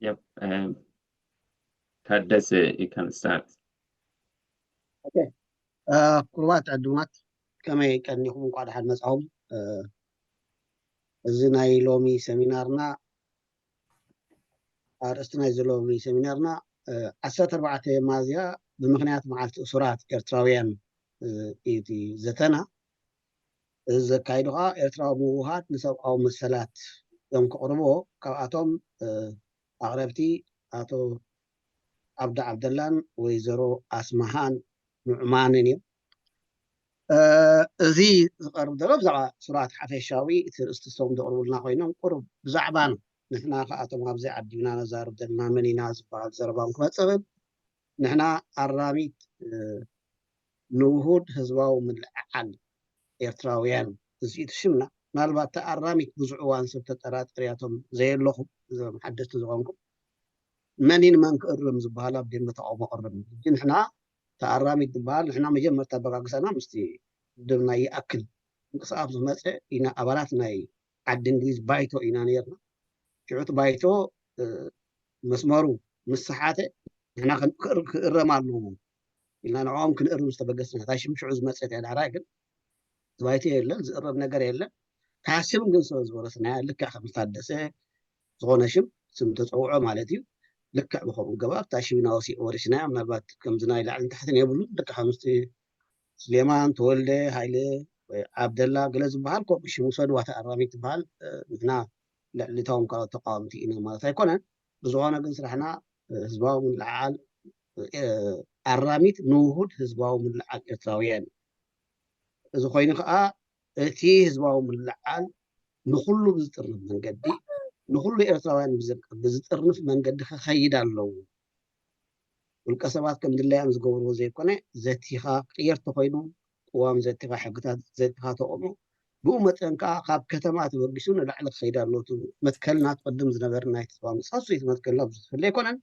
Yep. Um, ታደሰ, you can start. Okay. Uh, ክቡራት ዕዱማት፣ ከመይ ቀኒኹም? እንኳዕ ደሓን መጻኹም። Uh, እዚ ናይ ሎሚ ሰሚናርና፣ ኣርእስቲ ናይዚ ሎሚ ሰሚናርና፣ uh, ዓሰርተ ኣርባዕተ ሚያዝያ ብምኽንያት መዓልቲ እሱራት ኤርትራውያን፣ uh፣ እዩ እቲ ዘተና። እዚ ዘካይዱ ከዓ ኤርትራዊ ምውሃድ ንሰብኣዊ መሰላት እዮም ከቕርብዎ። ካብኣቶም፣ uh፣ ኣቕረብቲ ኣቶ ዓብዲ ዓብደላን ወይዘሮ ኣስማሃን ኑዕማንን እዮም። Uh፣ እዚ ዝቐርብ ዘሎ ብዛዕባ እሱራት ሓፈሻዊ እቲ ርእስቲ እሶም ዘቕርቡልና ኮይኖም ቁሩብ ብዛዕባና ንሕና ከኣቶም ኣብዚ ዓዲና ነዛርብ ዘለና መን ኢና ዝበሃል ዘረባ እውን ክመጽእ ይኽእል። ንሕና ኣራሚት፣ uh፣ ንውሁድ ህዝባዊ ምልዕዓል ኤርትራውያን፣ እዚ እዩ እቲ ሽምና። ምናልባት እታ ኣራሚት ብዙሕ እዋን ሰብ ተጠራጠርያቶም ዘየለኹም፣ እዞም ሓደስቲ ዝኾንኩም፣ መን እዩ ንመን ክእርም ዝበሃል ኣብ ደንበ ተቃውሞ ቅርብ። ሕጂ ንሕና እታ ኣራሚት ዝበሃል፣ ንሕና መጀመርታ ኣበጋግሳና ምስቲ ውድብና ይኣክል ምንቅስቃስ ዝመፀ ኢና፣ ኣባላት ናይ ዓዲ እንግሊዝ ባይቶ ኢና ነይርና። ሽዑ እቲ ባይቶ፣ እ፣ መስመሩ ምስ ሰሓተ ንሕና ክን-፣ ክእር-፣ ክእረም ኣለዎ ኢልና ንዕኦም ክንእርም ዝተበገስና። እታ ሽም ሽዑ ዝመፀት እያ። ዳሕራይ ግን እቲ ባይቶ የለን፣ ዝእረም ነገር የለን። እታ ሽም ግን ስለ ዝወረስናያ፣ ልክዕ ከም ታደሰ ዝኾነ ሽም፣ ስም ተፀውዖ ማለት እዩ። ልክዕ ብኸምኡ ገባብ እታ ሽም ኢና ወሲ-፣ ወሪስናያ። ምናልባት ከምዚ ናይ ላዕልን ታሕትን የብሉን። ልክዕ ከምቲ ስሌማን፣ ተወልደ፣ ሃይለ፣ ወይ ዓብደላ ገለ ዝበሃል ከምኡ ሽም ውሰድዋ፣ እታ ኣራሚት ትበሃል። እ፣ ንሕና ልዕሊ እቶም ካልኦት ተቃወምቲ ኢና ማለት ኣይኮነን። ብዝኾነ ግን ስራሕና፣ እ፣ ህዝባዊ ምልዕዓል፣ እ፣ ኣራሚት ንውሁድ ህዝባዊ ምልዕዓል ኤርትራውያን እዩ። እዚ ኮይኑ ከዓ እቲ ህዝባዊ ምልዕዓል ንኹሉ ብዝጥርንፍ መንገዲ፣ ንኹሉ ኤርትራውያን ብዘ-፣ ብዝጥርንፍ መንገዲ ክኸይድ ኣለዎ። ውልቀ ሰባት ከም ድላዮም ዝገብርዎ ዘይኮነ፣ ዘቲኻ ክቕየር ተኾይኑ፣ ቅዋም ዘቲኻ፣ ሕግታት ዘቲኻ ተቕሞ፣ ብኡ መጠን ከዓ ካብ ከተማ ተበጊሱ ንላዕሊ ክኸይድ ኣለዎ። እቲ መትከልና፣ እቲ ቅድም ዝነበረ ናይ ተስፋ ምጽኣት፣ እቲ መትከልና ብዙሕ ዝፍለ ኣይኮነን።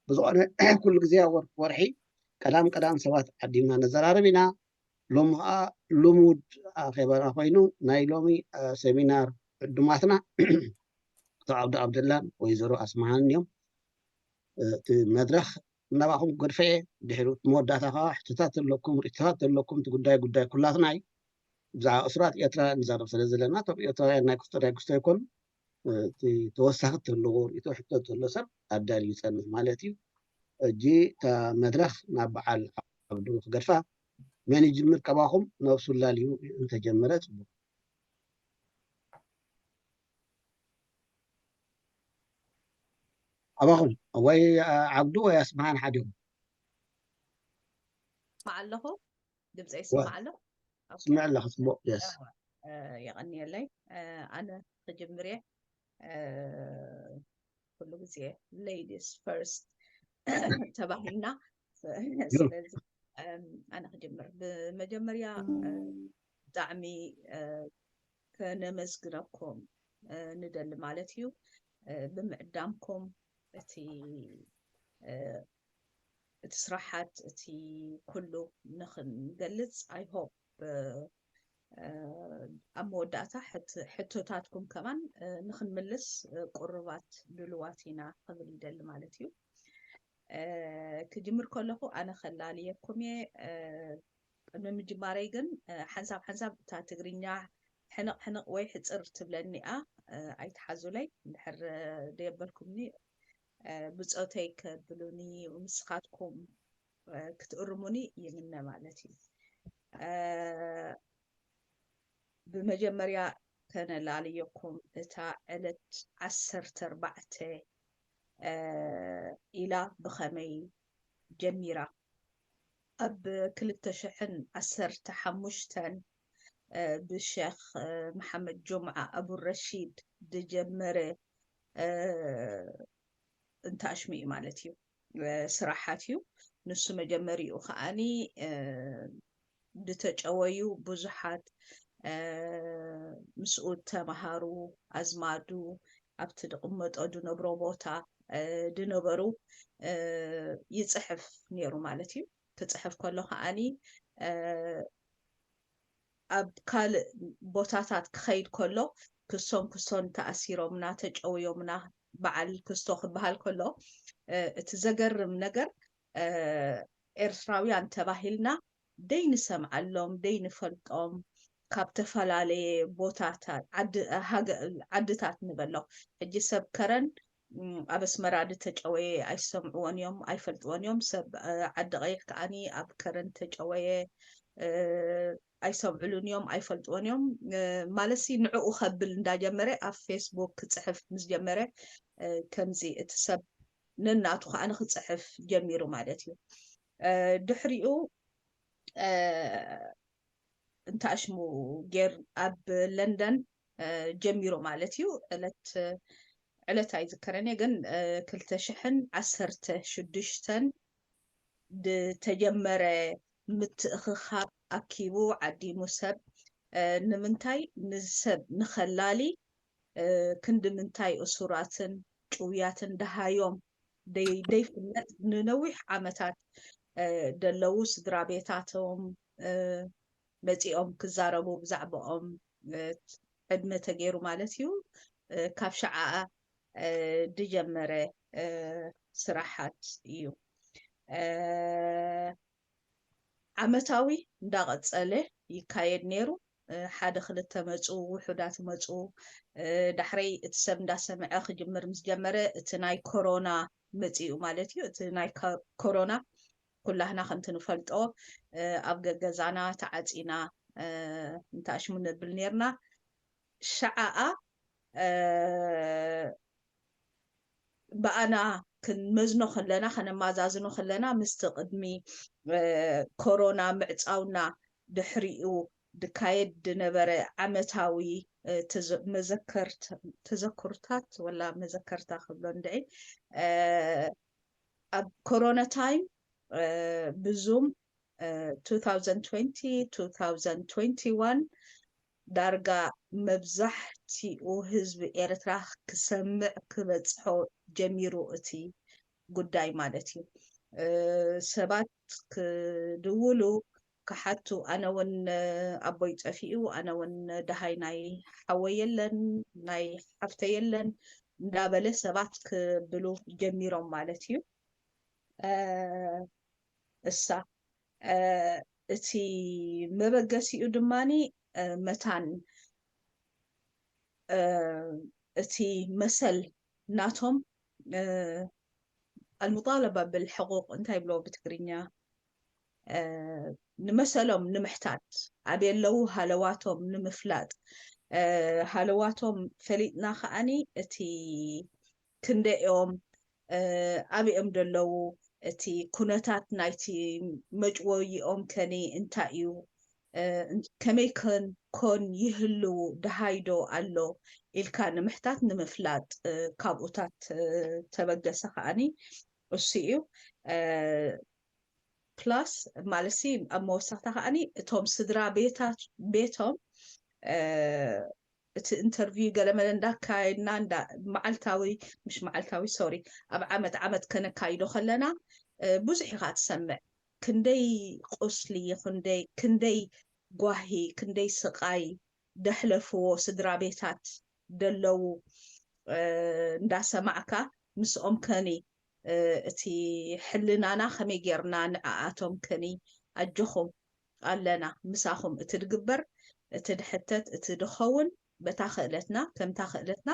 ብዝኾነ፣ ኩሉ ግዜ ኣብ ወር-፣ ወርሒ ቀዳም ቀዳም ሰባት ዓዲምና ነዘራርብ ኢና። ሎሚ ኸዓ ልሙድ ኣኼባና ኮይኑ፣ ናይ ሎሚ፣ እ፣ ሰሚናር ዕዱማትና ኣቶ ዓብዱ ዓብደላን ወይዘሮ ኣስማሃን እዮም። እ፣ እቲ መድረኽ ናባኹም ክገድፎ እየ። ድሕሪ መወዳእታ ኸዓ ሕቶታት ኣለኩም፣ ርእይቶታት ኣለኩም፣ እቲ ጉዳይ ጉዳይ ኩላትና እዩ። ብዛዕባ እሱራት ኤርትራ ንዛረብ ስለ ዘለና፣ እቶም ኤርትራውያን ናይ ክስቶ ናይ ክስቶ ኣይኮኑን። እ፣ እቲ ተወሳኺ ተለዎ ርእይቶ፣ ሕቶ ተሎ ሰብ ኣዳልዩ ይጸንሕ ማለት እዩ። ሕጂ እታ መድረኽ ናብ በዓል ዓብዱ ክገድፋ። መን ይጅምር ካባኹም? ነብሱ ላልዩ እንተጀመረ ጽቡቕ። ኣባኹም ወይ፣ እ፣ ዓብዱ ወይ ኣስማሃን ሓዲኹም። ይስማዕ ኣለኹ? ድምፀይ ይስማዕ ኣሎ? ኦኬ። ስምዕ ኣለኹ፣ ጽቡቕ። የስ። እ፣ የቐንየለይ። እ፣ ኣነ ክጅምር እየ። እ፣ ኩሉ ግዜ ladies first ተባሂልና። ስለዚ፣ እም፣ ኣነ ክጅምር። ብመጀመርያ፣ እ፣ ብጣዕሚ፣ እ፣ ከነመስግነኩም፣ እ፣ ንደሊ ማለት እዩ። እ፣ ብምዕዳምኩም እቲ፣ እ፣ እቲ ስራሓት፣ እቲ ኩሉ ንኽንገልጽ፣ I hope፣ እ፣ እ፣ ኣብ መወዳእታ ሕት-፣ ሕቶታትኩም ከማን፣ እ፣ ንኽንምልስ፣ እ፣ ቅሩባት ድሉዋት ኢና ክብል ይደሊ ማለት እዩ። እ፣ ክጅምር ከለኹ ኣነ ከላልየኩም እየ። እ፣ ቅድሚ ምጅማረይ ግን፣ እ፣ ሓንሳብ ሓንሳብ እታ ትግርኛ ሕንቕ ሕንቕ ወይ ሕጽር ትብለኒ እያ። እ፣ ኣይትሓዙለይ። እንድሕር፣ እ፣ ደየበልኩምኒ፣ እ፣ ብጾተይ ከብሉኒ፣ ንስኻትኩም፣ እ፣ ክትእርሙኒ ይምነ ማለት እዩ። እ፣ ብመጀመርያ ከነላልየኩም፣ እታ ዕለት ዓሰርተ ኣርባዕተ፣ እ፣ ኢላ ብኸመይ ጀሚራ? ኣብ ክልተ ሽሕን ዓሰርተ ሓሙሽተን፣ እ፣ ብሸኽ፣ እ፣ መሓመድ ጁምዓ ኣቡ ረሺድ ዝጀመረ፣ እ፣ እንታሽሙ እዩ ማለት እዩ፣ እ፣ ስራሓት እዩ። ንሱ መጀመሪኡ ከዓኒ፣ እ፣ ዝተጨወዩ ብዙሓት፣ እ፣ ምስኡ ተምሃሩ፣ ኣዝማዱ፣ ኣብቲ ዝቕመጦ ዝነብሮ ቦታ፣ እ፣ ዝነበሩ፣ እ፣ ይጽሕፍ ነይሩ ማለት እዩ። ክጽሕፍ ከሎ ከዓኒ፣ እ፣ ኣብ ካልእ ቦታታት ክኸይድ ከሎ፣ ክሶን ክሶን ተኣሲሮምና፣ ተጨውዮምና፣ በዓል ክስቶ ክበሃል ከሎ፣ እቲ ዘገርም ነገር ኤርትራውያን ተባሂልና ደይንሰምዓሎም ደይንፈልጦም፣ ካብ ተፈላለየ ቦታታት ዓድታት ንበሎ። ሕጂ ሰብ ከረን ኣብ ኣስመራ ዝተጨወየ ኣይሰምዕዎን እዮም፣ ኣይፈልጥዎን እዮም። ሰብ ዓዲ ቀይሕ ከዓኒ ኣብ ከረን ተጨወየ ኣይሰምዕሉን እዮም፣ ኣይፈልጥዎን እዮም። ማለትሲ ንዕኡ ከብል እንዳጀመረ ኣብ ፌስቡክ ክፅሕፍ ምስ ጀመረ ከምዚ እቲ ሰብ ነናቱ ከዓ ንክፅሕፍ ጀሚሩ ማለት እዩ። ድሕሪኡ እንታሽሙ ጌር ኣብ ለንደን ጀሚሩ ማለት እዩ። ዕለት ዕለት ኣይዝከረን እየ፣ ግን ክልተ ሽሕን ዓሰርተ ሽዱሽተን ዝተጀመረ ምትእኽኻብ ኣኪቡ ዓዲሙ ሰብ። ንምንታይ ንሰብ ንኸላሊ ክንዲ ምንታይ እሱራትን ጭውያትን ደሃዮም ደይፍለጥ ንነዊሕ ዓመታት ደለዉ ስድራ ቤታቶም መፂኦም ክዛረቡ ብዛዕባኦም ዕድመ ተገይሩ ማለት እዩ። ካብ ሸዓ ድጀመረ ስራሓት እዩ። ዓመታዊ እንዳቐጸለ ይካየድ ነይሩ። ሓደ ክልተ መፁ፣ ውሑዳት መፁ። ዳሕረይ እቲ ሰብ እንዳሰምዐ ክጅምር ምስ ጀመረ እቲ ናይ ኮሮና መፂኡ ማለት እዩ። እቲ ናይ ኮሮና ኩላህና ከምቲ ንፈልጦ ኣብ ገገዛና ተዓፂና እንታሽሙ ነብል ነርና። ሸዓኣ ብኣና ክንመዝኖ ከለና፣ ከነማዛዝኖ ከለና ምስቲ ቅድሚ ኮሮና ምዕፃውና ድሕሪኡ ድካየድ ድነበረ ዓመታዊ መዘከርታት ወላ መዘከርታ ክብሎ እንድዒ ኣብ ኮሮና ታይም ብዙም two thousand twenty two thousand twenty one ዳርጋ መብዛሕቲኡ ህዝቢ ኤርትራ ክሰምዕ ክበፅሖ ጀሚሩ እቲ ጉዳይ ማለት እዩ። ሰባት ክድውሉ ክሓቱ፣ ኣነ እውን ኣቦይ ጠፊኡ፣ ኣነ እውን ደሃይ ናይ ሓወይ የለን፣ ናይ ሓፍተይ የለን እንዳበለ ሰባት ክብሉ ጀሚሮም ማለት እዩ። እሳ እቲ መበገሲኡ ድማኒ መታን እቲ መሰል ናቶም ኣልሙጣለባ ብልሕቁቅ እንታይ ብሎ ብትግርኛ ንመሰሎም ንምሕታት ኣበይ ኣለዉ ሃለዋቶም ንምፍላጥ ሃለዋቶም ፈሊጥና ከዓኒ እቲ ክንደኦም ኣበይ እዮም ዘለዉ እቲ ኩነታት ናይቲ መጭወይኦም ከኒ እንታይ እዩ ከመይ ከን ኮን ይህልዉ ደሃይዶ ኣሎ ኢልካ ንምሕታት ንምፍላጥ ካብኡታት ተበገሰ ከዓኒ እሱ እዩ። ፕላስ ማለሲ ኣብ መወሳኽታ ከዓኒ እቶም ስድራ ቤታት ቤቶም እቲ ኢንተርቪው ገለመለ እንዳካየድና እንዳ መዓልታዊ ምሽ መዓልታዊ ሶሪ ኣብ ዓመት ዓመት ከነካይዶ ከለና ብዙሕ ኢኻ ትሰምዕ። ክንደይ ቁስሊ ክንደይ ክንደይ ጓሂ ክንደይ ስቓይ ደሕለፍዎ ስድራ ቤታት ደለዉ እንዳሰማዕካ ምስኦም ከኒ እቲ ሕልናና ከመይ ጌርና ንዓኣቶም ከኒ ኣጆኹም ኣለና ምሳኹም እቲ ድግበር እቲ ድሕተት እቲ ድኸውን በታ ክእለትና ከምታ ክእለትና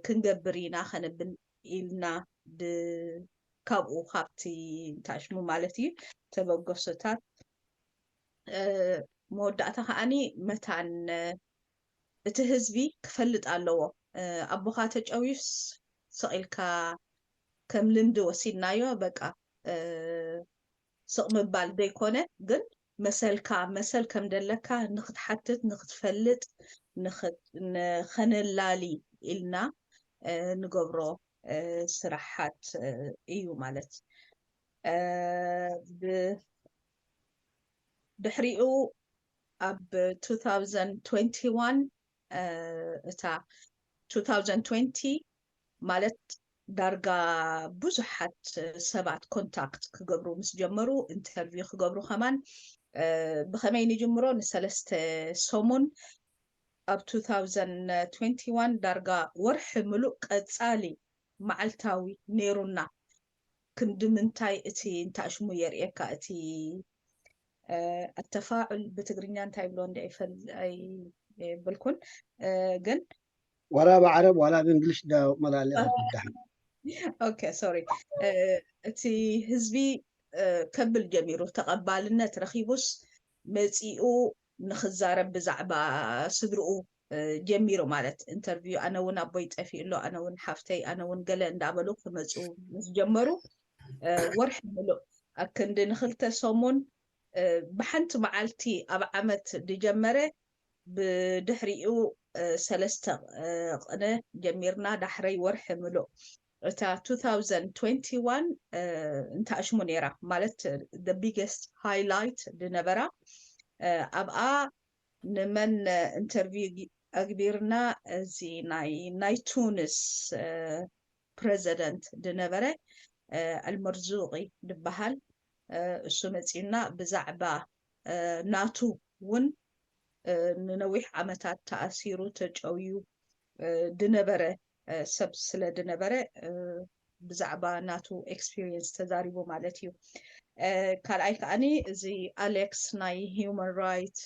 ክንገብር ኢና ከነብል ኢልና ካብኡ ካብቲ እንታይ ሽሙ ማለት እዩ ተበገሶታት መወዳእታ ከዓኒ መታን እቲ ህዝቢ ክፈልጥ ኣለዎ። ኣቦኻ ተጨውዩስ ስቕ ኢልካ ከም ልምዲ ወሲድናዮ በቃ ስቕ ምባል ዘይኮነ ግን መሰልካ መሰል ከም ደለካ ንክትሓትት ንክትፈልጥ ንኸነላሊ ኢልና ንገብሮ ስራሓት እዩ ማለት ድሕሪኡ ኣብ two thousand twenty one እታ two thousand twenty ማለት ዳርጋ ብዙሓት ሰባት ኮንታክት ክገብሩ ምስ ጀመሩ ኢንተርቪው ክገብሩ ከማን ብኸመይ ንጅምሮ ንሰለስተ ሰሙን ኣብ two thousand twenty-one ዳርጋ ወርሒ ምሉእ ቀጻሊ መዓልታዊ ነይሩና። ክንዲ ምንታይ እቲ እንታሽሙ የርእየካ፣ እቲ ኣተፋዑል ብትግርኛ እንታይ ብሎ እንዲ ኣይፈልብልኩን፣ ግን ዋላ ብዓረብ ዋላ ብእንግሊሽ ዳ መላለ ኣትብዳሕ okay sorry፣ እቲ ህዝቢ ከብል ጀሚሩ፣ ተቐባልነት ረኺቡስ መጺኡ ንኽዛረብ ብዛዕባ ስድርኡ ጀሚሩ። ማለት ኢንተርቪው፣ ኣነ እውን ኣቦይ ጠፊኡ ኣሎ፣ ኣነ እውን ሓፍተይ፣ ኣነ እውን ገለ እንዳበሉ ክመፁ ምስ ጀመሩ፣ ወርሒ ምሉእ ኣክንዲ ንክልተ ሰሙን፣ ብሓንቲ መዓልቲ ኣብ ዓመት ዝጀመረ፣ ብድሕሪኡ ሰለስተ ቅነ ጀሚርና፣ ዳሕረይ ወርሒ ምሉእ እታ two thousand twenty-one እንታሽሙ ነይራ። ማለት the biggest highlight ዝነበራ፣ ኣብኣ ንመን ኢንተርቪው ኣግቢርና? እዚ ናይ ናይ ቱኒስ ፕረዚደንት ዝነበረ ኣልመርዙቂ ዝበሃል፣ እሱ መፂኡና። ብዛዕባ ናቱ እውን ንነዊሕ ዓመታት ተኣሲሩ ተጨውዩ ዝነበረ ሰብ ስለ ዝነበረ፣ ብዛዕባ ናቱ ኤክስፒሪየንስ ተዛሪቡ ማለት እዩ። ካልኣይ ከዓኒ እዚ ኣሌክስ ናይ ሂውማን ራይት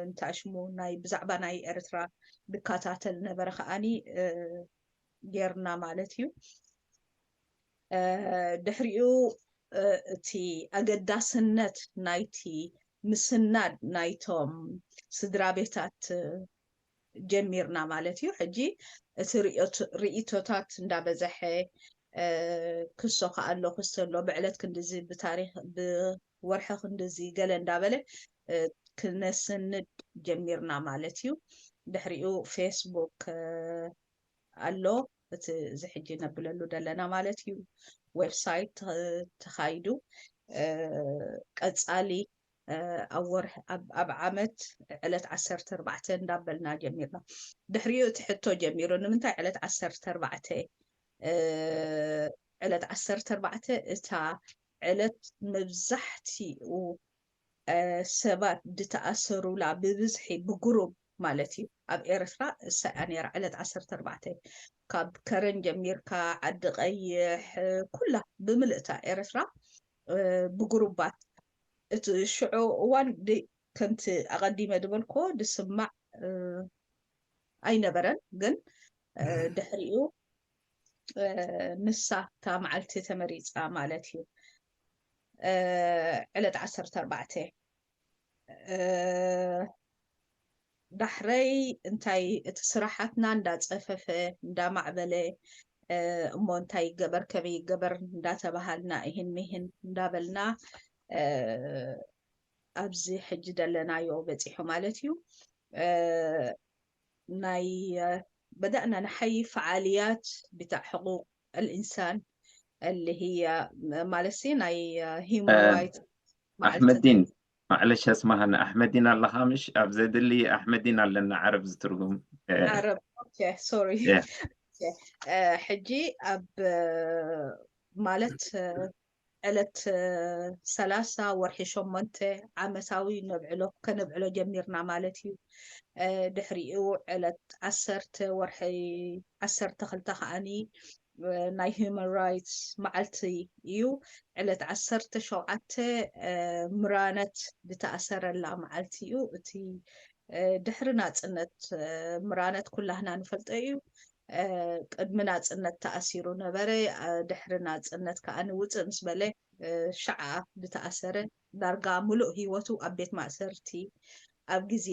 እንታሽሙ ናይ ብዛዕባ ናይ ኤርትራ ዝከታተል ነበረ ከዓኒ ጌርና ማለት እዩ። ድሕሪኡ እቲ ኣገዳስነት ናይቲ ምስናድ ናይቶም ስድራ ቤታት ጀሚርና ማለት እዩ። ሕጂ እቲ ርእዮት- ርእይቶታት እንዳበዘሐ፣ ክሶ ከኣሎ ክሰሎ ብዕለት ክንድዚ ብታሪክ ብወርሒ ክንድዚ ገለ እንዳበለ ክነስንድ ጀሚርና ማለት እዩ። ድሕሪኡ ፌስቡክ ኣሎ፣ እቲ እዚ ሕጂ ነብለሉ ዘለና ማለት እዩ። ዌብሳይት ተኻይዱ፣ ቀጻሊ ኣብ ወርሒ ኣብ ዓመት ዕለት ዓሰርተ ኣርባዕተ እንዳበልና ጀሚርና። ድሕሪኡ እቲ ሕቶ ጀሚሩ፣ ንምንታይ ዕለት ዓሰርተ ኣርባዕተ? ዕለት ዓሰርተ ኣርባዕተ እታ ዕለት መብዛሕትኡ ሰባት ዝተኣሰሩላ፣ ብብዝሒ ብግሩብ ማለት እዩ። ኣብ ኤርትራ እሳ እያ ነይራ ዕለት ዓሰርተ ኣርባዕተ፣ ካብ ከረን ጀሚርካ፣ ዓዲ ቀይሕ፣ ኩላ ብምልእታ ኤርትራ ብግሩባት። እቲ ሽዑ እዋን ከምቲ ኣቐዲመ ዝበልኮ ዝስማዕ ኣይነበረን፣ ግን ድሕሪኡ ንሳ እታ መዓልቲ ተመሪፃ ማለት እዩ። ዕለት ዓሰርተ ኣርባዕተ ዳሕረይ እንታይ እቲ ስራሓትና እንዳፀፈፈ እንዳማዕበለ፣ እሞ እንታይ ይገበር ከመይ ይገበር እንዳተባሃልና፣ ይህን ምሂን እንዳበልና ኣብዚ ሕጂ ደለናዮ በፂሑ ማለት እዩ። ናይ بدأنا نحيي فعاليات بتاع حقوق الإنسان اللي هي ማለት ናይ human rights ኣሕመዲን፣ ማዕለሽ ኣስማሃኒ፣ ኣሕመዲን ኣለኻ ምሽ? ኣብ ዘድሊ ኣሕመዲን ኣለና፣ ዓረብ ዝትርጉም። ዓረብ። ኦኬ ሶሪ። ሕጂ ኣብ ማለት ዕለት ሰላሳ ወርሒ ሸሞንተ ዓመታዊ ነብዕሎ ከነብዕሎ ጀሚርና ማለት እዩ። ድሕሪኡ ዕለት ዓሰርተ ወርሒ ዓሰርተ ክልተ ከዓኒ ናይ human rights መዓልቲ እዩ። ዕለት ዓሰርተ ሸውዓተ ምራነት ዝተኣሰረላ መዓልቲ እዩ። እቲ ድሕሪ ናፅነት ምራነት ኩላህና ንፈልጦ እዩ። ቅድሚ ናፅነት ተኣሲሩ ነበረ። ድሕሪ ናፅነት ከዓ ንውፅእ ምስ በለ ሸዓ ዝተኣሰረ፣ ዳርጋ ሙሉእ ህይወቱ ኣብ ቤት ማእሰርቲ፣ ኣብ ግዜ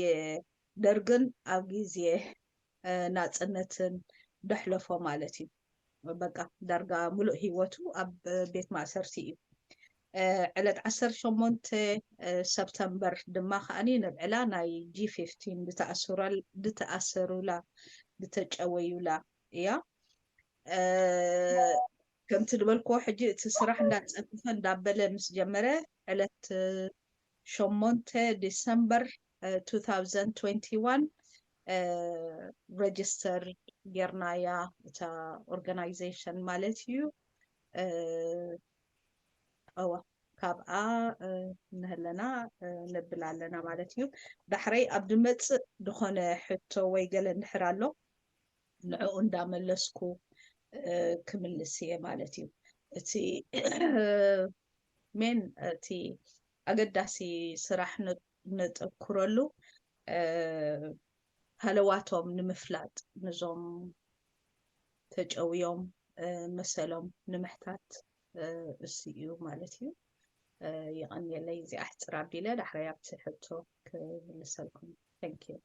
ደርግን ኣብ ግዜ ናፅነትን ደሕለፎ ማለት እዩ። በቃ ዳርጋ ሙሉእ ህይወቱ ኣብ ቤት ማእሰርቲ እዩ። ዕለት ዓሰርተ ሸሞንተ ሰፕተምበር ድማ ከዓኒ ነብዕላ ናይ ጂ ፊፍቲን ዝተኣሰሩላ ዝተጨወዩላ እያ። ከምቲ ዝበልክዎ ሕጂ እቲ ስራሕ እንዳፀፈፈ እንዳበለ ምስ ጀመረ ዕለት ሸሞንተ ዲሰምበር two thousand twenty-one register ጌርናያ እታ organization ማለት እዩ። እዋ ካብኣ ንህለና ነብል ኣለና ማለት እዩ። ዳሕረይ ኣብ ድመፅእ ዝኾነ ሕቶ ወይ ገለ እንድሕር ኣሎ ንዕኡ እንዳመለስኩ ክምልስ እየ ማለት እዩ። እቲ ሜን እቲ ኣገዳሲ ስራሕ ነጠኩረሉ ሃለዋቶም ንምፍላጥ፣ ንዞም ተጨውዮም መሰሎም ንምሕታት እሱ እዩ ማለት እዩ። ይቐንየለይ፣ እዚኣ ኣሕፅር ኣቢለ ዳሕረይ ኣብቲ ሕቶ ክምልሰልኩም። Thank you።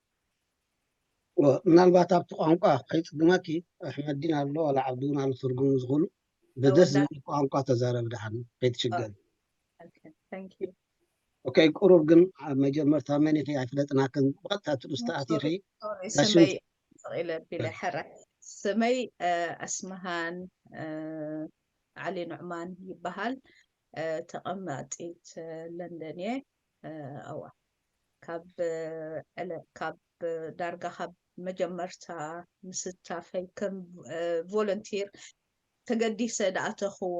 ምናልባት ኣብቲ ቋንቋ ከይፅግመኪ፣ ኣሕመዲን ኣሎ ዋላ ዓብዲ እውን ኣሎ ትርጉሙ ዝኽእሉ ብደስ ዝብል ቋንቋ ተዛረብ ደሓን ከይትሽገር። Thank you። ኦኬ፣ ቁሩብ ግን ኣብ መጀመርታ መን ኢኺ ኣይፍለጥናክን፣ ብቐጥታ ትርእስቲ ኣቲኺ ስመይ ስቕ ኢለ ቢለ ሕረ። ስመይ ኣስመሃን ዓሊ ኑዕማን ይበሃል። ተቐማጢት ለንደን እየ። እዋ ካብ ዕለ ካብ ዳርጋ ካብ መጀመርታ ምስታፈይ ከም ቮለንቲር ተገዲሰ ዝኣተኽዎ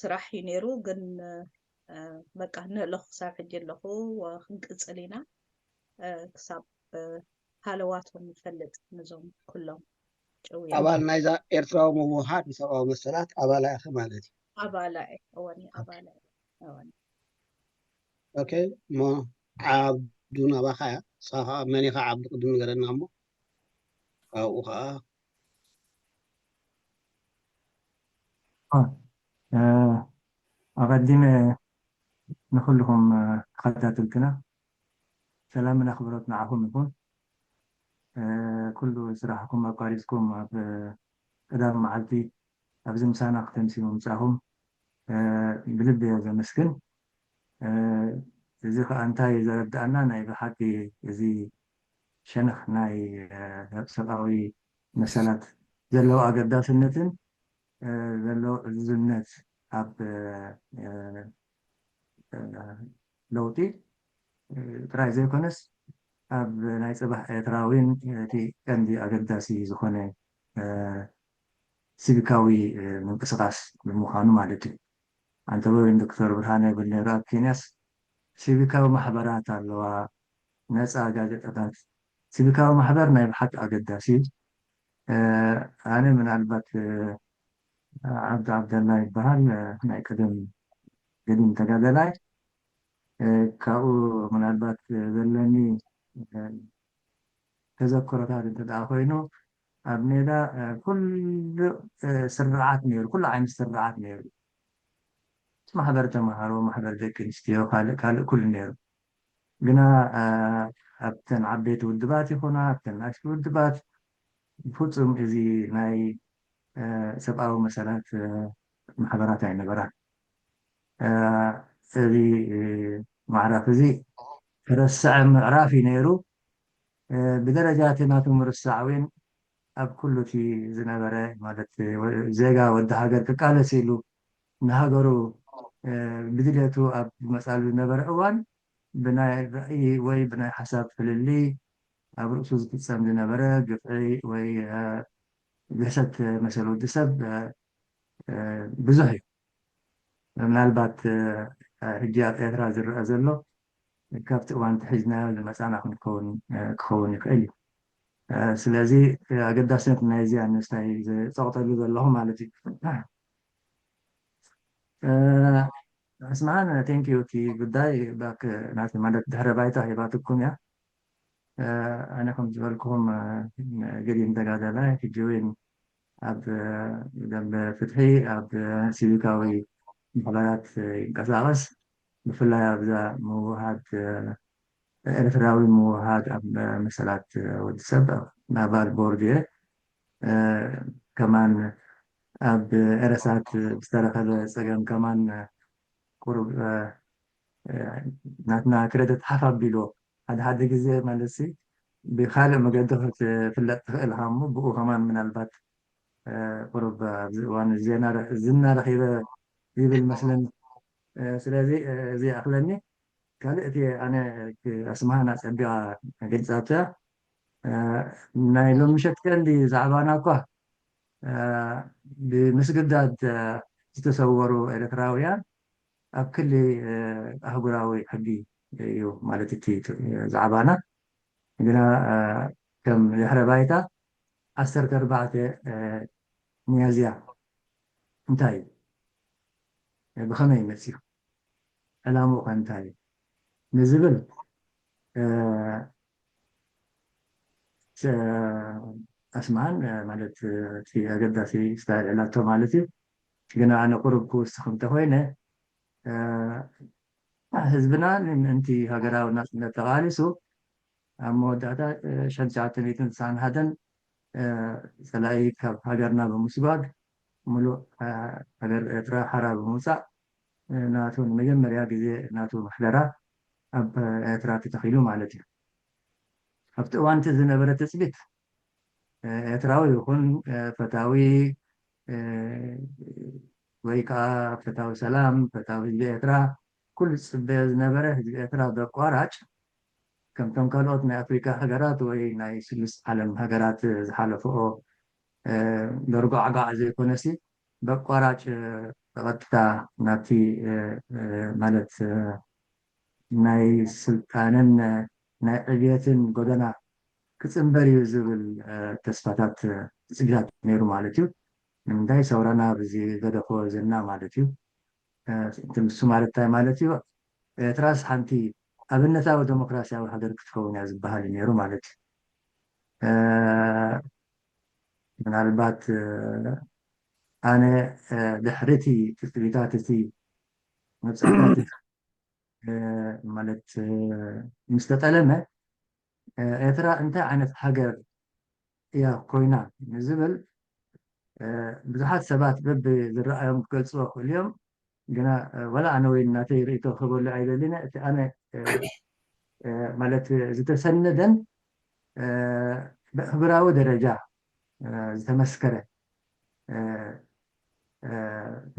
ስራሕ እዩ ነይሩ። ግን በቃ ንህለኹ ክሳብ ሕጂ ኣለኹ፣ ክንቅፅል ኢና ክሳብ ሃለዋቶም ንፈልጥ። ነዞም ኩሎም ጭውያ ኣባል ናይዛ ኤርትራዊ ምውሃድ ንሰብኣዊ መሰላት ኣባላ ኢኺ ማለት እዩ። ኣባላ እየ። እወኒ ኣባላ እየ። እወኒ ኦኬ፣ እሞ ዓብዱ ናባኻ እያ። ንስኻ ከዓ መን ኢኻ ዓብዱ ቅድም ንገረና እሞ ካብኡ ከዓ ኣቐዲመ ንኩልኹም ተኸታተልትና ሰላምን ኣኽብሮት ንዓኹም ይኹን። ኩሉ ስራሕኩም ኣቋሪፅኩም ኣብ ቀዳም መዓልቲ ኣብዚ ምሳና ክተምስዩ ምምፃኹም ብልቢ እየ ዘመስግን። እዚ ከዓ እንታይ ዘረድኣና ናይ ብሓቂ እዚ ሸነኽ ናይ ሰብኣዊ መሰላት ዘለዎ ኣገዳስነትን ዘለዎ ዕዙዝነት ኣብ ለውጢ ጥራይ ዘይኮነስ ኣብ ናይ ፅባሕ ኤርትራዊን እቲ ቀንዲ ኣገዳሲ ዝኾነ ሲቪካዊ ምንቅስቃስ ብምዃኑ ማለት እዩ። ኣንተ ወይን ዶክተር ብርሃነ ይብል ነይሩ ኣብ ኬንያስ ሲቪካዊ ማሕበራት ኣለዋ፣ ነፃ ጋዜጣታት። ሲቪካዊ ማሕበር ናይ ብሓቂ ኣገዳሲ እዩ። ኣነ ምናልባት ዓብዲ ዓብደላ ይበሃል፣ ናይ ቀደም ገዲም ተጋደላይ። ካብኡ ምናልባት ዘለኒ ተዘክሮታት እንተ ደኣ ኮይኑ ኣብ ሜዳ ኩሉ ስርዓት ነይሩ፣ ኩሉ ዓይነት ስርዓት ነይሩ። ማሕበር ተምሃሮ፣ ማሕበር ደቂ ኣንስትዮ፣ ካልእ ካልእ ኩሉ ነይሩ። ግና ኣብተን ዓበይቲ ውድባት ይኹና ኣብተን ናእሽቱ ውድባት ብፍፁም እዚ ናይ ሰብኣዊ መሰላት ማሕበራት ኣይነበራን። እዚ ምዕራፍ እዚ ተረስዐ ምዕራፍ እዩ ነይሩ። ብደረጃ እቲ ናቱ ምርሳዕ እውን ኣብ ኩሉ እቲ ዝነበረ ማለት ዜጋ ወዲ ሃገር ክቃለስ ኢሉ ንሃገሩ ብድልየቱ ኣብ ዝመፃሉ ዝነበረ እዋን ብናይ ራእይ ወይ ብናይ ሓሳብ ፍልልይ ኣብ ርእሱ ዝፍፀም ዝነበረ ግፍዒ ወይ ግህሰት መሰል ወዲ ሰብ ብዙሕ እዩ። ምናልባት ሕጂ ኣብ ኤርትራ ዝረአ ዘሎ ካብቲ እዋን ተሒዝናዮ ዝመፃና ክንከውን ክኸውን ይኽእል እዩ። ስለዚ ኣገዳስነት ናይዚ ኣነስታይ ዝፀቕጠሉ ዘለኹ ማለት እዩ። ኣስማሃን ቴንኪዩ እቲ ጉዳይ ባክ ናቲ ማለት ድሕረ ባይታ ሂባትኩም እያ። ኣነ ከም ዝበልኩኹም ገዲም ተጋዳላይ ሕጂ እውን ኣብ ደንበ ፍትሒ ኣብ ሲቪካዊ ማሕበራት ይንቀሳቐስ። ብፍላይ ኣብዛ ምውሃድ ኤርትራዊ ምውሃድ ኣብ መሰላት ወዲ ሰብ ኣባል ቦርድ እየ። ከማን ኣብ ኤረሳት ዝተረኸበ ፀገም ከማን ቁሩብ ናትና ክረደት ሓፍ ኣቢልዎ ሓደ ሓደ ግዜ ማለት ሲ ብካልእ መገዲ ክትፍለጥ ትኽእል ኢኻ እሞ ብኡ ከማን ምናልባት ቁሩብ ኣብዚ እዋን ዜና ዝና ረኺበ ይብል መስለኒ። ስለዚ እዚ ይኣኽለኒ። ካልእ እቲ ኣነ ኣስማሃና ጸቢቓ ገልጻቶ እያ። ናይ ሎሚ ምሸት ቀንዲ ዛዕባና እኳ ብምስግዳድ ዝተሰወሩ ኤርትራውያን ኣብ ክሊ ኣህጉራዊ ሕጊ እዩ ማለት እቲ ዛዕባና። ግና ከም ድሕረ ባይታ ዓሰርተ ኣርባዕተ ሚያዝያ እንታይ እዩ? ብኸመይ መፅዩ? ዕላምኡ ከ እንታይ እዩ? ንዝብል ኣስማን ማለት እቲ ኣገዳሲ ስታይል ዕላቶ ማለት እዩ። ግና ኣነ ቁሩብ ክውስኽ እንተኮይነ ህዝብና ንምእንቲ ሃገራዊ ናፅነት ተቓሊሱ ኣብ መወዳእታ ሸንትሽዓተ ሚእትን ትስዓን ሓደን ፀላኢ ካብ ሃገርና ብምስጓግ ምሉእ ሃገር ኤርትራ ሓራ ብምውፃእ ናቱ ንመጀመርያ ግዜ ናቱ ምሕደራ ኣብ ኤርትራ ተተኺሉ ማለት እዩ። ኣብቲ እዋንቲ ዝነበረ ትፅቢት ኤርትራዊ ይኹን ፈታዊ ወይ ከዓ ፈታዊ ሰላም ፈታዊ ህዝቢ ኤርትራ ኩሉ ዝፅበዮ ዝነበረ ህዝቢ ኤርትራ በቋራጭ ከምቶም ካልኦት ናይ ኣፍሪካ ሃገራት ወይ ናይ ስሉስ ዓለም ሃገራት ዝሓለፈኦ ዶርጓዕጓዕ ዘይኮነሲ በቋራጭ ብቐጥታ ናብቲ ማለት ናይ ስልጣንን ናይ ዕብየትን ጎደና ክፅንበር እዩ ዝብል ተስፋታት ፅግታት ነይሩ ማለት እዩ። ንምንታይ ሰውራና ብዚ ገደፎ ዝና ማለት እዩ። ንሱ ማለት እንታይ ማለት እዩ? ኤርትራስ ሓንቲ ኣብነታዊ ዴሞክራሲያዊ ሃገር ክትከውን እያ ዝበሃል ነይሩ ማለት እዩ። ምናልባት ኣነ ድሕሪቲ ትፅቢታት እቲ መብፃዕታት ማለት ምስ ተጠለመ ኤርትራ እንታይ ዓይነት ሃገር እያ ኮይና ንዝብል ብዙሓት ሰባት በቢ ዝረኣዮም ክገልፅዎ ክእሉ እዮም። ግና ዋላ ኣነ ወይ እናተይ ርእቶ ክህበሉ ኣይደልን። እቲ ኣነ ማለት ዝተሰነደን ብሕብራዊ ደረጃ ዝተመስከረ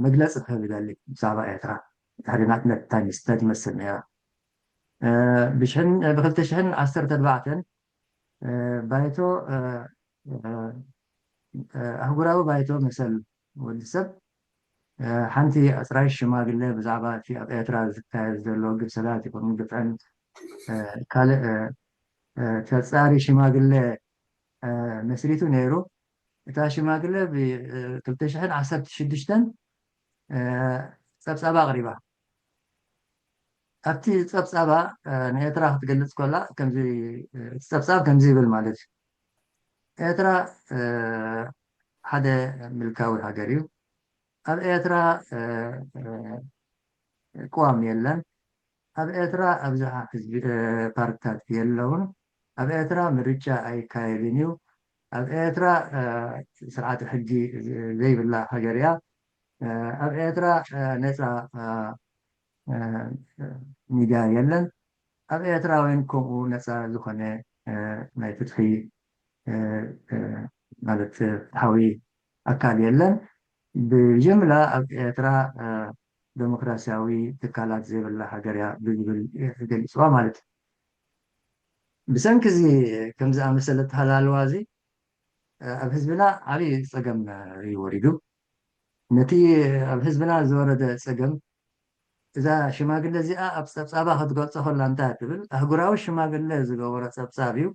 መግለፂ ክህብ ይደሊ ብዛዕባ ኤርትራ ድሕሪ ናፅነት እንታይ ትመስል ነራ። ብክልተ ሽሕን ዓሰርተ ኣርባዕተን ባይቶ ኣህጉራዊ ባይቶ መሰል ወዲ ሰብ ሓንቲ ኣፅራይ ሽማግለ ብዛዕባ እቲ ኣብ ኤርትራ ዝካየድ ዘሎ ግብሰላት ይኹን ግፍዕን ካልእ ተፃሪ ሽማግለ መስሪቱ ነይሩ። እታ ሽማግለ ብ ክልተ ሽሕን ዓሰርተ ሽዱሽተን ፀብፃባ ኣቕሪባ። ኣብቲ ፀብፃባ ንኤርትራ ክትገልፅ ከላ እቲ ፀብፃብ ከምዚ ይብል ማለት እዩ። ኤርትራ ሓደ ምልካዊ ሃገር እዩ። ኣብ ኤርትራ ቅዋም የለን። ኣብ ኤርትራ ኣብዝሓ ህዝቢ ፓርትታት የለውን። ኣብ ኤርትራ ምርጫ ኣይካየድን እዩ። ኣብ ኤርትራ ስርዓተ ሕጊ ዘይብላ ሃገር እያ። ኣብ ኤርትራ ነፃ ሚድያ የለን። ኣብ ኤርትራ እውን ከምኡ ነፃ ዝኾነ ናይ ፍትሒ ማለት ፍትሓዊ ኣካል የለን። ብጅምላ ኣብ ኤርትራ ዴሞክራሲያዊ ትካላት ዘይብላ ሃገር እያ ብዝብል ገሊፅዋ ማለት እዩ። ብሰንኪ እዚ ከም ዝኣመሰለ ኣተሃላልዋ እዚ ኣብ ህዝብና ዓብዪ ፀገም እዩ ወሪዱ። ነቲ ኣብ ህዝብና ዝወረደ ፀገም እዛ ሽማግለ እዚኣ ኣብ ፀብፃባ ክትገልፆ ከላ እንታይ ትብል ኣህጉራዊ ሽማግለ ዝገበሮ ፀብፃብ እዩ።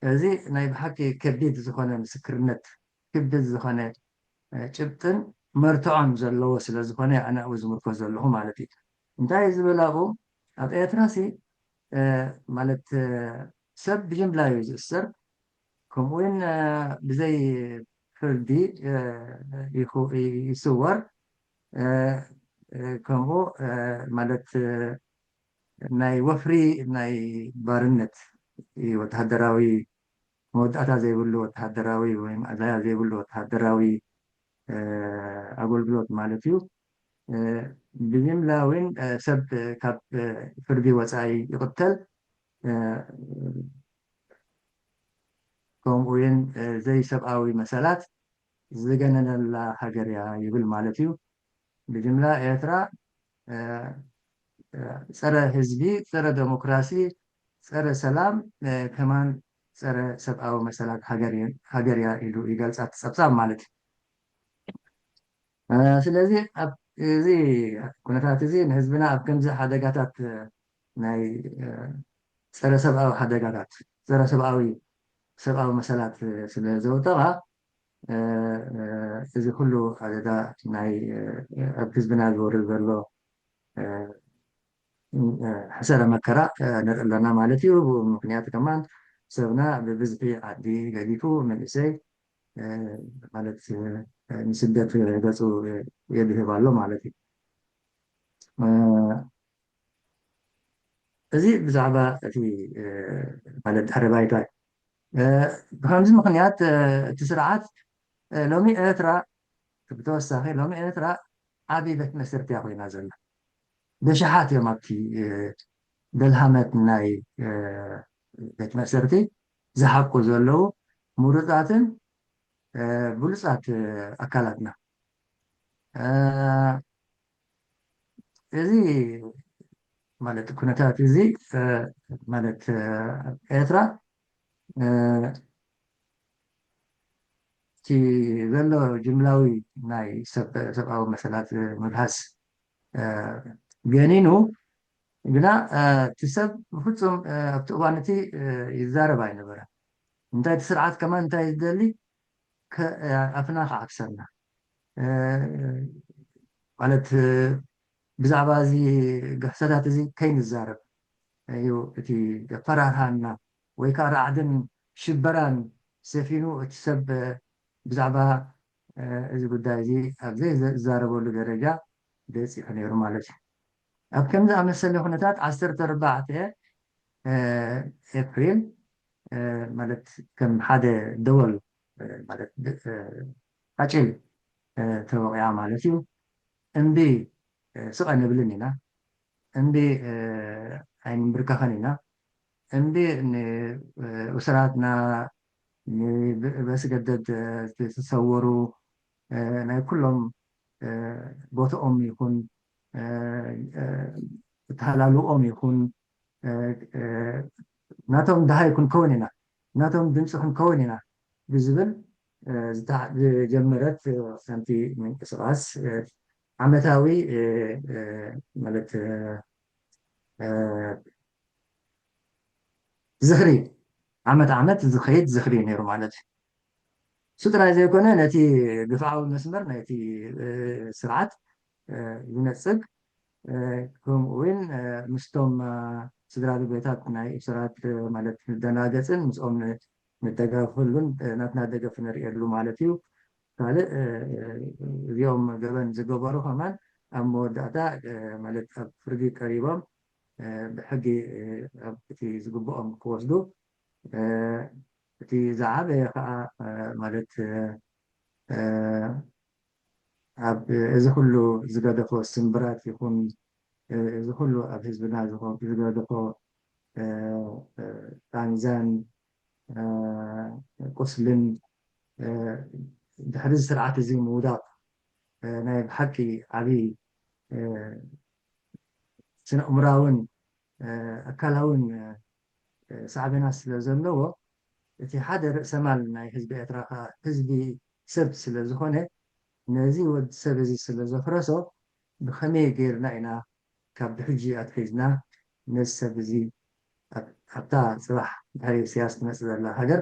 እዚ ናይ ብሓቂ ከቢድ ዝኾነ ምስክርነት ክብድ ዝኾነ ጭብጥን መርትዖን ዘለዎ ስለ ዝኾነ ኣነ ኣብኡ ዝምርኮስ ዘለኹ ማለት እዩ። እንታይ እዩ ዝብል ኣብኡ ኣብ ኤርትራ ሲ ማለት ሰብ ብጅምላ እዩ ዝእሰር ከምኡውን ብዘይ ፍርዲ ይስወር ከምኡ ማለት ናይ ወፍሪ ናይ ባርነት ወተሃደራዊ መወዳእታ ዘይብሉ ወተሃደራዊ ወይ ማእዛያ ዘይብሉ ወተሃደራዊ ኣገልግሎት ማለት እዩ። ብጅምላ እውን ሰብ ካብ ፍርዲ ወፃኢ ይቕተል ከምኡ እውን ዘይሰብኣዊ መሰላት ዝገነነላ ሃገር እያ ይብል ማለት እዩ። ብጅምላ ኤርትራ ፀረ ህዝቢ ፀረ ዴሞክራሲ ፀረ ሰላም ከማን ፀረ ሰብኣዊ መሰላት ሃገር እያ ኢሉ ይገልፃ እቲ ፀብፃብ ማለት እዩ። ስለዚ ኣብ እዚ ኩነታት እዚ ንህዝብና ኣብ ከምዚ ሓደጋታት ናይ ጸረ ሰብኣዊ ሓደጋታት፣ ጸረ ሰብኣዊ ሰብኣዊ መሰላት ስለ ዘውጠቓ፣ እዚ ኩሉ ኣደዳ ናይ ኣብ ህዝብና ዝወርድ ዘሎ ሕሰረ መከራ ንርኢ ኣለና ማለት እዩ። ብኡ ምክንያት ከማን ሰብና ብብዝሒ ዓዲ ገዲፉ መንእሰይ ማለት ንስደት ገጹ የድህብ ኣሎ ማለት እዩ። እዚ ብዛዕባ እቲ ማለት ድሕረ ባይታ እዩ። ብከምዚ ምክንያት እቲ ስርዓት ሎሚ ኤርትራ ብተወሳኺ ሎሚ ኤርትራ ዓቢ ቤት መስርት እያ ኮይና ዘላ። በሽሓት እዮም ኣብቲ ደልሃመት ናይ ቤት መስርቲ ዝሓቁ ዘለዉ ምሩጻትን ብሉጻት ኣካላትና። እዚ ማለት ኩነታት እዚ ማለት ኤርትራ እቲ ዘሎ ጅምላዊ ናይ ሰብ-፣ ሰብኣዊ መሰላት ምግሃስ ገኒኑ፣ ግና እቲ ሰብ ብፍጹም ኣብቲ እዋን እቲ ይዛረብ ኣይነበረን። እንታይ እቲ ስርዓት ከማን እንታይ ዝደሊ ኣፍና ክዓብሰና ማለት ብዛዕባ እዚ ግሕሰታት እዚ ከይንዛረብ እዩ እቲ ኣፈራርሃና ወይ ከዓ ራዕድን ሽበራን ሰፊኑ እቲ ሰብ ብዛዕባ እዚ ጉዳይ እዚ ኣብ ዘይዝዛረበሉ ደረጃ በፂሑ ነይሩ ማለት እዩ። ኣብ ከምዚ ኣመሰለ ኩነታት ዓሰርተ ኣርባዕተ ኤፕሪል ማለት ከም ሓደ ደወል ማለት ቃጭል ተወቂዓ ማለት እዩ። እምቢ ስቕ ኣይንብልን ኢና፣ እምቢ ኣይንምብርከኸን ኢና፣ እምቢ ንእሱራትና፣ ንበስገደድ ዝተሰወሩ ናይ ኩሎም ቦታኦም ይኹን ተሃላልዎም ይኹን ናቶም ደሃይ ክንከውን ኢና፣ ናቶም ድምፂ ክንከውን ኢና ብዝብል ዝጀመረት ሓንቲ ምንቅስቃስ ዓመታዊ ማለት ዝኽሪ ዓመት ዓመት ዝኸይድ ዝኽሪ ነይሩ ማለት እዩ። እሱ ጥራይ ዘይኮነ ነቲ ግፍዓዊ መስመር ናይቲ ስርዓት ዝነፅግ ከምኡ እውን ምስቶም ስድራ ቤታት ናይ እሱራት ማለት ንደናገፅን ምስኦም ንደጋፍሉን ናትና ደገፍ ንርእየሉ ማለት እዩ። ካልእ እዚኦም ገበን ዝገበሩ ከማን ኣብ መወዳእታ ማለት ኣብ ፍርዲ ቀሪቦም ብሕጊ እቲ ዝግብኦም ክወስዱ እቲ ዝዓበየ ከዓ ማለት ኣብ እዚ ኩሉ ዝገደፎ ስምብራት ይኹን እዚ ኩሉ ኣብ ህዝብና ዝገደፎ ቃንዛን ቁስልን ድሕሪ እዚ ስርዓት እዚ ምውዳቕ ናይ ብሓቂ ዓብዪ ስነ-ኣእምራውን ኣካላውን ሳዕቤናት ስለ ዘለዎ እቲ ሓደ ርእሰማል ናይ ህዝቢ ኤርትራ ከዓ ህዝቢ ሰብ ስለ ዝኾነ ነዚ ወዲ ሰብ እዚ ስለ ዘፍረሶ ብኸመይ ገይርና ኢና ካብ ብሕጂ ኣትሒዝና ነዚ ሰብ እዚ ኣብታ ፅባሕ ድሕሪ ኢሳያስ ትመፅእ ዘላ ሃገር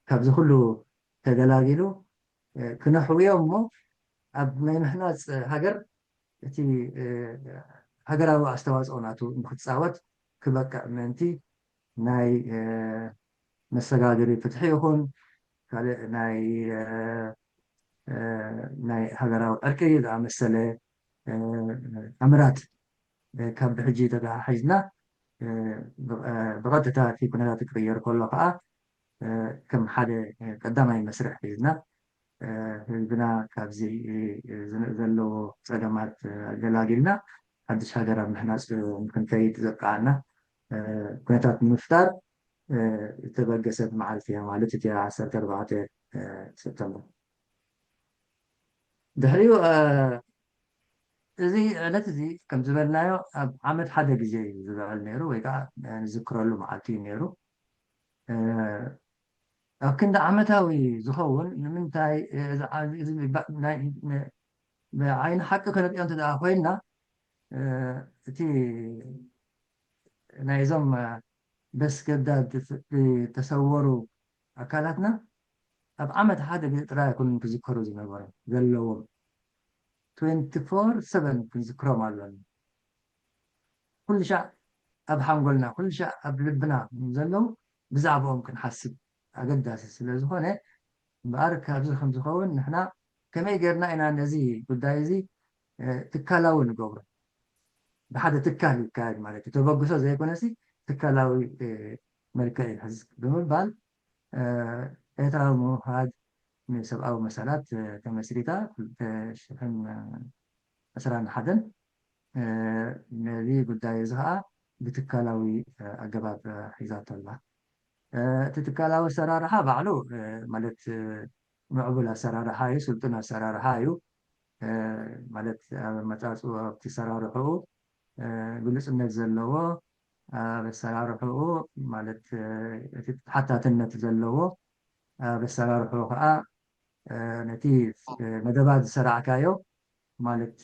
ካብዚ ኩሉ ተገላጊሉ ክነሕውዮ እሞ ኣብ ናይ ምህናፅ ሃገር እቲ ሃገራዊ ኣስተዋፅኦ ናቱ ንክፃወት ክበቅዕ ምእንቲ ናይ መሰጋገሪ ፍትሒ ይኹን ካልእ ናይ ናይ ሃገራዊ ዕርቂ ዝኣመሰለ ኣምራት ካብ ብሕጂ ተተሓሒዝና ብቐጥታ እቲ ኩነታት ክቕየር ከሎ ከዓ ከም ሓደ ቀዳማይ መስርሕ ሒዝና ህዝብና ካብዚ ዘለዎ ፀገማት ኣገላጊልና ሓድሽ ሃገር ኣብ ምህናፅ ንክንከይድ ዘብቅዓና ኩነታት ንምፍጣር ዝተበገሰት መዓልቲ እያ ማለት እቲ ዓሰርተ ኣርባዕተ ሰፕተምበር። ድሕሪኡ እዚ ዕለት እዚ ከም ዝበልናዮ ኣብ ዓመት ሓደ ግዜ እዩ ዝበዓል ነይሩ ወይ ከዓ ንዝክረሉ መዓልቲ እዩ ነይሩ። ኣብ ክንዲ ዓመታዊ ዝኸውን ንምንታይ እዚ ብዓይኒ ሓቂ ከነጥዮ እንተ ደኣ ኮይንና እቲ ናይዞም በስገዳድ ዝተሰወሩ ኣካላትና ኣብ ዓመት ሓደ ግዜ ጥራይ ኣይኮኑን ክዝከሩ ዝነበሮም ዘለዎም ትወንቲ ፎር ሰቨን ክንዝክሮም ኣሎና። ኩሉ ሻዕ ኣብ ሓንጎልና ኩሉ ሻዕ ኣብ ልብና ዘለዉ ብዛዕባኦም ክንሓስብ ኣገዳሲ ስለ ዝኾነ እምበኣር ካብዚ ከም ዝኸውን ንሕና ከመይ ጌርና ኢና ነዚ ጉዳይ እዚ ትካላዊ ንገብሮ? ብሓደ ትካል ይካየድ ማለት እዩ። ተበግሶ ዘይኮነሲ ትካላዊ መልክዕ ይሕዝ ብምባል ኤርትራዊ ምውሃድ ንሰብኣዊ መሰላት ተመስሪታ ክልተ ሽሕን ዕስራን ሓደን ነዚ ጉዳይ እዚ ከዓ ብትካላዊ ኣገባብ ሒዛቶ ኣላ። እቲ ትካላዊ ኣሰራርሓ ባዕሉ ማለት ምዕቡል ኣሰራርሓ እዩ፣ ስልጡን ኣሰራርሓ እዩ። ማለት ኣብ ኣመፃፅኡ ኣብቲ ኣሰራርሕኡ ግሉፅነት ዘለዎ ኣብ ኣሰራርሕኡ ማለት እቲ ተሓታትነት ዘለዎ ኣብ ኣሰራርሕኡ ከዓ ነቲ መደባት ዝሰራዕካዮ ማለት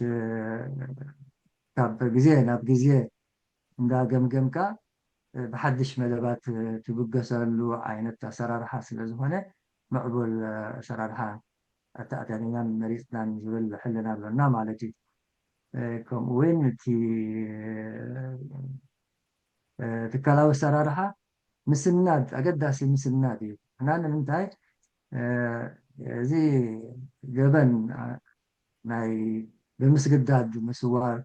ካብ ግዜ ናብ ግዜ እንዳገምገምካ ብሓድሽ መደባት ትብገሰሉ ዓይነት ኣሰራርሓ ስለ ዝኾነ ምዕቡል ኣሰራርሓ ኣተኣታቲናን መሪፅናን ዝብል ሕልና ኣሎና ማለት እዩ። ከምኡ እውን እቲ ትካላዊ ኣሰራርሓ ምስናድ ኣገዳሲ ምስናድ እዩ። እና ንምንታይ እዚ ገበን ናይ ብምስግዳድ ምስዋር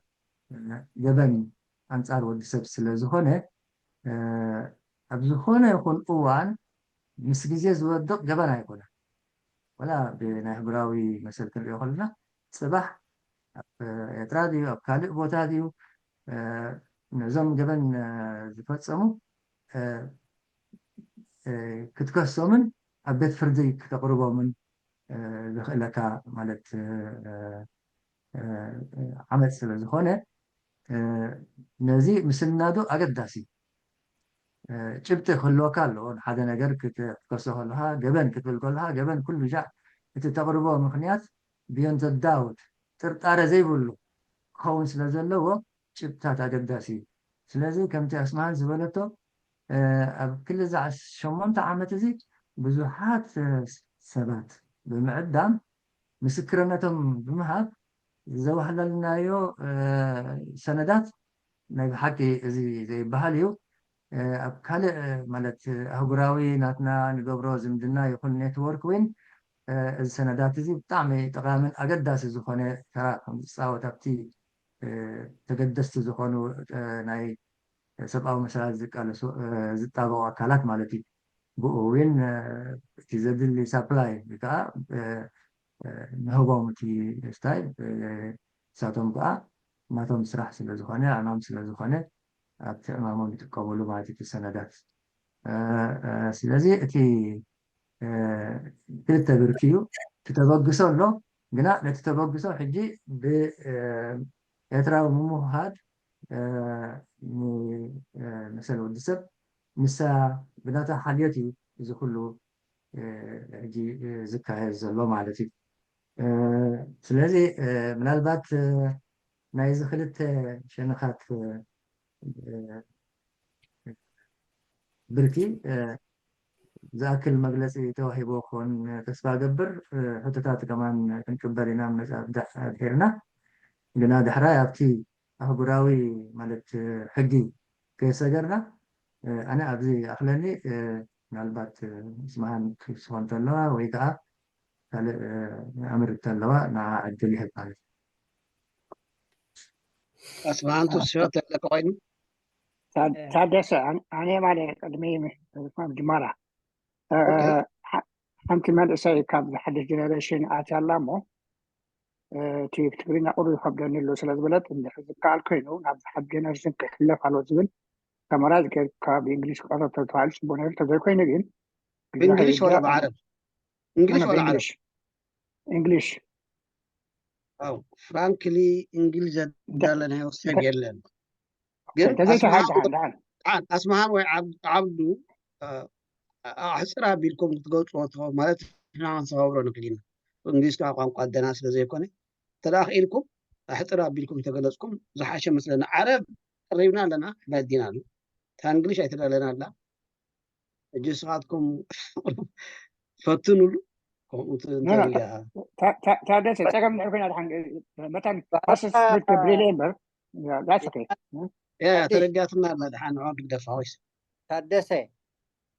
ገበን ኣንፃር ወዲ ሰብ ስለ ዝኾነ ኣብ ዝኾነ ይኹን እዋን ምስ ግዜ ዝወድቕ ገበን ኣይኮነን። ወላ ብናይ ኣህጉራዊ መሰል ክንሪኦ ከለና ፅባሕ ኣብ ኤርትራ ድዩ ኣብ ካልእ ቦታ ድዩ ነዞም ገበን ዝፈፀሙ ክትከሶምን ኣብ ቤት ፍርዲ ክተቕርቦምን ዘኽእለካ ማለት ዓመፅ ስለ ዝኾነ ነዚ ምስናዱ ኣገዳሲ ጭብጢ ክህልወካ ኣለዎ። ንሓደ ነገር ክትከሶ ከለካ ገበን ክትብል ከለካ ገበን ኩሉ ሻዕ እቲ ተቕርቦ ምኽንያት beyond the doubt ጥርጣረ ዘይብሉ ክኸውን ስለ ዘለዎ ጭብጥታት ኣገዳሲ እዩ። ስለዚ ከምቲ ኣስማሃን ዝበለቶ ኣብ ክልተ ሸሞንተ ዓመት እዚ ብዙሓት ሰባት ብምዕዳም ምስክርነቶም ብምሃብ ዘዋህለልናዮ ሰነዳት ናይ ብሓቂ እዚ ዘይበሃል እዩ። ኣብ ካልእ ማለት ኣህጉራዊ ናትና ንገብሮ ዝምድና ይኹን ኔትወርክ እውን እዚ ሰነዳት እዚ ብጣዕሚ ጠቓምን ኣገዳሲ ዝኾነ ተራ ከም ዝፃወት ኣብቲ ተገደስቲ ዝኾኑ ናይ ሰብኣዊ መሰላት ዝቃለሱ ዝጣበቑ ኣካላት ማለት እዩ። ብኡ እውን እቲ ዘድሊ ሳፕላይ ወይ ከዓ ንህቦም እቲ ስታይ ንሳቶም ከዓ ናቶም ስራሕ ስለ ዝኾነ ዕማም ስለ ዝኾነ ኣብቲ ዕማሞም ይጥቀምሉ ማለት እቲ ሰነዳት። ስለዚ እቲ ክልተ ብርኪ እዩ። እቲ ተበግሶ ኣሎ፣ ግና ነቲ ተበግሶ ሕጂ ብኤርትራዊ ምምውሃድ ንመሰል ወዲ ሰብ ንሳ ብናታ ሓልዮት እዩ እዚ ኩሉ ሕጂ ዝካየድ ዘሎ ማለት እዩ። ስለዚ ምናልባት ናይዚ ክልተ ሸነኻት ብርኪ ዝኣክል መግለፂ ተዋሂቦ ክኾን ተስፋ ገብር። ሕቶታት ከማን ክንቅበል ኢና መፃ ድሒርና። ግና ዳሕራይ ኣብቲ ኣህጉራዊ ማለት ሕጊ ከይሰገርና ኣነ ኣብዚ ኣኽለኒ። ምናልባት ስምሃን ክስኾ እንተለዋ ወይ ከዓ ካልእ ኣምር እንተለዋ ንዓ ዕድል ይህብ ማለት እዩ። ኣስማሃን ትስዮ ተለቀ ኮይኑ ታደሰ ኣነ ማለት ቅድሚ ጅማራ ሓንቲ መንእሰይ ካብ ሓድሽ ጀነሬሽን ኣትያ ኣላ እሞ እቲ ትግርኛ ቁሩብ ይከብደኒ ኣሎ ስለ ዝበለት እንድሕር ዝከኣል ኮይኑ ናብ ሓድሽ ጀነሬሽን ክሕለፍ ኣሎ ዝብል ሰመራይዝ ጌርካ ብእንግሊሽ ክቐርብ ተባሂሉ ፅቡቅ ነይሩ። ተዘይኮይኑ ግን ብእንግሊሽ ወላ ብዓረብ? እንግሊሽ ወላ ዓረብ? እንግሊሽ። ፍራንክሊ እንግሊዝ እንዳለ ናይ ወሰድ የለን። ግን ኣስማሃን ወይ ዓብዱ ኣሕፅር ኣቢልኩም ክትገልፅዎ ትኸ- ማለት ንሕና ክንሰባብሮ ንክእል ኢና። እንግሊዝ ከዓ ቋንቋ ኣደና ስለ ዘይኮነ፣ እንተ ደኣ ክኢልኩም ኣሕፅር ኣቢልኩም ተገለፅኩም ዝሓሸ መስለና። ዓረብ ቀሪብና ኣለና፣ ሕዳጅ ዲና ኣሎ። እታ እንግሊሽ ኣይተዳለና ኣላ። ሕጂ ንስኻትኩም ፈትኑሉ። ከምኡ ት- ኖ፣ ኖ፣ እንተልያ ታ- ታ- ታደሰ፣ ጸገም እንድሕር ኮይና ድሓን መታን ፓስስ ብሪሌ እምበር። ያ፣ that's okay። ያ፣ ሓድሽ ተረዲኣትና ኣላ። ደሓን ንዑ ንግደፋ ወይስ? ታደሰ፣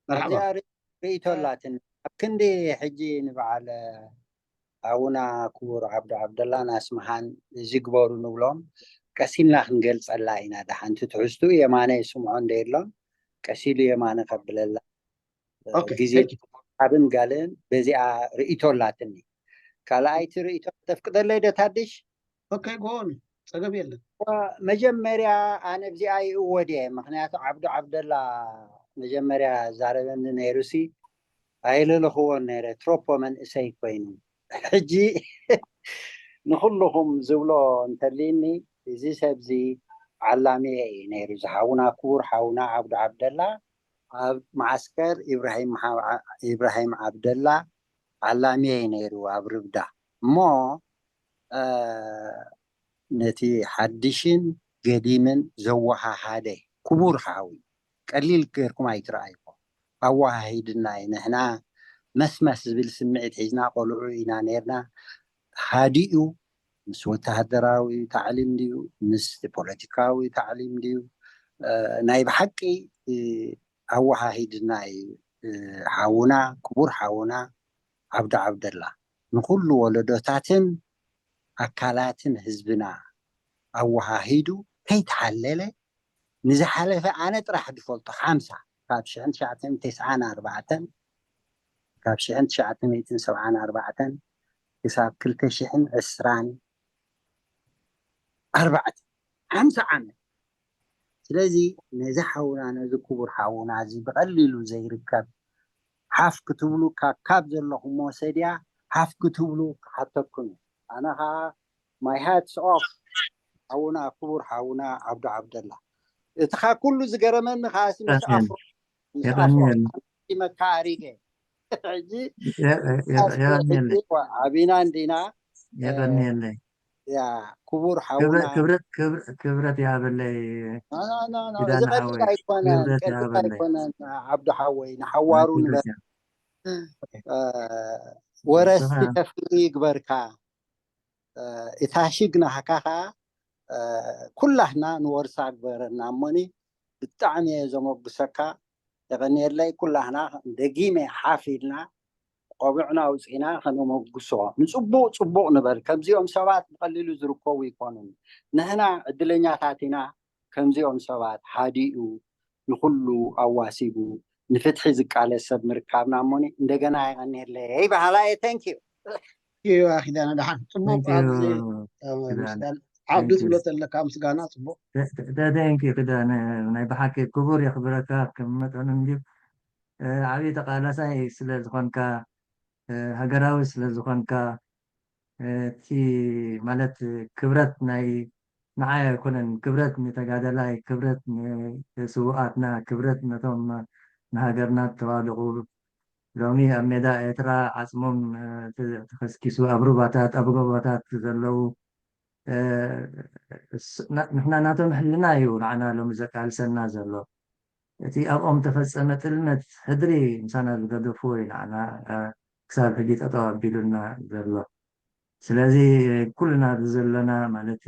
መርሓባ። እዚኣ ር- ርእይቶ ኣላትኒ። ኣብ ክንዲ ሕጂ ንበዓል ኣቡና ክቡር ዓብዱ ዓብደላን ኣስመሃን እዚ ግበሩ ንብሎም፣ ቀሲልና ክንገልጸላ ኢና። ደሓንቲ ትሕዝቱ የማነ ስምዖ እንደ የሎን፣ ቀሲሉ የማነ ከብለላ። ኦኬ፣ ግዜ thank you። ሓብን ጋልን በዚኣ ርእይቶ ኣላትኒ። ካልኣይቲ ርእይቶ ተፍቅደለይ ዶ ታድሽ? ኦኬ፣ ጎን ጸገም የለን። መጀመርያ ኣነ ብዚኣ ይእወድ እየ። ምክንያቱ ዓብዱ ዓብደላ መጀመርያ ዛረበኒ ነይሩሲ፣ ኣይለለኽዎን ነይረ። ትሮፖ መንእሰይ ኮይኑ። ሕጂ ንኹልኹም ዝብሎ እንተልይኒ፣ እዚ ሰብዚ ዓላምየ እዩ ነይሩ። ዝሓውና፣ ክቡር ሓውና ዓብዱ ዓብደላ ኣብ መዓስከር ኢብራሂም ሓ- ኢብራሂም ዓብደላ ዓላምየ እዩ ነይሩ ኣብ ርብዳ። እሞ፣ እ፣ ነቲ ሓድሽን ገዲምን ዘወሃሃደ ክቡር ሓዊ፣ ቀሊል ጌርኩም ኣይትረኣይዎ። ኣወሃሂድና እዩ። ንሕና መስመስ ዝብል ስምዒት ሒዝና ቆልዑ ኢና ነይርና። ሃዲኡ ምስ ወተሃደራዊ ታዕሊም ድዩ፣ ምስ ፖለቲካዊ ታዕሊም ድዩ፣ እ፣ ናይ ብሓቂ፣ እ፣ ኣወሃሂድና እዩ። እ፣ ሓውና፣ ክቡር ሓውና ዓብዱ ዓብደላ ንኹሉ ወለዶታትን ኣካላትን ህዝብና ኣወሃሂዱ ከይተሓለለ፣ ንዝሓለፈ ኣነ ጥራሕ ዝፈልጦ ሓምሳ፣ ካብ ሽሕን ትሽዓተን ሚእትን ተስዓን ኣርባዕተን፣ ካብ ሽሕን ትሽዓተን ሚእትን ሰብዓን ኣርባዕተን ክሳብ ክልተ ሽሕን ዕስራን ኣርባዕተን፣ ሓምሳ ዓመት። ስለዚ ነዚ ሓውና፣ ነዚ ክቡር ሓውና እዚ ብቐሊሉ ዘይርከብ፣ ሓፍ ክትብሉ ካብ፣ ካብ ዘለኹሞ ሰድያ ሓፍ ክትብሉ ክሓተኩም እዩ። ኣነ ኸዓ my hats off ሓውና፣ ክቡር ሓውና ዓብዱ ዓብደላ። እቲ ኻ ኩሉ ዝገረመኒ ኸዓ ሲ ምስ የቐንየልና። ኣፍሮ፣ ምስ ኣፍሮ የቐንየልና። መካ ኣሪገ። ሕጂ የ- የ- ኣስመ የቐንየልና። ሕጂ ዓቢና እንዲና። የቐንየለይ። ያ፣ ክቡር ሓውና። ክብረት፣ ክብረት፣ ክብረት ይሃበለይ። ኖ፣ ኖ፣ ኖ፣ ኖ፣ እዚ ኪዳነ ቀሊል ሓወይ። ኣይኮነን፣ ክብረት ቀሊል ይሃበለይ። ኣይኮነን። ዓብዱ ሓወይ፣ ንሓዋሩ ናይ ንበር። ክብረት ይሃ- እ፣ ወረስቲ ንስኻ ተፍሪ ይግበርካ። እ፣ እታ ሽግ ናህካ ኸዓ፣ እ፣ ኩላህና ንወርሳ ግበረና እሞኒ፣ ብጣዕሚ እየ ዘመጉሰካ። የቐንየለይ። ኩላህና ደጊመ ሓፍ ኢልና ቆቢዕና ኣውፂእና ከነመጉሶ። ንፅቡቕ ፅቡቕ ንበል። ከምዚኦም ሰባት ብቐሊሉ ዝርከቡ ይኮኑን። ንሕና ዕድለኛታት ኢና። ከምዚኦም ሰባት ሃዲኡ፣ ንኹሉ ኣዋሲቡ፣ ንፍትሒ ዝቃለስ ሰብ ምርካብና እሞኒ፣ እንደገና የቐንየለይ በሃላይ። Thank you። ይዋ ኪዳነ፣ ደሓን። ጽቡቕ። Thank you፣ ኣብዚ፣ እ፣ ኪዳነ። ምስጋና፣ ዓብዱ Thank you። ትብሎ ዘለካ ምስጋና ጽቡቕ። ተ- ተ- ተ- thank you፣ ኪዳነ። ናይ ብሓቂ ክቡር የኽብረካ፣ ከም መጠኑ እንድዩ፣ እ፣ ዓብዪ ተቓላሳይ ስለ ዝኾንካ፣ እ፣ ሃገራዊ ስለ ዝኾንካ፣ እ፣ እቲ ማለት ክብረት ናይ ንዓይ ኣይኮነን፣ ክብረት ንተጋደላይ፣ ክብረት ንስውኣትና፣ ክብረት ነቶም ንሃገርና ዝተዋደቑ፣ ሎሚ ኣብ ሜዳ ኤርትራ ዓጽሞም፣ እ፣ ተ- ተኸስኪሱ፣ ኣብ ሩባታት፣ ኣብ ጎቦታት ዘለዉ፣ እ፣ ስ- ና- ንሕና ናቶም ሕልና እዩ ንዓና ሎሚ ዘቃልሰና ዘሎ። እቲ ኣብኦም ተፈጸመ ጥልመት ሕድሪ ምሳና ዝገደፍዎ እዩ ንዓና፣ እ፣ ክሳብ ሕጂ ጠጠው ኣቢሉና ዘሎ። ስለዚ ኩልና ኣብዚ ዘለና ማለት፣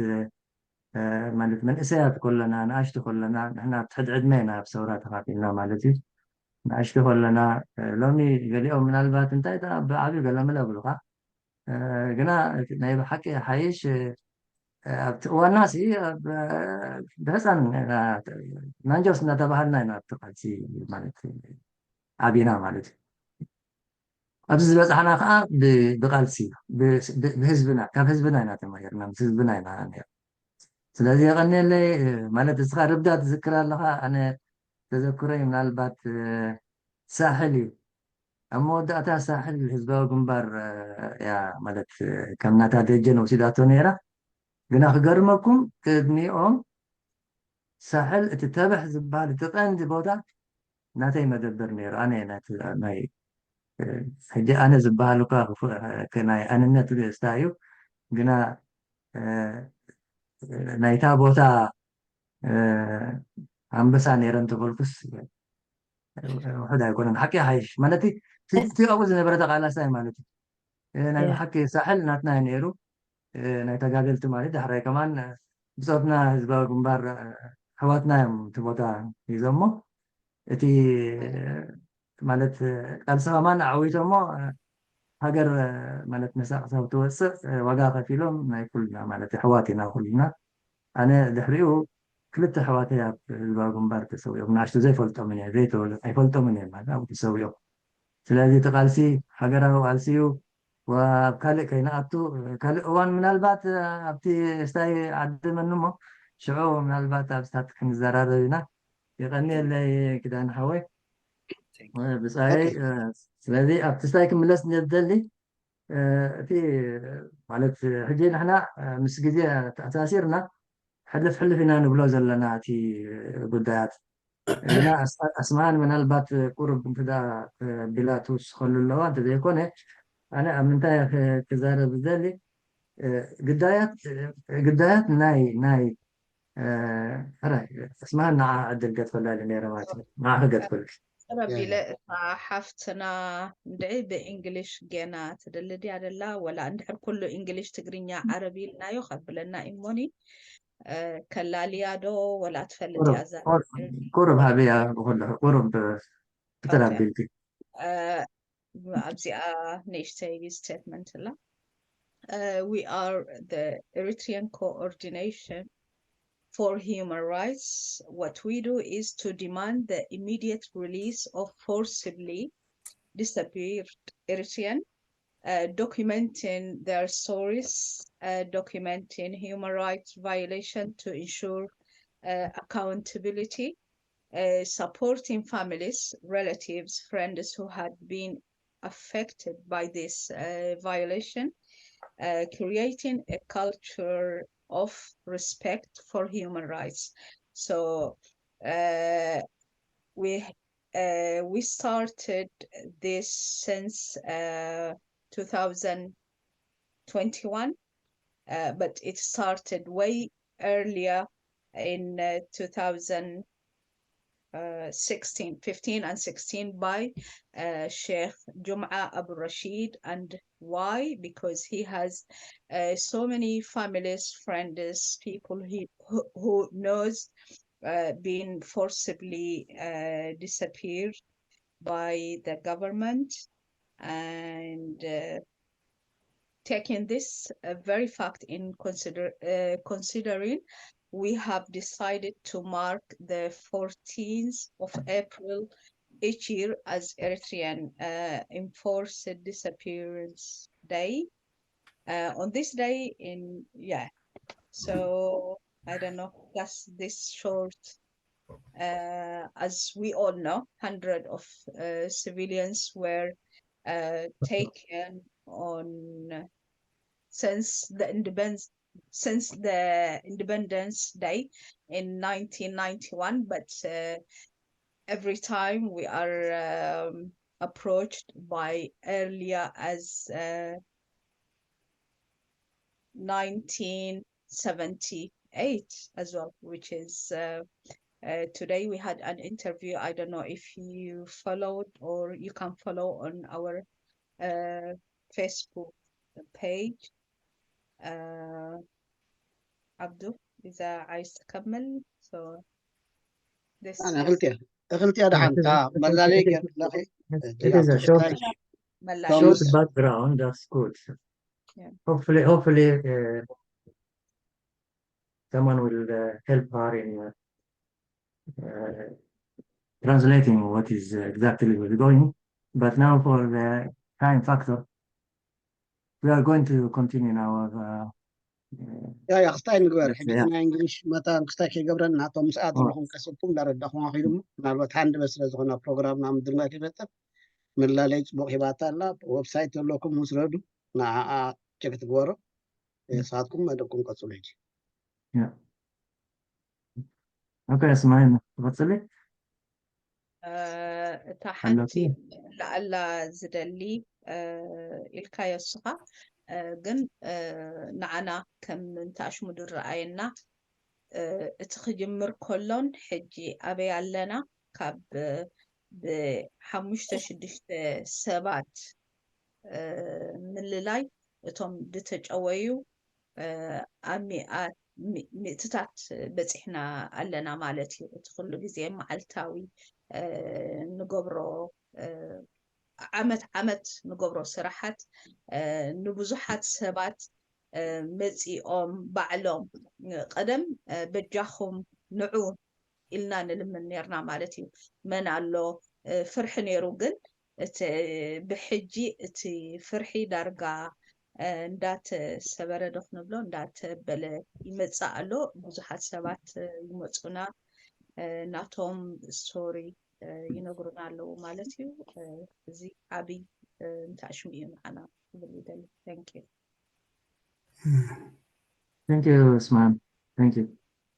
እ፣ ማለት መንእሰያት ከለና፣ ንኣሽቱ ከለና፣ ንሕና ኣብ ትሕቲ ዕድመ ኢና ኣብ ሰውራ ተኻፊልና ማለት እዩ። ንኣሽቱ ከለና፣ እ፣ ሎሚ ገሊኦም ምናልባት እንታይ ደኣ ብዓብዩ ገለመለ ይብሉኻ። እ፣ ግና እቲ ናይ ብሓቂ ሓይሽ፣ እ፣ ኣብቲ እዋንና ሲ ኣብ፣ እ፣ ብህፃን ኢና፣ ናንጆስ እናተባሃልና ኢና ኣብቲ ቃልሲ ማለት ዓቢና ማለት እዩ። ኣብዚ ዝበፃሕና ከዓ ብ- ብቃልሲ እዩ። ብ- ብ- ብህዝብና፣ ካብ ህዝብና ኢና ተማሂርና፣ ምስ ህዝብና ኢና ነር። ስለዚ የቐንየለይ። እ፣ ማለት እስኻ ርብዳ ትዝክር ኣለኻ፣ ኣነ ተዘክሮይ ምናልባት፣ እ፣ ሳሕል እዩ። ኣብ መወዳእታ ሳሕል ህዝባዊ ግንባር፣ እ፣ እያ ማለት፣ እ፣ ከም ናታ ደጀን ወሲዳቶ ነይራ። ግና ክገርመኩም ቅድሚኦም ሳሕል እቲ ተበሕ ዝበሃል እቲ ቀንዲ ቦታ ናተይ መደብር ነይሩ። ኣነ ናይ ሕጂ ኣነ ዝበሃል እኳ ናይ ኣንነት ስታ እዩ፣ ግና ናይታ ቦታ ኣንበሳ ነይረ እንተበልኩስ ውሕድ ኣይኮነን። ሓቂ ሓይሽ ማለት እቲ ኣብኡ ዝነበረ ተቃላሳይ ማለት እዩ። ናይ ሓቂ ሳሕል ናትና ነይሩ፣ ናይ ተጋደልቲ ማለት ዳሕራይ ከማን ብፆትና ህዝባዊ ግንባር ኣሕዋትና እዮም እቲ ቦታ ሒዞሞ። እቲ ማለት ቃልሲ ከማን ኣዕዊቶሞ ሃገር ማለት ነሳ ክሳብ ትወፅእ ዋጋ ከፊሎም ናይ ኩልና ማለት ኣሕዋት ኢና ኩልና። ኣነ ድሕሪኡ ክልተ ኣሕዋተይ ኣብ ህዝባዊ ግንባር ተሰዊኦም፣ ንኣሽቱ ዘይፈልጦምን እየ ዘይተወለ ኣይፈልጦምን እየ ማለት ኣብኡ ተሰዊኦም። ስለዚ እቲ ቃልሲ ሃገራዊ ቃልሲ እዩ። ኣብ ካልእ ከይንኣቱ ካልእ እዋን ምናልባት ኣብቲ ስታይ ዓደመኒ እሞ ሽዑ ምናልባት ኣብስታት ክንዘራረብ ኢና። የቐንየለይ ክዳን ሓወይ ብፃይ። ስለዚ ኣብቲ ስታይ ክምለስ ዝደሊ እቲ ማለት ሕጂ ንሕና ምስ ግዜ ተኣሳሲርና ሕልፍ ሕልፍ ኢና ንብሎ ዘለና እቲ ጉዳያት እና ኣስማን ምናልባት ቁርብ እንተ ቢላ ትውስኸሉ ኣለዋ እንተዘይኮነ ኣነ ኣብ ምንታይ ክዛረብ ዝደሊ ግዳያት ግዳያት ናይ ናይ ሕራይ ኣስማን ንዓ ዕድል ገድፈላሊ ነይረ ማለት እዩ። ንዓ ክገድፈልክ ረቢለ እታ ሓፍትና እንድዒ ብእንግሊሽ ገና ትደሊ ድያ ደላ ወላ እንድሕር ኩሉ እንግሊሽ ትግርኛ ዓረብ ኢልናዮ ከብለና ኢሞኒ ከላልያ ዶ ወላ ትፈልጥ እያ እዛ ቁሩብ ሃብያ ብኩሉ ቁሩብ ብተላቢልቲ ኣብዚኣ ንእሽተይ statement ላ we are the Eritrean coordination for human rights. What we do is to demand the immediate release of forcibly disappeared Eritrean, uh, documenting their stories, uh, documenting human rights violation to ensure uh, accountability, uh, supporting families, relatives, friends who had been affected by this uh, violation, uh, creating a culture of respect for human rights. So uh, we uh, we started this since uh, two thousand twenty-one, uh, but it started way earlier in uh, two thousand uh, sixteen, fifteen and sixteen by uh, Sheikh Jum'a Abu Rashid. And why? Because he has uh, so many families, friends, people he, who, who knows uh, been forcibly uh, disappeared by the government. And uh, taking this uh, very fact in consider uh, considering, we have decided to mark the fourteenth of April each year as Eritrean uh, Enforced Disappearance Day. Uh, on this day, in yeah, so I don't know, just this short. Uh, as we all know, hundred of uh, civilians were uh, taken on since the independence since the Independence Day in nineteen ninety-one, but uh, every time we are um, approached by earlier as uh, nineteen seventy-eight as well, which is uh, uh, today we had an interview. I don't know if you followed or you can follow on our uh, Facebook page. Uh, Abdu, is that I second? So this أنا أخلتي أخلتي أنا حنتا ملالي It is a short, short background, that's good. Yeah. Hopefully, hopefully, uh, someone will uh, help her in uh, uh, translating what is exactly going. But now, for the time factor, we are going to continue in our. Uh, ያ ያ ክስታይ ንግበር ሕጂ ናይ እንግሊሽ መታን ክስታይ ከይገብረና እቶም ምስኣ ዘለኹም ከስብኩም እንዳረዳኹም ኣኺሉ ምናልባት ሃንድ በስ ስለ ዝኾነ ፕሮግራምና ምድርና ይበጥር። መላለይ ፅቡቅ ሂባታ ኣላ። ዌብሳይት ዘለኩም ምስ ረዱ ንዓኣ ቸክ ትግበሮ። ንስኻትኩም መደብኩም ቀፅሉ ሕጂ። ኦኬ ስማይና ትቐፅሊ። እታ ሓንቲ ለኣላ ዝደሊ ኢልካዮ እስኻ፣ ግን ንዓና ከም እንተኣሽሙ ድረኣየና፣ እቲ ክጅምር ከሎን ሕጂ ኣበይ ኣለና፣ ካብ ብሓሙሽተ ሽዱሽተ ሰባት ምልላይ እቶም ዝተጨወዩ ኣብ ሚእትታት በፂሕና ኣለና ማለት እዩ። እቲ ኩሉ ግዜ መዓልታዊ ንገብሮ ዓመት ዓመት ንገብሮ ስራሓት ንብዙሓት ሰባት መፂኦም ባዕሎም ቀደም በጃኹም ንዑ ኢልና ንልምን ነርና ማለት እዩ። መን ኣሎ ፍርሒ ነይሩ፣ ግን እቲ ብሕጂ እቲ ፍርሒ ዳርጋ እንዳተሰበረ ዶ ክንብሎ እንዳተበለ ይመፅእ ኣሎ። ብዙሓት ሰባት ይመፁና ናቶም ስቶሪ ይነግሩና ኣለዉ ማለት እዩ። እዚ ዓብይ እንተኣሽሙ እዩ ንዓና ክብል ይደሊ። Thank you። Thank you ስማን። Thank you።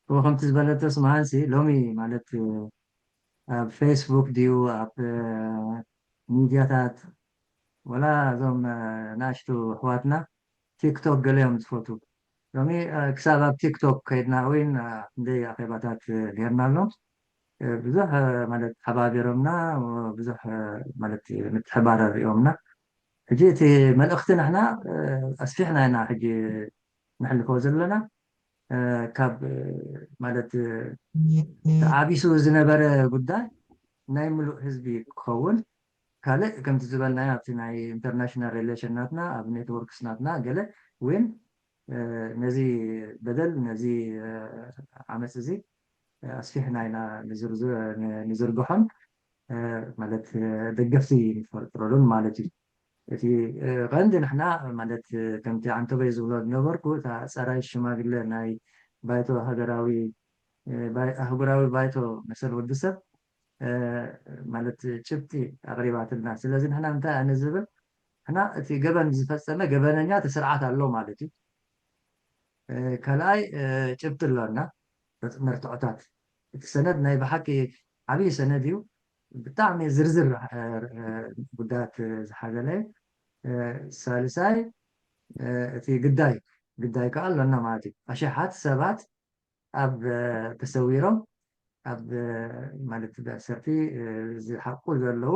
ከምቲ ዝበለቶ ስማን ሲ ሎሚ ማለት ኣብ ፌስቡክ ድዩ ኣብ ሚድያታት ወላ እዞም ናሽቱ ኣሕዋትና ቲክቶክ ገለ እዮም ዝፈቱ። ሎሚ ክሳብ ኣብ ቲክቶክ ከይድና እውን ክንደይ ኣኼባታት ጌርና ኣሎ። ብዙሕ ማለት ሓባቢሮምና፣ ብዙሕ ማለት ምትሕባረር ሪኦምና። ሕጂ እቲ መልእኽቲ ንሕና ኣስፊሕና ኢና ሕጂ ነሕልፎ ዘለና። ካብ ማለት ተዓቢሱ ዝነበረ ጉዳይ ናይ ምሉእ ህዝቢ ክኸውን፣ ካልእ ከምቲ ዝበልናዮ ኣብቲ ናይ ኢንተርናሽናል ሪሌሽን ናትና ኣብ ኔትወርክስ ናትና ገለ እውን ነዚ በደል ነዚ ዓመፅ እዚ ኣስፊሕና ኢና ንዝርግሖን ማለት ደገፍቲ ንፈጥረሉን ማለት እዩ። እቲ ቀንዲ ንሕና ማለት ከምቲ ዓንተበይ ዝብሎ ዝነበርኩ እታ ፀራይ ሽማግለ ናይ ባይቶ ሃገራዊ ኣህጉራዊ ባይቶ መሰል ወዲ ሰብ ማለት ጭብጢ ኣቕሪባትልና። ስለዚ ንሕና እንታይ ኣነ ዝብል ንሕና እቲ ገበን ዝፈፀመ ገበነኛ እቲ ስርዓት ኣሎ ማለት እዩ። ካልኣይ ጭብጢ ኣሎና መርትዖታት። እቲ ሰነድ ናይ ብሓቂ ዓብዪ ሰነድ እዩ። ብጣዕሚ ዝርዝር ጉዳያት ዝሓዘለ። ሳልሳይ እቲ ግዳይ ግዳይ ከዓ ኣሎና ማለት እዩ። ኣሽሓት ሰባት ኣብ ተሰዊሮም ኣብ ማለት ብኣሰርፊ ዝሓቁ ዘለዉ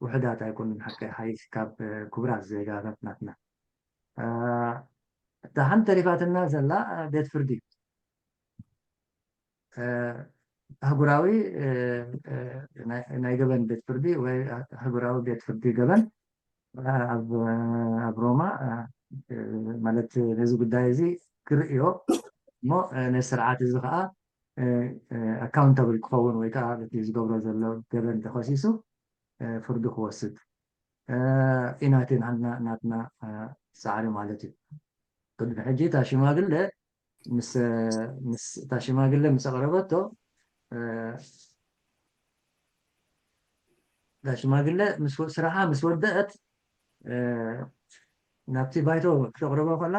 ውሕዳት ኣይኮኑን። ሓቂ ሓይሽ ካብ ክቡራት ዜጋታት ናትና። እታ ሓንቲ ተሪፋትና ዘላ ቤት ፍርዲ ኣህጉራዊ ናይ ገበን ቤት ፍርዲ ወይ ኣህጉራዊ ቤት ፍርዲ ገበን ኣብ ሮማ ማለት ነዚ ጉዳይ እዚ ክርእዮ እሞ ነዚ ስርዓት እዚ ከዓ ኣካውንታብል ክኸውን ወይ ከዓ በቲ ዝገብሮ ዘሎ ገበን ተኸሲሱ ፍርዱ ክወስድ ኢና እቲ ናትና ፃዕሪ ማለት እዩ። ቅድሚ ሕጂ እታ ሽማግለ ምስ ምስ እታ ሽማግለ ምስ ኣቕረበቶ እታ ሽማግለ ምስ ስራሓ ምስ ወደአት ናብቲ ባይቶ ክተቕርቦ ከላ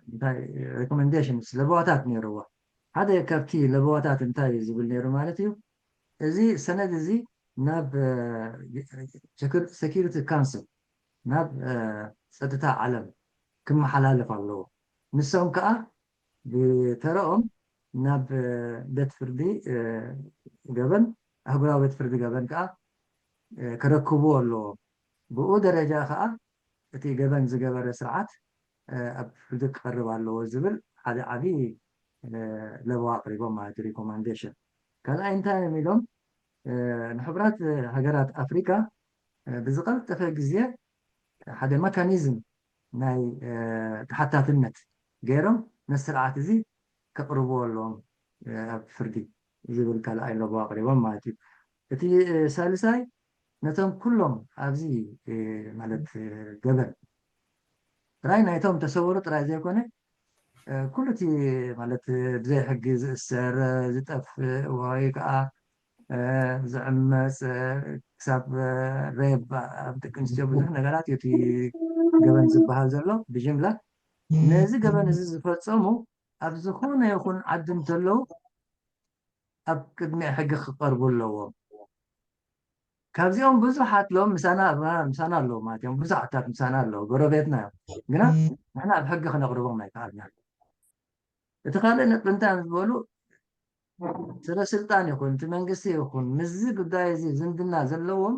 እንታይ ሬኮሜንዴሽንስ ለበዋታት ነይርዎ። ሓደ ካብቲ ለበዋታት እንታይ ዝብል ነይሩ ማለት እዩ፣ እዚ ሰነድ እዚ ናብ ሴኪሪቲ ካውንስል ናብ ፀጥታ ዓለም ክመሓላለፍ ኣለዎ። ንሶም ከዓ ብተረኦም ናብ ቤት ፍርዲ ገበን ኣህጉራዊ ቤት ፍርዲ ገበን ከዓ ከረክብዎ ኣለዎም። ብኡ ደረጃ ከዓ እቲ ገበን ዝገበረ ስርዓት ኣብ ፍርዲ ክቐርብ ኣለዎ ዝብል ሓደ ዓብዪ ለበዋ ኣቕሪቦም ማለት እዩ፣ ሪኮማንዴሽን። ካልኣይ እንታይ እዮም ኢሎም? ንሕቡራት ሃገራት ኣፍሪካ ብዝቐልጠፈ ግዜ ሓደ መካኒዝም ናይ ተሓታትነት ገይሮም ነቲ ስርዓት እዚ ከቕርብዎ ኣለዎም ኣብ ፍርዲ ዝብል ካልኣይ ለበዋ ኣቕሪቦም ማለት እዩ። እቲ ሳልሳይ ነቶም ኩሎም ኣብዚ ማለት ገበን ጥራይ ናይቶም ተሰወሩ ጥራይ ዘይኮነ ኩሉ እቲ ማለት ብዘይ ሕጊ ዝእሰር ዝጠፍእ ወይ ከዓ ዝዕመፅ ክሳብ ሬብ ኣብ ደቂ ኣንስትዮ ብዙሕ ነገራት እዩ እቲ ገበን ዝበሃል ዘሎ ብጅምላ። ነዚ ገበን እዚ ዝፈፀሙ ኣብ ዝኾነ ይኹን ዓዲ እንተለዉ ኣብ ቅድሚ ሕጊ ክቐርቡ ኣለዎም። ካብዚኦም ብዙሓት ሎም ምሳና ምሳና ኣለዉ ማለት እዮም። ብዙሓታት ምሳና ኣለዉ፣ ጎረቤትና እዮም። ግና ንሕና ኣብ ሕጊ ክነቕርቦም ኣይከኣልናን። እቲ ካልእ ነጥቢ እንታይ እዮም ዝበሉ፣ ስለ ስልጣን ይኹን እቲ መንግስቲ ይኹን ምስዚ ጉዳይ እዚ ዝምድና ዘለዎም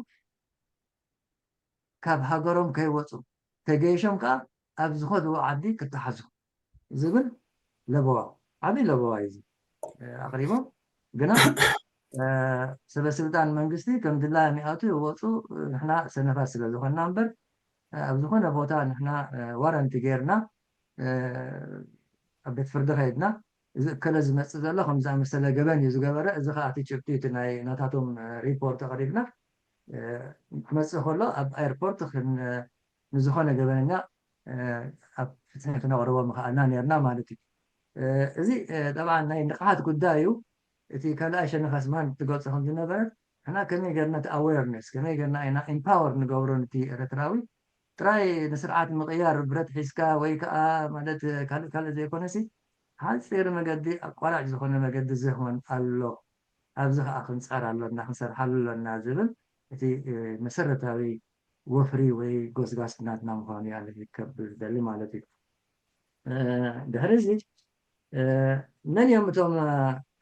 ካብ ሃገሮም ከይወፁ፣ ተገይሾም ከዓ ኣብ ዝኸድዎ ዓዲ ክተሓዙ ዝብል ለበዋ፣ ዓብዪ ለበዋ እዩ እዚ ኣቕሪቦም። ግና ሰበስልጣን መንግስቲ ከም ድላዮም ይኣትዉ ይወፁ፣ ንሕና ሰነፋት ስለ ዝኾንና እምበር ኣብ ዝኾነ ቦታ ንሕና ዋረንቲ ጌርና ኣብ ቤት ፍርዲ ከይድና እዚ እከለ ዝመፅእ ዘሎ ከም ዝኣመሰለ ገበን እዩ ዝገበረ፣ እዚ ከዓ እቲ ጭብጢ እቲ ናይ ናታቶም ሪፖርት ኣቕሪብና ክመፅእ ከሎ ኣብ ኤርፖርት ንዝኾነ ገበነኛ ኣብ ፍትሒ ክነቕርቦ ምኽኣልና ነርና ማለት እዩ። እዚ ጠብዓ ናይ ንቕሓት ጉዳይ እዩ። እቲ ካልኣይ ሸነኽ ኣስማን ትገልፆ ከም ዝነበረት ንሕና ከመይ ገርና እቲ ኣዌርነስ ከመይ ገርና ኢና ኢምፓወር ንገብሮ ነቲ ኤርትራዊ ጥራይ ንስርዓት ምቕያር ብረት ሒዝካ ወይ ከዓ ማለት ካልእ ካልእ ዘይኮነሲ ሓፂር መገዲ ኣቋራጭ ዝኾነ መገዲ ዝህመን ኣሎ። ኣብዚ ከዓ ክንፃር ኣሎና ክንሰርሓሉ ኣሎና ዝብል እቲ መሰረታዊ ወፍሪ ወይ ጎስጋስ ናትና ምዃኑ እያ ከብል ዝደሊ ማለት እዩ። ድሕሪ እዚ መን እዮም እቶም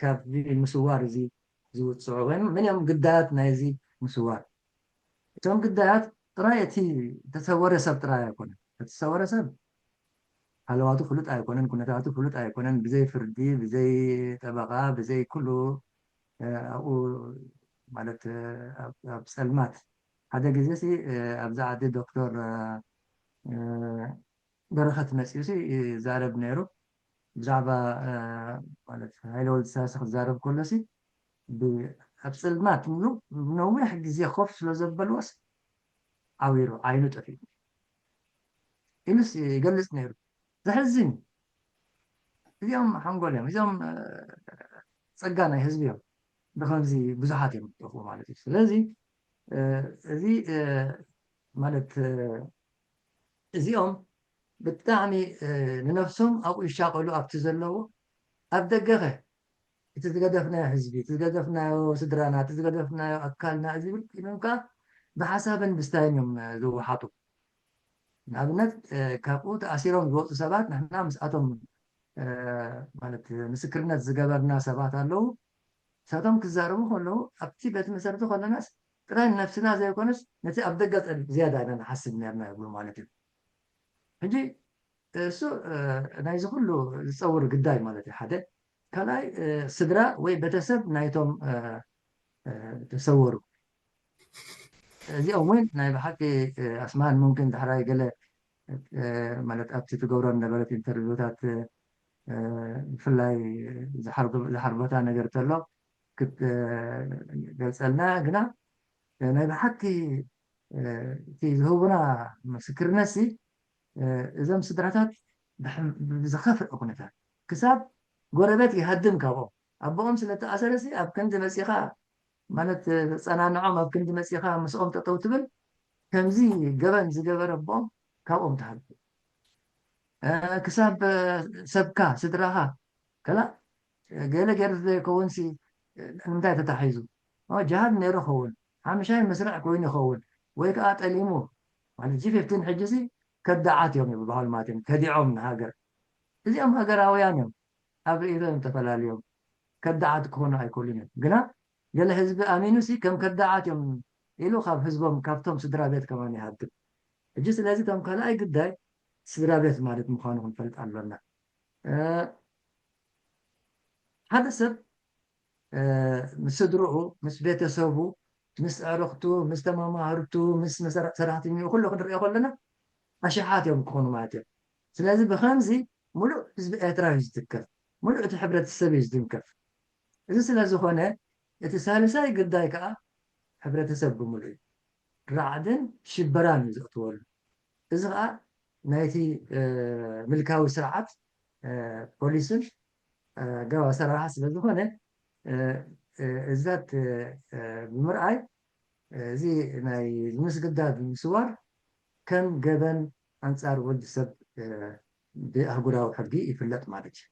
ካብዚ ምስዋር እዚ ዝውፅዑ ወይ መን እዮም ግዳያት ናይዚ ምስዋር? እቶም ግዳያት ጥራይ እቲ ተሰወረ ሰብ ጥራይ ኣይኮነን። እቲ ተሰወረ ሰብ ሃለዋቱ ፍሉጥ ኣይኮነን፣ ኩነታቱ ፍሉጥ ኣይኮነን። ብዘይ ፍርዲ፣ ብዘይ ጠበቓ፣ ብዘይ ኩሉ ኣብኡ ማለት ኣብ ፀልማት ሓደ ግዜ ሲ ኣብዚ ዓዲ ዶክተር በረኸት መፂኡ ሲ ይዛረብ ነይሩ ብዛዕባ ማለት ሃይለ ወልድ ሳሲ ክዛረብ ከሎ ሲ ኣብ ፅልማት ምሉ ነዊሕ ግዜ ኮፍ ስለ ዘበልዎስ ዓዊሩ ዓይኑ ጠፊኡ ኢሉስ ይገልፅ ነይሩ። ዘሕዝን እዚኦም ሓንጎል እዮም፣ እዚኦም ፀጋ ናይ ህዝቢ እዮም። ብከምዚ ብዙሓት እዮም ዝጠፍኡ ማለት እዩ። ስለዚ እዚ ማለት እዚኦም ብጣዕሚ ንነፍሶም ኣብኡ ይሻቐሉ ኣብቲ ዘለዎ ኣብ ደገኸ እቲ ዝገደፍናዮ ህዝቢ እቲ ዝገደፍናዮ ስድራና እቲ ዝገደፍናዮ ኣካልና እዚ ኢሎም ከዓ ብሓሳብን ብስታይን እዮም ዝወሓጡ። ንኣብነት ካብኡ ተኣሲሮም ዝወፁ ሰባት ንሕና ምስኣቶም ማለት ምስክርነት ዝገበርና ሰባት ኣለዉ። ንሳቶም ክዛረቡ ከለዉ ኣብቲ ቤት መሰረቲ ከለናስ ጥራይ ንነፍስና ዘይኮነስ ነቲ ኣብ ደገ ዝያዳ ኢና ንሓስብ ነርና ይብሉ ማለት እዩ። ሕጂ እሱ ናይዚ ኩሉ ዝፀውር ግዳይ ማለት እዩ ሓደ። ካልኣይ ስድራ ወይ ቤተሰብ ናይቶም ተሰወሩ እዚኦም እውን ናይ ብሓቂ ኣስማን ሙምኪን ዳሕራይ ገለ ማለት ኣብቲ ትገብሮ ነበረት ኢንተርቪውታት ብፍላይ ዝሓርበታ ነገር ተሎ ክትገልፀልና ግና ናይ ብሓቂ እቲ ዝህቡና ምስክርነት ሲ እዞም ስድራታት ብዝኸፍእ ኩነታት ክሳብ ጎረቤት ይሃድም ካብኦም ኣቦኦም ስለተኣሰረ ሲ ኣብ ክንዲ መፂኻ ማለት ፀናንዖም ኣብ ክንዲ መፂኻ ምስኦም ጠጠው ትብል ከምዚ ገበን ዝገበረ ኣቦኦም ካብኦም ትሃድም ክሳብ ሰብካ ስድራኻ ከላ ገለ ገይሩ ዘይከውን ሲ ንምንታይ ተታሒዙ ጅሃድ ነይሩ ይኸውን ሓምሻይ መስርዕ ኮይኑ ይኸውን ወይ ከዓ ጠሊሙ ማለት ጂ ፊፍቲን ሕጂ ሲ ከዳዓት እዮም ይበሃሉ ማለት እዮም ከዲዖም ንሃገር እዚኦም ሃገራውያን እዮም ኣብ ርእይቶ እዮም ተፈላልዮም ከዳዓት ክኾኑ ኣይክእሉን እዮም ግና ገለ ህዝቢ ኣሚኑ ሲ ከም ከዳዓት እዮም ኢሉ ካብ ህዝቦም ካብቶም ስድራ ቤት ከማን ይሃድም ሕጂ ስለዚ እቶም ካልኣይ ግዳይ ስድራ ቤት ማለት ምዃኑ ክንፈልጥ ኣሎና ሓደ ሰብ ምስ ስድርኡ ምስ ቤተሰቡ ምስ ዕርኽቱ ምስ ተመማህርቱ ምስ ሰራሕተኛ ኩሉ ክንሪኦ ከለና ኣሽሓት እዮም ክኾኑ ማለት እዮም ስለዚ ብከምዚ ሙሉእ ህዝቢ ኤርትራ እዩ ዝትከፍ ሙሉእ እቲ ሕብረተሰብ እዩ ዝትንከፍ እዚ ስለ ዝኾነ እቲ ሳልሳይ ግዳይ ከዓ ሕብረተሰብ ብምሉእ እዩ ራዕድን ሽበራን እዩ ዘእትወሉ እዚ ከዓ ናይቲ ምልካዊ ስርዓት ፖሊስን ኣገባብ ኣሰራርሓ ስለ ዝኾነ እዚታት ብምርኣይ እዚ ናይ ምስግዳድ ምስዋር ከም ገበን ኣንፃር ወዲ ሰብ ብኣህጉራዊ ሕጊ ይፍለጥ ማለት እዩ።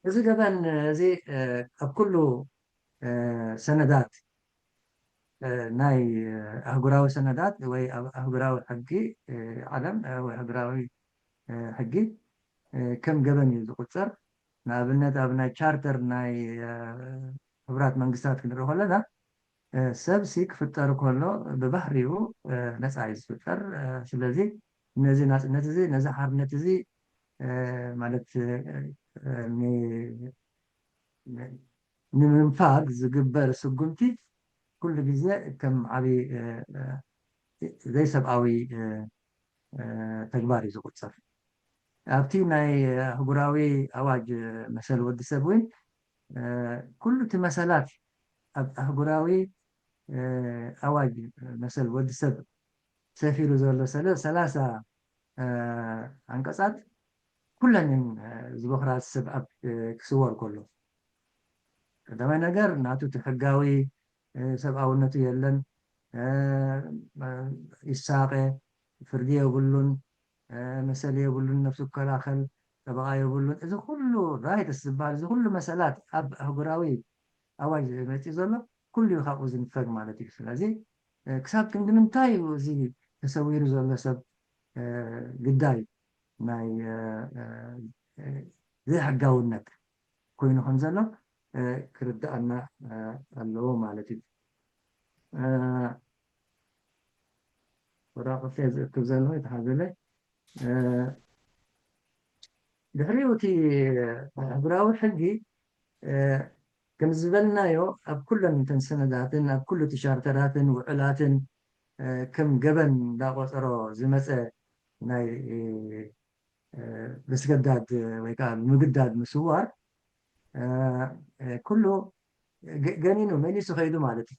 እዚ ገበን እዚ ኣብ ኩሉ ሰነዳት፣ ናይ ኣህጉራዊ ሰነዳት ወይ ኣብ ኣህጉራዊ ሕጊ ዓለም ወይ ኣህጉራዊ ሕጊ ከም ገበን እዩ ዝቁጸር። ንኣብነት ኣብ ናይ ቻርተር ናይ ሕቡራት መንግስታት ክንርኢ ከለና ሰብ ሲ ክፍጠር ከሎ ብባህሪኡ ነፃ እዩ ዝፍጠር። ስለዚ ነዚ ናፅነት እዚ ነዚ ሓርነት እዚ ማለት ንምንፋግ ዝግበር ስጉምቲ ኩሉ ግዜ ከም ዓብዪ ዘይሰብኣዊ ተግባር እዩ ዝቁፀር። ኣብቲ ናይ ኣህጉራዊ ኣዋጅ መሰል ወዲ ሰብ እውን ኩሉ እቲ መሰላት ኣብ ኣህጉራዊ ኣዋጅ መሰል ወዲ ሰብ ሰፊሩ ዘሎ ሰለ ሰላሳ ኣንቀፃት ኩለን ዝቦኽራ ሰብ ኣብ ክስወር ከሎ ቀዳማይ ነገር ናቱ እቲ ሕጋዊ ሰብኣውነቱ የለን፣ ይሳቐ፣ ፍርዲ የብሉን፣ መሰል የብሉን፣ ነብሱ ክከላኸል ጠበቓ የብሉን። እዚ ኩሉ ራይትስ ዝበሃል እዚ ኩሉ መሰላት ኣብ ኣህጉራዊ ኣዋጅ መፂኡ ዘሎ ኩሉ እዩ ካብኡ ዝንፈግ ማለት እዩ። ስለዚ ክሳብ ክንዲ ምንታይ እዩ እዚ ተሰዊሩ ዘሎ ሰብ ግዳይ ናይ ዘይሕጋውነት ኮይኑ ከም ዘሎ ክርድኣና ኣለዎ ማለት እዩ። ወራቕተይ ዝእክብ ዘለኹ ይተሓዘለይ። ድሕሪኡ እቲ ኣህጉራዊ ሕጊ ከም ዝበልናዮ ኣብ ኩለን እተን ሰነዳትን ኣብ ኩሉ እቲ ቻርተራትን ውዕላትን ከም ገበን እንዳቆፀሮ ዝመፀ ናይ ብስገዳድ ወይ ከዓ ብምግዳድ ምስዋር ኩሉ ገኒኑ መሊሱ ከይዱ ማለት እዩ።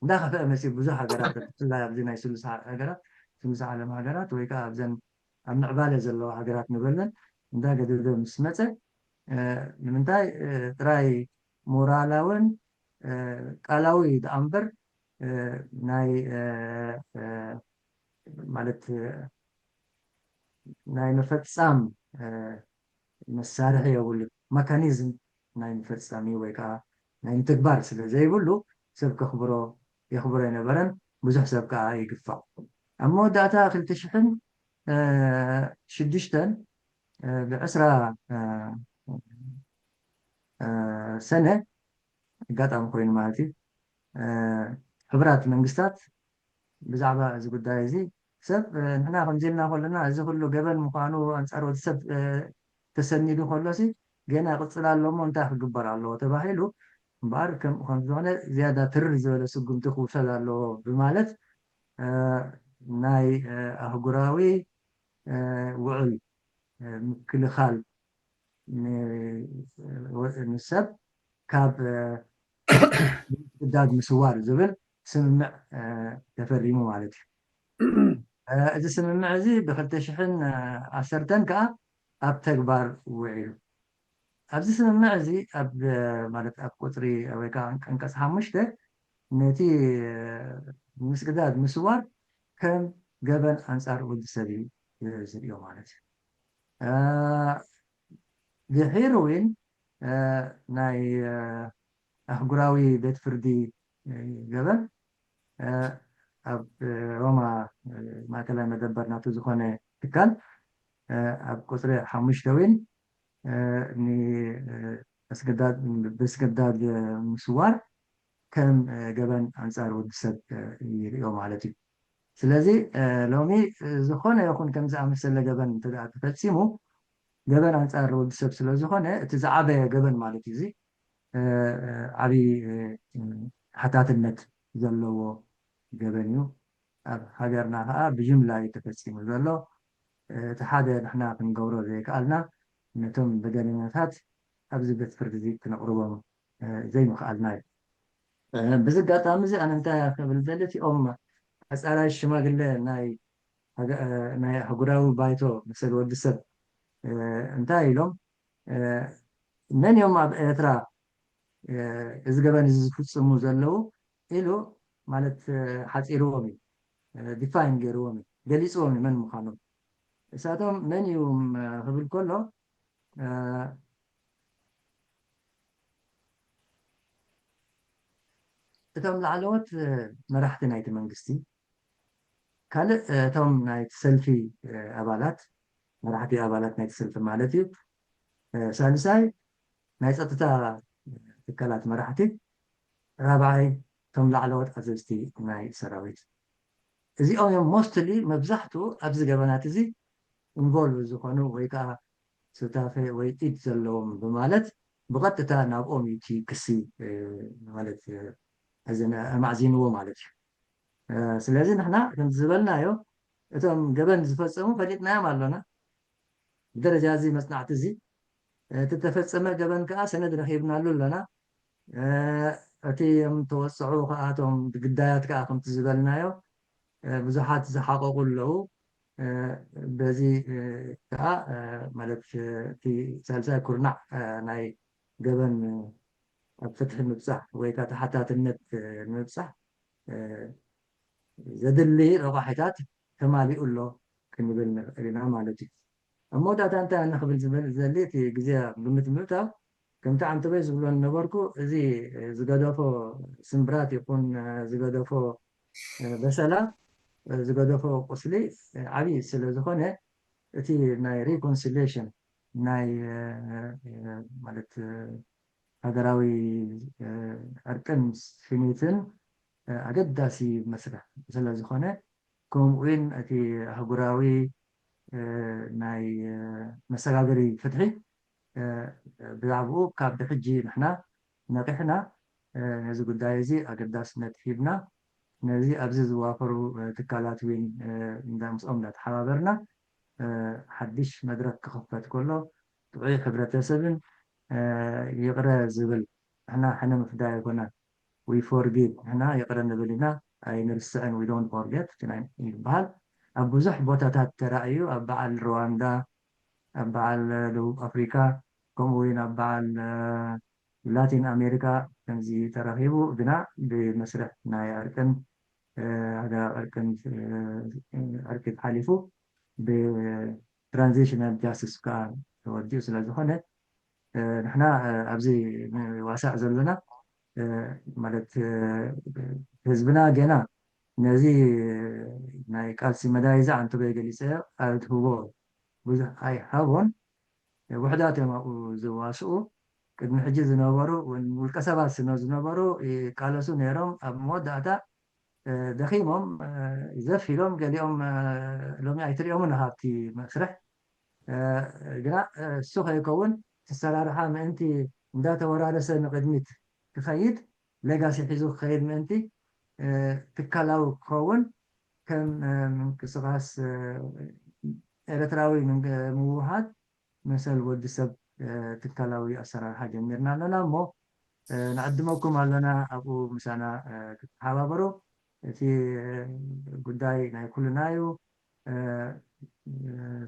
እንዳኸፍአ መፅዩ ብዙሕ ሃገራት ብፍላይ ኣብዚ ናይ ስሉስ ሃገራት ስሉስ ዓለም ሃገራት ወይ ከዓ ኣብዘን ኣብ ምዕባለ ዘለዋ ሃገራት ንበለን እንዳገደደ ምስ መፀ ንምንታይ ጥራይ ሞራላውን ቃላዊ ደኣ እምበር ናይ ማለት ናይ መፈፃም መሳርሒ የብሉ መካኒዝም ናይ ምፈፃሚ ወይ ከዓ ናይ ምትግባር ስለ ዘይብሉ ሰብ ከኽብሮ የኽብሮ ኣይነበረን። ብዙሕ ሰብ ከዓ ይግፋዕ። ኣብ መወዳእታ ክልተ ሽሕን ሽዱሽተን ብዕስራ ሰነ ኣጋጣሚ ኮይኑ ማለት እዩ ሕቡራት መንግስታት ብዛዕባ እዚ ጉዳይ እዚ ሰብ ንሕና ከምዚ ኢልና ከለና እዚ ኩሉ ገበን ምዃኑ ኣንፃር ወዲ ሰብ ተሰኒዱ ከሎሲ ገና ይቕፅል ኣሎ እሞ እንታይ ክግበር ኣለዎ ተባሂሉ እምበኣር ከም ዝኾነ ዝያዳ ትርር ዝበለ ስጉምቲ ክውሰድ ኣለዎ ብማለት ናይ ኣህጉራዊ ውዕል ምክልኻል ንሰብ ካብ ግዳድ ምስዋር ዝብል ስምምዕ ተፈሪሙ ማለት እዩ። እዚ ስምምዕ እዚ ብ ክልተ ሽሕን ዓሰርተን ከዓ ኣብ ተግባር ውዒሉ። ኣብዚ ስምምዕ እዚ ኣብ ማለት ኣብ ቁፅሪ ወይ ከዓ ኣንቀፅ ሓሙሽተ ነቲ ምስግዳድ ምስዋር ከም ገበን ኣንፃር ወዲ ሰብ እዩ ዝርእዮ ማለት እዩ። ድሒሩ እውን ናይ ኣህጉራዊ ቤት ፍርዲ ገበን ኣብ ሮማ ማእከላይ መደበር ናቱ ዝኾነ ትካል ኣብ ቁፅሪ ሓሙሽተ እውን ብስግዳድ ምስዋር ከም ገበን ኣንፃር ወዲ ሰብ ይርእዮ ማለት እዩ። ስለዚ ሎሚ ዝኾነ ይኹን ከም ዝኣመሰለ ገበን እንተ ተፈፂሙ ገበን ኣንፃር ወዲ ሰብ ስለ ዝኾነ እቲ ዝዓበየ ገበን ማለት እዩ። እዚ ዓብዪ ሓታትነት ዘለዎ ገበን እዩ። ኣብ ሃገርና ከዓ ብጅምላ እዩ ተፈፂሙ ዘሎ። እቲ ሓደ ንሕና ክንገብሮ ዘይከኣልና ነቶም በደለኛታት ኣብዚ ቤት ፍርዲ እዚ ክነቕርቦም ዘይምኽኣልና እዩ። ብዚ ኣጋጣሚ እዚ ኣነ እንታይ ክብል ደሊ እቲኦም ኣፃራይ ሽማግለ ናይ ኣህጉራዊ ባይቶ መሰል ወዲ ሰብ እንታይ ኢሎም መን እዮም ኣብ ኤርትራ እዚ ገበን እዚ ዝፍፅሙ ዘለዉ ኢሉ ማለት ሓፂርዎም እዩ፣ ዲፋይን ገይርዎም እዩ፣ ገሊፅዎም እዩ መን ምዃኖም። እሳቶም መን እዩ ክብል ከሎ እቶም ላዕለዎት መራሕቲ ናይቲ መንግስቲ፣ ካልእ እቶም ናይቲ ሰልፊ ኣባላት፣ መራሕቲ ኣባላት ናይቲ ሰልፊ ማለት እዩ። ሳልሳይ ናይ ጸጥታ ትካላት መራሕቲ፣ ራብዓይ እቶም ላዕለዎት ኣዘዝቲ ናይ ሰራዊት። እዚኦም እዮም ሞስትሊ፣ መብዛሕትኡ ኣብዚ ገበናት እዚ ኢንቮልቭ ዝኾኑ ወይ ከዓ ሱታፌ ወይ ኢድ ዘለዎም ብማለት ብቐጥታ ናብኦም እዩ እቲ ክሲ ማለት ኣማዕዚንዎ ማለት እዩ። ስለዚ ንሕና ከም ዝበልናዮ እቶም ገበን ዝፈጸሙ ፈሊጥናዮም ኣሎና። ብደረጃ እዚ መጽናዕቲ እዚ እቲ ተፈጸመ ገበን ከዓ ሰነድ ረኺብናሉ ኣለና። እቲ ም ተወፅዑ ከኣቶም ግዳያት ከዓ ከምቲ ዝበልናዮ ብዙሓት ዝሓቀቁ ኣለዉ። በዚ ከዓ ማለት እቲ ሳልሳይ ኩርናዕ ናይ ገበን ኣብ ፍትሒ ምብፃሕ ወይ ከዓ ተሓታትነት ንምብፃሕ ዘድሊ ረቋሒታት ተማሊኡ ኣሎ ክንብል ንኽእል ኢና ማለት እዩ። ኣብ መወዳእታ እንታይ ኣነ ክብል ዝብል ዘሊ እቲ ግዜ ግምት ምእታው ከምቲ ዓንተበይ ዝብሎ ነበርኩ፣ እዚ ዝገደፎ ስምብራት ይኹን ዝገደፎ በሰላ ዝገደፎ ቁስሊ ዓብዪ ስለ ዝኾነ እቲ ናይ ሪኮንሲሊሽን ናይ ማለት ሃገራዊ ዕርቅን ስኒትን ኣገዳሲ መስርሕ ስለ ዝኾነ ከምኡ እውን እቲ ኣህጉራዊ ናይ መሰጋገሪ ፍትሒ ብዛዕባኡ ካብ ብሕጂ ንሕና ነቂሕና ነዚ ጉዳይ እዚ ኣገዳስነት ሂብና ነዚ ኣብዚ ዝዋፈሩ ትካላት እውን ምስኦም እንዳተሓባበርና ሓድሽ መድረክ ክኽፈት ከሎ ጥዑይ ሕብረተሰብን ይቕረ ዝብል ንሕና ሕነ ምፍዳይ ኣይኮነን we forgive ንሕና ይቕረ ንብል ኢና ኣይንርስዕን we don't forget ይበሃል ኣብ ብዙሕ ቦታታት ተራእዩ ኣብ በዓል ሩዋንዳ ኣብ በዓል ደቡብ ኣፍሪካ ከምኡ እውን ኣብ በዓል ላቲን ኣሜሪካ ከምዚ ተረኺቡ ግና ብመስርሕ ናይ ዕርቅን ሃገራዊ ዕርቅን ዕርቂ ተሓሊፉ ብትራንዚሽናል ጃስቲስ ከዓ ተወዲኡ ስለ ዝኾነ ንሕና ኣብዚ ዋሳዕ ዘለና ማለት ህዝብና ገና ነዚ ናይ ቃልሲ መዳይ እዚ ኣንተበይ ገሊፀ ኣይትህቦ ብዙሕ ኣይሃቦን ውሕዳት እዮም ኣብኡ ዝዋስኡ ቅድሚ ሕጂ ዝነበሩ ውልቀ ሰባት ስነ ዝነበሩ ይቃለሱ ነይሮም ኣብ መወዳእታ ደኺሞም ዘፍ ኢሎም ገሊኦም ሎሚ ኣይትሪኦምን ኢኻ ኣብቲ መስርሕ ግና እሱ ከይከውን ተሰራርሓ ምእንቲ እንዳተወራረሰ ንቅድሚት ክኸይድ ሌጋሲ ሒዙ ክኸይድ ምእንቲ ትካላዊ ክኸውን ከም ምንቅስቃስ ኤርትራዊ ምውሃድ መሰል ወዲ ሰብ ትካላዊ ኣሰራርሓ ጀሚርና ኣለና እሞ ንዕድመኩም ኣለና ኣብኡ ምሳና ክትተሓባበሩ እቲ ጉዳይ ናይ ኩልና እዩ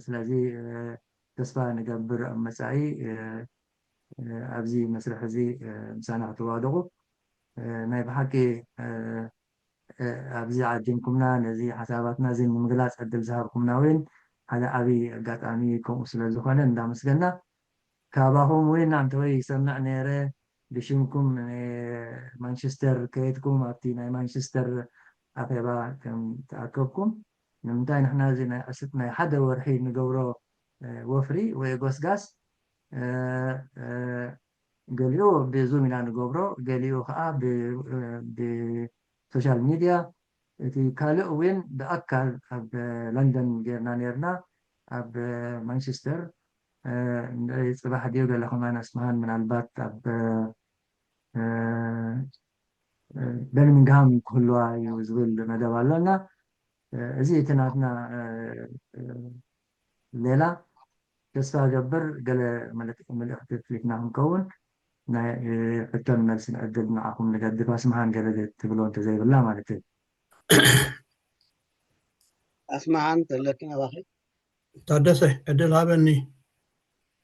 ስለዚ ተስፋ ንገብር ኣብ መፃኢ ኣብዚ መስርሕ እዚ ምሳና ክትዋደቁ ናይ ብሓቂ ኣብዚ ዓዲምኩምና ነዚ ሓሳባትና እዚ ንምግላፅ ዕድል ዝሃብኩምና እውን ሓደ ዓብዪ ኣጋጣሚ ከምኡ ስለ ዝኾነ እንዳመስገና ካባኹም እውን ኣንተወይ ይሰምዕ ነይረ ብሽምኩም ማንቸስተር ከየድኩም ኣብቲ ናይ ማንቸስተር ኣኼባ ከም ተኣከብኩም ንምንታይ ንሕና እዚ ናይ ዕስት ናይ ሓደ ወርሒ ንገብሮ ወፍሪ ወይ ጎስጋስ ገሊኡ ብዙም ኢና ንገብሮ ገሊኡ ከዓ ብሶሻል ሚድያ እቲ ካልእ እውን ብኣካል ኣብ ለንደን ጌርና ነርና ኣብ ማንቸስተር ጽባሕ ድዩ ገለ ከማን ኣስመሃን ምናልባት ኣብ በርሚንግሃም ክህልዋ እዩ ዝብል መደብ ኣሎና እዚ እቲ ናትና ሌላ ተስፋ ገብር ገለ መልእኽቲ ፍሊትና ክንከውን ናይ ሕቶን መልስን ዕድል ንዓኹም ንገድፍ ኣስምሃን ገለ ትብሎ እንተዘይብላ ማለት እዩ ኣስምሃን ዘለኪ ናባኺ ታደሰ ዕድል ሃበኒ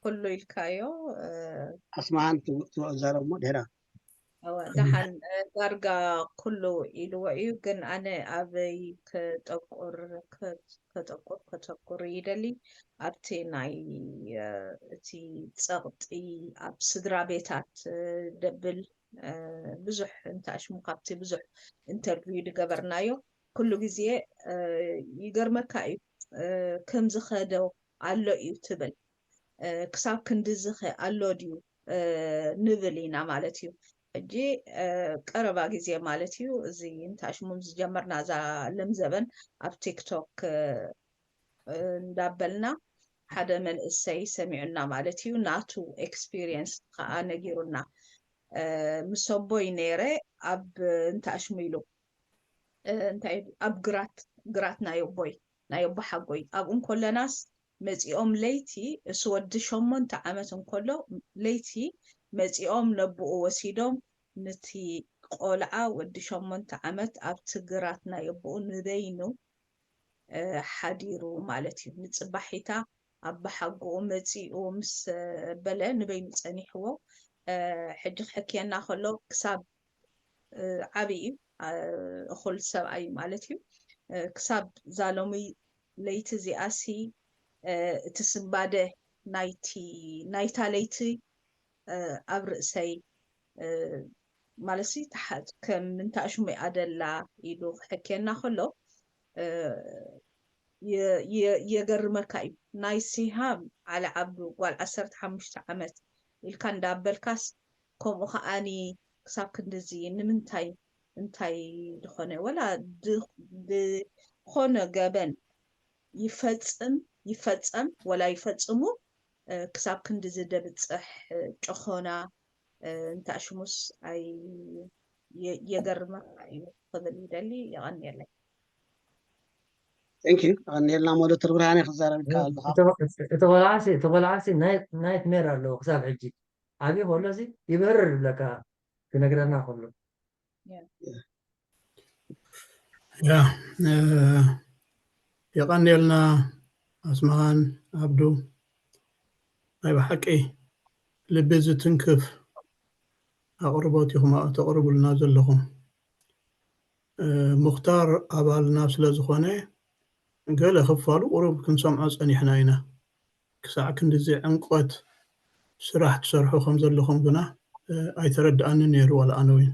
ኩሉ ኢልካዮ ኣስምሃን ትዘረሞ ድሕራ ደሓን ዳርጋ ኩሉ ኢልዎ እዩ ግን ኣነ ኣበይ ከጠቁር ከጠቁር ከተኩር ይደሊ ኣብቲ ናይ እቲ ፀቕጢ ኣብ ስድራ ቤታት ደብል ብዙሕ እንተ ኣሽሙ ካብቲ ብዙሕ ኢንተርቪው ዝገበርናዮ ኩሉ ግዜ ይገርመካ እዩ። ከምዚ ኸዶ ኣሎ እዩ ትብል፣ ክሳብ ክንድዚ ኸ ኣሎ ድዩ ንብል ኢና ማለት እዩ። ሕጂ ቀረባ ግዜ ማለት እዩ፣ እዚ እንተ ኣሽሙም ዝጀመርና እዛ ለምዘበን ኣብ ቲክቶክ እንዳበልና ሓደ መንእሰይ ሰሚዑና ማለት እዩ። ናቱ ኤክስፒሪየንስ ከዓ ነጊሩና። ምስ ኣቦይ ነይረ ኣብ እንተ ኣሽሙ ኢሉ እንታይ ኣብ ግራት ግራት ናይ ኣቦይ ናይ ኣቦ ሓጎይ ኣብኡ እንከለናስ መፂኦም ለይቲ፣ እሱ ወዲ ሸሞንተ ዓመት እንከሎ ለይቲ መፂኦም ነብኡ ወሲዶም ንቲ ቆልዓ ወዲ ሸሞንተ ዓመት ኣብቲ ግራት ናይ ኣቦኡ ንበይኑ ሓዲሩ ማለት እዩ። ንፅባሒታ ኣባሓጎኡ መፂኡ ምስ በለ ንበይኑ ፀኒሕዎ። ሕጂ ክሕክየና ከሎ ክሳብ ዓብዪ እዩ፣ እኹል ሰብኣይ ማለት እዩ። ክሳብ ዛሎሚ ለይቲ እዚኣሲ እቲ ስንባደ ናይቲ ናይታ ለይቲ ኣብ ርእሰይ ማለት ሲ ከም ምንታሽሙ ኣደላ ኢሉ ክሕክየና ከሎ የገርመካ እዩ። ናይ ሲሃም ዓሊ ዓብዱ ጓል ዓሰርተ ሓሙሽተ ዓመት ኢልካ እንዳበልካስ ከምኡ ከዓኒ ክሳብ ክንድዚ ንምንታይ እንታይ ዝኾነ ወላ ዝኾነ ገበን ይፈጽም ይፈጸም ወላ ይፈጽሙ ክሳብ ክንድዚ ደብፅሕ ጭኾና እንተ ኣሽሙስ ኣይ የገርመካ እዩ ክብል ይደሊ። የቐንየለይ። Thank you። ኣቐንየልና። ሞደተር ብርሃነ ክዛረብ ይከኣል። እቲ ቆልዓሲ ናይት ሜር ኣለዎ ክሳብ ሕጂ ዓብዪ ከሎሲ ይበርር ይብለካ ክነግረና ከሎ። ያ የቐንየልና ኣስማሃን ኣብዱ። ናይ ብሓቂ ልቢ ዝትንክፍ ኣቕርቦት ኢኹም ተቕርቡልና ዘለኹም። ሙኽታር ኣባልና ስለ ዝኾነ ገለ ክፋሉ ቁሩብ ክንሰምዖ ጸኒሕና ኢና። ክሳዕ ክንድዚ ዕምቆት ስራሕ ትሰርሑ ከም ዘለኹም ግና ኣይተረድኣንን ነይሩ ዋላ ኣነ እውን።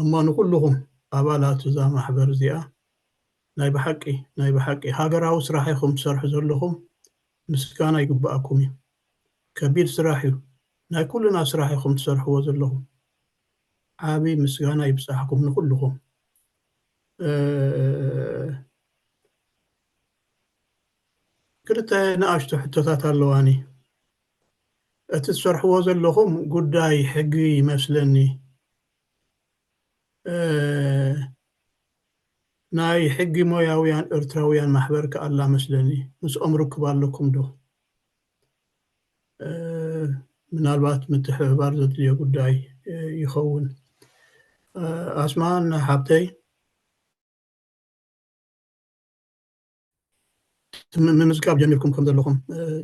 እሞ ንኩልኹም ኣባላት እዛ ማሕበር እዚኣ ናይ ብሓቂ ናይ ብሓቂ ሃገራዊ ስራሕ ኢኹም ትሰርሑ ዘለኹም፣ ምስጋና ይግብኣኩም እዩ። ከቢድ ስራሕ እዩ፣ ናይ ኩልና ስራሕ ኢኹም ትሰርሕዎ ዘለኹም። ዓቢ ምስጋና ይብጻሕኩም ንኩልኹም። ክልተ ንኣሽቱ ሕቶታት ኣለዋኒ። እቲ ትሰርሕዎ ዘለኹም ጉዳይ ሕጊ ይመስለኒ። ናይ ሕጊ ሞያውያን ኤርትራውያን ማሕበር ከኣላ መስለኒ። ምስኦም ርክብ ኣለኩም ዶ? ምናልባት ምትሕብባር ዘድልዮ ጉዳይ ይኸውን። ኣስማን ሓብተይ ምምዝጋብ ጀሚርኩም ከም ዘለኹም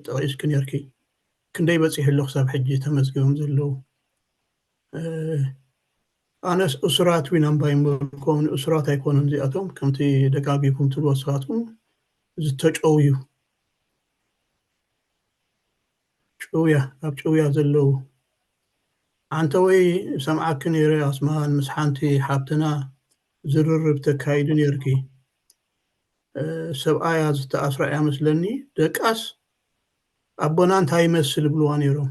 ጠቒስኪ ነርኪ። ክንደይ በፂሑ ኣሎ ክሳብ ሕጂ ተመዝጊቦም ዘለዉ? ኣነስ እሱራት ዊን ኣምባይ ምልኮም እሱራት ኣይኮኑን እዚኣቶም፣ ከምቲ ደጋጊኩም ትብልዎ ስኻትኩም ዝተጨውዩ ጭውያ ኣብ ጭውያ ዘለዉ። ኣንተ ወይ ሰምዓኪ ነይረ ኣስማን ምስ ሓንቲ ሓብትና ዝርርብ ተካይዱ ነይርኪ። ሰብኣያ ዝተኣስራ እያ መስለኒ። ደቃስ ኣቦና እንታይ ይመስል ይብልዋ ነይሮም።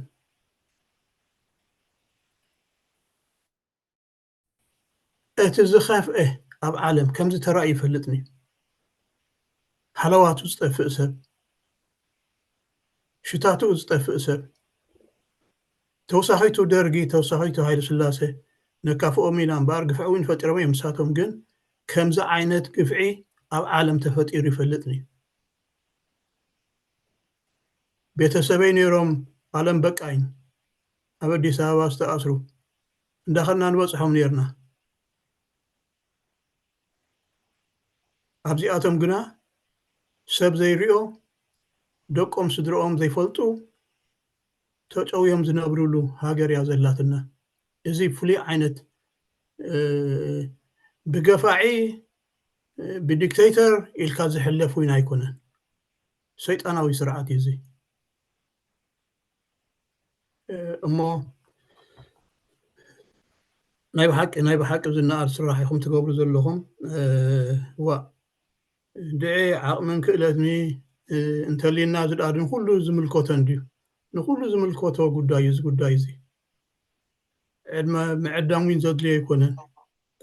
እቲ ዝኸፍኤ ኣብ ዓለም ከምዚ ተራእዩ ይፈልጥኒ። ሃለዋቱ ዝጠፍእ ሰብ፣ ሽታትኡ ዝጠፍእ ሰብ፣ ተውሳኺቱ ደርጊ፣ ተውሳኺቱ ሃይለ ስላሴ ነካፍኦም ኢና እምበኣር ግፍዒ እውን ፈጢሮም እዮም ንሳቶም። ግን ከምዚ ዓይነት ግፍዒ ኣብ ዓለም ተፈጢሩ ይፈልጥኒ። ቤተሰበይ ነይሮም ኣለም በቃኝ ኣብ ኣዲስ ኣበባ ዝተኣስሩ እንዳኸድና ንበፅሖም ነይርና። ኣብዚኣቶም ግና ሰብ ዘይሪኦ ደቆም ስድረኦም ዘይፈልጡ ተጨውዮም ዝነብርሉ ሃገር እያ ዘላትና። እዚ ፍሉይ ዓይነት ብገፋዒ ብዲክተይተር ኢልካ ዝሕለፍ እውን ኣይኮነን። ሰይጣናዊ ስርዓት እዩ እዚ። እሞ ናይ ብሓቂ ናይ ብሓቂ ዝነኣድ ስራሕ ኢኹም ትገብሩ ዘለኹም። ዋ ድዒ ዓቕምን ክእለትኒ እንተልዩና ዝድኣድን ኩሉ ዝምልከቶ እንድዩ። ንኩሉ ዝምልከቶ ጉዳይ እዩ እዚ ጉዳይ እዚ። ዕድመ ምዕዳም እውን ዘድልዮ ኣይኮነን።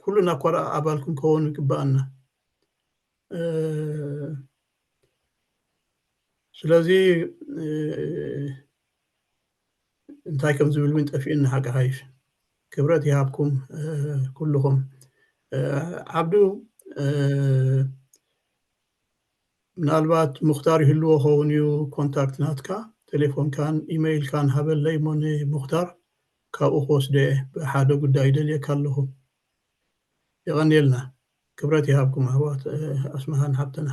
ኩሉና እኳ ደኣ ኣባል ክንከውን ይግባኣና። ስለዚ እንታይ ከም ዝብል እውን ጠፊኡኒ ሓቂ ሓይሽ። ክብረት ይሃብኩም ኩልኹም። ዓብዱ ምናልባት ሙኽታር ይህልዎ ኸውን እዩ ኮንታክት ናትካ ቴሌፎንካን ኢመይልካን ሃበለይ እሞ ንሙኽታር ካብኡ ክወስዶ እየ ብሓደ ጉዳይ ይደልየካ ኣለኹ። የቐንየልና። ክብረት ይሃብኩም ኣሕዋት ኣስመሃን ሓብትና።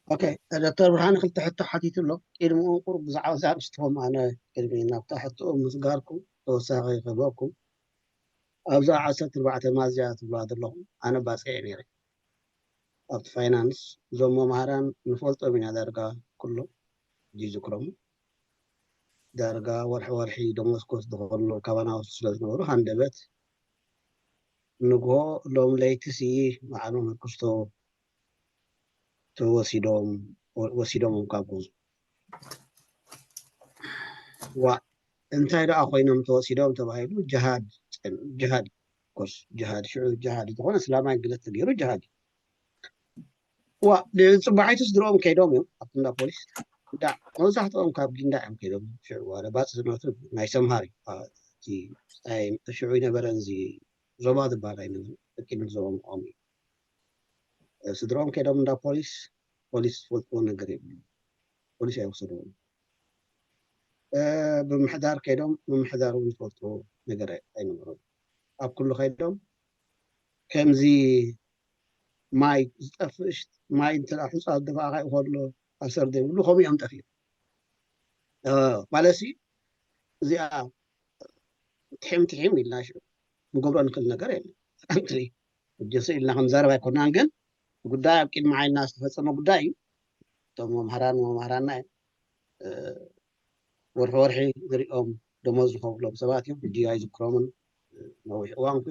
ኦኬ ዶክተር ብርሃነ ክልተ ሕቶ ሓቲቱ ኣሎ። ቅድሚኡ ቁሩብ ብዛዕባ እዛ ኣርእስቲ ከም ኣነ ቅድሚ ናብታ ሕቶኡ ምስጋርኩም ተወሳኺ ክህበኩም ኣብዛ ዓሰርተ ኣርባዕተ ማዝያ ትብላ ዘለኹም ኣነ ባፅዕ ነይረ ኣብቲ ፋይናንስ እዞም መምሃራን ንፈልጦም ኢና ዳርጋ ኩሎም ይዝክሮም ዳርጋ ወርሒ ወርሒ ደሞዝ ክወስዱ ከሎ ካባና ወስዱ ስለ ዝነበሩ ሃንደበት ንግሆ ሎም ለይቲ ሲ ባዕሎም ህክስቶ ተወሲዶም ወሲዶም ካብ ጎዙ ዋ እንታይ ደኣ ኮይኖም ተወሲዶም ተባሂሉ ጅሃድ ጅሃድ ኮርስ ጅሃድ ሽዑ ጅሃድ ዝኾነ እስላማይ ግለት ተገይሩ ጅሃድ ዋ ጽባሒቱ ስድሮም ከይዶም እዮም ኣብቲ እንዳ ፖሊስ ዳ መብዛሕትኦም ካብ ጊንዳ እዮም ከይዶም ሽዑ ዋለ ባጽ ዝነቱ ናይ ሰምሃር እዩ ሽዑ ይነበረን እዚ ዞባ ዝበሃል ኣይነበረን ደቂ ዞባ ምቋሙ እዩ ስድሮም ከይዶም እንዳ ፖሊስ ፖሊስ ዝፈልጥዎ ነገር የብሉ ፖሊስ ኣይወሰድዎም ብምሕዳር ከይዶም ምምሕዳር እውን ዝፈልጥዎ ነገር ኣይነበሮም ኣብ ኩሉ ከይዶም ከምዚ ማይ ዝጠፍእሽ ማይ እንተ ሑፃ ዝደፋእካ ይኸሎ ኣሰር ዘይብሉ ከምኡ እዮም ጠፊኦም ማለት እዚኣ ትሒም ትሒም ኢልና ሽዑ ንገብሮ ንክእል ነገር የለን ሕጂ ስኢልና ክንዛረብ ኣይኮናን ግን ጉዳይ ኣብ ቅድሚ ዓይንና ዝተፈፀመ ጉዳይ እዩ እቶም መምሃራን መምሃራና እዮም ወርሒ ወርሒ ንሪኦም ደሞዝ ዝኸፍሎም ሰባት እዮም ሕጂ ኣይዝክሮምን ነዊሕ እዋን ኩ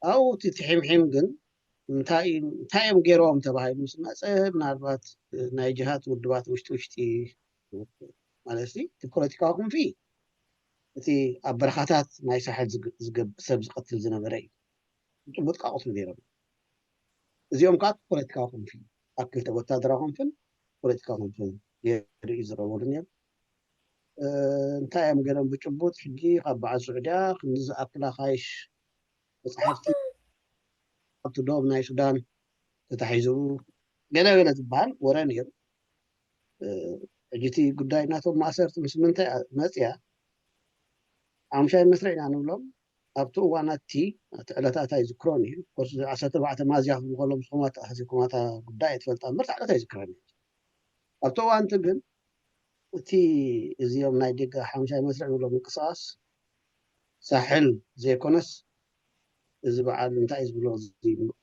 ኣብኡ እቲ ትሒምሒም ግን እንታይ እንታይ እዮም ገይሮም ተባሂሉ ምስ መፀ ምናልባት ናይ ጅሃት ውድባት ውሽጢ ውሽጢ ማለት እቲ ፖለቲካዊ ክንፊ እቲ ኣብ በረኻታት ናይ ሳሕል ሰብ ዝቀትል ዝነበረ እዩ ጭቡጥ ቃቑት ነይሮም እዚኦም ከዓ ፖለቲካዊ ክንፊ ኣብ ክልተ ወታደራዊ ክንፍን ፖለቲካዊ ክንፍን ገይሩ እዩ ዝረበሉ ነይሩ እንታይ እዮም ገይሮም ብጭቡጥ ሕጂ ካብ በዓል ስዑድያ ክንዲ ዝኣክላ ካይሽ መፅሓፍቲ ኣብቲ ዶብ ናይ ሱዳን ተታሒዙ ገለገለ ዝበሃል ወረ ነይሩ ሕጂ እቲ ጉዳይ ናቶም ማእሰርቲ ምስ ምንታይ መፅያ ሓሙሻይ መስርዕ ኢና ንብሎም ኣብቲ እዋን ኣቲ እቲ ዕለታት ኣይዝክሮን እዩ ኮርስ ዓሰርተ ኣርባዕተ ማዝያ ክብሉ ከሎም ዝኾም ኣተኣሳሲርኩም ኣታ ጉዳይ ኣይትፈልጣ እምበር ዕለት ኣይዝክረን እዩ ኣብቲ እዋን እቲ ግን እቲ እዚኦም ናይ ደገ ሓሙሻይ መስርዕ ዝብሎ ምንቅስቃስ ሳሕል ዘይኮነስ እዚ በዓል እንታይ ዝብሎ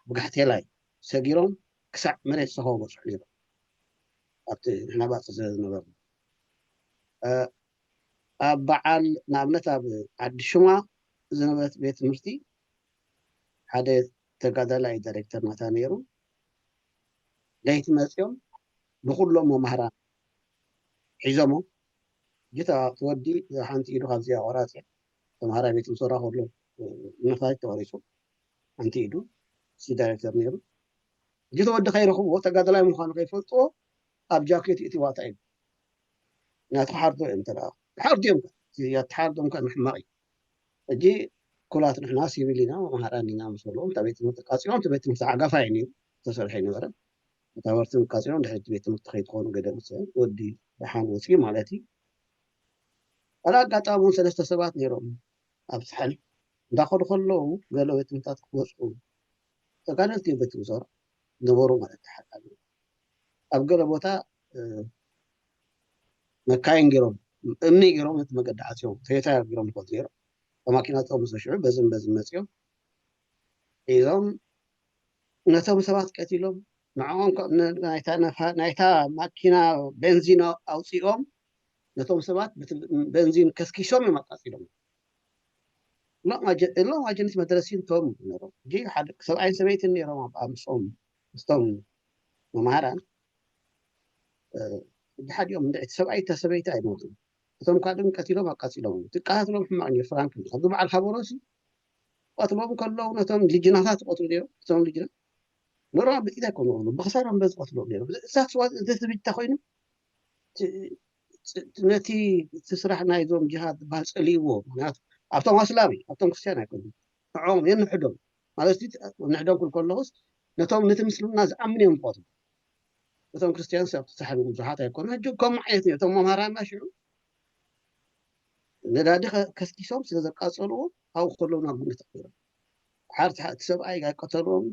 ብጋሕቴላይ ሰጊሮም ክሳዕ መሬት ዝሰኸቦ በፅሑ ነይሮም ኣብቲ ንሕና ባፅዕ ስለ ዝነበርና ኣብ በዓል ንኣብነት ኣብ ዓዲ ሽማ ዝነበረት ቤት ትምህርቲ ሓደ ተጋዳላይ ዳይሬክተር ናታ ነይሩ ለይቲ መፅኦም ብኩሎም መማህራን ሒዞሞ ጅታ እቲ ወዲ ሓንቲ ኢዱ ካብዚኣ ቆራፂ ተምሃራይ ቤት ምሶራ ከሎ ነፋሪት ተቆሪፁ ሓንቲ ኢዱ ሲ ዳይሬክተር ነይሩ ጅታ ወዲ ከይረኽብዎ ተጋዳላይ ምዃኑ ከይፈልጥዎ ኣብ ጃኬት እቲ ዋታ ኢሉ ናቲ ሓርዶ እዮም ተለኣኹ ሓርዶ እዮም ተሓርዶም ከ ምሕማቕ እዩ ሕጂ ኩላት ንሕና ሲቪል ኢና መምሃራን ኢና ምስ በልዎም እታ ቤት ትምህርቲ ቃፂሎም እቲ ቤት ትምህርቲ ዓጋፋ እዩ ነይሩ ተሰርሐ ይነበረ መታወርቲ ቃፂሎም ድሕሪ ቤት ትምህርቲ ከይትኾኑ ገደ ምስ ወዲ ደሓን ወፂ ማለት እዩ ኣላ ኣጋጣሚ እውን ሰለስተ ሰባት ነይሮም ኣብ ሳሕል እንዳኸዱ ከለዉ ገለ ቤት ትምህርታት ክወፅኡ ተጋደልቲ እዮም ቤት ትምህርቶም ነበሩ ማለት ተሓቃሉ ኣብ ገለ ቦታ መካይን ገይሮም እምኒ ገይሮም ነቲ መገዲ ዓፅዮም ቶዮታ ገይሮም ይፈልጡ ነይሮም ማኪና ጦም ዝሽዑ በዝን በዝን መፅዮም ሒዞም ነቶም ሰባት ቀቲሎም ንዕኦም ናይታ ማኪና ቤንዚን ኣውፂኦም ነቶም ሰባት ቤንዚን ከስኪሶም እዮም ኣቃፂሎም እሎም ኣጀ- እሎም ኣጀንሲ መድረሲን ቶም ነይሮም። ሕጂ ሓደ ሰብኣይን ሰበይትን ነይሮም ኣብ ምስኦም ምስቶም መምሃራን። ሕጂ ሓዲኦም እንድዒ እቲ ሰብኣይ እታ ሰበይቲ ኣይሞቱን። እቶም ካልእ ቀቲሎም ኣቃፂሎም እዮም። ትቃታትሎም ሕማቕ እዩ። ፍራንክ ኣብዚ በዓል ሓበሮሲ ቀትሎም ከለዉ ነቶም ልጅናታት ትቆትሉ ነይሮም። እቶም ልጅና ንሮም ብኢድ ኣይኮኑ ብክሳሮም በዚ ቀትሎም ነይሮም። እሳት ስዋ እንተትብጅታ ኮይኑ ነቲ እቲ ስራሕ ናይዞም ጅሃድ ዝበሃል ጸልይዎ። ምክንያቱ ኣብቶም ኣስላም እዩ፣ ኣብቶም ክርስትያን ኣይኮኑን። ንዕኦም የንሕዶም ማለት እዩ። ንሕዶም ክብል ከለኹስ ነቶም ነቲ ምስልምና ዝኣምኑ እዮም ዝቆትሉ። እቶም ክርስትያን ሰብ ተሳሕቦም ብዙሓት ኣይኮኑ። ሕጂ ከምኡ ዓይነት እዮም። እቶም መምሃራንና ሽዑ ነዳዲ ከ- ከስኪሶም ስለ ዘቃጸልዎ ኣብኡ ከለዉ ናብ ጉንዲ ተቐይሮም። ሓርቲ እቲ ሰብኣይ ኣይቀተልዎም።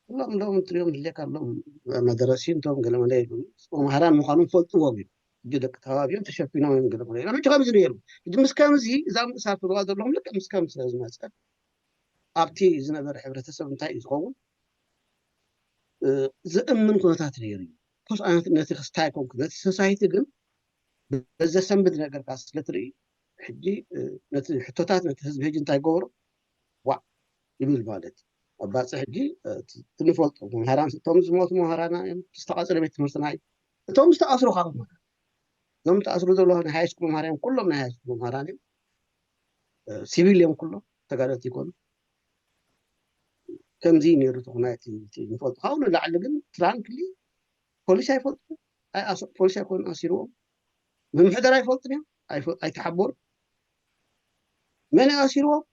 እሎም ሎም ትሪኦም ህሌካ ሎም መደረሲን ቶም ገለመለ ይብሉ። መምሃራን ምዃኖም ፈልጥዎም እዩ። ሕጂ ደቂ ተባቢኦም ተሸፊኖም እዮም ገለመለ ኢሎም። ሕጂ ከምዚ ነይሩ። ሕጂ ምስ ከምዚ እዛ ምእሳር ትብልዋ ዘለኹም ልክዕ ምስ ከምዚ ስለ ዝመፀ ኣብቲ ዝነበረ ሕብረተሰብ እንታይ እዩ ዝኸውን? ዝእምን ኩነታት ነይሩ እዩ። ኮስ ዓይነት ነቲ ክስታይ ኮንክ ነቲ ሶሳይቲ ግን በዘሰንብድ ነገርካ ስለትርኢ ሕጂ ነቲ ሕቶታት ነቲ ህዝቢ ሕጂ እንታይ ገበሩ ዋዕ ይብል ማለት እዩ። ኣባፂ ሕጂ ትንፈልጦ መምሃራን እቶም ዝሞቱ መምሃራና እዮም። ዝተቃፀለ ቤት ትምህርትና እዩ። እቶም ዝተኣስሩ ካብ እዞም ዝተኣስሩ ዘለዉ ናይ ሃይስኩል መምሃራን ኩሎም ናይ ሃይስኩል መምሃራን እዮም። ሲቪል እዮም ኩሎም ተጋደልቲ ይኮኑ። ከምዚ ነይሩ ትኹናይቲ ንፈልጦ ካብኡ ንላዕሊ ግን ፍራንክሊ ፖሊስ ኣይፈልጡ ፖሊስ ኣይኮኑ ኣሲርዎም። ምምሕዳር ኣይፈልጡን እዮም። ኣይተሓበሩ መን ኣሲርዎም?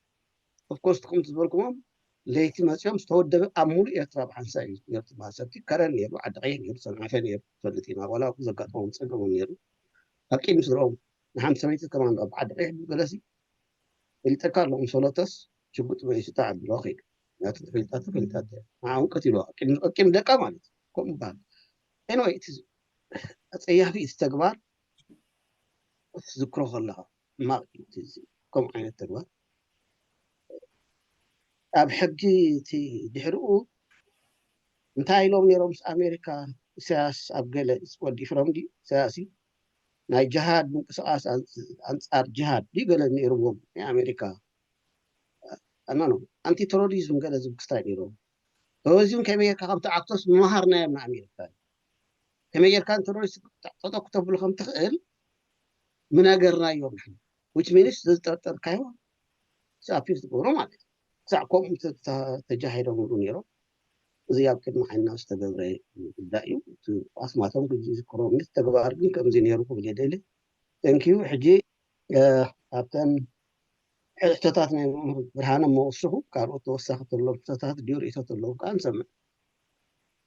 ኦፍኮርስ ትኩም ዝበልኩሞም ለይቲ መፅኦም ዝተወደበ ኣብ ሙሉእ ኤርትራ ብሓንሳ እዩ ነርቱ ማሰብቲ ከረን ነይሩ ዓዲ ቀይሕ ነይሩ ሰንዓፈ ነይሩ ትፈልጥ ኢና ዋላ ዘጋጠሞም ፀገሞም ነይሩ ኣብ ቂድ ምስድረኦም ንሓንቲ ሰበይቲ ከማን ኣብ ዓዲ ቀይሕ ገለሲ ፈልጠካ ኣለኹም ሰሎተስ ሽጉጥ መሊሱ ተዓቢሎ ከይዱ ናቱ ተፈሊጣ ተፈሊጣ ንዓውን ቀቲልዋ ቀቂም ደቃ ማለት ከምኡ በሃል ኤንወይ እቲ ኣፀያፊ እቲ ተግባር ክትዝክሮ ከለኻ ሕማቕ እዩ ከምኡ ዓይነት ተግባር ኣብ ሕጊ እቲ ድሕሪኡ እንታይ ኢሎም ነይሮም ምስ ኣሜሪካ ኢሳያስ ኣብ ገለ ወዲ ፍረም ድዩ ኢሳያስ እዩ ናይ ጅሃድ ምንቅስቃስ ኣንጻር ጅሃድ ድዩ ገለ ነይርዎም ናይ ኣሜሪካ ኣናኖ ኣንቲ ቴሮሪዝም ገለ ዝብል ክስታይ ነይርዎም ተወዚም ከመይ ጌርካ ከም ትዓግቶስ ምምሃርናዮም ንኣሜሪካ ከመይ ጌርካ ንቴሮሪስት ጠጠው ክተብሉ ከም ትኽእል ምነገርናዮም ንሕና which means ዘዝጠርጠርካዮ ኣፒል ትገብሮ ማለት እዩ ክሳዕ ከምኡ ተጃሂሮምሉ ነይሮም እዚ ኣብ ቅድሚ ዓይንና ዝተገብረ ጉዳይ እዩ ኣስማቶም ሕጂ ዝክሮም ተግባር ግን ከምዚ ነይሩ ክብል የደሊ thank you ሕጂ ኣብተን ሕቶታት ናይ መምህር ብርሃነ መወስኹ ካልኦት ተወሳኺ ተሎ ሕቶታት ድዩ ርእቶ ተለዉ ከዓ ንሰምዕ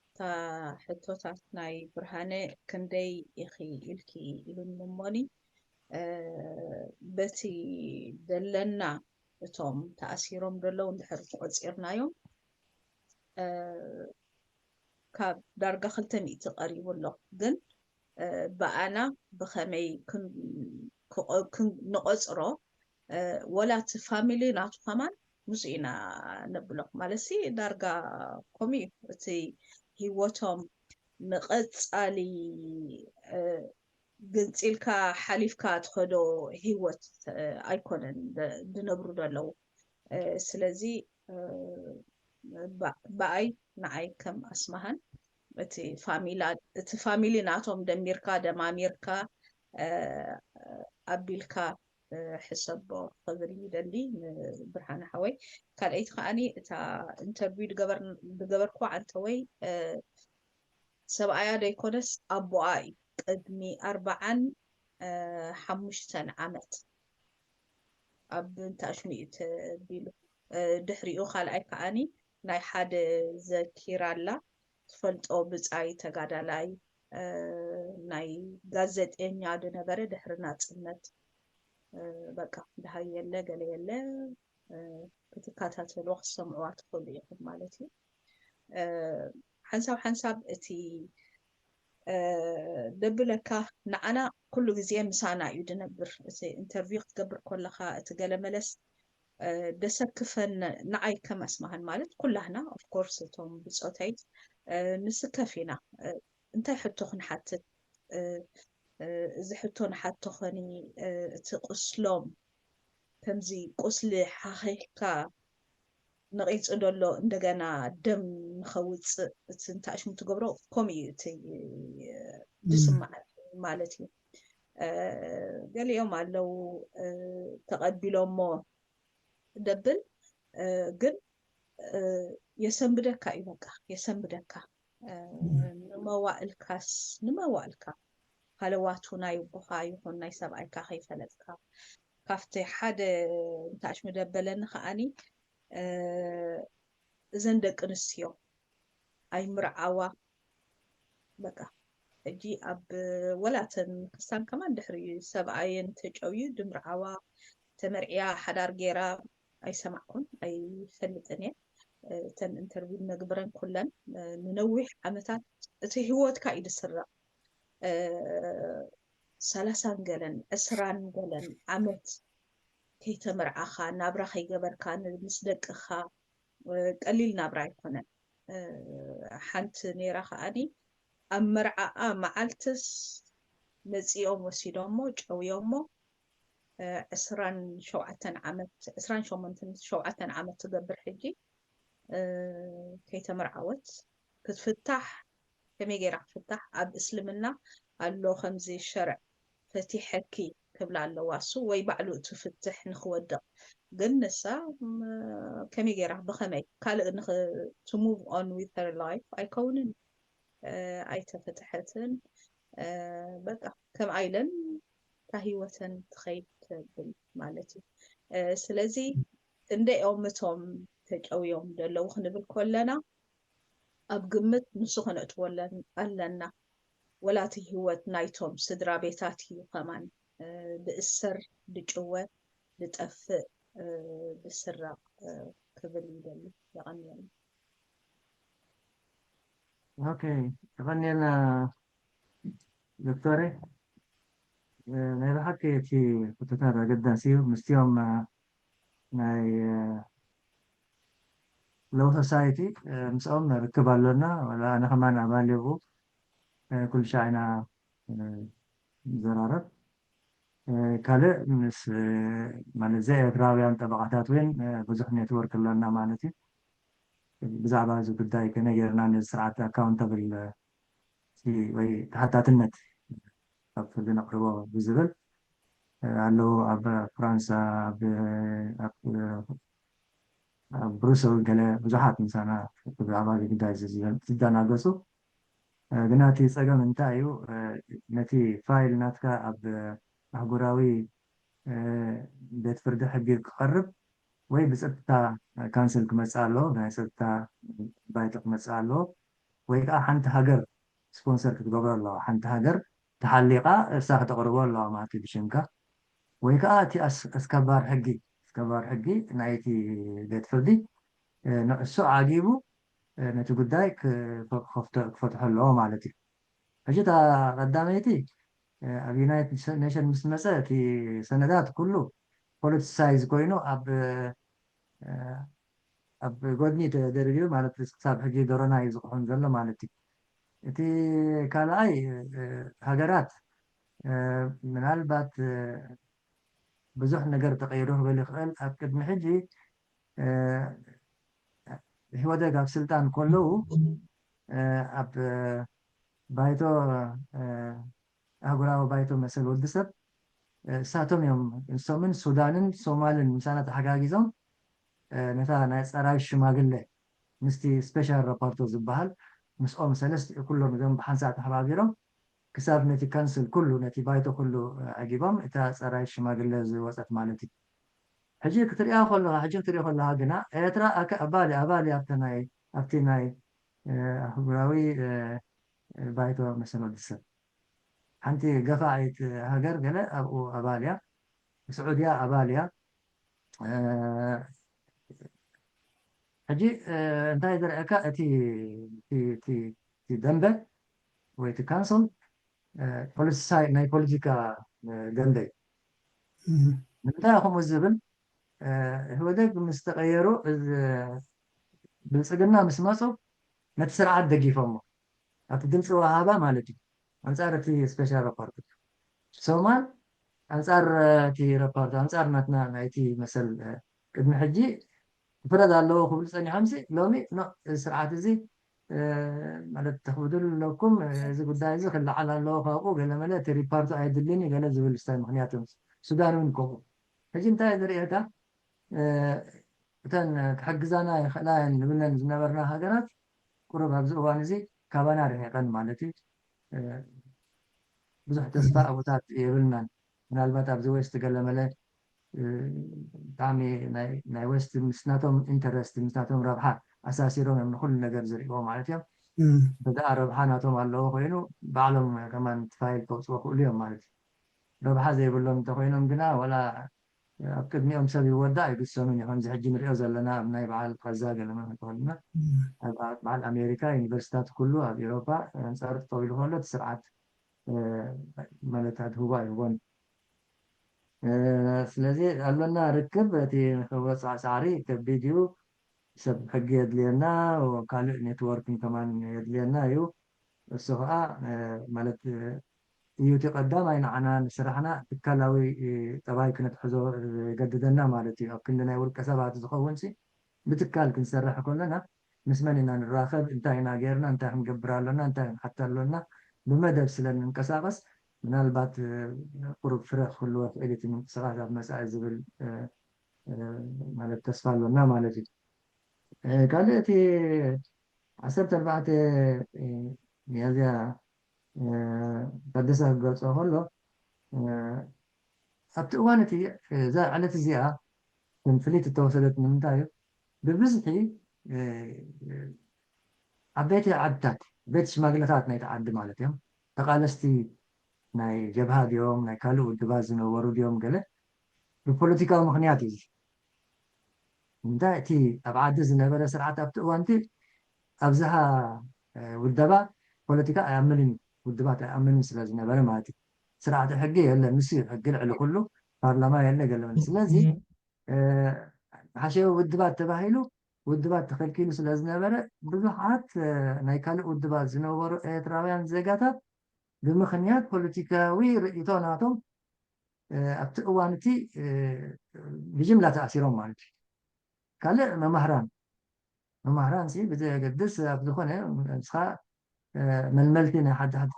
እታ ሕቶታት ናይ ብርሃነ ክንደይ ኢኺ ኢልኪ ኢሉኒ እሞኒ በቲ ዘለና እቶም ተኣሲሮም ዘለዉ እንድሕር ተቆፂርናዮም ካብ ዳርጋ ክልተ ሚእቲ ቀሪቡ ኣሎ ግን ብኣና ብኸመይ ንቆፅሮ ወላ እቲ ፋሚሊ ናቱ ከማን ምስኡ ኢና ነብሎ ማለት ሲ ዳርጋ ከምኡ እዩ እቲ ህይወቶም ንቐፃሊ ግንፂልካ ሓሊፍካ ትኸዶ ህይወት ኣይኮነን ዝነብሩ ዘለዉ ስለዚ ብኣይ ንዓይ ከም ኣስማሃን እቲ ፋሚሊ ናቶም ደሚርካ ደማሚርካ ኣቢልካ ሕሰቦ ክብል ይደሊ ንብርሃነ ሓወይ ካልኣይቲ ከዓኒ እታ ኢንተርቪው ዝገበርክዋ ዓንተወይ ሰብኣያ ዘይኮነስ ኣቦኣ እዩ ቅድሚ ኣርባዓን ሓሙሽተን ዓመት ኣብ ንታሽሚኡ ተቢሉ ድሕሪኡ ካልኣይ ከዓኒ ናይ ሓደ ዘኪራ ኣላ ትፈልጦ ብፃይ ተጋዳላይ ናይ ጋዜጠኛ ዝነበረ ድሕሪ ናፅነት በቃ ድሃይ የለ ገለ የለ ክትከታተልዎ ክትሰምዕዋ ትኽእሉ ኢኹም ማለት እዩ ሓንሳብ ሓንሳብ እቲ ደብለካ ንዓና ኩሉ ግዜ ምሳና እዩ ድነብር እቲ ኢንተርቪው ክትገብር ከለካ እቲ ገለ መለስ ደሰክፈን ንዓይ ከም ኣስማሃን ማለት ኩላህና ኦፍኮርስ እቶም ብፆተይ ንስከፍ ኢና እንታይ ሕቶ ክንሓትት እዚ ሕቶ ንሓቶ ኸኒ እቲ ቁስሎም ከምዚ ቁስሊ ሓኺኽካ ነቒጹ ደሎ እንደገና ደም ንኸውጽእ እቲ እንታይ ሽሙ ትገብሮ፣ ከምኡ እዩ እቲ ዝስማዓኒ ማለት እዩ። ገሊኦም ኣለዉ ተቐቢሎሞ ደብል ግን የሰንብደካ እዩ፣ በቃ የሰንብደካ። ንመዋእልካስ ንመዋእልካ ሃለዋቱ ናይ ኣቦኻ ይኹን ናይ ሰብኣይካ ከይፈለጥካ፣ ካብቲ ሓደ እንታይ ሽሙ ደበለኒ ከዓኒ እዘን ደቂ ኣንስትዮ ኣይምርዓዋ። በቃ ሕጂ ኣብ ወላተን ክስታን ከማን ድሕሪ ሰብኣየን ተጨውዩ ድምርዓዋ ተመርዕያ ሓዳር ገይራ ኣይሰማዕኩን ኣይፈልጥን እየ። እተን ኢንተርቪው ነግብረን ኩለን ንነዊሕ ዓመታት እቲ ህይወትካ እዩ ዝስረቕ። ሰላሳን ገለን ዕስራን ገለን ዓመት ከይተመርዓኻ ናብራ ከይገበርካ ምስ ደቅኻ ቀሊል ናብራ ኣይኮነን። ሓንቲ ነይራ ከዓኒ ኣብ መርዓኣ መዓልትስ መፂኦም ወሲዶሞ ጨውዮሞ ዕስራን ሸውዓተን ዓመት ዕስራን ሸሞንተን ሸውዓተን ዓመት ትገብር ሕጂ ከይተመርዓወት ክትፍታሕ ከመይ ገይራ ክትፍታሕ ኣብ እስልምና ኣሎ ከምዚ ሸርዕ ፈቲሐኪ ክብላ ኣለዋ እሱ ወይ ባዕሉ እቲ ፍትሕ ንክወድቕ ግን ንሳ ከመይ ገይራ ብኸመይ ካልእ to move on with her life ኣይከውንን ኣይተፈትሐትን በቃ ከምኣ ኢለን እታ ህይወተን ትኸይድ ተብል ማለት እዩ። ስለዚ ክንደኦም እቶም ተጨውዮም ዘለዉ ክንብል ከለና ኣብ ግምት ንሱ ከነእትዎ ኣለና። ወላ እቲ ህይወት ናይቶም ስድራ ቤታት እዩ ከማን ድእሰር፣ ድጭወ፣ ድጠፍእ፣ ድስረቕ ክብል ይደሊ። የቐንየልና። ኦኬ፣ የቐንየልና ዶክተሬ። ናይ ብሓቂ እቲ ሕቶታት ኣገዳሲ እዩ። ምስቲኦም ናይ ሎው ሶሳይቲ ምስኦም ርክብ ኣሎና። ዋላ ኣነ ከማን ኣባል የብኡ ኩሉ ሻዕ ኢና ንዘራረብ። ካልእ ምስ ማለት ዘይ ኤርትራውያን ጠበቓታት እውን ብዙሕ ኔትወርክ ኣሎና ማለት እዩ። ብዛዕባ እዚ ጉዳይ ከመይ ጌርና ነዚ ስርዓት ኣካውንታብል ወይ ተሓታትነት ኣብ ፍርዲ ነቕርቦ ብዝብል ኣለዉ ኣብ ፍራንሳ ኣብ ብሩሰል ገለ ብዙሓት ምሳና ብዛዕባ እዚ ጉዳይ እዚ ዝደናገጹ። ግና እቲ ጸገም እንታይ እዩ? ነቲ ፋይል ናትካ ኣብ ኣህጉራዊ ቤት ፍርዲ ሕጊ ክቐርብ ወይ ብጸጥታ ካንስል ክመጽእ ኣለዎ፣ ብናይ ጸጥታ ባይቶ ክመጽእ ኣለዎ፣ ወይ ከዓ ሓንቲ ሃገር ስፖንሰር ክትገብሮ ኣለዋ። ሓንቲ ሃገር ተሓሊቓ እሳ ክተቕርቦ ኣለዋ ማለት እዩ ብሽምካ። ወይ ከዓ እቲ ኣስከባር ሕጊ ኣስከባር ሕጊ ናይቲ ቤት ፍርዲ ንዕሱ ዓጊቡ ነቲ ጉዳይ ክፈትሖ ኣለዎ ማለት እዩ። ሕጂ እታ ቀዳመይቲ ኣብ ዩናይትድ ኔሽን ምስ መፀ እቲ ሰነዳት ኩሉ ፖለቲሳይዝ ኮይኑ ኣብ ኣብ ጎድኒ ተደርቢዩ ማለት ክሳብ ሕጂ ደሮና እዩ ዝቕሕም ዘሎ ማለት እዩ። እቲ ካልኣይ ሃገራት ምናልባት ብዙሕ ነገር ተቐይሩ ክብል ይኽእል። ኣብ ቅድሚ ሕጂ ኢህወደግ ኣብ ስልጣን ከለዉ ኣብ ባይቶ ኣህጉራዊ ባይቶ መሰል ወዲ ሰብ እሳቶም እዮም። ንሶምን ሱዳንን ሶማልን ምሳና ተሓጋጊዞም ነታ ናይ ፀራይ ሽማግለ ምስቲ ስፔሻል ራፖርቶ ዝበሃል ምስኦም ሰለስቲኡ ኩሎም እዞም ብሓንሳእ ተሓባቢሮም ክሳብ ነቲ ካንስል ኩሉ ነቲ ባይቶ ኩሉ ኣጊቦም እታ ፀራይ ሽማግለ ዝወፀት ማለት እዩ። ሕጂ ክትሪኣ ከለኻ ሕጂ ክትሪኦ ከለኻ ግና ኤርትራ ኣባል ኣባል ኣብቲ ናይ ኣብቲ ናይ ኣህጉራዊ ባይቶ መሰል ወዲ ሰብ ሓንቲ ገፋዒት ሃገር ገለ ኣብኡ ኣባል እያ። ስዑድያ ኣባል እያ። ሕጂ እንታይ ዝረአካ እቲ ደንበ ወይ እቲ ካንሶል ፖለቲሳይ ናይ ፖለቲካ ደንበ እዩ። ንምንታይ ከምኡ ዝብል ኢህወደግ ምስ ተቐየሩ ብልፅግና ምስ መፁ ነቲ ስርዓት ደጊፎሞ ኣብቲ ድምፂ ወሃባ ማለት እዩ ኣንፃር እቲ ስፔሻል ራፖርት ሶማል ኣንፃር እቲ ረፖርት ኣንፃር ናትና ናይቲ መሰል ቅድሚ ሕጂ ክፍረድ ኣለዎ ክብሉ ፀኒሖም ሲ ሎሚ ኖ እዚ ስርዓት እዚ ማለት ተኽብድሉ ኣለኩም፣ እዚ ጉዳይ እዚ ክለዓል ኣለዎ ካብኡ ገለመለ እቲ ሪፖርቱ ኣየድልን እዩ ገለ ዝብል ስታይ ምክንያት እዮም። ሱዳን እውን ከምኡ። ሕጂ እንታይ ዝርእየካ እተን ክሕግዛና ይኽእላ እየን ንብለን ዝነበርና ሃገራት ቁሩብ ኣብዚ እዋን እዚ ካባና ርሒቐን ማለት እዩ። ብዙሕ ተስፋ ኣብታት የብልናን። ምናልባት ኣብዚ ዌስት ገለመለ ብጣዕሚ ናይ ዌስት ምስ ናቶም ኢንተረስት ምስ ናቶም ረብሓ ኣሳሲሮም እዮም ንኩሉ ነገር ዝርእዎ ማለት እዮም። በዛ ረብሓ ናቶም ኣለዎ ኮይኑ ባዕሎም ከማን ፋይል ከውፅዎ ክእሉ እዮም ማለት እዩ። ረብሓ ዘይብሎም እንተኮይኖም ግና ዋላ ኣብ ቅድሚኦም ሰብ ይወዳእ ኣይግሰኑን እዩ። ከምዚ ሕጂ ንሪኦ ዘለና ኣብ ናይ በዓል ቃዛ ገለመ እንተኮይንና ኣብ በዓል ኣሜሪካ ዩኒቨርሲታት ኩሉ ኣብ ኤሮፓ ኣንፃር ጠው ኢሉ ከሎ እቲ ስርዓት ማለት ኣድህቦ ኣይህቦን። ስለዚ ኣሎና ርክብ እቲ ንክወፅዕ ሳዕሪ ከቢድ እዩ። ሰብ ሕጊ የድልየና፣ ካልእ ኔትወርክን ከማን የድልየና እዩ። እሱ ከዓ ማለት እዩ እቲ ቀዳማይ ንዓና ንስራሕና ትካላዊ ጠባይ ክነትሕዞ ዘገድደና ማለት እዩ። ኣብ ክንዲ ናይ ውልቀ ሰባት ዝኸውን ሲ ብትካል ክንሰርሕ ከለና ምስ መን ኢና ንራኸብ፣ እንታይ ኢና ገይርና፣ እንታይ ክንገብር ኣሎና፣ እንታይ ክንሓት ኣሎና ብመደብ ስለ ንንቀሳቐስ ምናልባት ቁሩብ ፍረ ክህልዎ ክእል እቲ ምንቅስቃስ ኣብ መፃኢ ዝብል ማለት ተስፋ ኣሎና ማለት እዩ። ካልእ እቲ ዓሰርተ ኣርባዕተ ሚያዝያ ታደሰ ክገልፆ ከሎ ኣብቲ እዋን እቲ እዛ ዕለት እዚኣ ከም ፍልይቲ እተወሰደት ንምንታይ እዩ? ብብዝሒ ዓበይቲ ዓድታት ቤት ሽማግለታት ናይቲ ዓዲ ማለት እዮም ተቃለስቲ ናይ ጀብሃ ድዮም ናይ ካልእ ውድባት ዝነበሩ ድዮም ገለ ብፖለቲካዊ ምክንያት እዩ። እንታይ እቲ ኣብ ዓዲ ዝነበረ ስርዓት ኣብቲ እዋንቲ ኣብዝሃ ውደባ ፖለቲካ ኣይኣምንን ውድባት ኣይኣምንን ስለ ዝነበረ ማለት እዩ። ስርዓተ ሕጊ የለ ምስ ሕጊ ልዕሊ ኩሉ ፓርላማ የለ ገለመለ ስለዚ ሓሸዊ ውድባት ተባሂሉ ውድባት ተኸልኪሉ ስለ ዝነበረ ብዙሓት ናይ ካልእ ውድባት ዝነበሩ ኤርትራውያን ዜጋታት ብምኽንያት ፖለቲካዊ ርእይቶ ናቶም ኣብቲ እዋን እቲ ብጅምላ ተኣሲሮም ማለት እዩ። ካልእ መማህራን መማህራን ሲ ብዘየገድስ ኣብ ዝኾነ ንስኻ መልመልቲ ናይ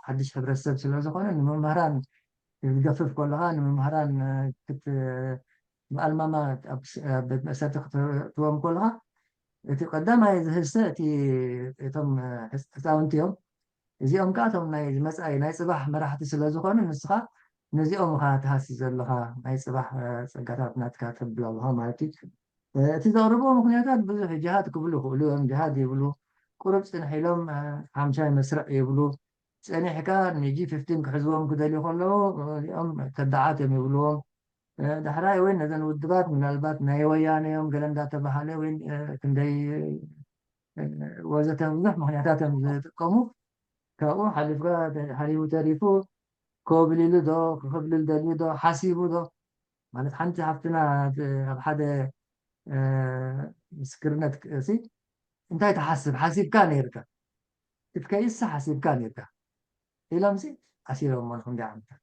ሓድሽ ሕብረተሰብ ስለ ዝኾነ ንመማህራን ክትገፍፍ ከለኻ ንመማህራን ብኣልማማ ኣብ ቤት መእሰርቲ ክትእትዎም ከለኻ እቲ ቀዳማይ ዝህሰ እቲ እቶም ህፃውንቲ እዮም። እዚኦም ከዓ እቶም ናይ መፃኢ ናይ ፅባሕ መራሕቲ ስለ ዝኾኑ ንስኻ ነዚኦም ኢኻ ትሃሲ ዘለኻ ናይ ፅባሕ ፀጋታት ናትካ ተብል ኣለኻ ማለት እዩ። እቲ ዘቕርብዎ ምክንያታት ብዙሕ ጅሃድ ክብሉ ይኽእሉ እዮም። ጅሃድ ይብሉ ቁሩብ ፅንሕ ኢሎም ሓምሻይ መስርዕ ይብሉ። ፀኒሕካ ንጂ ፊፍቲን ክሕዝዎም ክደልዩ ከለዉ እዚኦም ከዳዓት እዮም ይብልዎም። ዳሕራይ ወይ ነዘን ውድባት ምናልባት ናይ ወያነ እዮም ገለ እንዳተባሃለ ወይ ክንደይ ወዘተ ብዙሕ ምክንያታት እዮም ዝጥቀሙ። ካብኡ ሓሊፍካ ሓሊፉ ተሪፉ ኮብሊሉ ዶ ክኽብልል ደልዩ ዶ ሓሲቡ ዶ ማለት ሓንቲ ሃፍትና ኣብ ሓደ ምስክርነት ሲ እንታይ ትሓስብ ሓሲብካ ነይርካ ክትከይስ ሓሲብካ ነይርካ ኢሎም ሲ ኣሲሮሞ ንክንደይ ዓመታት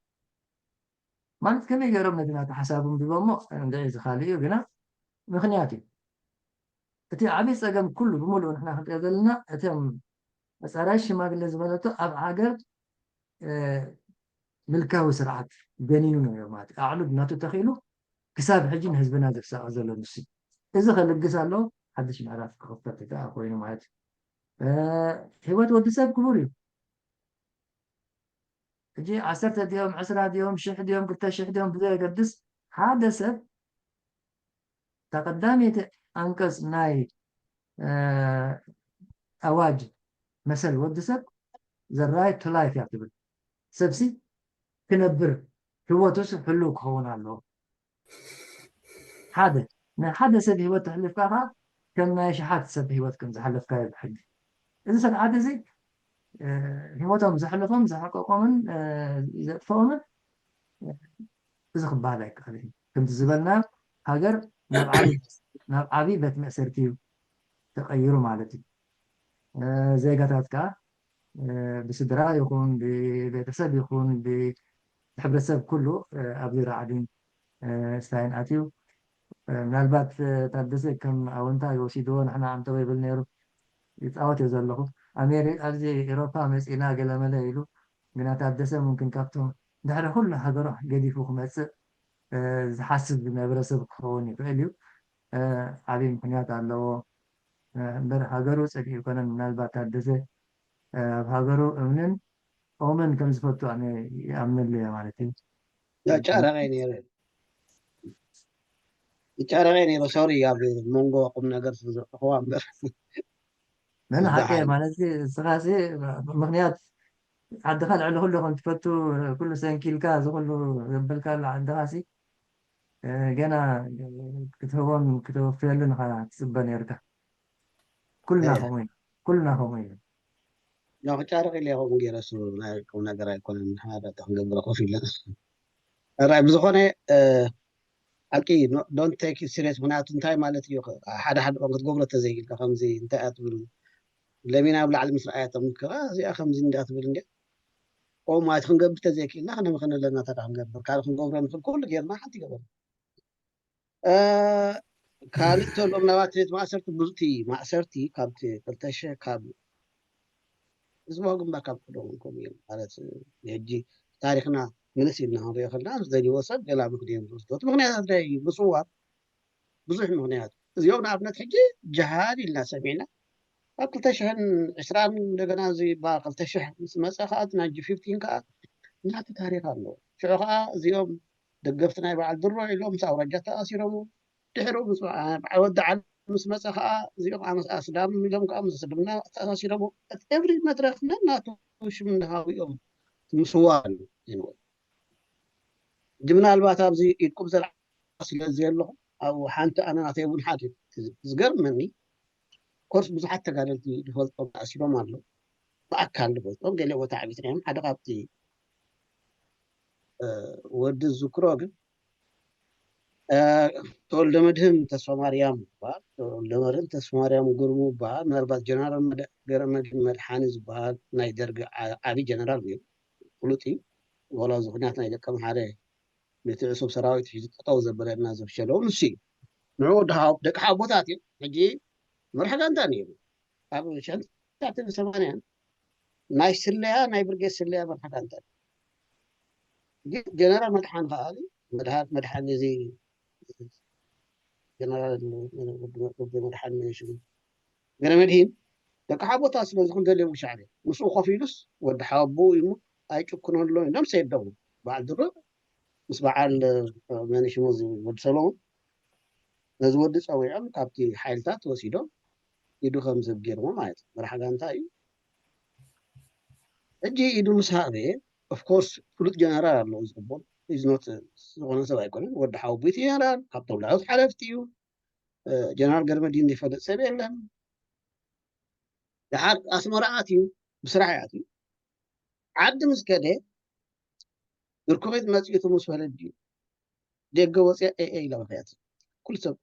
ማለት ከመይ ገይሮም ነቲ ናቲ ሓሳብ እንብቦሞ እንድዒ ዝኻልእ እዩ ግና ምክንያት እዩ እቲ ዓብዪ ፀገም ኩሉ ብምሉኡ ንሕና ክንሪኦ ዘለና እቶም ኣፃራይ ሽማግለ ዝበለቶ ኣብ ሃገር ምልካዊ ስርዓት ገኒኑ ነይሩ ማለት እዩ ኣዕሉድ ናቱ ተኺሉ ክሳብ ሕጂ ንህዝብና ዘሳቐ ዘሎ ንሱ እዚ ከልግስ ኣለዎ ሓድሽ ምዕራፍ ክኽፈት ከዓ ኮይኑ ማለት እዩ ህይወት ወዲ ሰብ ክቡር እዩ ሕጂ ዓሰርተ ድዮም ዕስራ ድዮም ሽሕ ድዮም ክልተ ሽሕ ድዮም ብዘየገድስ ሓደ ሰብ እታ ቀዳመይቲ ኣንቀፅ ናይ ኣዋጅ መሰል ወዲ ሰብ ዘራይ ቱ ላይፍ እያ ትብል ሰብሲ ክነብር ህይወቱስ ህልው ክኸውን ኣለዎ ሓደ ናይ ሓደ ሰብ ህይወት ተሕልፍካ ከዓ ከም ናይ ሸሓት ሰብ ህይወት ከም ዝሓለፍካ እዩ ብሕጊ እዚ ሰብ ሓደ እዚ ህይወቶም ዘሕልፎም ዘሕቀቆምን ዘጥፈኦምን እዚ ክበሃል ኣይከኣልን እዩ። ከምቲ ዝበልና ሃገር ናብ ዓብዪ ቤት መእሰርቲ እዩ ተቐይሩ ማለት እዩ። ዜጋታት ከዓ ብስድራ ይኹን ብቤተሰብ ይኹን ሕብረተሰብ ኩሉ ኣብዚ ራዕድን ስታይን ኣትዩ። ምናልባት ታደሰ ከም ኣወንታ ይወሲድዎ፣ ንሕና ኣምተው ይብል ነይሩ። ይፃወት እየ ዘለኹ ኣሜሪ ኣብዚ ኤሮፓ መፂና ገለመለ ኢሉ። ግና ታደሰ ምምክን ካብቶም ድሕሪ ኩሉ ሃገሩ ገዲፉ ክመፅእ ዝሓስብ ዝነበረ ሰብ ክኸውን ይኽእል እዩ። ዓብዪ ምኽንያት ኣለዎ እምበር ሃገሩ ፀሊኡ ይኮነን። ምናልባት ታደሰ ኣብ ሃገሩ እምንን ኦመን ከም ዝፈቱ ኣነ ይኣምነሉ እየ ማለት እዩ። ጨረቀ ነይሩ ጨረቀ ነይሩ ሶሪ ኣብ መንጎ ቁም ነገር ዝዘጥኽዋ እምበር ምን ሓቂ ማለት እስኻሲ ምክንያት ዓድኻ ልዕሊ ኩሉ ከም ትፈቱ ኩሉ ሰንኪልካ እዚ ኩሉ ዘበልካሉ ዓድኻሲ ገና ክትህቦን ክተወፍየሉን ኢኻ ትፅበ ነርካ። ኩልና ከምኡ ኢና። ኩልና ከምኡ ኢና። ያው ጫረቅ ኢለ ከምኡ ገይረ እሱ ናይ ቁም ነገር ኣይኮነን። ሓደ ክንገብረ ኮፍ ኢለ ራይ ብዝኾነ ሓቂ don't take it serious። ምክንያቱ እንታይ ማለት እዩ? ሓደ ሓደ እዋን ክትገብሮ ተዘይክልካ ከምዚ እንታይ እያ ትብል ለሚና ብላዕሊ ምስ ረኣያቶም ከ እዚኣ ከምዚ እንዳ ትብል እንዲ ቆም ማለት ክንገብር ተዘይክልና ከነመኸነ ኣለና። ታዲያ ክንገብር ካልእ ክንገብሮ ንኽእል ኩሉ ጌርና ሓንቲ ይገበር ካልእ ተሎ ምናልባት ቤት ማእሰርቲ ብዙቲ ማእሰርቲ ካብ ክልተ ሽሕ ካብ ህዝባዊ ግንባር ካብ ክደውን ከም እዮም ማለት ሕጂ ታሪክና ምልስ ኢልና ክንሪኦ ከለና ዝደልይዎ ሰብ ገላ ምክንያት ዝወስዶ እቲ ምክንያታት ናይ ምስዋር ብዙሕ ምክንያት እዚኦም ንኣብነት ሕጂ ጅሃድ ኢልና ሰሚዕና ካብ ክልተ ሽሕን ዕስራን እንደገና እዚ በዓል ክልተ ሽሕ ምስ መፀ ከዓ እቲ ናይ ጂ ፊፍቲን ከዓ ናቱ ታሪክ ኣለዎ። ሽዑ ከዓ እዚኦም ደገፍቲ ናይ በዓል ድሮ ኢሎም ምስ ኣውራጃ ተኣሲሮም ድሕሩ ምስ በዓል ወዲ ዓሊ ምስ መፀ ከዓ እዚኦም ኣመስ ኣስላም ኢሎም ከዓ ምስ እስልምና ተኣሳሲሮም። እቲ ኤቭሪ መድረክ ነናቱ ሽም እንዳሃቡ እዮም ምስዋር እዩ። ሕጂ ምናልባት ኣብዚ ኢድኩም ዘልዓ ስለ ዘለኹም ኣብኡ ሓንቲ ኣነ ናተይ እውን ሓደ እዩ። ዝገርመኒ ኮርስ ብዙሓት ተጋደልቲ ዝፈልጦም ተኣሲሮም ኣለዉ። ብኣካል ዝፈልጦም ገለ ቦታ ዓቢትና እዮም። ሓደ ካብቲ ወዲ ዝዝክሮ ግን ተወልደ መድህን ተስፋ ማርያም ይበሃል። ተወልደ መድህን ተስፋ ማርያም ጉርሙ ይበሃል። ምናልባት ጀነራል ገረመድህን መድሓኒ ዝበሃል ናይ ደርጊ ዓብዪ ጀነራል እዩ። ፍሉጥ እዩ። ዋላ እዚ ኩናት ናይ ደቀምሓረ ነቲ ዕሱብ ሰራዊት ሒዙ ጠጠው ዘበለና ዘፍሸለውን ንሱ እዩ። ንዑ ደቂ ሓቦታት እዮም። ሕጂ መርሒ ጋንታ ነይሩ ኣብ ሽሕን ትሽዓተን ሰማንያን ናይ ስለያ ናይ ብርጌድ ስለያ መርሒ ጋንታ ግን ጀነራል መድሓን ከኣ መድሓን እዚ ጀነራል መድሓን ሽሙ ገረመድሂን ደቂ ሓቦታት ስለ ዝኹን ደልዮም ሻዕብያ ምስኡ ኮፍ ኢሉስ ወዲ ሓቦ እዩ እሞ ኣይጭክነሎም ኢሎም ሰደሙ። በዓል ድሮ ምስ በዓል መን ሽሙ እዚ ወዲ ሰሎሞን ነዚ ወዲ ፀዊዖም ካብቲ ሓይልታት ወሲዶም ኢዱ ከም ዝህብ ገይርዎ ማለት እዩ። መራሕ ጋንታ እዩ። ሕጂ ኢዱ ምስ ሃበ ኦፍኮርስ ፍሉጥ ጀነራል ኣለዎ ዝፅቡቅ ኢዝኖት ዝኾነ ሰብ ኣይኮነን። ወዲ ሓወቦይ እቲ ጀነራል ካብቶም ላዕሎት ሓለፍቲ እዩ። ጀነራል ገርመዲን ዘይፈልጥ ሰብ የለን። ድሓር ኣስመራ ኣትዩ ብስራሕ እዩ ኣትዩ። ዓዲ ምስ ከደ ብርኩቤት መፅኡ ምስ ፈለድ እዩ ደገ ወፅያ ኤኤ ኢላ በኽያት ኩሉ ሰብ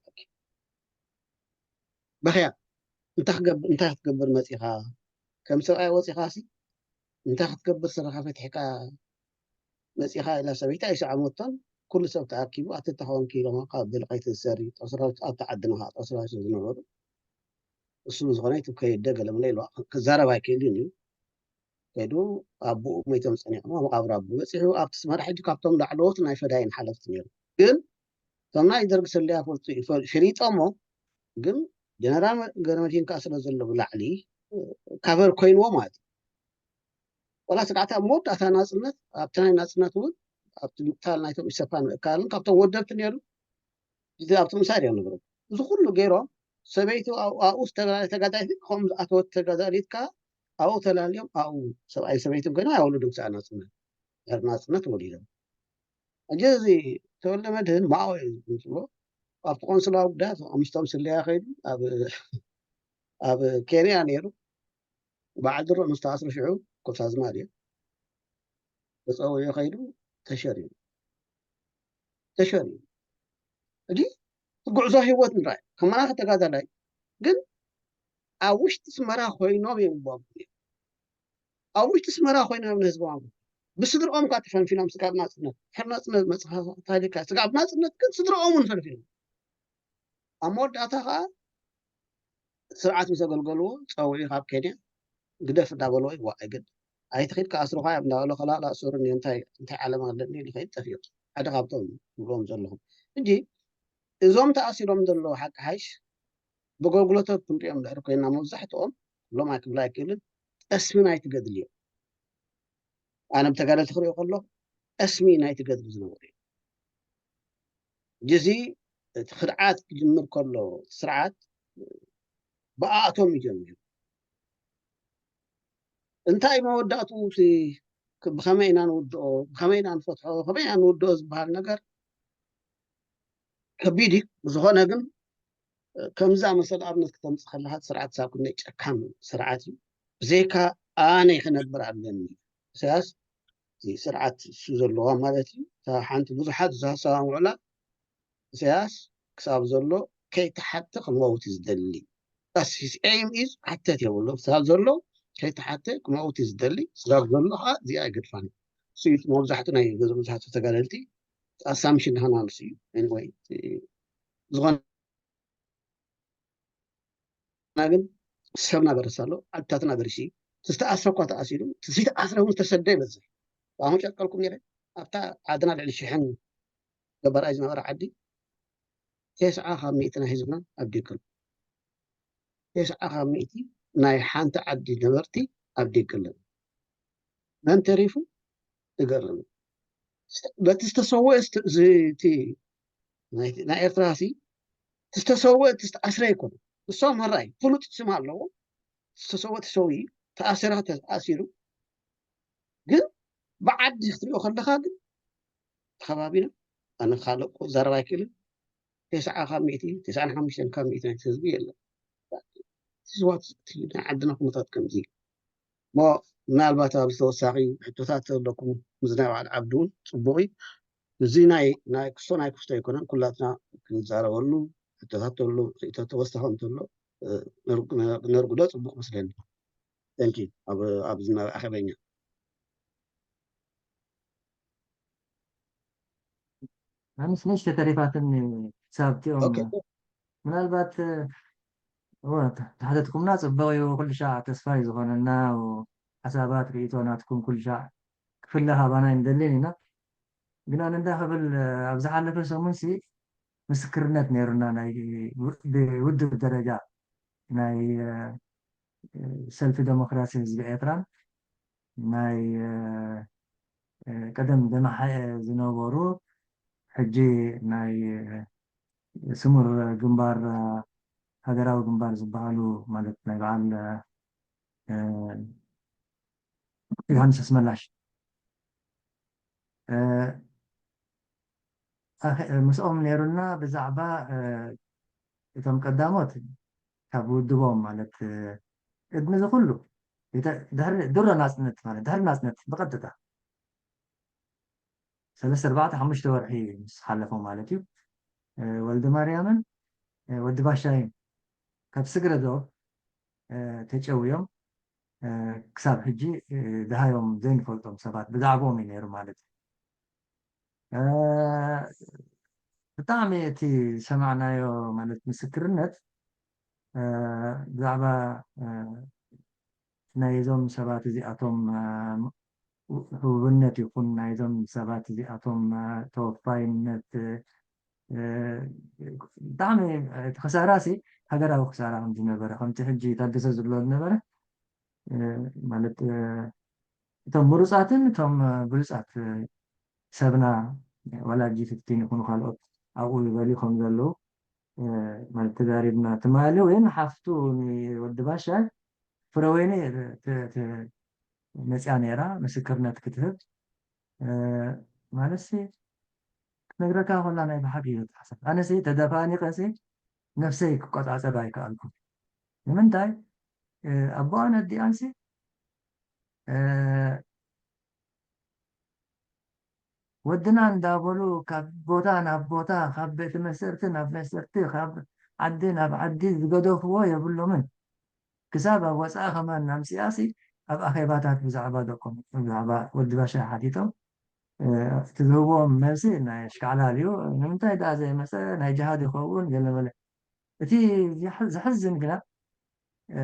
በኽያ እንታይ ክትገብር መፂኻ ከም ሰብኣይ ወፂኻ ሲ እንታይ ክትገብር ስራኻ ፈትሕካ መፂኻ ኢላ ሰበይቲ ኣይሰዓመቶን ኩሉ ሰብ ተኣኪቡ ኣተተኸውን ኪሎማ ካብ ብልቀይቲ ዝሰሪ ጠስራዊት ኣብቲ ዓድና ከዓ ጠስራዊት ዝነበሩ እሱ ዝኾነ እቲ ከየደ ገለመለ ኢልዋ ክዛረብ ኣይክእልን እዩ ከይዱ ኣቦኡ ሞይቶም ፀኒሖም ኣብ መቃብር ኣቦኡ በፂሑ ኣብቲ ስመራ ሕጂ ካብቶም ላዕለዎት ናይ ፈዳይን ሓለፍቲ ነይሩ ግን እቶም ናይ ደርጊ ሰለያ ፈልጡ ፈሊጦሞ ግን ጀነራል ገረመድሂን ከዓ ስለ ዘሎ ብላዕሊ ካቨር ኮይንዎ ማለት እዩ ዋላ ስጋዕቲ ኣብ መወዳእታ ናፅነት ኣብቲ ናይ ናፅነት እውን ኣብቲ ምቅታል ናይቶም ኢሰፓን ምእካልን ካብቶም ወደብቲ ነይሩ እዚ ኣብቲ ምሳድ እዮም ንብሩ እዚ ኩሉ ገይሮም ሰበይቱ ኣብኡ ተጋዳሊት ከምኡ ዝኣተወት ተጋዳሊት ከዓ ኣብኡ ተላልዮም ኣብኡ ሰብኣይ ሰበይትን ኮይኖም ኣይወለዱን ክሳዕ ናፅነት ድሕሪ ናፅነት ወሊዶም ሕጂ እዚ ተወልደ መድህን ማኦ እዩ ዝብሎ ኣብቲ ቆንስላዊ ጉዳያት ምስቶም ስለያ ከይዱ ኣብ ኬንያ ነይሩ በዓል ድሮ ምስ ተኣስሩ ሽዑ ኮፍ ኣዝማድ እዩ ተፀዊዑ ከይዱ ተሸሪቡ ተሸሪቡ ሕጂ እቲ ጉዕዞ ህይወት ንርኣይ ከማና ተጋዳላይ ግን ኣብ ውሽጢ ስመራ ኮይኖም እዮም ይዋጉ ኣብ ውሽጢ ስመራ ኮይኖም ንህዝቦም ብስድርኦም ከዓ ተፈንፊኖም ስጋብ ናፅነት። ድሕሪ ናፅነት መፅኻ ታሪካ ስጋብ ናፅነት ግን ስድርኦም እውን ፈንፊኖም። ኣብ መወዳእታ ከዓ ስርዓት ምስ ኣገልገልዎ ፀውዒ ካብ ኬንያ ግደፍ እንዳበልዎ ይዋእ ግን ኣይትኺድ ክኣስሩኻ እዮም እንዳበሎ ከላላ እሱርኒ እንታይ እንታይ ዓለም ኣለኒ ልኸይድ ጠፊኡ ሓደ ካብቶም ዝብሎም ዘለኹም ሕጂ እዞም ተኣሲሮም ዘለዉ ሓቂ ሓይሽ ብጎግሎቶት ክንሪኦም ድሕሪ ኮይና መብዛሕትኦም ኩሎም ኣይክብል ኣይክእልን ጠስሚ ናይ ትገድል እዮም ኣነ ብተጋደልቲ ክሪኦ ከለኹ ጠስሚ ናይ ትገድል ዝነበሩ እዮም ጅዚ እቲ ክድዓት ክጅምር ከሎ ስርዓት ብኣኣቶም እዩ ጀሚሩ እንታይ መወዳእትኡ ብኸመይ ኢና ንውድኦ ብኸመይ ኢና ንፈትሖ ከመይ ኢና ንውድኦ ዝበሃል ነገር ከቢድ እዩ ብዝኾነ ግን ከምዚ ዝኣመሰለ ኣብነት ክተምፅእ ከለካ እቲ ስርዓት ክሳብ ክንደይ ጨካን ስርዓት እዩ ብዘይካ ኣነ ክነብር ኣለኒ ኢሳያስ ስርዓት እሱ ዘለዋ ማለት እዩ እታ ሓንቲ ብዙሓት ዝሃሰባ ምዕላ ኢሳያስ ክሳብ ዘሎ ከይተሓተ ክመውት ዝደሊ That's his aim is ሓተት የብሉ ክሳብ ዘሎ ከይተሓተ ክመውት ዝደሊ ስጋብ ዘሎ ከዓ እዚኣ ኣይገድፋን እዩ እሱ እዩ መብዛሕትኡ ናይ ገዛ መብዛሕትኡ ተጋደልቲ ኣሳምሽን ሃናንስ እዩ anyway ዝኾነ ግን ሰብና በረስ ኣሎ ዓድታትና በሪሲ ዝተኣስረ እኳ ተኣሲሩ ዝተኣስረ እውን ዝተሰደ ይበዝሕ ኣሁን ጨቀልኩም ነረ ኣብታ ዓድና ልዕሊ ሽሕን ገባርኣይ ዝነበረ ዓዲ ተስዓ ካብ ሚእቲ ናይ ህዝብና ኣብ ዲክል ተስዓ ካብ ሚእቲ ናይ ሓንቲ ዓዲ ነበርቲ ኣብ ዲክልን መን ተሪፉ ዝገርም በቲ ዝተሰወ እቲ ናይ ኤርትራ ሲ ዝተሰወ እቲ ዝተኣስረ ኣይኮነ ንሶም መራይ ፍሉጥ ስም ኣለዎ ዝተሰወ ተሰዊ ተኣሰራ ተኣሲሩ ግን ብዓዲ ክትሪኦ ከለካ ግን ከባቢና ኣነ ካልእ ዘረባ ኣይክእልን ተስዓ ካብ ሚእቲ ተስዓን ሓሙሽተን ካብ ሚእቲ ናይቲ ህዝቢ የለን ስዋት ናይ ዓድና ኩነታት ከምዚ እሞ ምናልባት ኣብዚ ተወሳኺ ሕቶታት ኣለኩም ምስ ናይ በዓል ዓብዲ እውን ፅቡቕ እዩ እዚ ናይ ናይ ክስቶ ናይ ክስቶ ኣይኮነን ኩላትና ክንዛረበሉ ሕቶታት ተሎ ርእቶ ተወሳኺ እንተሎ ነርጉዶ ፅቡቕ መስለኒ ተንኪ ኣብዚ ናይ ኣኼበኛ ኣንስ ንእሽተ ተሪፋትኒ ክሳብ እቲኦም ምናልባት ተሓተትኩምና ፅቡቅ እዩ ኩሉ ሻዕ ተስፋ እዩ ዝኾነና ሓሳባት ርእቶ ናትኩም ኩሉ ሻዕ ክፍለ ካባና ይንደልን ኢና ግን ኣነ እንታይ ክብል ኣብ ዝሓለፈ ሰሙን ሲ ምስክርነት ነይሩና ናይ ብውድብ ደረጃ ናይ ሰልፊ ዴሞክራሲ ህዝቢ ኤርትራን ናይ ቀደም ደማሓኤ ዝነበሩ ሕጂ ናይ ስሙር ግንባር ሃገራዊ ግንባር ዝበሃሉ ማለት ናይ በዓል ዮሃንስ ኣስመላሽ ምስኦም ነይሩና ብዛዕባ እቶም ቀዳሞት ካብ ውድቦም ማለት ቅድሚ እዚ ኩሉ ድሮ ናፅነት ማለት ድሕሪ ናፅነት ብቀጥታ ሰለስተ ኣርባዕተ ሓሙሽተ ወርሒ ምስ ሓለፎም ማለት እዩ ወልደ ማርያምን ወዲ ባሻይን ካብ ስግረ ዶብ ተጨውዮም ክሳብ ሕጂ ድሃዮም ዘይንፈልጦም ሰባት ብዛዕባኦም እዩ ነይሩ ማለት እዩ ብጣዕሚ እቲ ዝሰማዕናዮ ማለት ምስክርነት ብዛዕባ ናይዞም ሰባት እዚኣቶም ህቡብነት ይኹን ናይዞም ሰባት እዚኣቶም ተወፋይነት ብጣዕሚ እቲ ክሳራ ሲ ሃገራዊ ክሳራ ከም ዝነበረ ከምቲ ሕጂ ታደሰ ዝብሎ ዝነበረ ማለት እቶም ምሩፃትን እቶም ብሉፃት ሰብና ዋላ ጂ ፊፍቲን ይኹኑ ካልኦት ኣብኡ ዝበልዩ ከም ዘለዉ ማለት ተዛሪብና ትማሊ ወይ ንሓፍቱ ንወዲ ባሻይ ፍረወይኒ መፅያ ነይራ ምስክርነት ክትህብ ማለት ክነግረካ ከላ ናይ ብሓቂ እዩ ተሓሰብ ኣነሲ ተደፋኒቀ ነፍሰይ ክቆፃፀር ኣይከኣልኩ ንምንታይ ኣቦኣን ኣዲኣንሲ ወድና እንዳበሉ ካብ ቦታ ናብ ቦታ ካብ ቤት መስርቲ ናብ መስርቲ ካብ ዓዲ ናብ ዓዲ ዝገደፍዎ የብሎምን ክሳብ ኣብ ወፃኢ ከማን ኣምፅኣሲ ኣብ ኣኼባታት ብዛዕባ ደቆም፣ ብዛዕባ ወዲ ባሻ ሓቲቶም፣ እ፣ እቲ ዝህብዎም መልሲ ናይ ኣሽካዕላል እዩ። ንምንታይ ደኣ ዘይመጸ? ናይ ጅሃድ ይኸውን፣ ገለ መለ። እቲ ዘሕ-፣ ዘሕዝን ግና፣ እ፣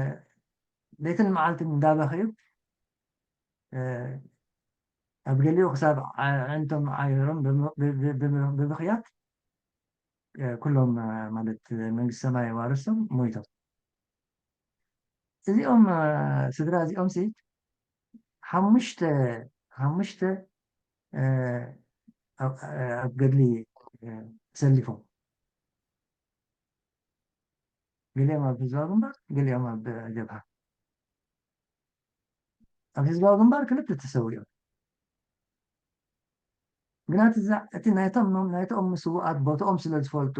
ለይትን መዓልትን እንዳበኸዩ፣ እ፣ ኣብ ገሊኡ ክሳብ ዓ-፣ ኣዕንቶም ዓይሮም ብም-፣ ብ-፣ ብ-፣ ብ-፣ ብብኽያት፣ እ፣ ኩሎም፣ እ፣ ማለት መንግስቲ ሰማይ ዋርሶም ሞይቶም። እዚኦም፣ እ፣ ስድራ እዚኦም ሲ ሓሙሽተ፣ ሓሙሽተ፣ እ፣ ኣብ፣ እ፣ ኣብ ገድሊ፣ እ፣ ተሰሊፎም። ገሊኦም ኣብ ህዝባዊ ግንባር፣ ገሊኦም ኣብ ጀብሃ። ኣብ ህዝባዊ ግንባር ክልተ ተሰዊኦም። ግና እቲ ዛ-፣ እቲ ናይቶም፣ ናይቶም ምስውኣት ቦትኦም ስለ ዝፈልጡ፣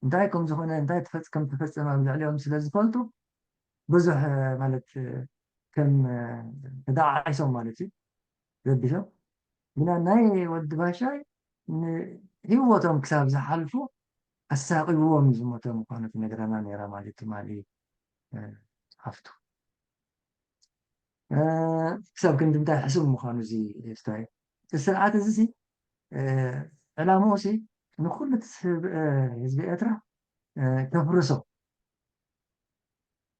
እንታይ ከም ዝኾነ፣ እንታይ ትፈጽ-፣ ከም ተፈጸመ ኣብ ልዕሊኦም ስለ ዝፈልጡ፣ ብዙሕ፣ እ፣ ማለት፣ እ፣ ከም፣ እ፣ ተደዓዒሶም ማለት እዩ፣ ረቢሾም። ግና ናይ ወዲ ባሻይ ንህይወቶም ክሳብ ዝሓልፉ ኣሳቒዎም ዝሞተ ምዃኑ ትነግረና ነይራ ማለት እዩ ትማሊ፣ እ፣ ሃፍቱ። እ፣ ክሳብ ክንዲ እንታይ ሕሱም ምዃኑ እዚ ስታይ። እዚ ስርዓት እዚ ሲ፣ እ፣ ዕላምኡ ሲ ንኹሉ እቲ ስብ-፣ እ፣ ህዝቢ ኤርትራ፣ እ፣ ከፍርሶ፣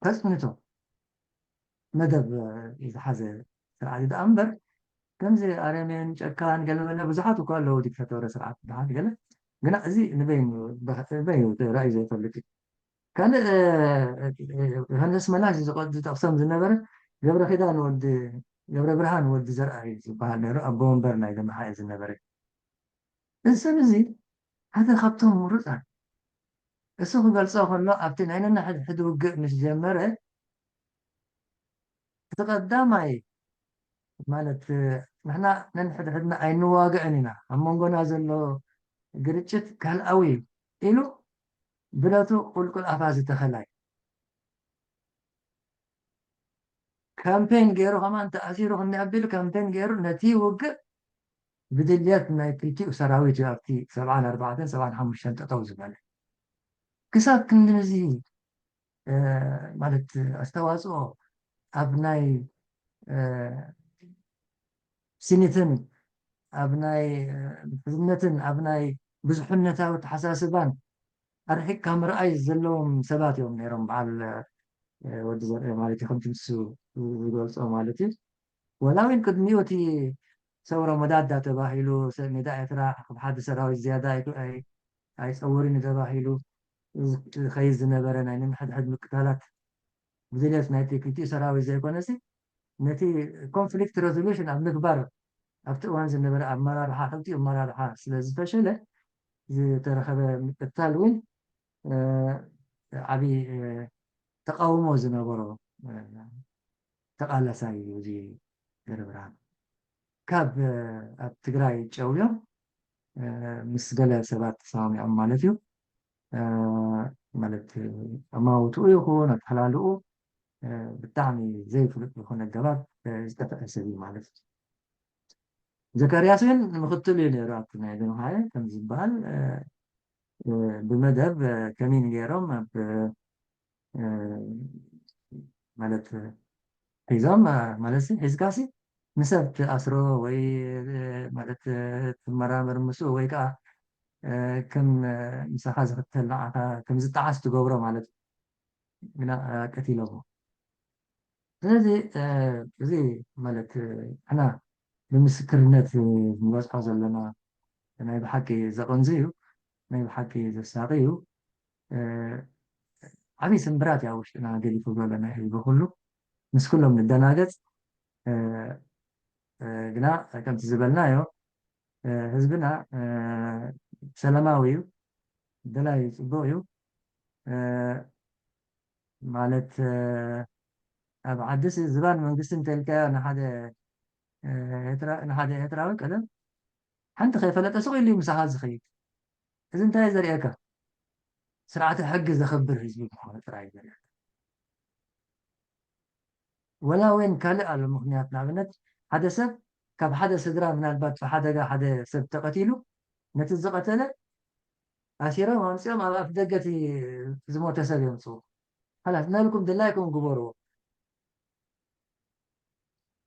ከጽንቶ መደብ፣ እ፣ ዝሓዘ ስርዓት እዩ ደኣ እምበር፣ ከምዚ ኣረሜን፣ ጨካን፣ ገለመለ ብዙሓት እኮ ኣለዉ፣ ዲክታቶር ስርዓት ብዙሓት ገለ። ግና እዚ ንበይኑ፣ በ-፣ በይኑ ተራእዩ ዘይፈልጥ እዩ። ካልእ፣ እ፣ እ፣ ዮሃንስ መላሽ ዝቐ-፣ ዝጠቕሶም ዝነበረ ገብረ ኪዳን ወዲ፣ ገብረ ብርሃን ወዲ ዘርኣይ ዝበሃል ነይሩ፣ ኣቦ ወንበር ናይ ደምሓ እዩ ዝነበረ። እዚ ሰብ እዚ ሓደ ካብቶም ምሩጻት። እሱ ክገልጾ ከሎ፣ ኣብቲ ናይ ነንሕድሕድ ውግእ ምስ ጀመረ፣ እቲ ቀዳማይ ማለት፣ ንሕና ነንሕድሕድና ኣይንዋግዕን ኢና፣ ኣብ መንጎና ዘሎ ግርጭት ካልኣዊ እዩ ኢሉ ብረቱ ቁልቁል ኣፋ ዝተኸላ እዩ። ካምፔን ገይሩ ከማን ተኣሲሩ ክንዲ ኣቢሉ ካምፔን ገይሩ ነቲ ውግእ ብድልየት ናይ ክልቲኡ ሰራዊት እዩ ኣብቲ ሰብዓን ኣርባዕተን ሰብዓን ሓሙሽተን ጠጠው ዝበለ። ክሳብ ክንድዚ፣ እ፣ ማለት ኣስተዋፅኦ ኣብ ናይ፣ እ፣ ስኒትን ኣብ ናይ፣ እ፣ ምሕዝነትን ኣብ ናይ ብዙሕነታዊ ኣተሓሳስባን ኣርሒቕካ ምርኣይ ዘለዎም ሰባት እዮም ነይሮም። በዓል፣ እ፣ ወዲ ዘርእ ማለት እዩ፣ ከምቲ ንሱ ዝገልጾ ማለት እዩ። ወላ እውን ቅድሚኡ እቲ ሰውራ መዳዳ ተባሂሉ፣ ሰ-፣ ሜዳ ኤርትራ ካብ ሓደ ሰራዊት ዝያዳ ኣይኮ-፣ ኣይ-፣ ኣይጸውርን እዩ ተባሂሉ ዝኸይድ ዝነበረ ናይ ነንሕድሕድ ምቅታላት ብድልየት ናይቲ ክልቲኡ ሰራዊት ዘይኮነሲ፣ ነቲ ኮንፍሊክት ሬዞሉሽን ኣብ ምግባር ኣብቲ እዋን ዝነበረ ኣመራርሓ፣ ክልቲኡ ኣመራርሓ ስለ ዝፈሸለ፣ ዝተረኸበ ምቅታል እውን፣ እ፣ ዓቢ፣ እ፣ ተቃውሞ ዝነበሮ፣ እ፣ ተቃላሳይ እዩ እዚ ገብረብርሃን። ካብ፣ እ፣ ኣብ ትግራይ ጨውዮም፣ እ፣ ምስ ገለ ሰባት ተሰማሚዖም ማለት እዩ። እ፣ ማለት፣ እ፣ ኣማውትኡ ይኹን ኣተሓላልኡ፣ እ፣ ብጣዕሚ ዘይፍሉጥ ዝኾነ ኣገባብ፣ እ፣ ዝጠፍአ ሰብ እዩ ማለት እዩ። ዘካርያስ ግን ምኽትል እዩ ነይሩ ኣብቲ ናይ ደምሃየ ከም ዝበሃል፣ እ፣ እ፣ ብመደብ፣ እ፣ ከሚን ገይሮም ኣብ፣ እ፣ ማለት፣ እ፣ ሒዞም፣ እ፣ ማለት ሲ፣ ሒዝካሲ ንሰብ ትኣስሮ ወይ፣ እ፣ ማለት፣ እ፣ ትመራመር ምስኡ ወይ ከዓ፣ እ፣ ከም፣ እ፣ ምሳኻ ዝኽተል ንዓኻ ከም ዝጠዓስ ትገብሮ ማለት እዩ። ግና፣ እ፣ ቀቲሎሞ። ስለዚ፣ እ፣ እዚ ማለት፣ እ፣ ንሕና ብምስክርነት፣ እ፣ ንበጽሖ ዘለና ናይ ብሓቂ ዘቐንዙ እዩ፣ ናይ ብሓቂ ዘሳቒ እዩ። እ፣ ዓብዪ ስምብራት እዩ ኣብ ውሽጥና ገዲፉ ዘሎ ናይ ህዝቢ ኩሉ። ምስ ኩሎም ንደናገጽ፣ እ፣ እ፣ ግና ከምቲ ዝበልናዮ፣ እ፣ ህዝብና፣ እ፣ ሰላማዊ እዩ፣ ደላይ እዩ፣ ጽቡቕ እዩ። እ፣ ማለት፣ እ፣ ኣብ ዓድስ ዝባን መንግስቲ እንተልካዮ ንሓደ፣ እ፣ ኤርትራ-፣ ንሓደ ኤርትራዊ ቀደም ሓንቲ ከይፈለጠ ስቕ ኢሉ እዩ ምሳኻ ዝኸይድ። እዚ እንታይ እዩ ዘርእየካ? ስርዓተ ሕጊ ዘኽብር ህዝቢ ምዃኑ ጥራይ እዩ ዘርእየካ። ወላ ወይን ካልእ ኣሎ ምኽንያት፣ ንኣብነት ሓደ ሰብ ካብ ሓደ ስድራ ምናልባት ብሓደጋ ሓደ ሰብ ተቐቲሉ፣ ነቲ ዝቐተለ ኣሲሮም ኣምጺኦም ኣብ ኣፍ ደገ እቲ ዝሞተ ሰብ የምጽኡ። ሓላስ ናልኩም ድላይኩም ግበርዎ።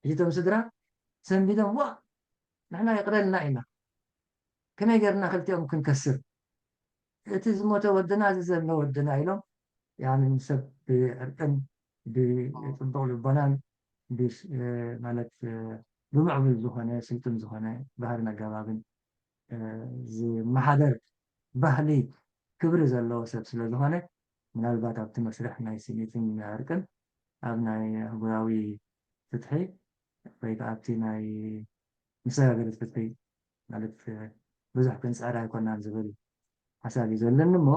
ሕጂ እቶም ስድራ ሰንቢዶም፣ ዋ፣ ንሕና ይቕረልና ኢና፣ ከመይ ጌርና ክልቲኦም ክንከስር? እቲ ዝሞተ ወድና፣ እዚ ዘሎ ወድና ኢሎም፣ ያኒ፣ ሰብ ብዕርቅን ብጽቡቕ ልቦናን ብስ-፣ ማለት፣ ብምዕቡል ዝኾነ፣ ስልጡን ዝኾነ ባህርን ኣገባብን ዝመሓደር ባህሊ፣ ክብሪ ዘለዎ ሰብ ስለ ዝኾነ፣ ምናልባት ኣብቲ መስርሕ ናይ ስኒትን ዕርቅን፣ ኣብ ናይ ኣህጉራዊ ፍትሒ ወይ ከዓ ኣብቲ ናይ መሰጋገሪ ፍትሒ፣ ማለት፣ ብዙሕ ክንፅዕር ኣይኮናን ዝብል ሓሳብ እዩ ዘለኒ እሞ፣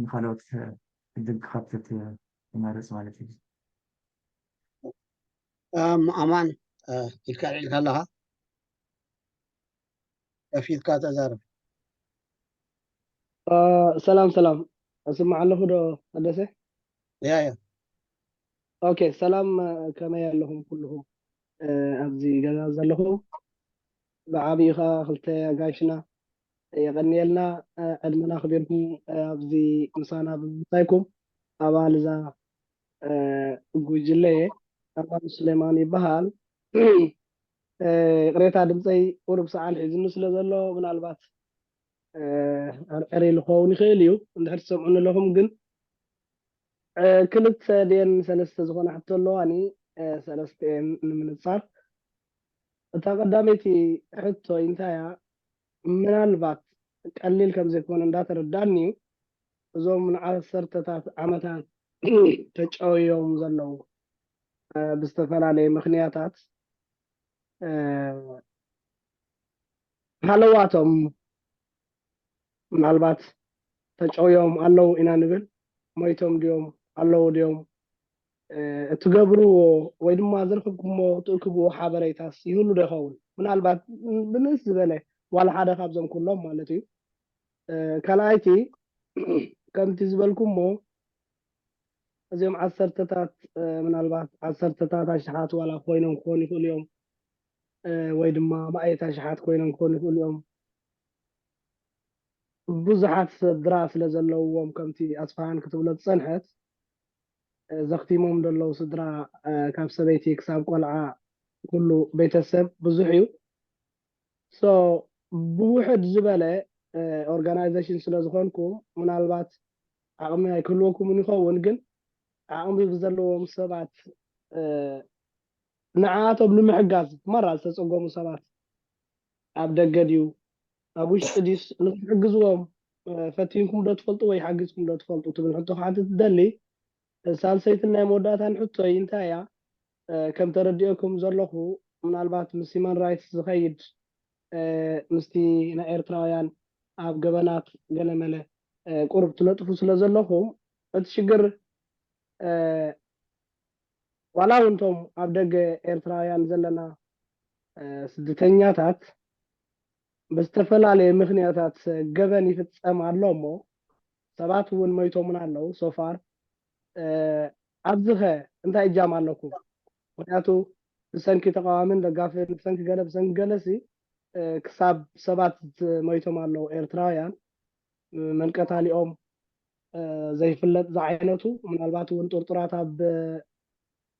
ንካልኦት ዕድል ክኸፍት ይመርፅ ማለት እዩ። ኣም-፣ ኣማን፣ ኢልካ ኢልካ ኣለኻ፣ ከፊትካ ተዛረብ። ሰላም ሰላም፣ እስማዕ ኣለኹ ዶ? ኣደሰ ያ ያ ኦኬ። ሰላም፣ ከመይ ኣለኹም ኩልኹም ኣብዚ ገዛ ዘለኹም? ብዓብዩ ከዓ ክልተ ኣጋይሽና የቐንየልና፣ ዕድመና ክቢርኩም ኣብዚ ምሳና ብምሳይኩም። ኣባል እዛ ጉጅለ እየ። ኣማን ሱሌማን ይበሃል። ይቕሬታ፣ ድምፀይ ቁሩብ ሰዓል ሒዝኒ ስለ ዘሎ ምናልባት ዕርዕር ኢሉ ክኸውን ይኽእል እዩ። እንድሕር ትሰምዑኒ ኣለኹም ግን፣ ክልተ ድየን ሰለስተ ዝኾና ሕቶ ኣለዋኒ፣ ሰለስተ እየን ንምንፃር። እታ ቀዳመይቲ ሕቶ እንታይ እያ? ምናልባት ቀሊል ከም ዘይኮነ እንዳተረዳኒ እዩ። እዞም ንዓሰርተታት ዓመታት ተጨውዮም ዘለዉ ብዝተፈላለየ ምኽንያታት ሃለዋቶም ምናልባት ተጨውዮም ኣለዉ ኢና ንብል፣ ሞይቶም ድዮም ኣለዉ ድዮም፣ እትገብርዎ ወይ ድማ ዝረኸብኩሞ ትእክብዎ ሓበሬታስ ይህሉ ዶ ይኸውን? ምናልባት ብንእስ ዝበለ ዋላ ሓደ ካብዞም ኩሎም ማለት እዩ። ካልኣይቲ ከምቲ ዝበልኩሞ እዚኦም ዓሰርተታት ምናልባት ዓሰርተታት ኣሽሓት ዋላ ኮይኖም ክኾኑ ይኽእሉ እዮም፣ ወይ ድማ ማእየት ኣሽሓት ኮይኖም ክኾኑ ይኽእሉ እዮም። ብዙሓት ስድራ ስለ ዘለውዎም ከምቲ ኣስፋሃን ክትብሎ ዝፀንሐት ዘኽቲሞም ዘለዉ ስድራ ካብ ሰበይቲ ክሳብ ቆልዓ ኩሉ ቤተሰብ ብዙሕ እዩ። ሶ ብውሕድ ዝበለ ኦርጋናይዜሽን ስለ ዝኾንኩም ምናልባት ዓቕሚ ኣይክህልወኩምን ይኸውን፣ ግን ዓቕሚ ብዘለዎም ሰባት ንዓቶም ንምሕጋዝ ማራ ዝተፀገሙ ሰባት ኣብ ደገ ድዩ ኣብ ውሽጢ ድዩስ ንክትሕግዝዎም ፈቲንኩም ዶ ትፈልጡ ወይ ሓጊዝኩም ዶ ትፈልጡ ትብል ሕቶ ክሓትት ትደሊ። ሳልሰይትን ናይ መወዳእታን ሕቶይ እንታይ እያ? ከም ተረዲኦኩም ዘለኹ ምናልባት ምስ ሂማን ራይትስ ዝኸይድ ምስቲ ናይ ኤርትራውያን ኣብ ገበናት ገለመለ ቁሩብ ትለጥፉ ስለ ዘለኹም እቲ ሽግር ዋላ እውን እቶም ኣብ ደገ ኤርትራውያን ዘለና ስደተኛታት ብዝተፈላለየ ምኽንያታት ገበን ይፍፀም ኣሎ እሞ ሰባት እውን መይቶምን ኣለዉ። ሶፋር ኣብዚኸ እንታይ እጃም ኣለኩም? ምክንያቱ ብሰንኪ ተቃዋምን ደጋፍን ብሰንኪ ገለ ብሰንኪ ገለሲ ክሳብ ሰባት መይቶም ኣለዉ ኤርትራውያን መንቀታሊኦም ዘይፍለጥ ዝዓይነቱ ምናልባት እውን ጥርጡራት ኣብ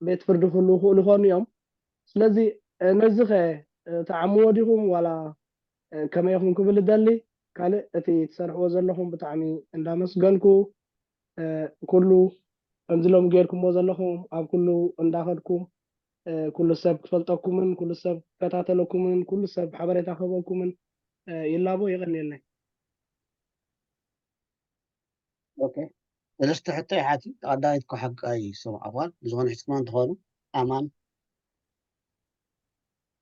ቤት ፍርዲ ክህልዉ ይኽእሉ ይኾኑ እዮም። ስለዚ ነዚ ኸ ትዓምዎ ዲኹም ዋላ ከመይ ኢኹም ክብል እደሊ። ካልእ እቲ ትሰርሕዎ ዘለኹም ብጣዕሚ እንዳመስገንኩ ኩሉ ከምዚ ሎም ጌርኩሞ ዘለኹም ኣብ ኩሉ እንዳኸድኩም ኩሉ ሰብ ክፈልጠኩምን ኩሉ ሰብ ክከታተለኩምን ኩሉ ሰብ ሓበሬታ ክህበኩምን ይላቦ። የቐንየለይ። ኦኬ፣ ሰለስተ ሕቶ ይሓቲ። ቀዳሚት እኮ ሓቂ ኣይሰምዓኳን። ብዝኾነ ሕትማ እንትኾኑ ኣማን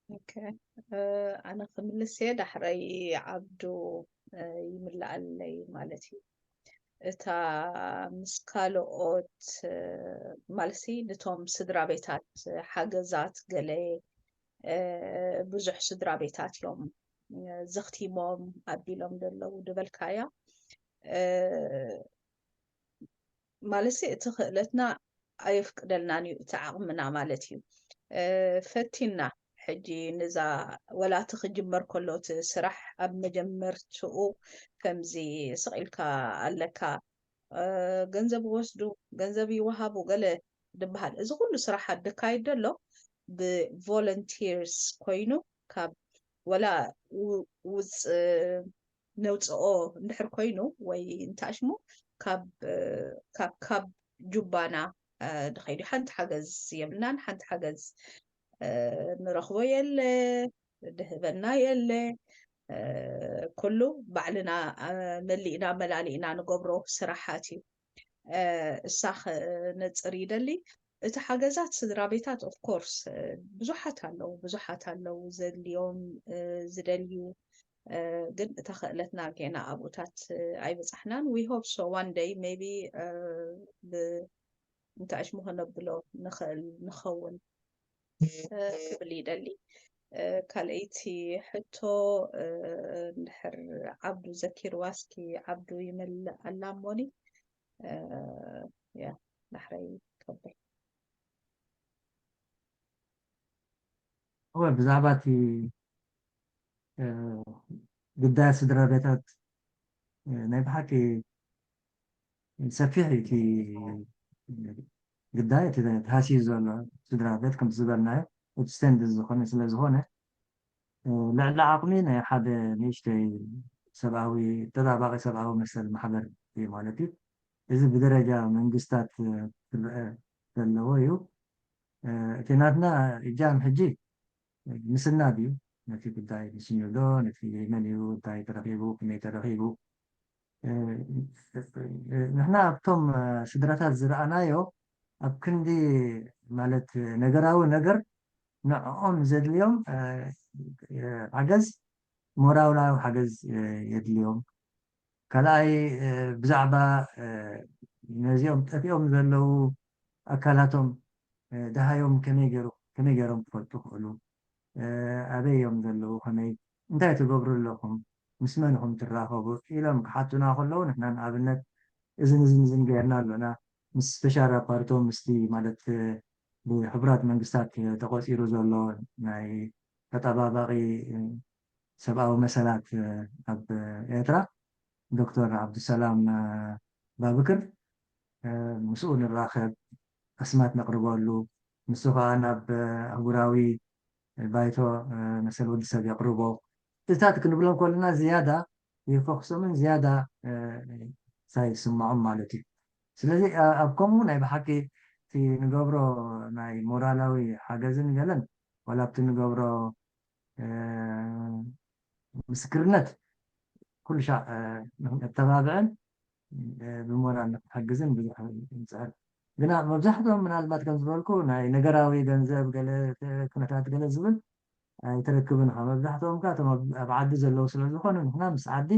ኦኬ፣ ኣነ ክምልስ እየ፣ ዳሕረይ ዓብዱ ይምልኣለይ ማለት እዩ። እታ ምስ ካልኦት ማለትሲ ንቶም ስድራ ቤታት ሓገዛት ገለ ብዙሕ ስድራ ቤታት እዮም ዘኽቲሞም ኣቢሎም ዘለዉ ድበልካያ ማለት እቲ ክእለትና ኣየፍቅደልናን እዩ እቲ ዓቕምና ማለት እዩ። ፈቲና ሕጂ ንዛ ወላ እቲ ክጅመር ከሎ እቲ ስራሕ ኣብ መጀመርትኡ ከምዚ ስቕ ኢልካ ኣለካ፣ ገንዘብ ይወስዱ፣ ገንዘብ ይወሃቡ ገለ ድበሃል። እዚ ኩሉ ስራሓት ድካይድ ደሎ ብቮለንቲርስ ኮይኑ ካብ ወላ ውፅ ነውፅኦ እንድሕር ኮይኑ ወይ እንተኣሽሙ ካብ ካብ ካብ ጁባና ንኸይዱ ሓንቲ ሓገዝ የብልናን። ሓንቲ ሓገዝ ንረኽቦ የለ፣ ድህበና የለ። ኩሉ ባዕልና መሊእና መላሊእና ንገብሮ ስራሓት እዩ። እሳ ክነፅር ይደሊ። እቲ ሓገዛት ስድራ ቤታት of course ብዙሓት ኣለዉ፣ ብዙሓት ኣለዉ ዘድልዮም ዝደልዩ፣ ግን እታ ክእለትና ጌና ኣብኡታት ኣይበፃሕናን። We hope so one day maybe ብእንታሽሙ ከነብሎ ንኽእል ንኸውን ክብል ይደሊ። ካልኣይቲ ሕቶ እንድሕር ዓብዱ ዘኪርዋ እስኪ ዓብዱ ይመልእ ኣላ እሞኒ ያ ዳሕራይ ከብል እወ ብዛዕባ እቲ ጉዳይ ስድራ ቤታት ናይ ብሓቂ ሰፊሕ እቲ ጉዳይ እቲ ተሃስዩ ዘሎ ስድራ ቤት ከም ዝበልናዮ እቲ stand ዝኾነ ስለ ዝኾነ ልዕሊ ዓቕሚ ናይ ሓደ ንእሽተይ ሰብኣዊ ተጣባቂ ሰብኣዊ መሰል ማሕበር እዩ ማለት እዩ። እዚ ብደረጃ መንግስታት ክረአ ዘለዎ እዩ። እቲ ናትና እጃም ሕጂ ምስናድ እዩ። ነቲ ጉዳይ ምስንዶ ነቲ መን እዩ እንታይ ተረኺቡ ከመይ ተረኺቡ ንሕና ኣብቶም ስድራታት ዝረኣናዮ ኣብ ክንዲ ማለት ነገራዊ ነገር ንዕኦም ዘድልዮም ሓገዝ ሞራላዊ ሓገዝ የድልዮም። ካልኣይ ብዛዕባ ነዚኦም ጠፊኦም ዘለዉ ኣካላቶም ደሃዮም ከመይ ገይሩ ከመይ ገይሮም ክፈልጡ ክኽእሉ ኣበይ እዮም ዘለዉ ከመይ እንታይ ትገብሩ ኣለኹም ምስ መን ኢኹም ትራኸቡ ኢሎም ክሓቱና ከለዉ ንሕና ንኣብነት እዝን እዝን እዝን ገይርና ኣሎና ምስ ስፔሻል ራፓርቶ ምስቲ ማለት ብሕቡራት መንግስታት ተቆፂሩ ዘሎ ናይ ተጠባባቂ ሰብኣዊ መሰላት ኣብ ኤርትራ ዶክተር ዓብዱሰላም ባብክር ምስኡ ንራኸብ ኣስማት ነቕርበሉ ንሱ ከዓ ናብ ኣህጉራዊ ባይቶ መሰል ወዲ ሰብ የቕርቦ እታት ክንብሎም ከለና ዝያዳ ይፈኽሶምን ዝያዳ ሳይ ይስምዖም ማለት እዩ ስለዚ ኣብ ከምኡ ናይ ብሓቂ እቲ ንገብሮ ናይ ሞራላዊ ሓገዝን ገለን ዋላ ኣብቲ ንገብሮ ምስክርነት ኩሉ ሻዕ ንክነተባብዕን ብሞራል ንክንሕግዝን ብዙሕ ንፅዕር ግና መብዛሕትኦም ምናልባት ከም ዝበልኩ ናይ ነገራዊ ገንዘብ ገለ ኩነታት ገለ ዝብል ኣይትረክብን ኢኻ መብዛሕትኦም ከ እቶም ኣብ ዓዲ ዘለዉ ስለ ዝኾኑ ንሕና ምስ ዓዲ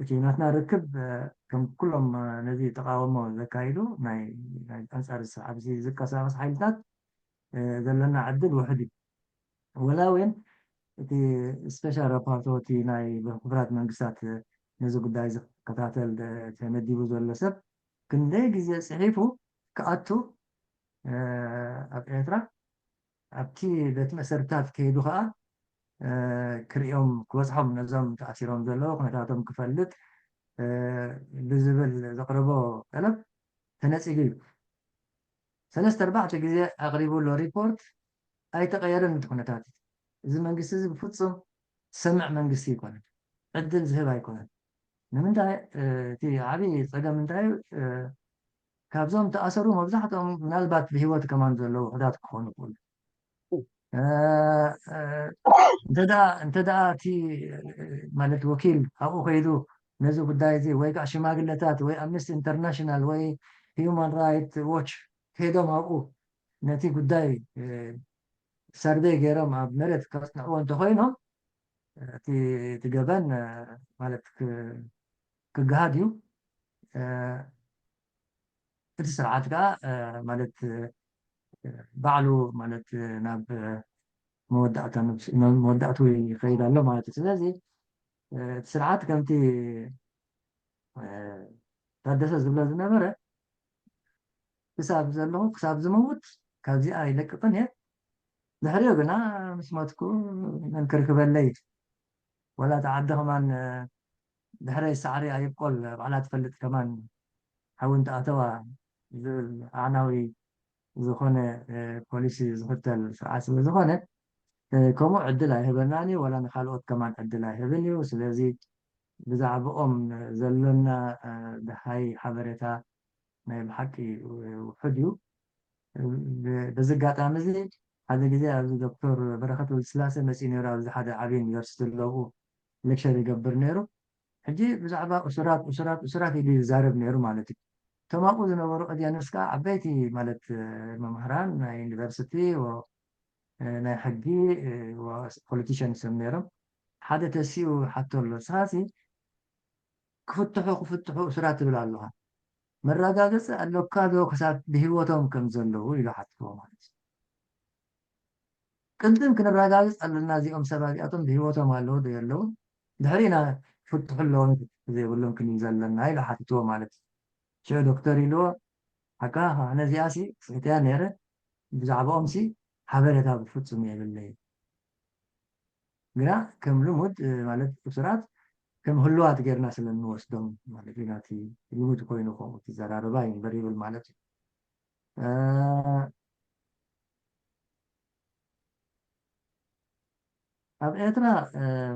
እቲ ናትና ርክብ ከም ኩሎም ነዚ ተቃውሞ ዘካይዱ ናይ ኣንፃር ስርዓት ዝቀሳቀስ ሓይልታት ዘለና ዕድል ውሕድ እዩ ወላ እውን እቲ ስፔሻል ራፓርቶ እቲ ናይ ሕቡራት መንግስታት ነዚ ጉዳይ ዝከታተል ተመዲቡ ዘሎ ሰብ ክንደይ ግዜ ፅሒፉ ክኣቱ ኣብ ኤርትራ ኣብቲ ቤት መሰርታት ከይዱ ከዓ ክሪኦም ክበፅሖም ነዞም ተኣሲሮም ዘለዉ ኩነታቶም ክፈልጥ ብዝብል ዘቕረቦ ጠለብ ተነፂጉ እዩ ሰለስተ ኣርባዕተ ግዜ ኣቕሪቡ ኣሎ ሪፖርት ኣይተቐየረን እቲ ኩነታት እዚ መንግስቲ እዚ ብፍፁም ዝሰምዕ መንግስቲ ኣይኮነን ዕድል ዝህብ ኣይኮነን ንምንታይ እቲ ዓብዪ ፀገም እንታይ ካብዞም ተኣሰሩ መብዛሕትኦም ምናልባት ብሂወት ከማን ዘለዉ ውሕዳት ክኾኑ ይኽእሉ እንተ ደኣ እቲ ማለት ወኪል ኣብኡ ከይዱ ነዚ ጉዳይ እዚ ወይ ከዓ ሽማግለታት ወይ ኣምነስቲ ኢንተርናሽናል ወይ ሂዩማን ራይት ዎች ከይዶም ኣብኡ ነቲ ጉዳይ ሰርቬይ ገይሮም ኣብ መሬት ከፅንዕዎ እንተኮይኖም እቲ ገበን ማለት ክገሃድ እዩ እቲ ስርዓት ከዓ ማለት ባዕሉ ማለት ናብ መወዳእታ መወዳእቱ ይኸይድ ኣሎ ማለት እዩ ስለዚ እቲ ስርዓት ከምቲ ታደሰ ዝብሎ ዝነበረ ክሳብ ዘለኹ ክሳብ ዝመውት ካብዚኣ ይለቅቕን እየ ድሕሪኡ ግና ምስ ሞትኩ መን ክርክበለይ ወላ እቲ ዓዲ ከማን ድሕረይ ሳዕሪ ኣይብቆል ባዕላ ትፈልጥ ከማን ሓዊ እንተኣተዋ ዝብል ኣዕናዊ ዝኾነ ፖሊሲ ዝኽተል ስርዓት ስለ ዝኾነ፣ ከምኡ ዕድል ኣይህበናን እዩ፣ ዋላ ንካልኦት ከማን ዕድል ኣይህብን እዩ። ስለዚ ብዛዕባኦም ዘሎና ደሃይ ሓበሬታ ናይ ብሓቂ ውሑድ እዩ። በዚ ኣጋጣሚ እዚ ሓደ ግዜ ኣብዚ ዶክተር በረኸት ወልድስላሴ መፅኡ ነይሩ። ኣብዚ ሓደ ዓብዪ ዩኒቨርሲቲ ኣለዉ፣ ሌክቸር ይገብር ነይሩ። ሕጂ ብዛዕባ እሱራት እሱራት እሱራት ኢሉ ይዛረብ ነይሩ ማለት እዩ። እቶም ኣብኡ ዝነበሩ ኦድየንስ ከዓ ዓበይቲ ማለት መምህራን ናይ ዩኒቨርሲቲ፣ ናይ ሕጊ፣ ፖለቲሽንስ እዮም ነይሮም። ሓደ ተሲኡ ሓቶ ኣሎ፣ ንስኻሲ ክፍትሑ ክፍትሑ እሱራት ትብል ኣለኻ፣ መረጋገፂ ኣለካ ዶ ክሳብ ብሂወቶም ከም ዘለዉ ኢሉ ሓትዎ ማለት እዩ። ቅድም ክነረጋግፅ ኣለና እዚኦም ሰባት እዚኣቶም ብሂወቶም ኣለዉ ዶ የለዉ፣ ድሕሪና ፍትሑ ኣለዎም ዘይብሎም ክንብል ዘለና ኢሉ ሓትትዎ ማለት እዩ። ሽዑ ዶክተር ኢልዎ፣ ሓቃ ነዚኣሲ ስሕትያ ነይረ፣ ብዛዕባኦምሲ ሓበሬታ ብፍፁም የብለይ፣ ግና ከም ልሙድ ማለት እሱራት ከም ህሉዋት ጌርና ስለ እንወስዶም ማለት እዩ። ናቲ ልሙድ ኮይኑ ከምኡ ትዘራረባ እዩ እምበር ይብል ማለት እዩ። ኣብ ኤርትራ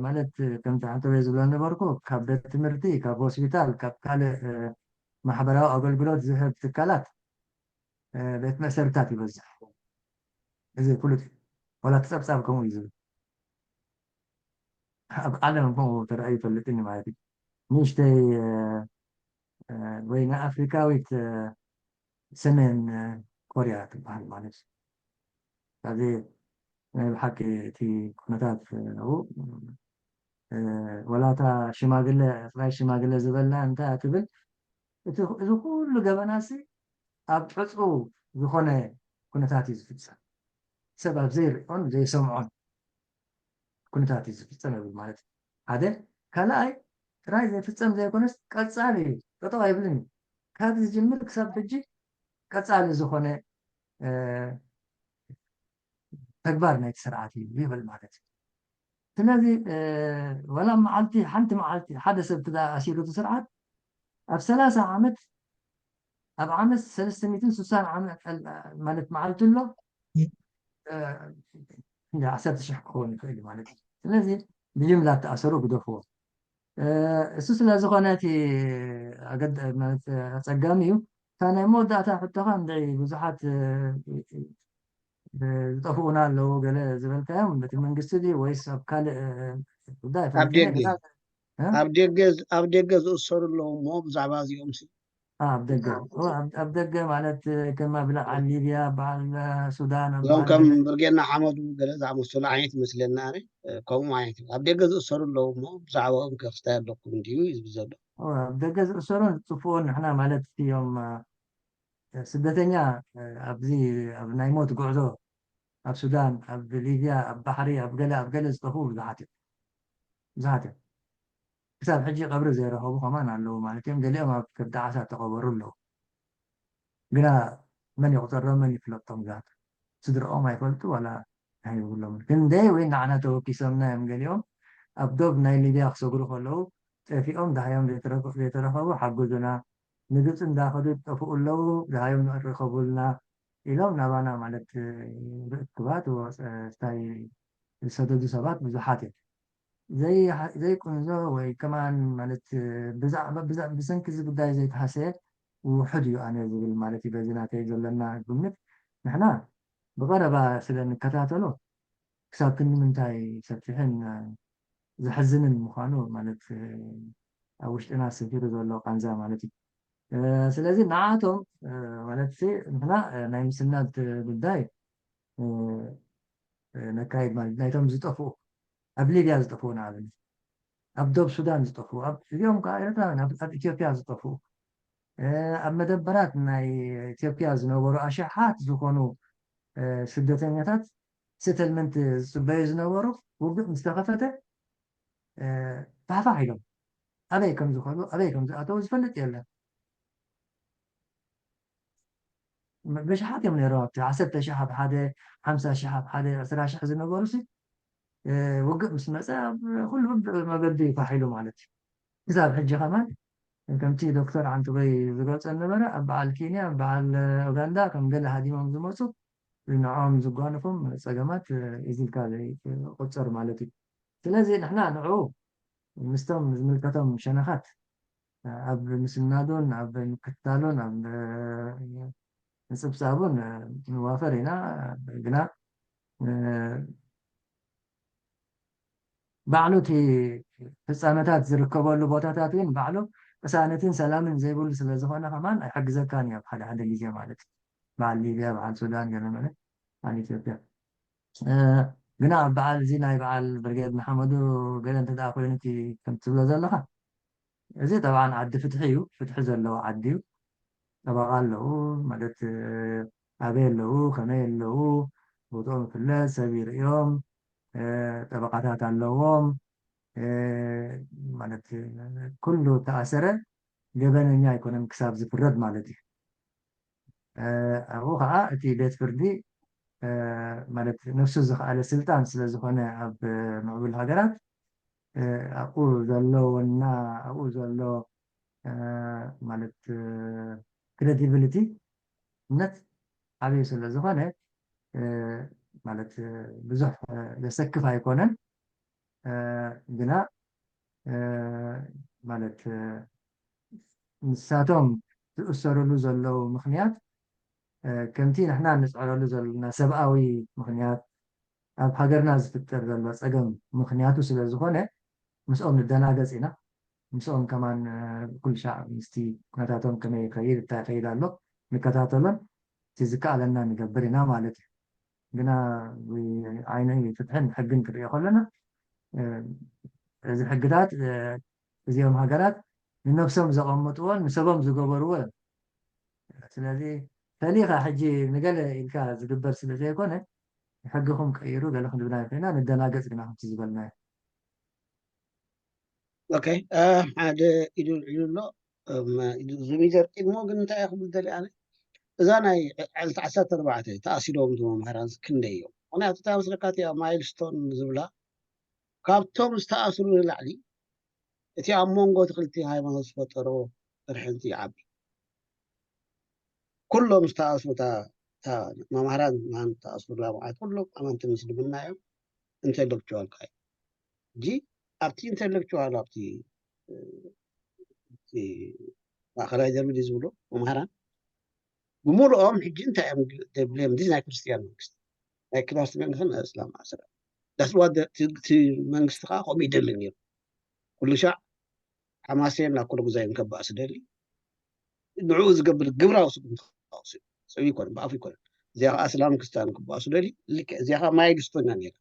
ማለት ከምቲ ሓንተወይ ዝብሎ ነበርኩ፣ ካብ ቤት ትምህርቲ፣ ካብ ሆስፒታል፣ ካብ ካልእ ማሕበራዊ ኣገልግሎት ዝህብ ትካላት ቤት መእሰርታት ይበዝሕ። እዚ ፍሉጥ እዩ። ዋላ እቲ ጸብጻብ ከምኡ እዩ ዝብል። ኣብ ዓለም ከምኡ ተራእዩ ይፈልጥን ማለት እዩ። ንእሽተይ ወይ ንኣፍሪካዊት ሰሜን ኮርያ ትበሃል ማለት እዩ። ካብዚ ናይ ብሓቂ እቲ ኩነታት ኣብኡ፣ ወላ እታ ሽማግለ፣ ጥራይ ሽማግለ ዝበልና እንታይ ትብል፣ እቲ፣ እዚ ኩሉ ገበናሲ ኣብ ዕፁው ዝኾነ ኩነታት እዩ ዝፍጸም። ሰብ ኣብ ዘይርእዮን ዘይሰምዖን ኩነታት እዩ ዝፍጸም ይብል ማለት እዩ። ሓደ፣ ካልኣይ፣ ጥራይ ዘይፍጸም ዘይኮነስ ቀጻሊ እዩ፣ ጠጠው ኣይብልን እዩ። ካብ ዝጅምር ክሳብ ሕጂ ቀጻሊ ዝኾነ ተግባር ናይቲ ስርዓት እዩ ይብል ማለት እዩ። ስለዚ ዋላ መዓልቲ፣ ሓንቲ መዓልቲ ሓደ ሰብ ትዳ ኣሲሩ እቲ ስርዓት ኣብ ሰላሳ ዓመት፣ ኣብ ዓመት ሰለስተ ሚእትን ስሳን ዓመት ማለት መዓልቲ ኣሎ፣ ዓሰርተ ሽሕ ክኸውን ይኽእል ማለት እዩ። ስለዚ ብጅምላ ተኣሰሩ ግደፍዎ። እሱ ስለ ዝኾነ እቲ ኣጸጋሚ እዩ። እታ ናይ መወዳእታ ሕቶኻ እንድዒ ብዙሓት ዝጠፍኡና ኣለዉ ገለ ዝበልካዮም፣ በቲ መንግስቲ ድዩ ወይስ ኣብ ካልእ ጉዳይ? ኣብ ደገ፣ ኣብ ደገ ዝእሰሩ ኣለዉ እሞ ብዛዕባ እዚኦም ሲ ኣብ ደገ፣ ኣብ ደገ ማለት ከም ኣብ ላዕሊ ሊብያ፣ በዓል ሱዳን፣ እዞም ከም ብርጌድ ንሓመዱ ገለ ዝኣመሰሉ ዓይነት ይመስለና። ኣነ ከምኡ ዓይነት እዩ። ኣብ ደገ ዝእሰሩ ኣለዉ እሞ ብዛዕባኦም ከ ክስታይ ኣለኩም እንድዩ እዩ ዝብል ዘሎ። ኣብ ደገ ዝእሰሩን ዝጥፍኡን ንሕና ማለት እዮም። ስደተኛ ኣብዚ ኣብ ናይ ሞት ጉዕዞ ኣብ ሱዳን፣ ኣብ ሊብያ፣ ኣብ ባሕሪ፣ ኣብ ገለ ኣብ ገለ ዝጠፍኡ ብዙሓት እዮም። ብዙሓት እዮም። ክሳብ ሕጂ ቀብሪ ዘይረኸቡ ከማን ኣለዉ ማለት እዮም። ገሊኦም ኣብ ከብዲ ዓሳ ተቐበሩ ኣለዉ። ግና መን ይቑፀሮም፣ መን ይፍለጦም? ዛት ስድራኦም ኣይፈልጡ ዋላ ኣይብሎምን። ክንደይ ወይ ንዓና ተወኪሶምና እዮም። ገሊኦም ኣብ ዶብ ናይ ሊብያ ክሰግሩ ከለዉ ጠፊኦም፣ ደሃዮም ዘይተረኸ-፣ ዘይተረኸቡ ሓግዙና፣ ንግብፂ እንዳኸዱ ይጠፍኡ ኣለዉ፣ ደሃዮም ርኸቡልና ኢሎም ናባና ማለት ርክባት ወ-፣ ስታይ ዝሰደዱ ሰባት ብዙሓት እዮም። ዘይ-፣ ዘይቁንዞ ወይ ከማን ማለት ብዛዕባ፣ ብዛ-፣ ብሰንኪ እዚ ጉዳይ ዘይተሃሰየ ውሑድ እዩ ኣነ ዝብል ማለት እዩ። በዚ ናተይ ዘለና ግምት ንሕና ብቐረባ ስለ እንከታተሎ ክሳብ ክንዲ ምንታይ ሰፊሕን ዘሕዝንን ምዃኑ ማለት ኣብ ውሽጥና ሰፊሩ ዘሎ ቃንዛ ማለት እዩ። ስለዚ ንዓቶም ማለት ንሕና ናይ ምስናድ ጉዳይ ነካይድ ማለት ናይቶም ዝጠፍኡ፣ ኣብ ሊብያ ዝጠፍኡ ንኣብነት፣ ኣብ ዶብ ሱዳን ዝጠፍኡ፣ ኣብ፣ እዚኦም ከዓ ኤርትራውያን ኣብ፣ ኣብ ኢትዮጵያ ዝጠፍኡ፣ ኣብ መደበራት ናይ ኢትዮጵያ ዝነበሩ ኣሽሓት ዝኾኑ ስደተኛታት፣ ሴትልመንት ዝፅበዩ ዝነበሩ፣ ውግእ ምስ ተኸፈተ ፋሕፋሕ ኢሎም ኣበይ ከም ዝኾኑ ኣበይ ከም ዝኣተዉ ዝፈልጥ የለን። ብሽሓት እዮም ነይሮም። ኣብቲ ዓሰርተ ሽሕ ኣብ ሓደ፣ ሓምሳ ሽሕ ኣብ ሓደ፣ ዕስራ ሽሕ ዝነበሩ ሲ ውግእ ምስ መፀ ኣብ ኩሉ መገዲ ፋሕ ኢሉ ማለት እዩ። ክሳብ ሕጂ ከማን ከምቲ ዶክተር ዓንቱበይ ዝገልጾ ነበረ፣ ኣብ በዓል ኬንያ፣ ኣብ በዓል ኡጋንዳ ከም ገለ ሃዲሞም ዝመጹ ንዕኦም ዝጓነፎም ጸገማት ኢዚልካ ዘይቆጸር ማለት እዩ። ስለዚ ንሕና ንዑ ምስቶም ዝምልከቶም ሸነኻት ኣብ ምስናዱን ኣብ ምክትታሉን ኣብ ምጽብጻቡን ንዋፈር ኢና። ግና ባዕሉ እቲ ፍጻመታት ዝርከበሉ ቦታታት ግን ባዕሉ ቅሳነትን ሰላምን ዘይብሉ ስለ ዝኾነ ከማን ኣይሕግዘካን እዩ ኣብ ሓደ ሓደ ግዜ ማለት እዩ። በዓል ሊብያ፣ በዓል ሱዳን፣ ገለ መለ፣ በዓል ኢትዮጵያ። ግና ኣብ በዓል እዚ ናይ በዓል ብርጌድ ንሓመዱ ገለ እንተ ደኣ ኮይኑ እቲ ከም ትብሎ ዘለኻ እዚ ጠብዓን ዓዲ ፍትሒ እዩ። ፍትሒ ዘለዎ ዓዲ እዩ። ጠበቓ ኣለዉ ማለት ኣበይ ኣለዉ፣ ከመይ ኣለዉ፣ ቦትኦም ይፍለጥ፣ ሰብ ይርእዮም፣ ጠበቓታት ኣለዎም። ማለት ኩሉ ተኣሰረ ገበነኛ ኣይኮነን ክሳብ ዝፍረድ ማለት እዩ። ኣብኡ ከዓ እቲ ቤት ፍርዲ ማለት ነፍሱ ዝኸኣለ ስልጣን ስለ ዝኾነ ኣብ ምዕቡል ሃገራት ኣብኡ ዘሎ ወና ኣብኡ ዘሎ ማለት ክሬዲቢሊቲ እምነት ዓብዩ ስለ ዝኾነ ማለት ብዙሕ ዘሰክፍ ኣይኮነን። ግና ማለት ንሳቶም ዝእሰሩሉ ዘለዉ ምኽንያት ከምቲ ንሕና ንፅዕረሉ ዘለና ሰብኣዊ ምኽንያት ኣብ ሃገርና ዝፍጠር ዘሎ ፀገም ምኽንያቱ ስለ ዝኾነ ምስኦም ንደናገፅ ኢና። ምስኦም ከማን ኩሉ ሻዕ ምስቲ ኩነታቶም ከመይ ይኸይድ እንታይ ይኸይድ ኣሎ ንከታተሎን እቲ ዝከኣለና ንገብር ኢና ማለት እዩ። ግና ዓይኒ ፍትሕን ሕግን ክሪኦ ከለና እዚ ሕግታት እዚኦም ሃገራት ንነብሶም ዘቐምጥዎን ንሰቦም ዝገበርዎ እዮም። ስለዚ ፈሊኻ ሕጂ ንገለ ኢልካ ዝግበር ስለ ዘይኮነ ሕግኹም ቀይሩ ገለ ክንድብና ይኽእልና ንደናገፅ ግና ከምቲ ዝበልናዮ ኦኬ ሓደ ኢዱ ልዒሉ ኣሎ። ዙሚዘር ቅድሞ ግን እንታይ ክብል ደሊ ኣነ እዛ ናይ ዕልቲ ዓሰርተ ኣርባዕተ ተኣሲሮም ዝመምህራን ክንደይ እዮም? ምክንያቱ እታ መስለካ እቲኣ ማይልስቶን ዝብላ ካብቶም ዝተኣስሩ ንላዕሊ እቲ ኣብ መንጎ እቲ ክልተ ሃይማኖት ዝፈጠሮ ቅርሕንቲ ይዓቢ። ኩሎም ዝተኣስሩ መምሃራን ማን ዝተኣስሩ መዓት ኩሎም ኣመንቲ ምስልምና እዮም። ኢንተሌክቹዋል ካይ ሕጂ ኣብቲ ኢንተሌክቹዋል ኣብቲ ማእከላይ ደርቢ ዝብሉ መምሃራን ብምሉኦም ሕጂ እንታይ እዮም ብሌም ዲስ ናይ ክርስትያን መንግስቲ ናይ ክላስ መንግስቲ ናይ እስላም ማእሰር ዳስዋ እቲ መንግስቲ ከዓ ከምኡ ይደሊ ነይሩ። ኩሉ ሻዕ ሓማሴን ናብ ኩሉ ግዛይ ከበኣሱ ደሊ ንዕኡ ዝገብር ግብራዊ ስጉምቲ ክበኣሱ ሰብ ይኮነ ብኣፉ ይኮነ እዚኣ ከዓ እስላም ክርስትያን ክበኣሱ ደሊ ልክዕ እዚኣ ከዓ ማይልስቶን እያ ነይራ።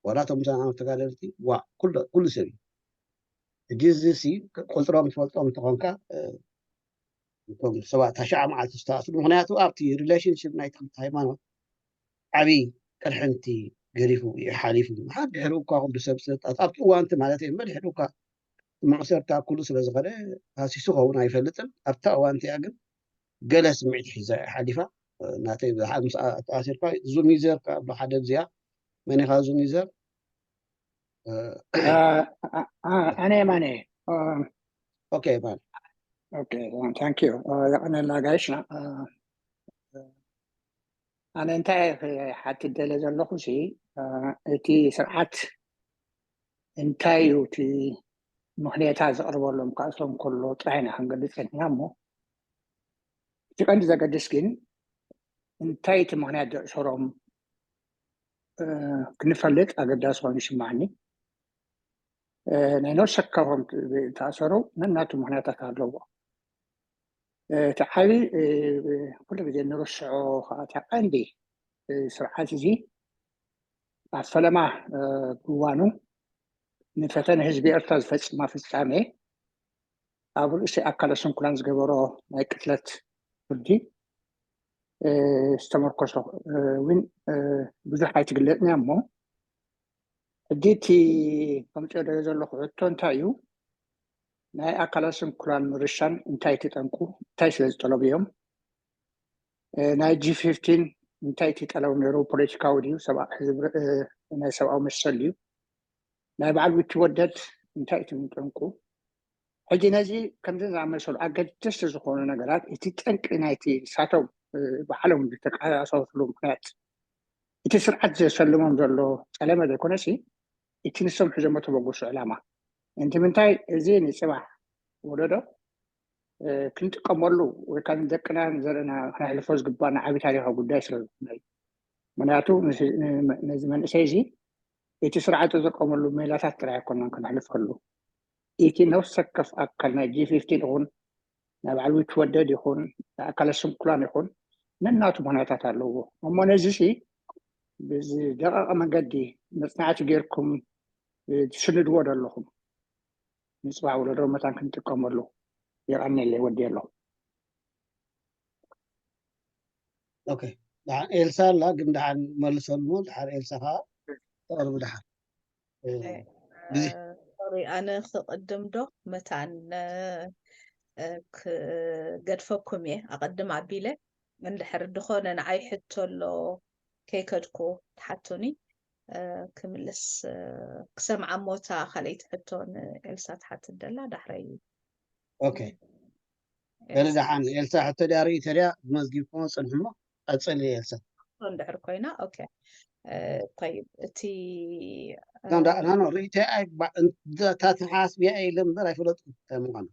ዋላ እቶም ሰላማዊ ተጋደልቲ ዋ ኩሉ ሰብ እዩ። ሕጂ እዚ ሲ ቁፅሮም ትፈልጦም እንተኾንካ እቶም ሰባት ታሽዓ መዓልቲ ዝተኣስሩ ምክንያቱ ኣብቲ ሪሌሽንሽፕ ናይ ትክልቲ ሃይማኖት ዓብዪ ቅርሕንቲ ገዲፉ እዩ ሓሊፉ። ድሕሪ እኳ ኩሉ ሰብ ኣብቲ እዋንቲ ማለት እዩ እምበር ድሕሪ እኳ መዕሰርታ ኩሉ ስለ ዝኸደ ሃሲሱ ከውን ኣይፈልጥን። ኣብታ እዋንቲ እያ ግን ገለ ስምዒት ሒዛ እያ ሓሊፋ። ናተይ ተኣሲርካ ዙም ዩዘር ኣሎ ሓደ እዚኣ መን ኢኻ ዙም ዩዘር ኣነ የማነ ኦኬ ማን ኦኬ ታንክ ዩ የቀነላ ጋይሽ ኣነ እንታይ ሓትት ደለ ዘለኹ ሲ እቲ ስርዓት እንታይ እዩ እቲ ምክንያታ ዘቕርበሎም ክኣቶም ከሎ ጥራይ ኢና ክንገልፅ ኢና እሞ እቲ ቀንዲ ዘገድስ ግን እንታይ እቲ ምክንያት ዘእሰሮም ክንፈልጥ ኣገዳሲ ኮይኑ ይስማዓኒ። ናይ ነፍሲ ወከፎም ዝተኣሰሩ ነናቱ ምክንያታት ኣለዎ። እቲ ዓቢ ኩሉ ግዜ ንርስዖ ከዓ እቲ ቀንዲ ስርዓት እዚ ኣብ ፈለማ እዋኑ ንፈተነ ህዝቢ ኤርትራ ዝፈፅማ ፍፃሜ ኣብ ርእሲ ኣካለ ስንኩላን ዝገበሮ ናይ ቅትለት ፍርዲ ዝተመርኮሰ እውን ብዙሕ ኣይትግለፅን እያ እሞ ሕጂ እቲ ከምፅኦ ደዮ ዘለኹ ሕቶ እንታይ እዩ ናይ ኣካላት ስንኩላን ምርሻን እንታይ እቲ ጠንቁ እንታይ ስለ ዝጠለቡ እዮም ናይ ጂ ፊፍቲን እንታይ እቲ ጠለቡ ነይሩ ፖለቲካዊ ድዩ ናይ ሰብኣዊ መሰል ድዩ ናይ በዓል ዊኪ ወደድ እንታይ እቲ ጠንቁ ሕጂ ነዚ ከምዚ ዝኣመሰሉ ኣገደስቲ ዝኾኑ ነገራት እቲ ጠንቂ ናይቲ ንሳቶም ባዕሎም ዝተቃሳሰሉ ምክንያት እቲ ስርዓት ዘሰልሞም ዘሎ ጸለመ ዘይኮነሲ እቲ ንሶም ሒዞሞ ተበገሱ ዕላማ። እንት ምንታይ እዚ ንጽባሕ ወለዶ ክንጥቀመሉ ወይ ከዓ ንደቅና ንዘርእና ክነሕልፎ ዝግባና ዓብዪ ታሪካዊ ጉዳይ ስለ ዝኾነ እዩ። ምክንያቱ ነዚ መንእሰይ እዚ እቲ ስርዓት ዝጥቀመሉ ሜላታት ጥራይ ኣይኮነን ክነሕልፈሉ፣ እቲ ነፍሲ ወከፍ ኣካል ናይ ጂ ፊፍቲን ይኹን ናይ በዓል ዊትወደድ ይኹን ናይ ኣካለ ስንኩላን ይኹን ነናቱ ምክንያታት ኣለዎ። እሞ ነዚ ሲ ብዝደቀቀ መንገዲ መፅናዕቲ ጌርኩም ትስንድዎ ዶ ኣለኹም? ንፅባሕ ወለዶ መታን ክንጥቀመሉ። የቀንየለይ፣ ወዲ ኣለኹ። ኦኬ፣ ደሓን ኤልሳ ኣላ፣ ግን ደሓን መልሰሉ። ደሓን ኤልሳ ከዓ ተቐርቡ። ደሓን ሶሪ፣ ኣነ ክቕድም ዶ መታን ክገድፈኩም እየ፣ ኣቐድም ኣቢለ። እንድሕር ድኾነ ንዓይ ሕቶ ኣሎ ከይከድኩ ትሓቱኒ ክምልስ ክሰምዓ ሞታ ካልኣይቲ ሕቶ ንኤልሳ ትሓትት ደላ ዳሕረይ። ኦኬ፣ በሊ ደሓን ኤልሳ ሕቶ ድያ ርእይቶ ድያ መዝጊብኩሞ ጽንሕሞ። ቀጽሊ ኤልሳ። እንድሕር ኮይና ኦኬ። ጠይብ፣ እቲ ናኖ ርእይቶ እታ ትሓስብያ ኢለ እምበር ኣይፈለጥኩ እንታይ ምዃኑ።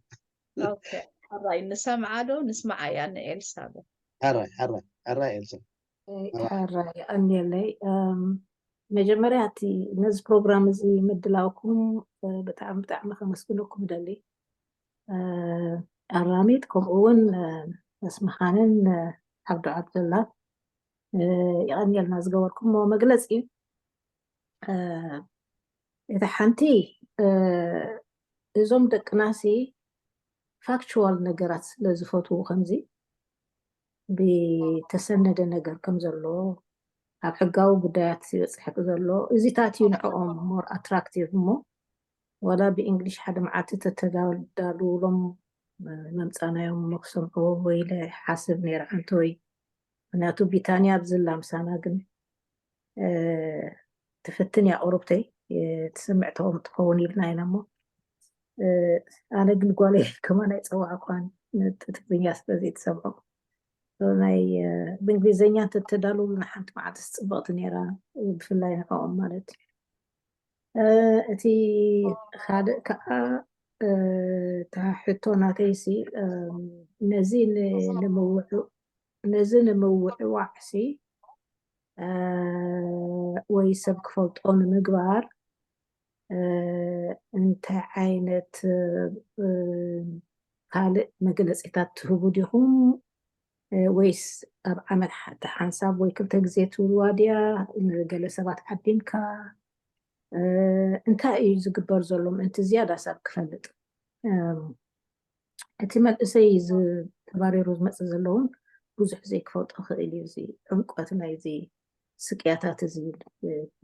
ኦኬ፣ ሕራይ ንሰምዓ ዶ ንስምዓያ ንኤልሳ ዶ? ሕራይ ሕራይ ሕራይ ኤልሳ። ሕራይ የቐንየለይ። መጀመርያ እቲ ነዚ ፕሮግራም እዚ ምድላውኩም ብጣዕሚ ብጣዕሚ ከመስግነኩም እደሊ። ኣራሚት ከምኡ እውን መስምኻንን ዓብዱ ዓብደላ የቐንየልና ዝገበርኩሞ መግለፂ። እታ ሓንቲ እዞም ደቅናሲ ፋክቹዋል ነገራት ስለ ዝፈትዉ ከምዚ ብተሰነደ ነገር ከም ዘሎ ኣብ ሕጋዊ ጉዳያት ይበፅሕ ዘሎ እዚታት እዩ ንዕኦም ሞር ኣትራክቲቭ እሞ ዋላ ብእንግሊሽ ሓደ መዓልቲ ተተዳዳልውሎም መምፃናዮም እሞ ክሰምዕዎ ወይለ ሓስብ ነይረ ዓንተወይ ምክንያቱ ቢታንያ ኣብዝላ ምሳና ግን ትፍትን እያ ቁሩብተይ ትስምዕ ትኸውን ትኸውን ኢልና ኢና እሞ ኣነ ግን ጓለይ ከማን ኣይፀዋዕኳን ትግርኛ ስለዚ ትሰምዖ ናይ ብእንግሊዝኛ እንተተዳልውልና ሓንቲ መዓልቲ ፅብቕቲ ነይራ ብፍላይ ንዕኦም ማለት እዩ እቲ ካልእ ከዓ እታ ሕቶ ናተይሲ ነዚ ንምውዑ ነዚ ንምውዕዋዕሲ ወይ ሰብ ክፈልጦ ንምግባር እንታይ ዓይነት ካልእ መግለፂታት ትህቡ ዲኹም ወይስ ኣብ ዓመት ሓንቲ ሓንሳብ ወይ ክልተ ግዜ ትብልዋ ድያ ንገለ ሰባት ዓዲምካ እንታይ እዩ ዝግበር ዘሎ ምእንቲ ዝያዳ ሰብ ክፈልጥ እቲ መንእሰይ ተባሪሩ ዝመፅእ ዘለውን ብዙሕ ዘይክፈልጦ ክእል እዩ እዚ ዕምቆት ናይዚ ስቅያታት እዚ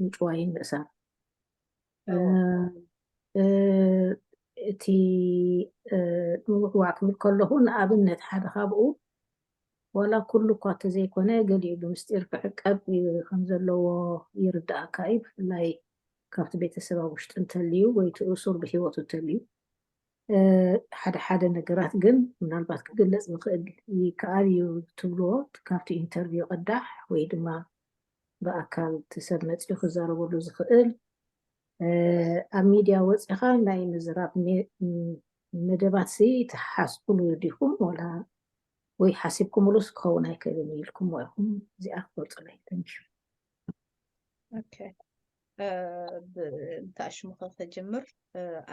ምጭዋይን ምእሳር እቲ ምውዕዋዕ ክብል ከለኹ ንኣብነት ሓደ ካብኡ ዋላ ኩሉ እኳ ተዘይኮነ ገሊኡ ብምስጢር ክዕቀብ ከም ዘለዎ ይርዳእካ እዩ ብፍላይ ካብቲ ቤተሰብ ኣብ ውሽጢ እንተልዩ ወይ እቲ እሱር ብሂወቱ እንተልዩ ሓደ ሓደ ነገራት ግን ምናልባት ክግለፅ ዝኽእል ይከኣል እዩ ትብልዎ ካብቲ ኢንተርቪው ቅዳሕ ወይ ድማ ብኣካል እቲ ሰብ መፂኡ ክዛረበሉ ዝኽእል ኣብ ሚድያ ወፂኻ ናይ ምዝራብ መደባት ሲ ትሓስብሉ ዲኹም ወላ ወይ ሓሲብኩምሉስ ክኸውን ኣይክእልን ኢልኩሞ ኢኹም እዚኣ ክገልፁለይ thank you ኦኬ ብእንታ ሽሙኸ ክጅምር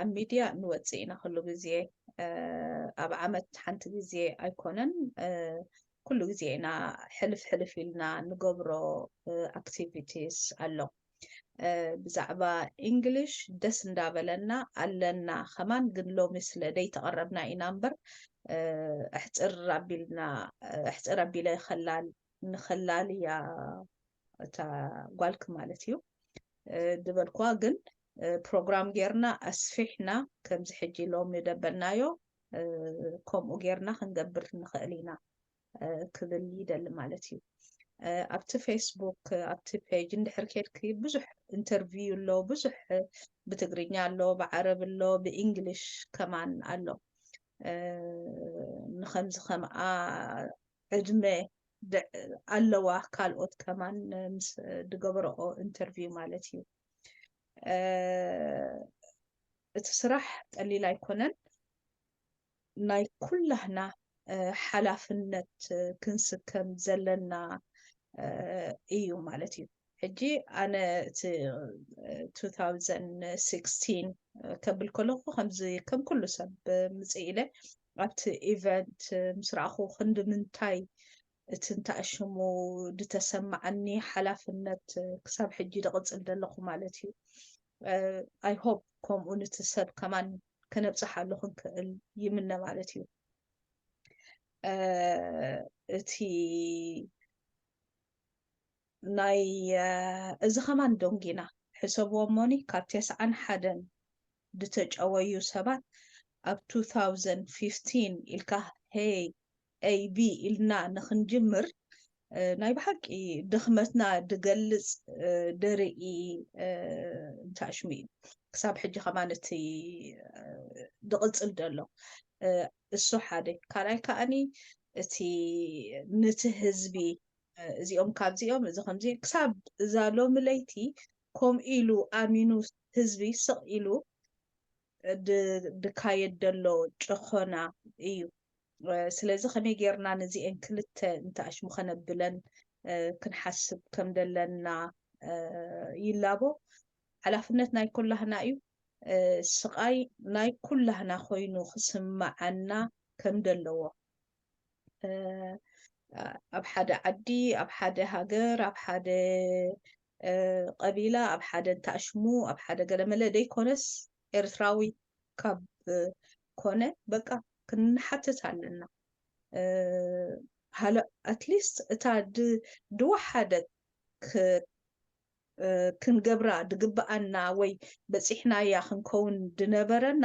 ኣብ ሚድያ ንወፅእ ኢና ኩሉ ግዜ ኣብ ዓመት ሓንቲ ግዜ ኣይኮነን ኩሉ ግዜ ኢና ሕልፍ ሕልፍ ኢልና ንገብሮ ኣክቲቪቲስ ኣሎ ብዛዕባ ኢንግሊሽ ደስ እንዳበለና ኣለና ከማን ግን ሎሚ ስለ ደይተቐረብና ኢና እምበር ኣሕፅር ኣቢልና ኣሕፅር ኣቢለ ከላል ንኸላልያ እታ ጓልክ ማለት እዩ ዝበልኩዋ ግን ፕሮግራም ጌርና ኣስፊሕና ከምዚ ሕጂ ሎሚ ደበልናዮ ከምኡ ጌርና ክንገብር ንኽእል ኢና ክብል ይደሊ ማለት እዩ ኣብቲ ፌስቡክ ኣብቲ ፔጅ እንድሕር ኬድኪ ብዙሕ ኢንተርቪው ኣሎ፣ ብዙሕ ብትግርኛ ኣሎ፣ ብዓረብ ኣሎ፣ ብእንግሊሽ ከማን ኣሎ። ንኸምዚ ከምኣ ዕድመ ኣለዋ ካልኦት ከማን ምስ ድገበረኦ ኢንተርቪው ማለት እዩ። እቲ ስራሕ ቀሊል ኣይኮነን። ናይ ኩላህና ሓላፍነት ክንስከም ዘለና እዩ ማለት እዩ። ሕጂ ኣነ እቲ two thousand sixteen ከብል ከለኹ ከምዚ ከም ኩሉ ሰብ ምፅእ ኢለ ኣብቲ ኢቨንት ምስ ረኣኹ ክንዲ ምንታይ እቲ እንታእሽሙ ዝተሰማዓኒ ሓላፍነት ክሳብ ሕጂ ደቕፅል ዘለኹ ማለት እዩ። I hope ከምኡ ንቲ ሰብ ከማን ከነብፅሓሉ ክንክእል ይምነ ማለት እዩ። እቲ ናይ እዚ ከማን ዶንጊና ሕሰብዎ እሞኒ ካብ ተስዓን ሓደን ዝተጨወዩ ሰባት ኣብ two thousand fifteen ኢልካ ሄይ ኤቢ ኢልና ንክንጅምር ናይ ብሓቂ ድኽመትና ድገልፅ ድርኢ እንታሽሙ እዩ። ክሳብ ሕጂ ከማን እቲ ድቕፅል ዘሎ እሱ ሓደ። ካልኣይ ከኣኒ እቲ ንቲ ህዝቢ እዚኦም ካብዚኦም እዚ ከምዚ ክሳብ እዛ ሎሚ ለይቲ ከምኡ ኢሉ ኣሚኑ ህዝቢ ስቕ ኢሉ ድካየድ ዘሎ ጨኾና እዩ። ስለዚ ከመይ ጌርና ነዚአን ክልተ እንተኣሽሙ ከነብለን ክንሓስብ ከም ዘለና ይላቦ። ሓላፍነት ናይ ኩላህና እዩ። ስቓይ ናይ ኩላህና ኮይኑ ክስምዓና ከም ዘለዎ ኣብ ሓደ ዓዲ፣ ኣብ ሓደ ሃገር፣ ኣብ ሓደ ቀቢላ፣ ኣብ ሓደ እንተኣሽሙ፣ ኣብ ሓደ ገለመለ ደይኮነስ ኤርትራዊ ካብ ኮነ በቃ ክንሓትት ኣለና። ሃለ ኣትሊስት እታ ድወሓደት ክንገብራ ድግብኣና ወይ በፂሕናያ ክንከውን ድነበረና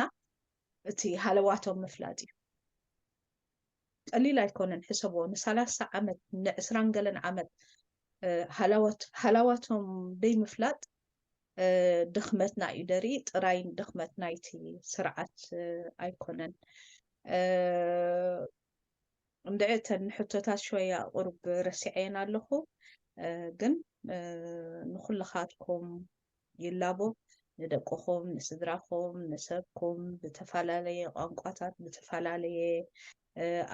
እቲ ሃለዋቶም ምፍላጥ እዩ። ቀሊል ኣይኮነን። ሕሰቦ ንሰላሳ ዓመት ንዕስራን ገለን ዓመት ሃላዋቶም ደይ ምፍላጥ ድኽመትና እዩ ደርኢ ጥራይ ድኽመት ናይቲ ስርዓት ኣይኮነን። እንድዒ እተን ሕቶታት ሸወያ ቁሩብ ረሲዐየን ኣለኹ፣ ግን ንኹልኻትኩም ይላቦ፣ ንደቅኹም፣ ንስድራኹም፣ ንሰብኩም ብተፈላለየ ቋንቋታት ብተፈላለየ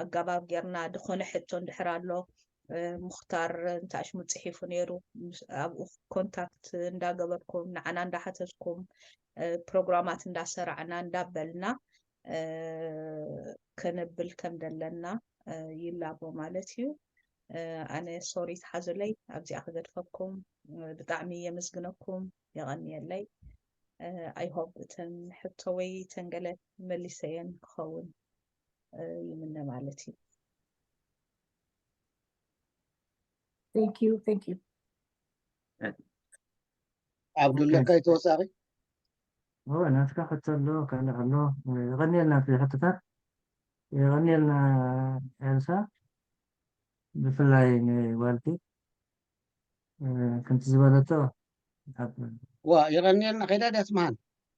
ኣገባብ ጌርና ዝኾነ ሕቶ እንድሕር ኣሎ፣ ሙኽታር እንታሽሙ ፅሒፉ ነይሩ። ኣብኡ ኮንታክት እንዳገበርኩም ንዓና እንዳሓተትኩም ፕሮግራማት እንዳሰራዕና እንዳበልና ከነብል ከም ዘለና ይላቦ ማለት እዩ። ኣነ ሶሪ ትሓዙለይ ኣብዚኣ ክገድፈኩም። ብጣዕሚ የመስግነኩም፣ የቐንየለይ። I hope እተን ሕቶ ወይ ተንገለ መሊሰየን ክኸውን ይምነ ማለት እዩ። Thank you, thank you. ኣብዱለካ ይተወሳኺ ናትካ ሕቶ ኣሎ ካልእ ኣሎ። የቐንየልና እቲ ሕቶታት፣ የቐንየልና ኤልሳ፣ ብፍላይ ንጓልቲ ከምቲ ዝበለቶ ዋ የቐንየልና። ከይዳ ድያ ትስምዓን?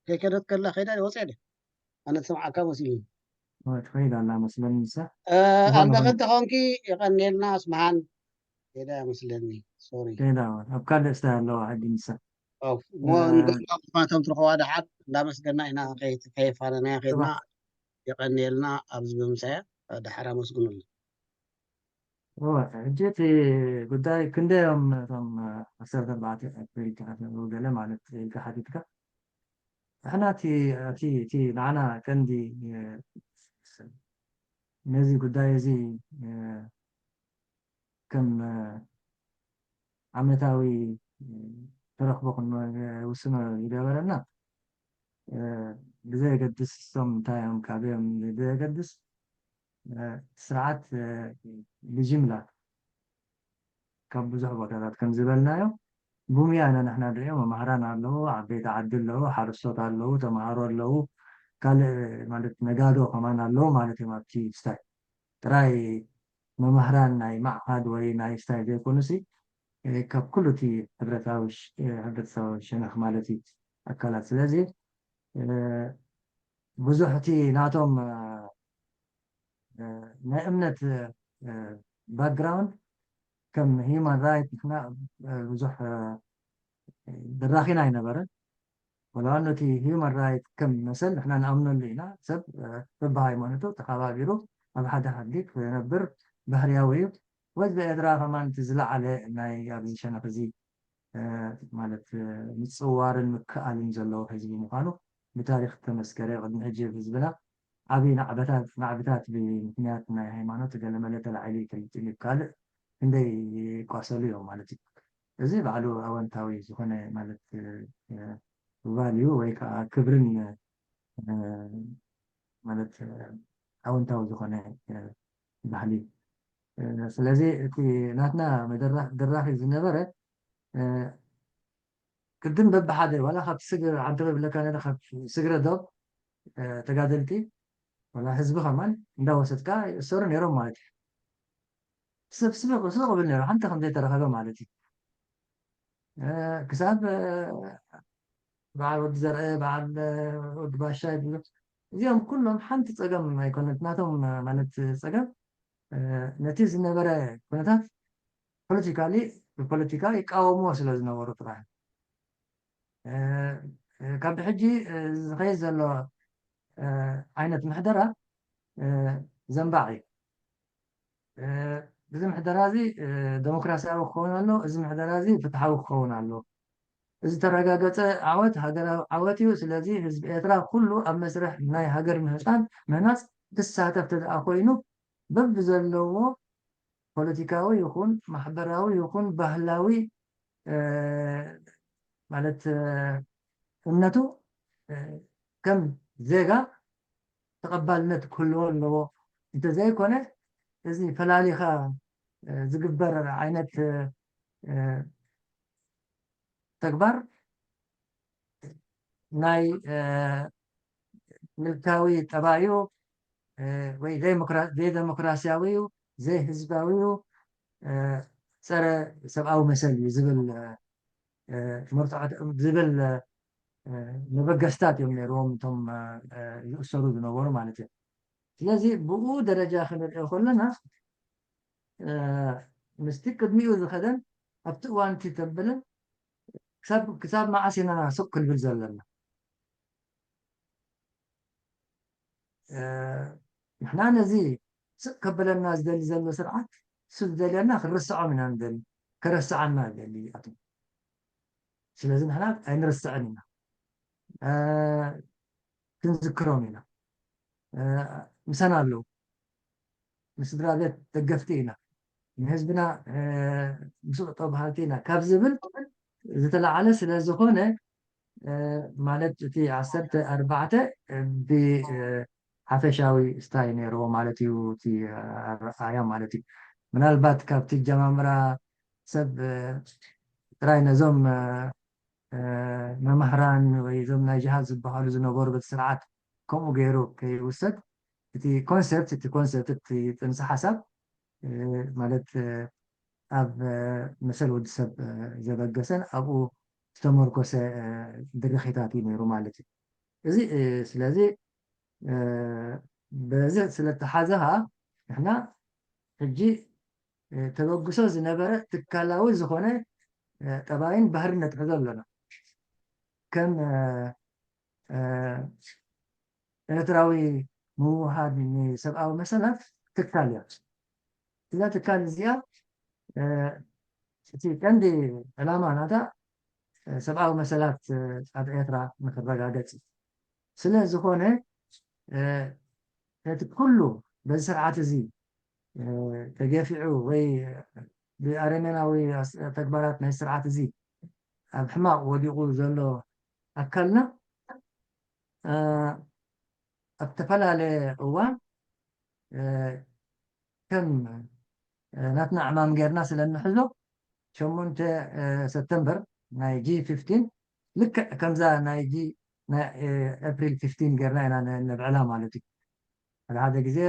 ከይከደት ከላ ከይዳ ድያ ወፅያ ድያ? ኣነ ትሰምዓካ መሲሉ ትኸይድ ኣላ መስለኒ ንሳ። ኣለኸ እንተኾንኪ የቐንየልና። ኣስምሃን ከይዳ መስለኒ። ሶሪ ከይዳ ኣብ ካልእ ስታይ ኣለዋ ሕጂ ንሳ። ንገማቶም ትረኸዋ ደሓር እንዳመስገና ኢና። ከየፋነናያ ከይድና የቐንየልና። ኣብዚ ብምሳያ ደሓር ኣመስግኑሉ። ሕጂ እቲ ጉዳይ ክንደዮም እቶም ዓሰርተ ኣርባዕተ ኣፕሪል ተኸተሉ ገለ ማለት ኢልካ ሓቲትካ። ንሕና እቲ እቲ እቲ ንዓና ቀንዲ ነዚ ጉዳይ እዚ ከም ዓመታዊ ተረኽቦ ክንውስኖ ዝገበረና ብዘየገድስ እሶም እንታይ እዮም ካበዮም ብዘየገድስ ስርዓት ብጅምላ ካብ ብዙሕ ቦታታት ከም ዝበልናዮ ብሙያ ኢና ንሕና ንሪኦ። መማህራን ኣለዉ፣ ዓበይቲ ዓዲ ኣለዉ፣ ሓረስቶት ኣለዉ፣ ተምሃሮ ኣለዉ፣ ካልእ ማለት ነጋዶ ከማን ኣለዉ ማለት እዮም። ኣብቲ ስታይ ጥራይ መማህራን ናይ ማዕሃድ ወይ ናይ ስታይ ዘይኮኑሲ ካብ ኩሉ እቲ ሕብረታዊ ሸነኽ ማለት እዩ ኣካላት። ስለዚ ብዙሕ እቲ ናቶም ናይ እምነት ባክግራውንድ ከም ሂማን ራይት ንሕና ብዙሕ ድራኺና ኣይነበረን። ወላ ነቲ ሂማን ራይት ከም መሰል ንሕና ንኣምነሉ ኢና። ሰብ በብሃይማኖቱ ተኸባቢሩ ኣብ ሓደ ዓዲ ክነብር ባህርያዊ እዩ። ወዚ ኤርትራ ከማን እቲ ዝለዓለ ናይ ኣብዚ ሸነኽ እዚ ማለት ምጽዋርን ምክኣልን ዘለዎ ህዝቢ ምዃኑ ብታሪኽ ተመስከረ። ቅድሚ ሕጂ ህዝብና ዓብዪ ናዕብታት ናዕብታት ብምክንያት ናይ ሃይማኖት ገለመለ ተላዒሉ ይፈልጥ እዩ። ካልእ ክንደይ ይቋሰሉ እዮም ማለት እዩ። እዚ ባዕሉ ኣወንታዊ ዝኾነ ማለት ቫልዩ ወይ ከዓ ክብርን ማለት ኣወንታዊ ዝኾነ ባህሊ። ስለዚ እቲ ናትና ድራኺ ዝነበረ ቅድም በብሓደ ዋላ ካብ ስግረ ዓዲ ብለካ ነለ ካብ ስግረ ዶብ ተጋደልቲ ዋላ ህዝቢ ከማን እንዳወሰድካ ይእሰሩ ነይሮም ማለት እዩ። ሰብ ስቕ ስቕ ብል ነይሩ ሓንቲ ከም ዘይተረኸበ ማለት እዩ። ክሳብ በዓል ወዲ ዘርአ በዓል ወዲ ባሻ ይብሉ። እዚኦም ኩሎም ሓንቲ ፀገም ኣይኮነት ናቶም ማለት ፀገም ነቲ ዝነበረ ኩነታት ፖለቲካሊ ብፖለቲካ ይቃወምዎ ስለ ዝነበሩ ጥራሕ ካብ ብሕጂ ዝኸይድ ዘሎ ዓይነት ምሕደራ ዘንባዕ እዩ። እዚ ምሕደራ እዚ ደሞክራሲያዊ ክኸውን ኣሎ፣ እዚ ምሕደራ እዚ ፍትሓዊ ክኸውን ኣሎ። እዚ ተረጋገፀ ዓወት ሃገራዊ ዓወት እዩ። ስለዚ ህዝቢ ኤርትራ ኩሉ ኣብ መስርሕ ናይ ሃገር ምህፃን ምህናፅ ክሳተፍ ተደኣ ኮይኑ በብዘለዎ ፖለቲካዊ ይኹን ማሕበራዊ ይኹን ባህላዊ ማለት እምነቱ ከም ዜጋ ተቐባልነት ክህልዎ ኣለዎ። እንተዘይኮነ እዚ ፈላሊኻ ዝግበር ዓይነት ተግባር ናይ ምልካዊ ጠባዩ ወይ ዘይደሞክራሲያዊ እዩ፣ ዘይህዝባዊ እዩ፣ ፀረ ሰብኣዊ መሰል እዩ ዝብል መርትዖ ዝብል መበገስታት እዮም ነይርዎም እቶም ዝእሰሩ ዝነበሩ ማለት እዮም። ስለዚ ብኡ ደረጃ ክንሪኦ ከለና ምስቲ ቅድሚኡ ዝኸደን ኣብቲ እዋን እቲ ተበለን ክሳብ መዓስ ኢና ስቕ ክንብል ዘለና? ንሕና ነዚ ስቕ ከበለና ዝደሊ ዘሎ ስርዓት እሱ ዝደልየና ክንርስዖም ኢና ንደሊ፣ ከረስዓና ዝደሊ ኣቶም። ስለዚ ንሕና ኣይንርስዕን ኢና፣ ክንዝክሮም ኢና። ምሳና ኣለዉ፣ ንስድራ ቤት ደገፍቲ ኢና፣ ንህዝብና ምስኡ ጠባሃልቲ ኢና ካብ ዝብል ዝተላዓለ ስለ ዝኾነ ማለት እቲ ዓሰርተ ኣርባዕተ ብሓፈሻዊ ስታይ ነይርዎ ማለት እዩ። እቲ ኣረኣያ ማለት እዩ። ምናልባት ካብቲ ጀማምራ ሰብ ጥራይ ነዞም መማህራን ወይ እዞም ናይ ጅሃድ ዝበሃሉ ዝነበሩ በቲ ስርዓት ከምኡ ገይሩ ከይውሰድ እቲ ኮንሰፕት እቲ ኮንሰፕት እቲ ጥንሲ ሓሳብ ማለት ኣብ መሰል ወዲ ሰብ ዘበገሰን ኣብኡ ዝተመርኮሰ ድርኺታት እዩ ነይሩ ማለት እዩ። እዚ ስለዚ በዚ ስለተሓዘ ከዓ ንሕና ሕጂ ተበግሶ ዝነበረ ትካላዊ ዝኾነ ጠባይን ባህርን ነትሕዞ ኣለና። ከም ኤርትራዊ ምውሃድ ንሰብኣዊ መሰላት ትካል እያ። እዛ ትካል እዚኣ እቲ ቀንዲ ዕላማ ናታ ሰብኣዊ መሰላት ኣብ ኤርትራ ንክረጋገጽ እዩ። ስለ ዝኾነ ነቲ ኩሉ በዚ ስርዓት እዚ ተገፊዑ ወይ ብኣረሜናዊ ተግባራት ናይ ስርዓት እዚ ኣብ ሕማቕ ወዲቑ ዘሎ ኣካልና ኣብ ዝተፈላለየ እዋን ከም ናትና ዕማም ጌርና ስለ እንሕዞ ሸሞንተ ሰፕተምበር ናይ ጂ ፊፍቲን ልክዕ ከምዛ ናይ ጂ ናይ ኤፕሪል ፊፍቲን ጌርና ኢና ነብዕላ ማለት እዩ። ሓደ ሓደ ግዜ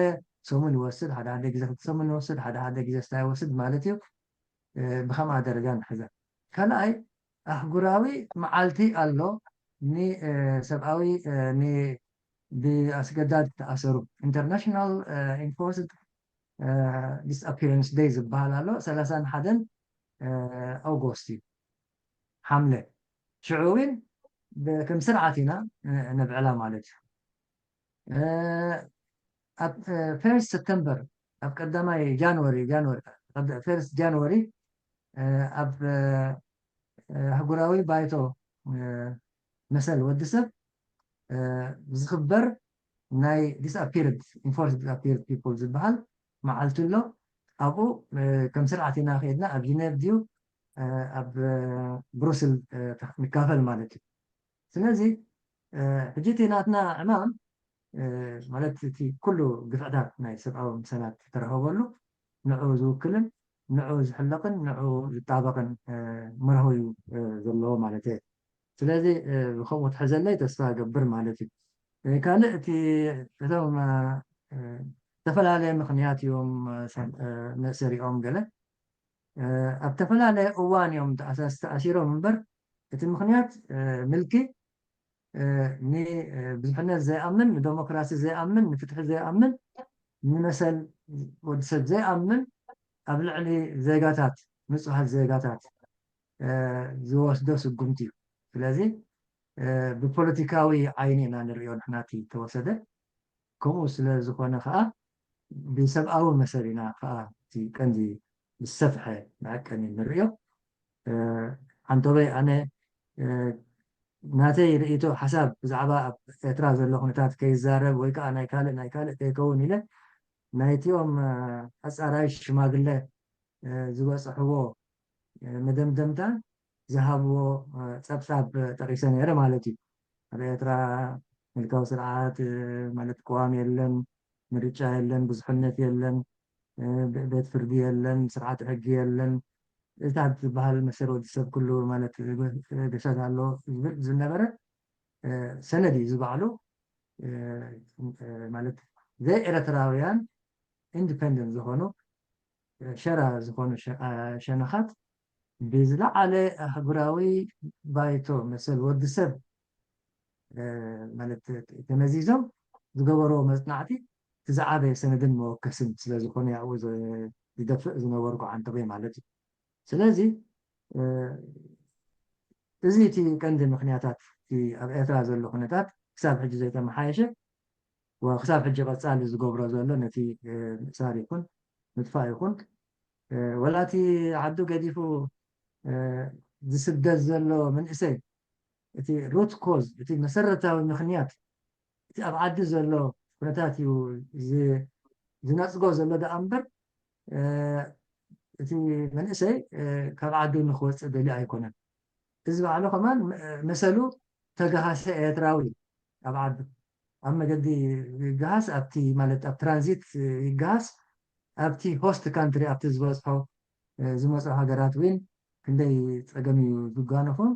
ሰሙን ይወስድ፣ ሓደ ሓደ ግዜ ክልተ ሰሙን ይወስድ፣ ሓደ ሓደ ግዜ ስታ ይወስድ ማለት እዩ። ብከምኣ ደረጃ ንሕዘ። ካልኣይ ኣህጉራዊ መዓልቲ ኣሎ ንሰብኣዊ ብኣስገዳድ ተኣሰሩ፣ International Enforced Disappearance Day ዝበሃል ኣሎ። ሰላሳን ሓደን ኣውጎስት እዩ፣ ሓምለ። ሽዑ እውን ከም ስርዓት ኢና ነብዕላ ማለት እዩ። ኣብ ፈርስት ሰፕተምበር፣ ኣብ ቀዳማይ ጃንዋሪ ጃንዋሪ ፈርስት ጃንዋሪ ኣብ ኣህጉራዊ ባይቶ መሰል ወዲ ሰብ ዝኽበር ናይ disappeared enforced disappeared people ዝበሃል መዓልቲ ኣሎ። ኣብኡ ከም ስርዓት ኢና ከይድና ኣብ ጂኔቭ ድዩ ኣብ ብሩስል ንካፈል ማለት እዩ። ስለዚ ሕጂ እቲ ናትና ዕማም ማለት እቲ ኩሉ ግፍዕታት ናይ ሰብኣዊ መሰላት ዝተረኸበሉ ንዑ ዝውክልን ንዑ ዝሕለቕን ንዑ ዝጣበቕን መርሆ እዩ ዘለዎ ማለት እየ። ስለዚ ብከምኡ ትሕዘለይ ተስፋ እገብር ማለት እዩ። ካልእ እቲ እቶም ዝተፈላለየ ምኽንያት እዮም መእሰሪኦም ገለ ኣብ ዝተፈላለየ እዋን እዮም ተኣሲሮም እምበር እቲ ምኽንያት ምልኪ ንብዝሕነት ዘይኣምን፣ ንደሞክራሲ ዘይኣምን፣ ንፍትሒ ዘይኣምን፣ ንመሰል ወዲ ሰብ ዘይኣምን፣ ኣብ ልዕሊ ዜጋታት፣ ንጹሃት ዜጋታት ዝወስዶ ስጉምቲ እዩ። ስለዚ ብፖለቲካዊ ዓይኒ ኢና ንሪኦ ንሕና እቲ ተወሰደ። ከምኡ ስለ ዝኾነ ከዓ ብሰብኣዊ መሰል ኢና ከዓ እቲ ቀንዲ ብዝሰፍሐ መዐቀኒ ንሪኦ። ሓንቶበይ ኣነ ናተይ ርእይቶ ሓሳብ ብዛዕባ ኣብ ኤርትራ ዘሎ ኩነታት ከይዛረብ ወይ ከዓ ናይ ካልእ ናይ ካልእ ከይከውን ኢለ ናይቲኦም ኣጻራይ ሽማግለ ዝበፅሕዎ መደምደምታ ዝሃብዎ ፀብፃብ ጠቂሰ ነይረ ማለት እዩ። ኣብ ኤርትራ ምልካዊ ስርዓት ማለት ቅዋም የለን፣ ምርጫ የለን፣ ብዙሕነት የለን፣ ቤት ፍርዲ የለን፣ ስርዓት ሕጊ የለን፣ እታ ዝበሃል መሰል ወዲ ሰብ ኩሉ ማለት ገሻት ኣሎ ዝብል ዝነበረ ሰነድ እዩ። እዚ ባዕሉ ማለት ዘይ ኤርትራውያን ኢንዲፐንደንት ዝኾኑ ሸራ ዝኾኑ ሸነኻት ብዝለዓለ ኣህጉራዊ ባይቶ መሰል ወዲ ሰብ ማለት ተመዚዞም ዝገበርዎ መጽናዕቲ እቲ ዝዓበየ ሰነድን መወከስን ስለ ዝኾነ ኣብኡ ዝደፍእ ዝነበርኩ ዓንተበይ ማለት እዩ። ስለዚ እዚ እቲ ቀንዲ ምኽንያታት እቲ ኣብ ኤርትራ ዘሎ ኩነታት ክሳብ ሕጂ ዘይተመሓየሸ ወክሳብ ሕጂ ቀጻሊ ዝገብሮ ዘሎ ነቲ ምእሳር ይኹን ምጥፋእ ይኹን ወላ እቲ ዓዱ ገዲፉ ዝስደድ ዘሎ መንእሰይ እቲ ሩት ኮዝ እቲ መሰረታዊ ምኽንያት እቲ ኣብ ዓዲ ዘሎ ኩነታት እዩ ዝነፅጎ ዘሎ ደኣ እምበር እቲ መንእሰይ ካብ ዓዱ ንክወፅእ ደልዩ ኣይኮነን። እዚ ባዕሉ ከማን መሰሉ ተገሃሰ ኤርትራዊ ኣብ ዓዱ ኣብ መገዲ ይገሃስ ኣብቲ ማለት ኣብ ትራንዚት ይገሃስ ኣብቲ ሆስት ካንትሪ ኣብቲ ዝበፅሖ ዝመፁ ሃገራት እውን ክንደይ ፀገም እዩ ዝጓነፎም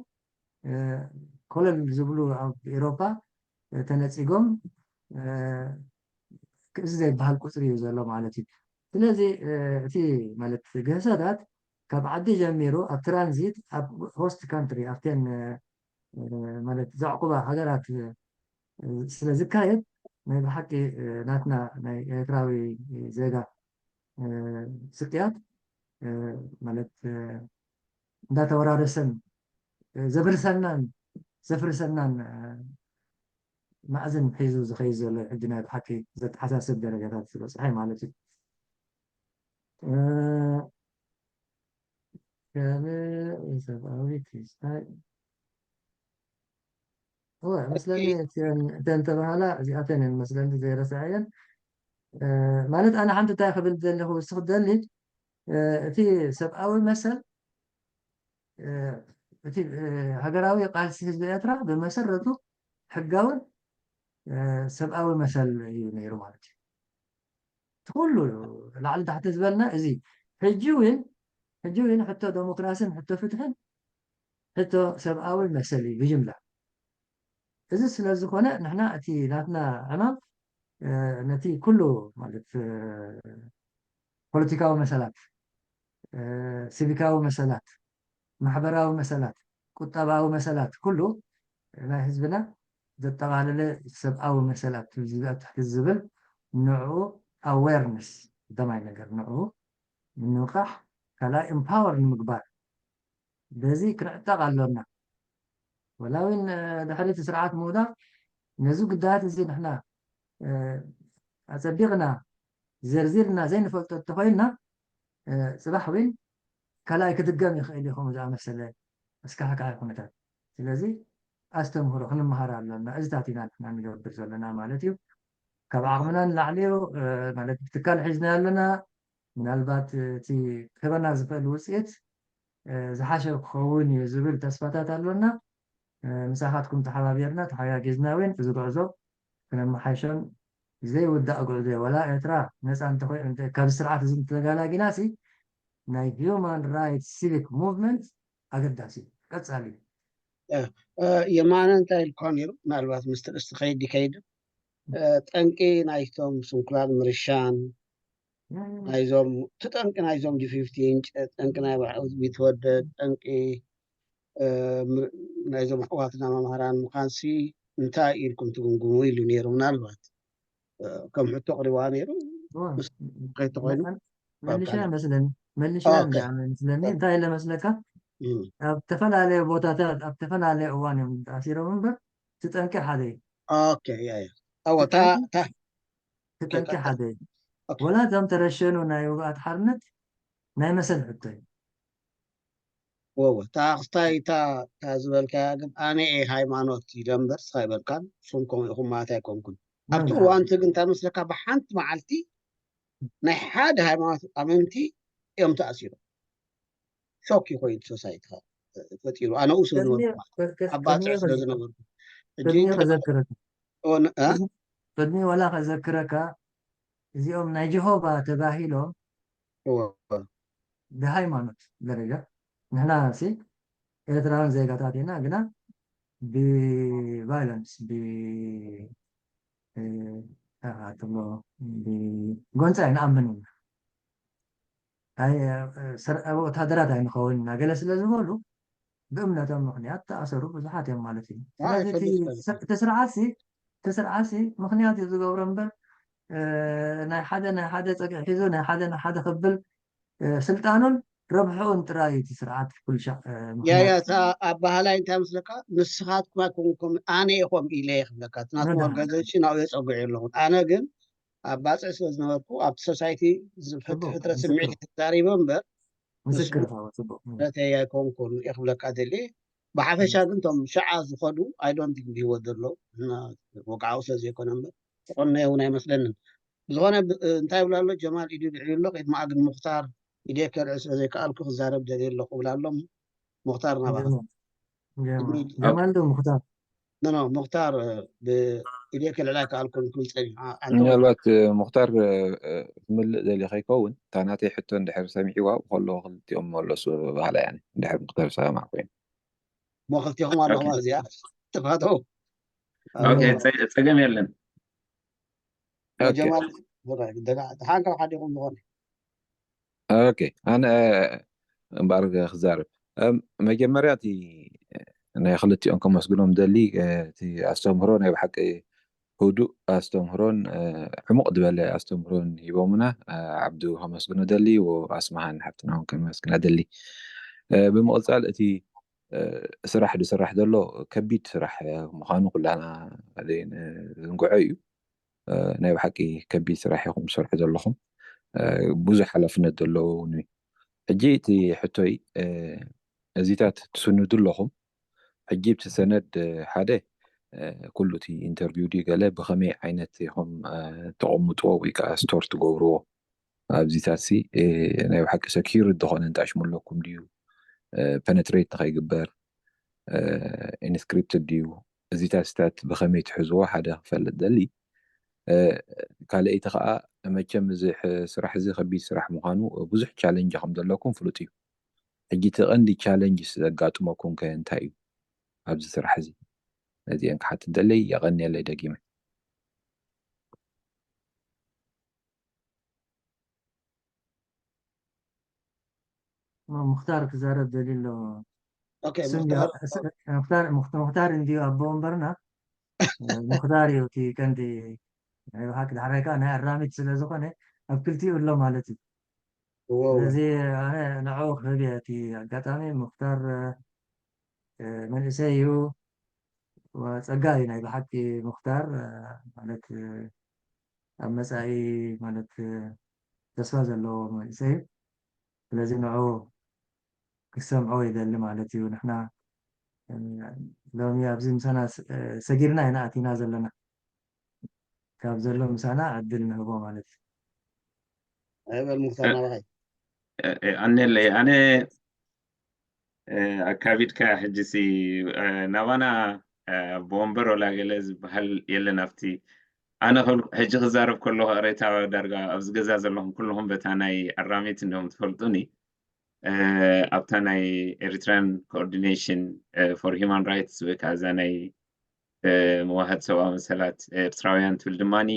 ኮለል ዝብሉ ኣብ ኤሮፓ ተነፂጎም እዚ ዘይበሃል ቁፅሪ እዩ ዘሎ ማለት እዩ። ስለዚ እቲ ማለት ገህሰታት ካብ ዓዲ ጀሚሩ ኣብ ትራንዚት ኣብ ሆስት ካንትሪ ኣብተን ማለት ዘዕቁባ ሃገራት ስለ ዝካየድ ናይ ብሓቂ ናትና ናይ ኤርትራዊ ዜጋ ስቅያት ማለት እንዳተወራረሰን ዘብርሰናን ዘፍርሰናን ማዕዝን ሒዙ ዝኸይድ ዘሎ ሕጂ ናይ ብሓቂ ዘተሓሳስብ ደረጃታት ዝበፅሐ ማለት እዩ። ከም ሰብኣዊ ክስታይ እወ መስለኒ እተን ተባሃላ እዚኣተን እየን መስለኒ ዘይረስዐየን ማለት ኣነ ሓንቲ እንታይ ክብል ዘለኹ እስኺ ደሊ እቲ ሰብኣዊ መሰል እቲ ሃገራዊ ቃልሲ ህዝቢ ኤርትራ ብመሰረቱ ሕጋውን ሰብኣዊ መሰል እዩ ነይሩ ማለት እዩ። እቲ ኩሉ ላዕሊ ታሕቲ ዝበልና እዚ ሕጂ እውን ሕጂ እውን ሕቶ ዴሞክራሲን ሕቶ ፍትሕን ሕቶ ሰብኣዊ መሰል እዩ ብጅምላ። እዚ ስለ ዝኾነ ንሕና እቲ ናትና ዕማም ነቲ ኩሉ ማለት ፖለቲካዊ መሰላት ሲቪካዊ መሰላት፣ ማሕበራዊ መሰላት፣ ቁጠባዊ መሰላት፣ ኩሉ ናይ ህዝብና ዘጠቓለለ ሰብኣዊ መሰላት ትሕቲ ዝብል ንዕኡ ኣዌርነስ፣ ቀዳማይ ነገር ንዕኡ ንምንቃሕ፣ ካልኣይ ኤምፓወር ንምግባር፣ በዚ ክንዕጠቕ ኣሎና። ወላ እውን ድሕሪ እቲ ስርዓት ምውዳቕ ነዚ ጉዳያት እዚ ንሕና ኣፀቢቕና ዘርዚርና ዘይንፈልጦ እንተኾይንና፣ ፅባሕ እውን ካልኣይ ክድገም ይኽእል እዩ ከምኡ ዝኣመሰለ ኣስካሕካሒ ኩነታት። ስለዚ ኣስተምህሮ ክንመሃር ኣሎና። እዚታት ኢና ንሕና ንገብር ዘለና ማለት እዩ። ካብ ዓቕምና ንላዕሊ እዩ ማለት ብትካል ሒዝና ኣለና። ምናልባት እቲ ክህበና ዝኽእል ውፅኢት ዝሓሸ ክኸውን እዩ ዝብል ተስፋታት ኣሎና። ምሳኻትኩም ተሓባቢርና ተሓጋጊዝና እውን እዚ ጉዕዞ ክነመሓይሾን ዘይውዳእ ጉዕዞ እዩ። ወላ ኤርትራ ነፃ እንተኮይ ካብ ስርዓት እዚ እንተተጋላጊና ሲ ናይ ሂውማን ራይትስ ሲቪክ ሙቭመንት ኣገዳሲ እዩ፣ ቀፃሊ እዩ። የማነ እንታይ ኢልኳ ነይሩ? ምናልባት ምስ ትርእስቲ ከይድ ይከይድ ጠንቂ ናይቶም ስንኩላን ምርሻን ናይዞም እቲ ጠንቂ ናይዞም ጂ ፊፍቲን ጠንቂ ናይ ባዕሉ ቢትወደድ ጠንቂ ናይዞም ኣሕዋትና መምሃራን ምዃንሲ እንታይ ኢልኩም ትግምግሙ ኢሉ ነይሩ። ምናልባት ከም ሕቶ ቅሪባ ነይሩ ከይተኮይኑ መልሻ መስለኒ መልሻ መስለኒ እንታይ ኢለ መስለካ ኣብ ተፈላለየ ቦታታት ኣብ ተፈላለየ እዋን እዮም ተኣሲሮም እምበር እቲ ጠንቂ ሓደ እዩ። ኦኬ ያ ያ ኣዎ ታ ታ እቲ ጠንቂ ሓደ እዩ። ወላ እቶም ተረሸኑ ናይ ውግኣት ሓርነት ናይ መሰል ሕቶ እዩ። ወወ ታክስታይ ታ ታ ዝበልካያ ግን ኣነ እየ ሃይማኖት ኢለ እምበር ስኻ ይበልካን ሶም ከምኡ ኢኹም ማለት ኣይኮንኩን። ኣብቲ እዋንቲ ግን እንታይ መስለካ ብሓንቲ መዓልቲ ናይ ሓደ ሃይማኖት ኣመንቲ እዮም ተኣሲሮም። ሾክ ኮይኑ ሶሳይቲ ፈጢሩ ኣነኡ ስለ ዝነበርኩ ኣባፅዕ ስለ ዝነበርኩ ቅድሚ ወላ ከዘክረካ እዚኦም ናይ ጀሆቫ ተባሂሎም ብሃይማኖት ደረጃ ንሕና ሲ ኤርትራውያን ዜጋታት ኢና ግና ብቫይለንስ ብጎንፂ ኣይንኣምን ኢና ወታደራት ኣይንኸውን ኢና ገለ ስለ ዝበሉ ብእምነቶም ምኽንያት ተኣሰሩ ብዙሓት እዮም ማለት እዩ። ስለዚ እቲ ስርዓት እቲ ስርዓት ምኽንያት እዩ ዝገብሮ እምበር ናይ ሓደ ናይ ሓደ ፀግዒ ሒዙ ናይ ሓደ ናይ ሓደ ክብል ስልጣኑን ረብሕኡን ጥራይ እቲ ስርዓት ኩልሻዕ ያያ እታ ኣባህላይ እንታይ መስለካ ንስኻትኩም ኣይኮንኩም ኣነ ኢኹም ኢለ ይኽብለካ እቲ ናትኩም ኦርጋናይዜሽን ኣብኡ የፀግዑ ኣለኹም ኣነ ግን ኣብ ባፅዕ ስለ ዝነበርኩ ኣብቲ ሶሳይቲ ዝፍትፍትረ ስምዒት ተዛሪበ እምበር ምስክር ጽቡቅ ረተይ ኣይኮንኩን እየ ክብለካ ደሊ ብሓፈሻ ግን ቶም ሸዓ ዝኸዱ ኣይዶንት ቲንክ ብህይወት ዘሎ ወግዓዊ ስለ ዘይኮነ እምበር ተቆነየ እውን ኣይመስለንን ብዝኾነ እንታይ ይብላ ኣሎ ጀማል ኢዱ ልዕል ኣሎ ቅድሚ ኣግን ሙክታር ኢደ ከልዕ ስለ ዘይከኣልኩ ክዛረብ ደልየ ኣለኹ ብላ ኣሎ ሙክታር ናባኻ ጀማል ዶ ሙክታር ኖ ኖ ሙክታር ብኢደይ ክልዕላ ይከኣልኩን ክብል ፀኒሑ ምናልባት ሙክታር ክምልእ ደልዩ ከይከውን እታ ናተይ ሕቶ እንድሕር ሰሚዕዋ ከለዎ ክልቲኦም መለሱ ባህላ ያ እንድሕር ሙክታር ዝሰማዕ ኮይኑ ሞ ክልቲኹም ኣለኹም እዚኣ ጥፋተው ፀገም የለን ጀማል ሓንካ ሓዲኹም ዝኾነ ኦኬ ኣነ እምበኣር ክዛረብ መጀመርያ እቲ ናይ ክልቲኦም ከመስግኖም ደሊ እቲ ኣስተምህሮ ናይ ብሓቂ ህዱእ ኣስተምህሮን ዕሙቕ ዝበለ ኣስተምህሮን ሂቦምና ዓብዱ ከመስግኖ ደሊ ኣስማሃን ሓፍትና እውን ከመስግና ደሊ ብምቕፃል እቲ ስራሕ ዝስራሕ ዘሎ ከቢድ ስራሕ ምዃኑ ኩላና ዝንግዖ እዩ ናይ ብሓቂ ከቢድ ስራሕ ኢኹም ትሰርሑ ዘለኹም ብዙሕ ሓላፍነት ዘለዎ እውን እዩ ሕጂ እቲ ሕቶይ እዚታት ትስንዱ ኣለኹም ሕጂ እቲ ሰነድ ሓደ ኩሉ እቲ ኢንተርቪው ድዩ ገለ ብኸመይ ዓይነት ኢኹም ተቐምጥዎ ወይ ከዓ ስቶር ትገብርዎ ኣብዚታት ሲ ናይ ብሓቂ ሰኪር ዝኾነ እንጣሽሙ ኣለኩም ድዩ ፐነትሬት ንኸይግበር ኢንስክሪፕት ድዩ እዚታት ስታት ብኸመይ ትሕዝዎ ሓደ ክፈልጥ ደሊ ካልኣይቲ ከዓ መቸም እዚ ስራሕ እዚ ከቢድ ስራሕ ምዃኑ ብዙሕ ቻለንጅ ከም ዘለኩም ፍሉጥ እዩ ሕጂ እቲ ቀንዲ ቻለንጅ ዘጋጥመኩም ከ እንታይ እዩ ኣብዚ ስራሕ እዚ ነዚአን ክሓትት ደለይ የቐንየለይ ደጊመ ሙኽታር ክዛረብ ደልዩ ኣሎ። ኦኬ እሱ ሙኽታር እንዲዩ- እሱ- ሙኽታር ሙኽት- ሙኽታር እንዲዩ ኣቦ ወንበርና። ሙኽታር እዩ እቲ ቀንዲ ናይ ብሓቂ። ዳሕራይ ከዓ ናይ ኣራሚት ስለ ዝኾነ ኣብ ክልቲኡ ኣሎ ማለት እዩ። እዎ እዎ ስለዚ ኣነ ንዕኡ ክህብ እየ እቲ ኣጋጣሚ። ሙኽታር መንእሰይ እዩ፣ ጸጋ እዩ ናይ ብሓቂ። ሙኽታር ማለት ኣብ መጻኢ ማለት ተስፋ ዘለዎ መንእሰይ እዩ። ስለዚ ንዕኡ ክሰምዖ ይደሊ ማለት እዩ። ንሕና ሎሚ ኣብዚ ምሳና ሰጊርና ኢና ኣቲና ዘለና። ካብ ዘሎ ምሳና ዕድል ንህቦ ማለት እዩ። ኣይበል ሙኽታር ናባኸይ። ኣነለይ ኣነ ኣካቢድካ ሕጂ ሲ ናባና ብወንበር ወላ ገለ ዝበሃል የለን። ኣብቲ ኣነ ሕጂ ክዛረብ ከለኹ ሬታ ዳርጋ ኣብዚ ገዛ ዘለኹም ኩልኹም በታ ናይ ኣራሚት እንዲም ትፈልጡኒ። ኣብታ ናይ ኤሪትራን ኮኦርዲኔሽን ፎር ሂማን ራይትስ ወይ ከዓ እዛ ናይ መዋህት ሰብኣዊ መሰላት ኤርትራውያን ትብል ድማኒ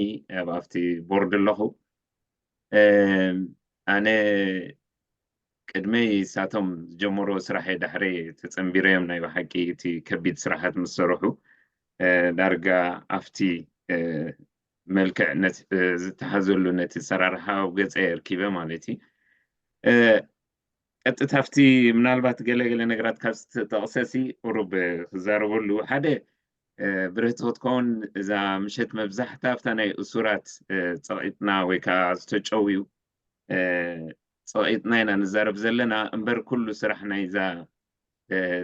ኣብቲ ቦርድ ኣለኹ። ኣነ ቅድመይ ሳቶም ዝጀመሮ ስራሕ ዳሕረ ተፀንቢረዮም ናይ ብሓቂ እቲ ከቢድ ስራሓት ምስ ሰረሑ ዳርጋ ኣብቲ መልክዕ ዝተሃዘሉ ነቲ ሰራርሓ ኣብ ገፀ ኣርኪበ ማለት እዩ። ቀጥታ ኣብቲ ምናልባት ገለገለ ነገራት ካብ ዝተጠቕሰሲ ቁሩብ ክዛረበሉ ሓደ ብርህቲ ክትከውን እዛ ምሸት መብዛሕታ ኣብታ ናይ እሱራት ፀቒጥና ወይ ከዓ ዝተጨውዩ ፀቒጥና ኢና ንዛረብ ዘለና እምበር ኩሉ ስራሕ ናይዛ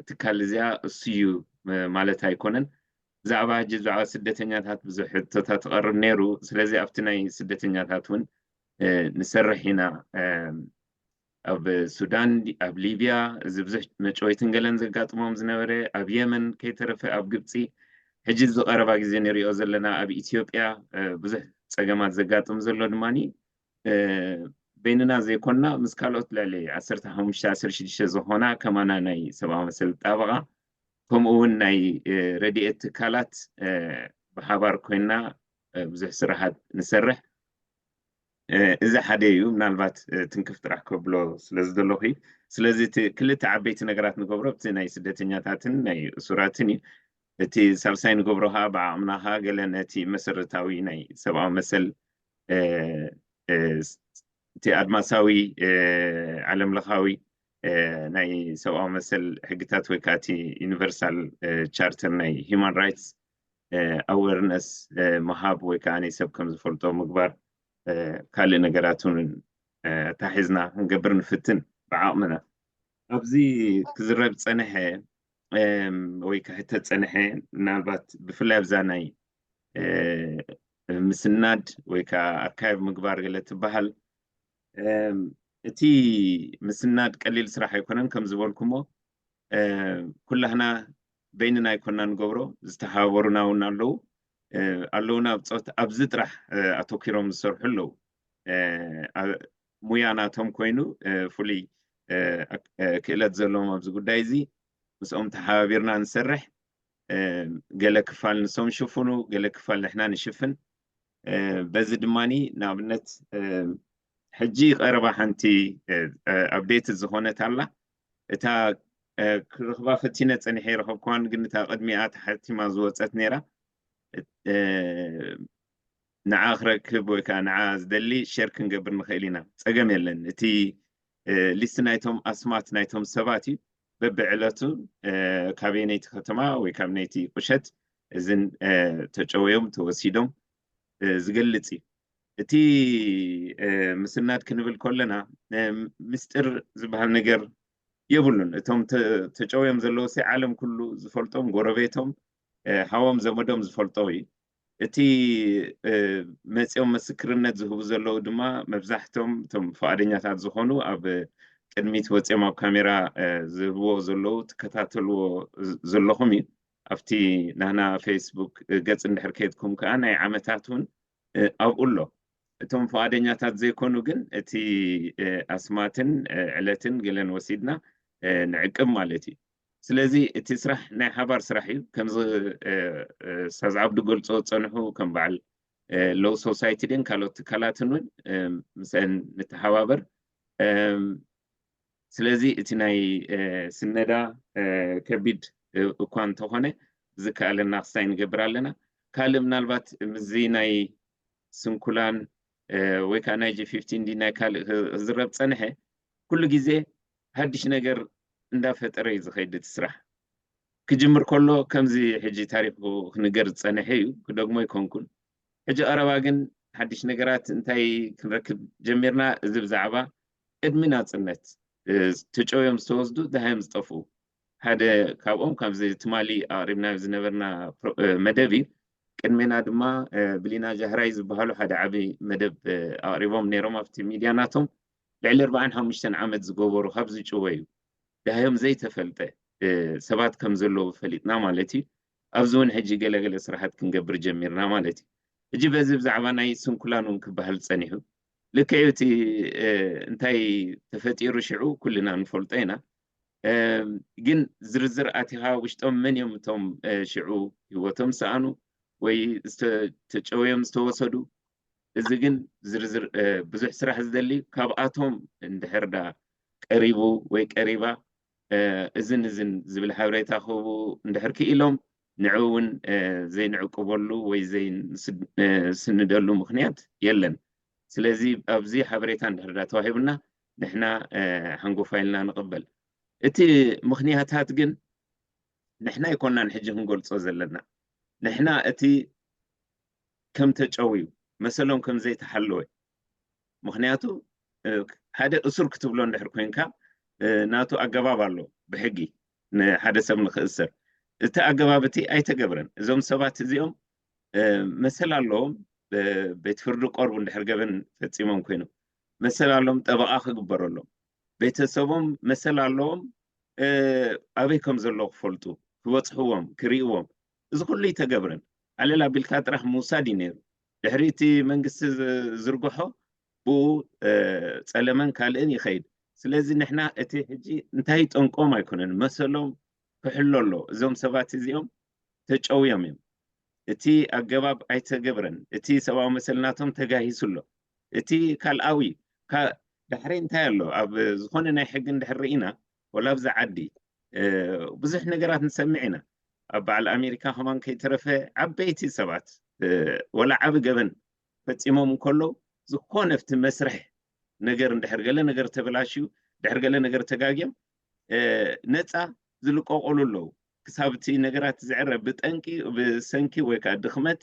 ትካል እዚኣ እሱ እዩ ማለት ኣይኮነን። ብዛዕባ ሕጂ ብዛዕባ ስደተኛታት ብዙሕ ሕቶታት ትቐርብ ነይሩ። ስለዚ ኣብቲ ናይ ስደተኛታት እውን ንሰርሕ ኢና። ኣብ ሱዳን ኣብ ሊብያ እዚ ብዙሕ መጨወይትን ገለን ዘጋጥሞም ዝነበረ ኣብ የመን ከይተረፈ ኣብ ግብፂ ሕጂ ዝቐረባ ግዜ ንሪኦ ዘለና ኣብ ኢትዮጵያ ብዙሕ ፀገማት ዘጋጥም ዘሎ ድማ በይንና ዘይኮና ምስ ካልኦት ልዕሊ ዓሰርተ ሓሙሽተ ዓሰርተ ሽዱሽተ ዝኾና ከማና ናይ ሰብኣዊ መሰል ጣበቓ ከምኡ እውን ናይ ረድኤት ትካላት ብሓባር ኮይና ብዙሕ ስራሓት ንሰርሕ። እዚ ሓደ እዩ። ምናልባት ትንክፍ ጥራሕ ከብሎ ስለ ዝደለኹ ስለዚ ክልተ ዓበይቲ ነገራት ንገብሮ ኣብቲ ናይ ስደተኛታትን ናይ እሱራትን እዩ። እቲ ሳልሳይ ንገብሮ ከዓ ብዓቕምና ከዓ ገለ ነቲ መሰረታዊ ናይ ሰብኣዊ መሰል እቲ ኣድማሳዊ ዓለምለኻዊ ናይ ሰብኣዊ መሰል ሕግታት ወይ ከዓ እቲ ዩኒቨርሳል ቻርተር ናይ ሂማን ራይትስ ኣዌርነስ ምሃብ ወይ ከዓ ናይ ሰብ ከም ዝፈልጦ ምግባር ካልእ ነገራት እውን ኣታሒዝና ክንገብር ንፍትን ብዓቕምና። ኣብዚ ክዝረብ ፀንሐ ወይ ክሕተት ፀንሐ ምናልባት ብፍላይ ኣብዛ ናይ ምስናድ ወይ ከዓ ኣርካይቭ ምግባር ገለ ትበሃል እቲ ምስናድ ቀሊል ስራሕ ኣይኮነን። ከም ዝበልኩሞ ኩላህና በይንና ኣይኮና ንገብሮ፣ ዝተሓባበሩና እውን ኣለዉ ኣለውና ብፆት ኣብዚ ጥራሕ ኣተኪሮም ዝሰርሑ ኣለዉ። ሙያ ናቶም ኮይኑ ፍሉይ ክእለት ዘለዎም ኣብዚ ጉዳይ እዚ ምስኦም ተሓባቢርና ንሰርሕ። ገለ ክፋል ንሶም ሽፍኑ፣ ገለ ክፋል ንሕና ንሽፍን። በዚ ድማኒ ንኣብነት ሕጂ ቀረባ ሓንቲ ኣፕዴት ዝኾነት ኣላ። እታ ክረኽባ ፈቲነ ፀኒሐ ይረኸብኳን ግን እታ ቅድሚኣ ተሓቲማ ዝወፀት ነይራ። ንዓ ክረክብ ወይ ከዓ ንዓ ዝደሊ ሸር ክንገብር ንኽእል ኢና። ፀገም የለን። እቲ ሊስት ናይቶም ኣስማት ናይቶም ሰባት እዩ። በብዕለቱ ካበይ ነይቲ ከተማ ወይ ካብ ነይቲ ቁሸት እዝን ተጨወዮም ተወሲዶም ዝገልፅ እዩ። እቲ ምስናድ ክንብል ከለና ምስጢር ዝበሃል ነገር የብሉን። እቶም ተጨውዮም ዘለዉ ሲ ዓለም ኩሉ ዝፈልጦም ጎረቤቶም ሃዎም ዘመዶም ዝፈልጦ እዩ። እቲ መፂኦም ምስክርነት ዝህቡ ዘለዉ ድማ መብዛሕቶም እቶም ፍቓደኛታት ዝኾኑ ኣብ ቅድሚት ወፂኦም ኣብ ካሜራ ዝህብዎ ዘለዉ ትከታተልዎ ዘለኹም እዩ። ኣብቲ ናህና ፌስቡክ ገፅ እንድሕር ከይድኩም ከዓ ናይ ዓመታት እውን ኣብኡ ኣሎ። እቶም ፍቓደኛታት ዘይኮኑ ግን እቲ ኣስማትን ዕለትን ገለን ወሲድና ንዕቅብ ማለት እዩ። ስለዚ እቲ ስራሕ ናይ ሓባር ስራሕ እዩ። ከምዚ ስታዝ ዓብዱ ገልፆ ዝፀንሑ ከም በዓል ሎው ሶሳይቲ ድን ካልኦት ትካላትን እውን ምስአን ንተሓባበር። ስለዚ እቲ ናይ ስነዳ ከቢድ እኳ እንተኾነ፣ ዝከኣለና ክስታይ ንገብር ኣለና። ካልእ ምናልባት ምስዚ ናይ ስንኩላን ወይ ከዓ ናይ ጂ ፊፍቲን ዲ ናይ ካልእ ክዝረብ ፀንሐ፣ ኩሉ ግዜ ሓድሽ ነገር እንዳፈጠረ እዩ ዝኸይድ እቲ ስራሕ። ክጅምር ከሎ ከምዚ ሕጂ ታሪኹ ክንገር ዝፀንሐ እዩ፣ ክደግሞ ኣይኮንኩን። ሕጂ ቀረባ ግን ሓድሽ ነገራት እንታይ ክንረክብ ጀሚርና? እዚ ብዛዕባ ቅድሚ ናፅነት ተጨውዮም ዝተወስዱ፣ ደሃዮም ዝጠፍኡ ሓደ ካብኦም ካብዚ ትማሊ ኣቕሪብናዮ ዝነበርና መደብ እዩ። ቅድሜና ድማ ብሊና ጃህራይ ዝበሃሉ ሓደ ዓቢ መደብ ኣቕሪቦም ነይሮም ኣብቲ ሚድያ ናቶም። ልዕሊ ኣርባዓን ሓሙሽተን ዓመት ዝገበሩ ካብ ዝጭወዩ ደሃዮም ዘይተፈልጠ ሰባት ከም ዘለዉ ፈሊጥና ማለት እዩ። ኣብዚ እውን ሕጂ ገለገለ ስራሓት ክንገብር ጀሚርና ማለት እዩ። ሕጂ በዚ ብዛዕባ ናይ ስንኩላን እውን ክበሃል ጸኒሑ። ልክዕ እቲ እንታይ ተፈጢሩ ሽዑ ኩልና ንፈልጦ ኢና። ግን ዝርዝር ኣቲኻ ውሽጦም መን እዮም እቶም ሽዑ ህይወቶም ሰኣኑ ወይ ተጨውዮም ዝተወሰዱ፣ እዚ ግን ዝርዝር ብዙሕ ስራሕ ዝደሊ። ካብኣቶም እንድሕር ዳ ቀሪቡ ወይ ቀሪባ እዝን እዝን ዝብል ሓበሬታ ክህቡ እንድሕር ክኢሎም፣ ንዑ እውን ዘይንዕቅበሉ ወይ ዘይንስንደሉ ምኽንያት የለን። ስለዚ ኣብዚ ሓበሬታ እንድሕር ዳ ተዋሂቡና ንሕና ሓንጎፋ ኢልና ንቕበል። እቲ ምኽንያታት ግን ንሕና ኣይኮናን ሕጂ ክንገልጾ ዘለና። ንሕና እቲ ከም ተጨውዩ መሰሎም ከም ዘይተሓለወ፣ ምኽንያቱ ሓደ እሱር ክትብሎ እንድሕር ኮይንካ ናቱ ኣገባብ ኣሎ ብሕጊ ንሓደ ሰብ ንክእሰር። እቲ ኣገባብ እቲ ኣይተገብረን። እዞም ሰባት እዚኦም መሰል ኣለዎም። ቤት ፍርዲ ቀርቡ እንድሕር ገበን ፈጺሞም ኮይኖም መሰል ኣለዎም ጠበቓ ክግበረሎም። ቤተሰቦም መሰል ኣለዎም ኣበይ ከም ዘለዉ ክፈልጡ፣ ክበጽሕዎም፣ ክርእይዎም። እዚ ኩሉ ኣይተገብረን። ኣለል ኣቢልካ ጥራሕ ምውሳድ እዩ ነይሩ። ድሕሪ እቲ መንግስቲ ዝርግሖ ብኡ ጸለመን ካልእን ይኸይድ። ስለዚ ንሕና እቲ ሕጂ እንታይ ጠንቆም ኣይኮነን፣ መሰሎም ክሕሎ ኣሎ። እዞም ሰባት እዚኦም ተጨውዮም እዮም። እቲ ኣገባብ ኣይተገብረን። እቲ ሰብኣዊ መሰል ናቶም ተጋሂሱ ኣሎ። እቲ ካልኣዊ ዳሕሪ እንታይ ኣሎ? ኣብ ዝኾነ ናይ ሕጊ እንድሕር ርኢና፣ ወላ ኣብዚ ዓዲ ብዙሕ ነገራት ንሰምዕ ኢና። ኣብ በዓል ኣሜሪካ ከማን ከይተረፈ ዓበይቲ ሰባት ወላ ዓቢ ገበን ፈጺሞም እንከለዉ፣ ዝኾነ ኣብቲ መስርሕ ነገር እንድሕር ገለ ነገር ተበላሽዩ፣ ድሕር ገለ ነገር ተጋግዮም ነፃ ዝልቀቑሉ ኣለዉ። ክሳብ እቲ ነገራት ዝዕረ ብጠንቂ ብሰንኪ ወይ ከዓ ድኽመት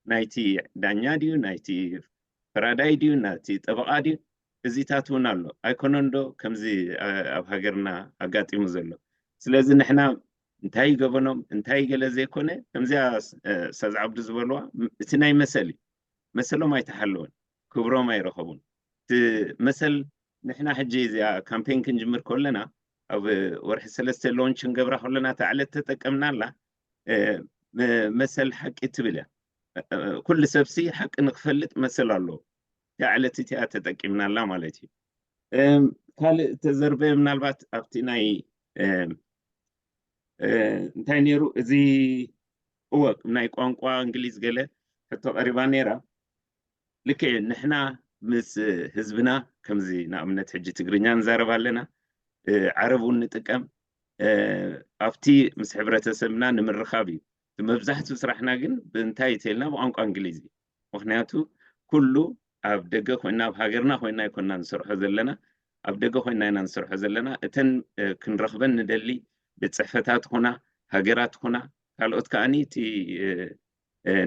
ናይቲ ዳኛ ድዩ ናይቲ ፈራዳይ ድዩ ናይቲ ጠበቓ ድዩ? እዚታት እውን ኣሎ። ኣይኮነን ዶ ከምዚ ኣብ ሃገርና ኣጋጢሙ ዘሎ? ስለዚ ንሕና እንታይ ገበኖም እንታይ ገለ ዘይኮነ፣ ከምዚኣ ኣስታዝ ዓብዱ ዝበልዋ እቲ ናይ መሰል እዩ። መሰሎም ኣይተሓለወን፣ ክብሮም ኣይረኸቡን። እቲ መሰል ንሕና ሕጂ እዚኣ ካምፔን ክንጅምር ከለና ኣብ ወርሒ ሰለስተ ሎንች ክንገብራ ከለና እታ ዕለት ተጠቀምናላ መሰል ሓቂ ትብል እያ። ኩሉ ሰብሲ ሓቂ ንክፈልጥ መሰል ኣለዎ። እቲኣ ዕለት እቲኣ ተጠቂምናላ ማለት እዩ። ካልእ ተዘርበ ምናልባት ኣብቲ ናይ እንታይ ነይሩ እዚ እወ ናይ ቋንቋ እንግሊዝ ገለ ሕቶ ቀሪባ ነይራ። ልክዕ ንሕና ምስ ህዝብና ከምዚ ንኣብነት ሕጂ ትግርኛ ንዛረብ ኣለና፣ ዓረብ እውን ንጥቀም፣ ኣብቲ ምስ ሕብረተሰብና ንምርኻብ እዩ። መብዛሕትኡ ስራሕና ግን ብእንታይ ተልና ብቋንቋ እንግሊዝ እዩ። ምክንያቱ ኩሉ ኣብ ደገ ኮይና ኣብ ሃገርና ኮይና ኣይኮና ንሰርሖ ዘለና፣ ኣብ ደገ ኮይና ኢና ንሰርሖ ዘለና። እተን ክንረኽበን ንደሊ ቤት ፅሕፈታት ኹና ሃገራት ኹና ካልኦት ከዓኒ እቲ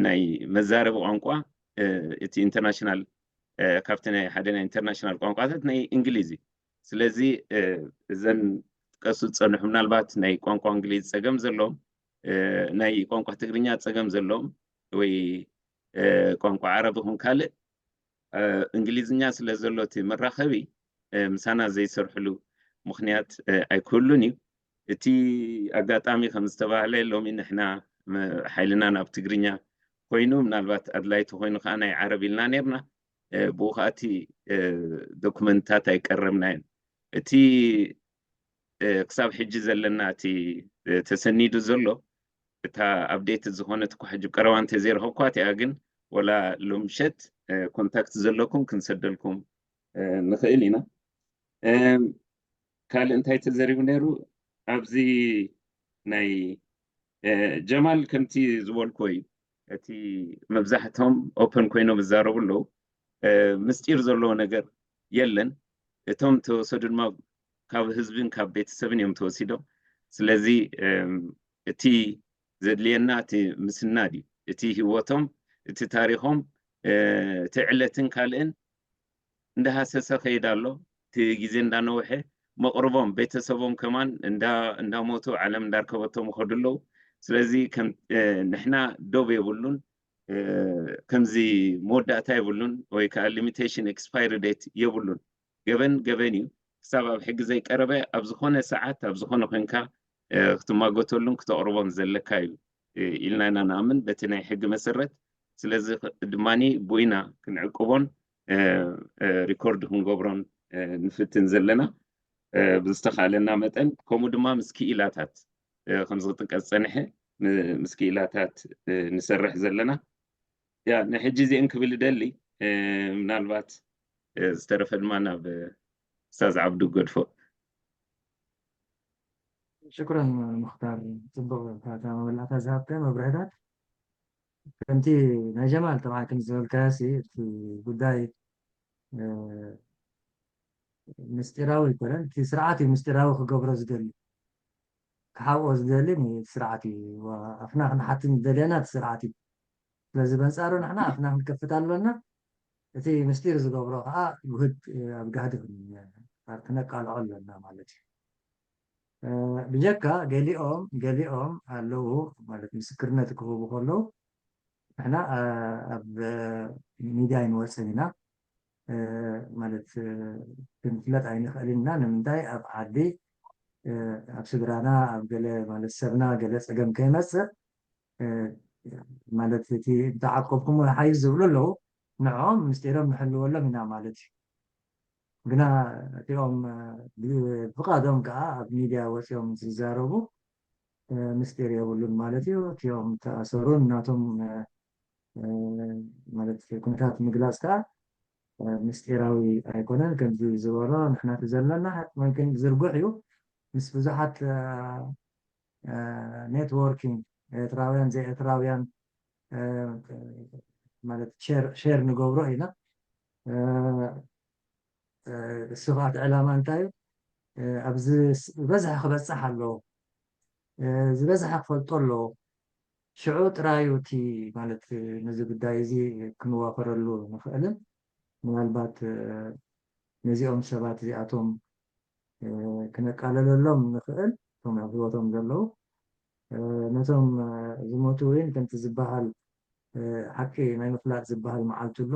ናይ መዛረቢ ቋንቋ እቲ ኢንተርናሽናል ካብቲ ናይ ሓደ ናይ ኢንተርናሽናል ቋንቋታት ናይ እንግሊዝ እዩ። ስለዚ እዘን ቀሱ ዝፀንሑ ምናልባት ናይ ቋንቋ እንግሊዝ ፀገም ዘለዎም ናይ ቋንቋ ትግርኛ ፀገም ዘለዎም ወይ ቋንቋ ዓረብ ይኹን ካልእ እንግሊዝኛ ስለ ዘሎ እቲ መራኸቢ ምሳና ዘይሰርሕሉ ምኽንያት ኣይክህሉን እዩ። እቲ ኣጋጣሚ ከም ዝተባህለ ሎሚ ንሕና ሓይልና ናብ ትግርኛ ኮይኑ ምናልባት ኣድላይቲ ኮይኑ ከዓ ናይ ዓረብ ኢልና ነርና። ብኡ ከዓ እቲ ዶክመንትታት ኣይቀረብናዮን። እቲ ክሳብ ሕጂ ዘለና እቲ ተሰኒዱ ዘሎ እታ ኣፕዴት ዝኾነት እኳ ሕጂ ቀረባ እንተዘይረኸብኳ እቲኣ ግን ወላ ሎምሸት ኮንታክት ዘለኩም ክንሰደልኩም ንኽእል ኢና። ካልእ እንታይ ተዘሪቡ ነይሩ ኣብዚ ናይ ጀማል ከምቲ ዝበልኮ እዩ። እቲ መብዛሕቶም ኦፐን ኮይኖም ዝዛረቡ ኣለዉ። ምስጢር ዘለዎ ነገር የለን። እቶም ተወሰዱ ድማ ካብ ህዝብን ካብ ቤተሰብን እዮም ተወሲዶም። ስለዚ እቲ ዘድልየና እቲ ምስናድ እዩ። እቲ ህይወቶም፣ እቲ ታሪኾም፣ እቲ ዕለትን ካልእን እንዳሃሰሰ ከይድ ኣሎ። እቲ ግዜ እንዳነውሐ መቕርቦም፣ ቤተሰቦም ከማን እንዳ እንዳሞቱ፣ ዓለም እንዳርከበቶም ይኸዱ ኣለዉ። ስለዚ ከም ንሕና ዶብ የብሉን፣ ከምዚ መወዳእታ የብሉን፣ ወይ ከዓ ሊሚቴሽን ኤክስፓይሪ ዴት የብሉን። ገበን ገበን እዩ። ክሳብ ኣብ ሕጊ ዘይቀረበ ኣብ ዝኾነ ሰዓት ኣብ ዝኾነ ኮንካ ክትማጎተሉን ክተቕርቦን ዘለካ እዩ ኢልና ኢና ንኣምን በቲ ናይ ሕጊ መሰረት። ስለዚ ድማ ብኢና ክንዕቅቦን ሪኮርድ ክንገብሮን ንፍትን ዘለና። ብዝተኻለና መጠን፣ ከምኡ ድማ ምስ ክኢላታት፣ ከምዚ ክጥቀስ ዝጸንሐ፣ ምስ ክኢላታት ንሰርሕ ዘለና። ያ ንሕጂ እዚአን ክብል እደሊ። ምናልባት ዝተረፈ ድማ ናብ ስታዝ ዓብዱ ገድፎ። ሽኩረን ሙክታር፣ ፅቡቅ መብላዕታ ዝሃብከ መብርህታት። ከምቲ ናይ ጀማል ጠብዓ ከም ዝበልካሲ እቲ ጉዳይ ምስጢራዊ ኣይኮነን። እቲ ስርዓት እዩ ምስጢራዊ ክገብሮ ዝደሊ፣ ክሓብኦ ዝደሊ ስርዓት እዩ። ኣፍና ክንሓትን ዝደለና እቲ ስርዓት እዩ። ስለዚ በንፃሩ ንሕና ኣፍና ክንከፍት ኣሎና። እቲ ምስጢር ዝገብሮ ከዓ ውህድ ኣብ ጋህዲ ክነቃልዖ ኣሎና ማለት እዩ። ብጀካ ገሊኦም ገሊኦም ኣለዉ ማለት ምስክርነት ክህቡ ከለዉ ንሕና ኣብ ሚድያ ኣይንወፅን ኢና ማለት ክንፍለጥ ኣይንኽእልን ኢና። ንምንታይ ኣብ ዓዲ ኣብ ስድራና ኣብ ገለ ማለት ሰብና ገለ ፀገም ከይመፅእ ማለት እቲ እንተዓቆብኩሞ ሓይዝ ዝብሉ ኣለዉ። ንዕኦም ምስጢሮም ንሕልወሎም ኢና ማለት እዩ። ግና እቲኦም ብፍቓዶም ከዓ ኣብ ሚድያ ወፂኦም ዝዛረቡ ምስጢር የብሉን ማለት እዩ። እቲኦም ተኣሰሩን ናቶም ማለት ኩነታት ምግላፅ ከዓ ምስጢራዊ ኣይኮነን። ከምዚ ዝበሎ ንሕና እቲ ዘለና መምክን ዝርጉሕ እዩ ምስ ብዙሓት ኔትወርኪንግ ኤርትራውያን ዘይኤርትራውያን ማለት ሼር ንገብሮ ኢና። እሱ ከዓ እቲ ዕላማ እንታይ እዩ? ኣብዚ ዝበዝሐ ክበፅሕ ኣለዎ፣ ዝበዝሐ ክፈልጦ ኣለዎ። ሽዑ ጥራዩ እቲ ማለት ነዚ ጉዳይ እዚ ክንዋፈረሉ ንኽእልን ምናልባት ነዚኦም ሰባት እዚኣቶም ክነቃለለሎም ንኽእል እቶም ኣብ ህይወቶም ዘለዉ ነቶም ዝሞቱ እውን ከምቲ ዝበሃል ሓቂ ናይ ምፍላጥ ዝበሃል መዓልቲ ኣሎ።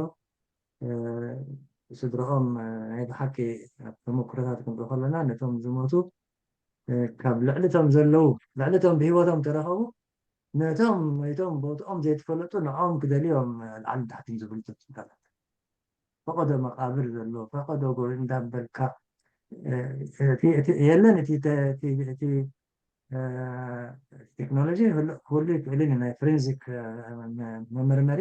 ስድረኦም ናይ ብሓቂ ኣብ ተመክሮታት ክንርኢ ከለና ነቶም ዝሞቱ ካብ ልዕሊ እቶም ዘለዉ ልዕሊ እቶም ብህይወቶም ተረኸቡ ነቶም ሞይቶም ቦትኦም ዘይተፈለጡ ንዕኦም ክደልዮም ላዕሊ ታሕትን ዝብሉ ተፅንቀታት ፈቐዶ መቓብር ዘሎ ፈቐዶ ጎ እንዳበልካ የለን እቲ ቴክኖሎጂ ክህሉ ይክእልን ናይ ፍሬንዚክ መመርመሪ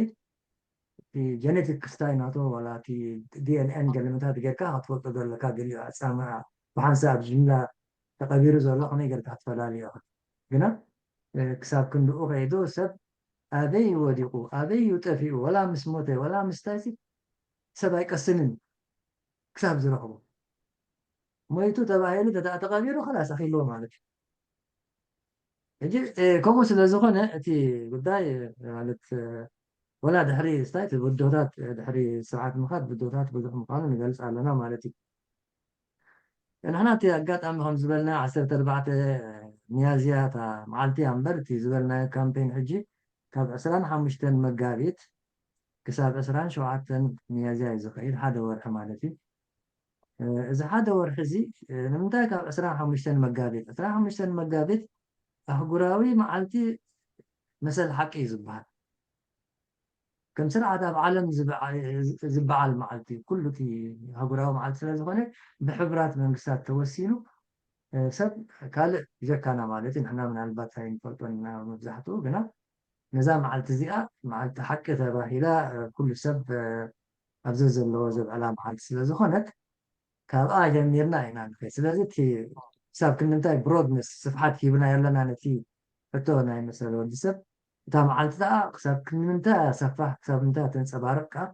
እቲ ጀኔቲክ ክስታይ ናቶ ዋላ እቲ ዲኤንኤን ገለመታት ጌርካ ክትፈልጦ ዘለካ ገሊኡ ኣፃምኣ ብሓንሳብ ጅምላ ተቐቢሩ ዘሎ ከመይ ጌርካ ክትፈላልዮ ግና ክሳብ ክንድኡ ከይዱ ሰብ ኣበይ ወዲቑ ኣበይ እዩ ጠፊኡ ወላ ምስ ሞተ ወላ ምስታይ ሰብ ኣይቀስንን ክሳብ ዝረኽቦ ሞይቱ ተባሂሉ ተተቐቢሩ ከላስ ኣኺልዎ ማለት እዩ። ሕጂ ከምኡ ስለ ዝኾነ እቲ ጉዳይ ማለት ወላ ድሕሪ ስታይ እቲ ውድሆታት ድሕሪ ስርዓት ምኻድ ውድሆታት ብዙሕ ምዃኑ ንገልፅ ኣለና ማለት እዩ። ንሕና እቲ ኣጋጣሚ ከም ዝበልና ዓሰርተ ኣርባዕተ ሚያዝያ እታ መዓልቲ እያ እምበር እቲ ዝበልናዮ ካምፔን ሕጂ ካብ ዕስራን ሓሙሽተን መጋቢት ክሳብ ዕስራን ሸውዓተን ሚያዝያ እዩ ዝኸይድ ሓደ ወርሒ ማለት እዩ። እዚ ሓደ ወርሒ እዚ ንምንታይ ካብ ዕስራን ሓሙሽተን መጋቢት ዕስራን ሓሙሽተን መጋቢት ኣህጉራዊ መዓልቲ መሰል ሓቂ እዩ ዝበሃል። ከም ስርዓት ኣብ ዓለም ዝበዓል መዓልቲ ኩሉ እቲ ኣህጉራዊ መዓልቲ ስለ ዝኾነ ብሕቡራት መንግስታት ተወሲኑ ሰብ ካልእ ብጀካና ማለት እዩ ንሕና ምናልባት ኣይንፈልጦን ኢና መብዛሕትኡ ግና ነዛ መዓልቲ እዚኣ መዓልቲ ሓቂ ተባሂላ ኩሉ ሰብ ኣብ ዘዘለዎ ዘብዕላ መዓልቲ ስለ ዝኾነት ካብኣ ጀሚርና ኢና ንኸይድ። ስለዚ እቲ ክሳብ ክንምንታይ ብሮድነስ፣ ስፍሓት ሂብና ኣለና ነቲ ሕቶ ናይ መሰል ወዲ ሰብ። እታ መዓልቲ ደኣ ክሳብ ክንምንታይ ሰፋሕ፣ ክሳብ ምንታይ ተንጸባርቕ ከኣ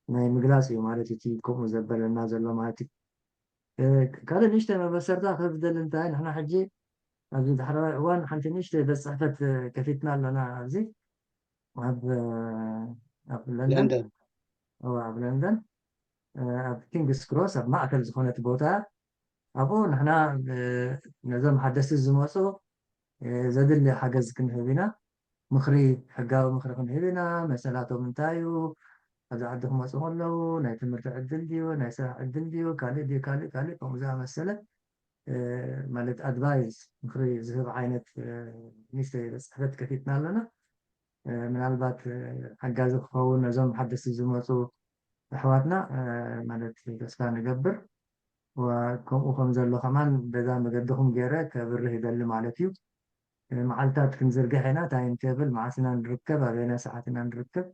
ናይ ምግላጽ እዩ ማለት እዩ። እቲ ከምኡ ዘበለና ዘሎ ማለት እዩ። ካልእ ንእሽተይ መበሰርታ ክህብ ዝደሊ እንታይ፣ ንሕና ሕጂ ኣብዚ ዳሕረዋይ እዋን ሓንቲ ንእሽተይ ቤት ጽሕፈት ከፊትና ኣለና። ኣብዚ ኣብ ኣብ ለንደን፣ ኣብ ለንደን ኣብ ኪንግስ ክሮስ ኣብ ማእከል ዝኾነት ቦታ፣ ኣብኡ ንሕና ነዞም ሓደስቲ ዝመፁ ዘድሊ ሓገዝ ክንህብ ኢና። ምኽሪ፣ ሕጋዊ ምኽሪ ክንህብ ኢና። መሰላቶም እንታይ እዩ፣ ኣብዚ ዓዲ ክመፁ ከለዉ ናይ ትምህርቲ ዕድል ድዩ፣ ናይ ስራሕ ዕድል ድዩ፣ ካልእ ድዩ፣ ካልእ ካልእ ከምኡ ዝኣመሰለ ማለት ኣድቫይስ፣ ምኽሪ ዝህብ ዓይነት ሚኒስትሪ ጽሕፈት ከፊትና ኣለና። ምናልባት ሓጋዚ ክኸውን ነዞም ሓደስቲ ዝመፁ ኣሕዋትና ማለት ተስፋ ንገብር። ከምኡ ከም ዘሎ ከማን በዛ መገድኹም ገይረ ከብርህ ይደሊ ማለት እዩ። መዓልታት ክንዝርግሕ ኢና፣ ታይም ቴብል፣ መዓስ ኢና ንርከብ፣ ኣበየናይ ሰዓት ኢና ንርከብ፣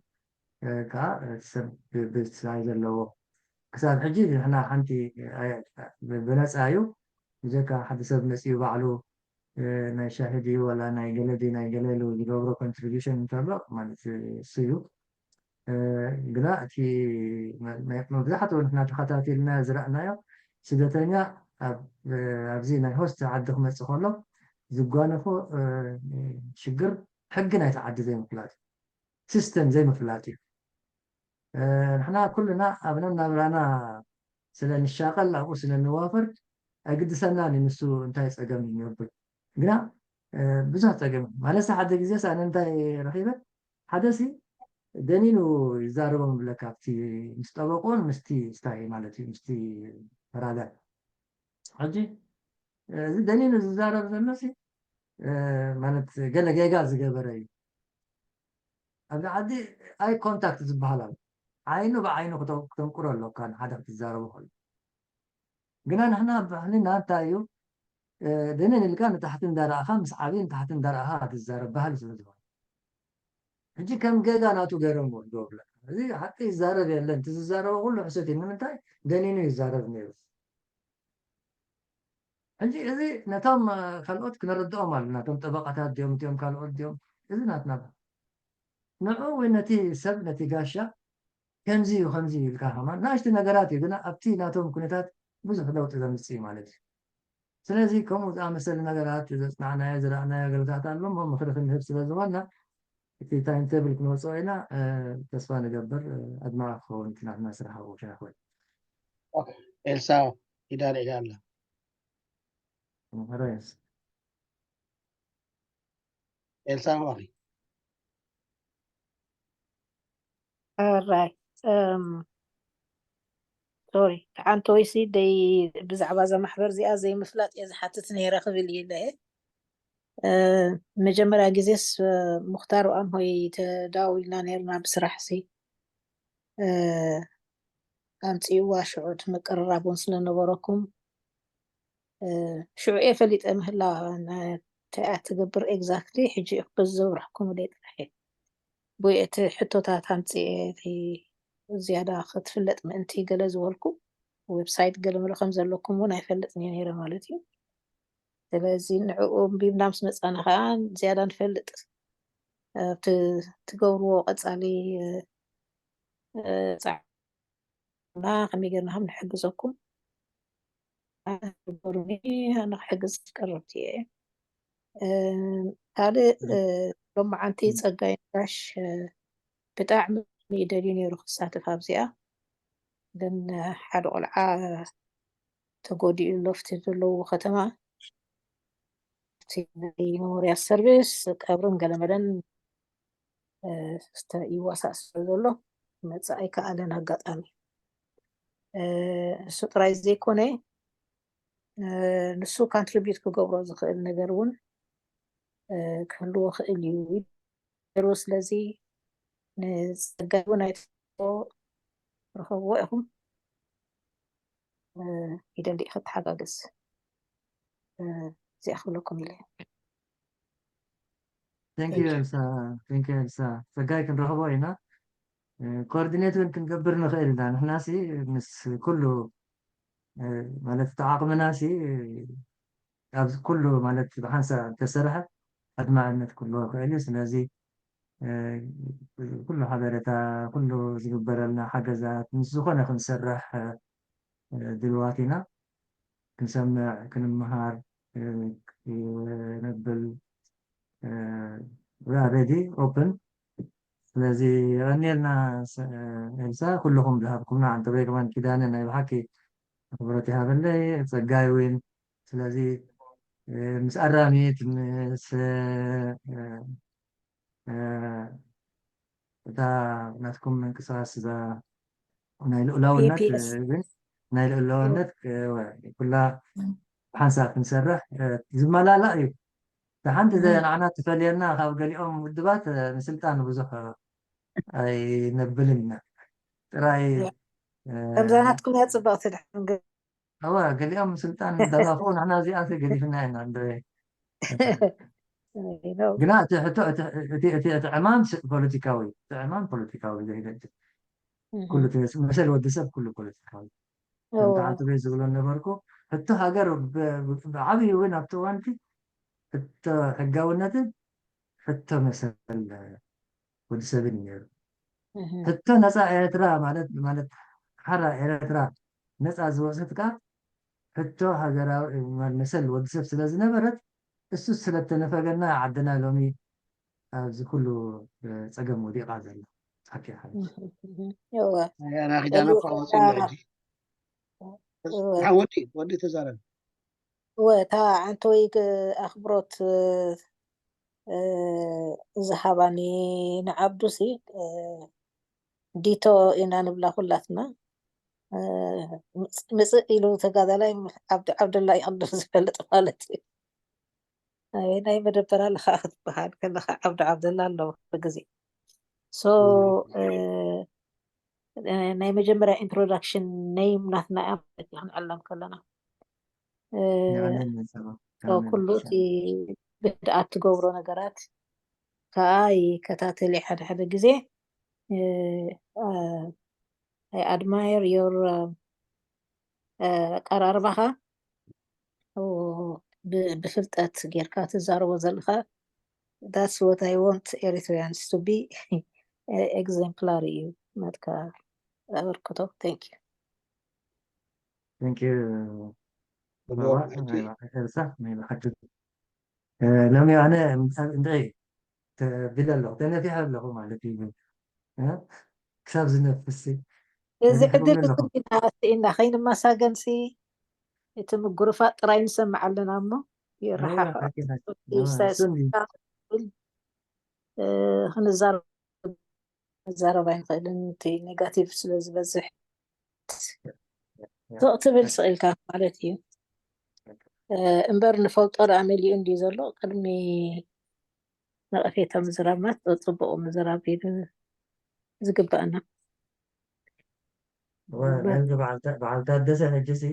ከዓ ሰብ ብስራይ ዘለዎ። ክሳብ ሕጂ ንሕና ሓንቲ ብነፃ እዩ። ብጀካ ሓደ ሰብ መፅኡ ባዕሉ ናይ ሻሂ ድዩ ዋላ ናይ ገለ ድዩ ናይ ገለ ኢሉ ዝገብሮ ኮንትሪቢሽን እንተሎ ማለት እሱ እዩ። ግና እቲ መብዛሕትኡ ንሕና ተኸታቲልና ዝረእናዮ ስደተኛ ኣብዚ ናይ ሆስት ዓዲ ክመፅእ ከሎ ዝጓነፎ ሽግር ሕጊ ናይቲ ዓዲ ዘይምፍላጥ፣ ሲስተም ዘይምፍላጥ እዩ። ንሕና ኩልና ኣብ ነናብራና ስለ ንሻቐል ኣብኡ ስለ ንዋፈር ኣይግድሰናን እዩ ንሱ እንታይ ፀገም ይነብር። ግና ብዙሕ ፀገም ማለት ሓደ ግዜ ኣነ እንታይ ረኺበ፣ ሓደ ሲ ደኒኑ ይዛረቦም ብለካ ኣብቲ ምስ ጠበቆን ምስቲ ስታይ ማለት እዩ ምስቲ ፈራዳይ። ሕጂ እዚ ደኒኑ ዝዛረብ ዘሎ ሲ ማለት ገለ ጌጋ ዝገበረ እዩ። ኣብዚ ዓዲ ኣይ ኮንታክት ዝበሃል ኣሎ። ዓይኑ ብዓይኑ ክተንቁሮ ኣለካ ንሓደ ክትዛረቡ ከሎ። ግና ንሕና ባህልና እንታይ እዩ? ደንን ኢልካ ንታሕቲ እንዳረኣኻ ምስ ዓብይ ንታሕቲ እንዳረኣኻ ትዛረብ ባህሊ ስለ ዝኾነ ሕጂ ከም ገጋ ናቱ ገይሮም ወድዎ ብለካ። እዚ ሓቂ ይዛረብ የለን። እቲ ዝዛረቦ ኩሉ ሕሰት እዩ። ንምንታይ ደኒኑ ይዛረብ ነይሩ። ሕጂ እዚ ነቶም ካልኦት ክነረድኦም ኣለና። እቶም ጠበቃታት ድዮም እቲኦም ካልኦት ድዮም እዚ ናትና ንዑ ወይ ነቲ ሰብ ነቲ ጋሻ ከምዚ እዩ ከምዚ እዩ ኢልካ ከማን ንእሽቲ ነገራት እዩ ግና ኣብቲ ናቶም ኩነታት ብዙሕ ለውጢ ዘምፅእ እዩ ማለት እዩ። ስለዚ ከምኡ ዝኣመሰለ ነገራት ዘፅናዕናዮ ዝረኣናዮ ገልታት ኣሎ እሞ ምኽሪ ክንህብ ስለ ዝኾንና እቲ ታይም ቴብል ክንወፅኦ ኢና። ተስፋ ንገብር ኣድማዒ ክኸውን እቲ ናትና ስራሕ ኣብኡ ሸነኽ ወይ ኤልሳ ኢዳ ርኢዳ ኣላ። መረስ ኤልሳ ማኺ ራይ ሶሪ ተዓንተ ወይሲ ደይ ብዛዕባ እዛ ማሕበር እዚኣ ዘይምፍላጥ እየ ዝሓትት ነይረ ክብል እዩ ኢለ መጀመርያ ግዜስ ሙክታር ኣምሆይ ተዳዊልና ነርና ብስራሕ ሲ ኣምፅእዋ ሽዑ እቲ ምቅርራብ እውን ስለነበረኩም ሽዑ እየ ፈሊጠ ምህላዋ እንታይ እያ ትገብር ኤግዛክትሊ ሕጂ እየ ክዘብረሕኩም ኢለ ጥራሕ እየ ብኡ እቲ ሕቶታት ኣምፅእ እቲ ዝያዳ ክትፍለጥ ምእንቲ ገለ ዝበልኩ ዌብሳይት ገለመለ ከም ዘለኩም እውን ኣይፈልጥን እየ ነይረ ማለት እዩ ስለዚ ንዕኡ ኣንቢብና ምስ መፃና ከዓ ዝያዳ ንፈልጥ ኣብቲ ትገብርዎ ቀፃሊ ፃዕና ከመይ ጌርና ከም ንሕግዘኩም ንገሩኒ ኣነ ክሕግዝ ቀረብቲ እየ ካልእ ሎማዓንቲ ፀጋይ ነጋሽ ብጣዕሚ ይደልዩ ነይሩ ክሳተፍ ኣብዚኣ ግን ሓደ ቆልዓ ተጎዲኡ ኣሎ ኣብቲ ዘለውዎ ከተማ እቲ ናይ መሞርያ ሰርቪስ ቀብርን ገለመለን ይዋሳእ ስለ ዘሎ ክመፅእ ኣይከኣለን ኣጋጣሚ እሱ ጥራይ ዘይኮነ ንሱ ካንትሪቢዩት ክገብሮ ዝኽእል ነገር እውን ክህልዎ ክእል እዩ ነይሩ ስለዚ ንፀጋይ እውን ኣይትፈልጥዎ ርኸብዎ ኢኹም ይደሊ ከተሓጋግዝ እዚኣ ክብለኩም ኢለ Thank you ኤልሳ Thank you ኤልሳ ጸጋይ ክንረኽቦ ኢና ኮኦርዲኔት እውን ክንገብር ንኽእል ኢና ንሕናሲ ምስ ኩሉ ማለት እቲ ዓቕምና ሲ ኣብዚ ኩሉ ማለት ብሓንሳብ እንተሰርሐ ኣድማዕነት ክህልዎ ይኽእል እዩ። ስለዚ ኩሉ ሓበሬታ፣ ኩሉ ዝግበረልና ሓገዛት ምስ ዝኾነ ክንሰርሕ ድልዋት ኢና። ክንሰምዕ፣ ክንምሃር ነብል። We are ready, open። ስለዚ የቐንየልና ኤልሳ፣ ኩልኹም ዝሃብኩምና፣ ኣንተበይ ከማን ኪዳነ፣ ናይ ብሓቂ ኣኽብሮት ይሃበለይ። ጸጋይ እውን። ስለዚ ምስ ኣራሚት፣ ምስ እታ ናትኩም ምንቅስቃስ እዛ ናይ ልኡላውነት ግን ናይ ልኡላውነት ኩላ ብሓንሳብ ክንሰርሕ ዝመላላእ እዩ። ሓንቲ ዘ ንዓና ትፈልየና ካብ ገሊኦም ውድባት ንስልጣን ብዙሕ ኣይነብልን ኢና። ጥራይ ከምዛ ናትኩም እያ ጽብቕቲ ድሕን እወ፣ ገሊኦም ስልጣን እንዳጋፍኡ ንሕና እዚኣ ገዲፍና ኢና። እንደ ግና እቲ ሕቶ እቲ- እቲ እቲ እቲ ዕማም ስ- ፖለቲካዊ እዩ። እቲ ዕማም ፖለቲካዊ ዘገድስ ኩሉ እቲ መሰል ወዲ ሰብ ኩሉ ፖለቲካዊ። ከምቲ ሓንቲ ቤት ዝብሎ ነበርኩ፣ ሕቶ ሃገር ብ- ብ- ብዓብዩ እውን ኣብቲ እዋንቲ ሕቶ ሕጋውነትን ሕቶ መሰል ወዲ ሰብን እዩ ነይሩ። ሕቶ ነፃ ኤርትራ ማለት ማለት ሓራ ኤርትራ ነፃ ዝወሰትካ ሕቶ ሃገራዊ መሰል ወዲ ሰብ ስለ ዝነበረት እሱ ስለተነፈገና ዓድና ሎሚ ኣብዚ ኩሉ ፀገም ወዲቓ ዘላ ሓቂ ሓቂ እወ ኣያና ኪዳነ እኳ ወፂኡ ኣሎ ሕጂ ሓ- ወዲ ወዲ ተዛረብ እወ እታ ዓንተወይ ግ- ኣኽብሮት እ፣ ዝሃባኒ ንዓብዱሲ እ፣ ዲቶ ኢና ንብላ ኩላትና እ፣ ምፅ- ምፅእ ኢሉ ተጋዳላይ ዓብዱ ዓብደላ ይቕድም ዝፈልጥ ማለት እዩ ኣበናይ መደበር ኣለኻ ክትበሃል ከለኻ ዓብዱ ዓብደላ ኣለዉ ግዜ ሶ እ፣ ናይ መጀመርያ ኢንትሮዳክሽን ነይም ናትና እያ ማለት እዩ ክንዕለም ከለና ኩሉ እቲ ብድኣት ትገብሮ ነገራት ከዓ ይከታተል ሓደ ሓደ ግዜ I admire your ኣቀራርባኻ ብፍልጠት ጌርካ ትዛረቦ ዘለኻ that's what I want Eritreans to be exemplary እዩ ናትካ ኣበርክቶ thank you Thank you ኤልሳ ናይ ብሓቂ ሎሚ ኣነ እንታይ ተቢለ ኣለኹ ተነፊሐ ኣለኹ ማለት እዩ ክሳብ ዝነፍስ እዚ ዕድል ስኢና ከይንመሳገን ሲ እቲ ምጉርፋጥ ጥራይ ንሰምዕ ኣለና እሞ ይረሓቕ ክንዛረብ መዛረብ ኣይንኽእልን እቲ ኔጋቲቭ ስለ ዝበዝሕ ስቕ ትብል ስቕ ኢልካ ማለት እዩ እምበር ንፈልጦ ደኣ መሊኡ እንድዩ ዘሎ ቅድሚ ነቐፌታ ምዝራብና ጽቡቕ ምዝራብ እዩ ዝግባኣና በዓል ታደሰ ሕጂ ሲ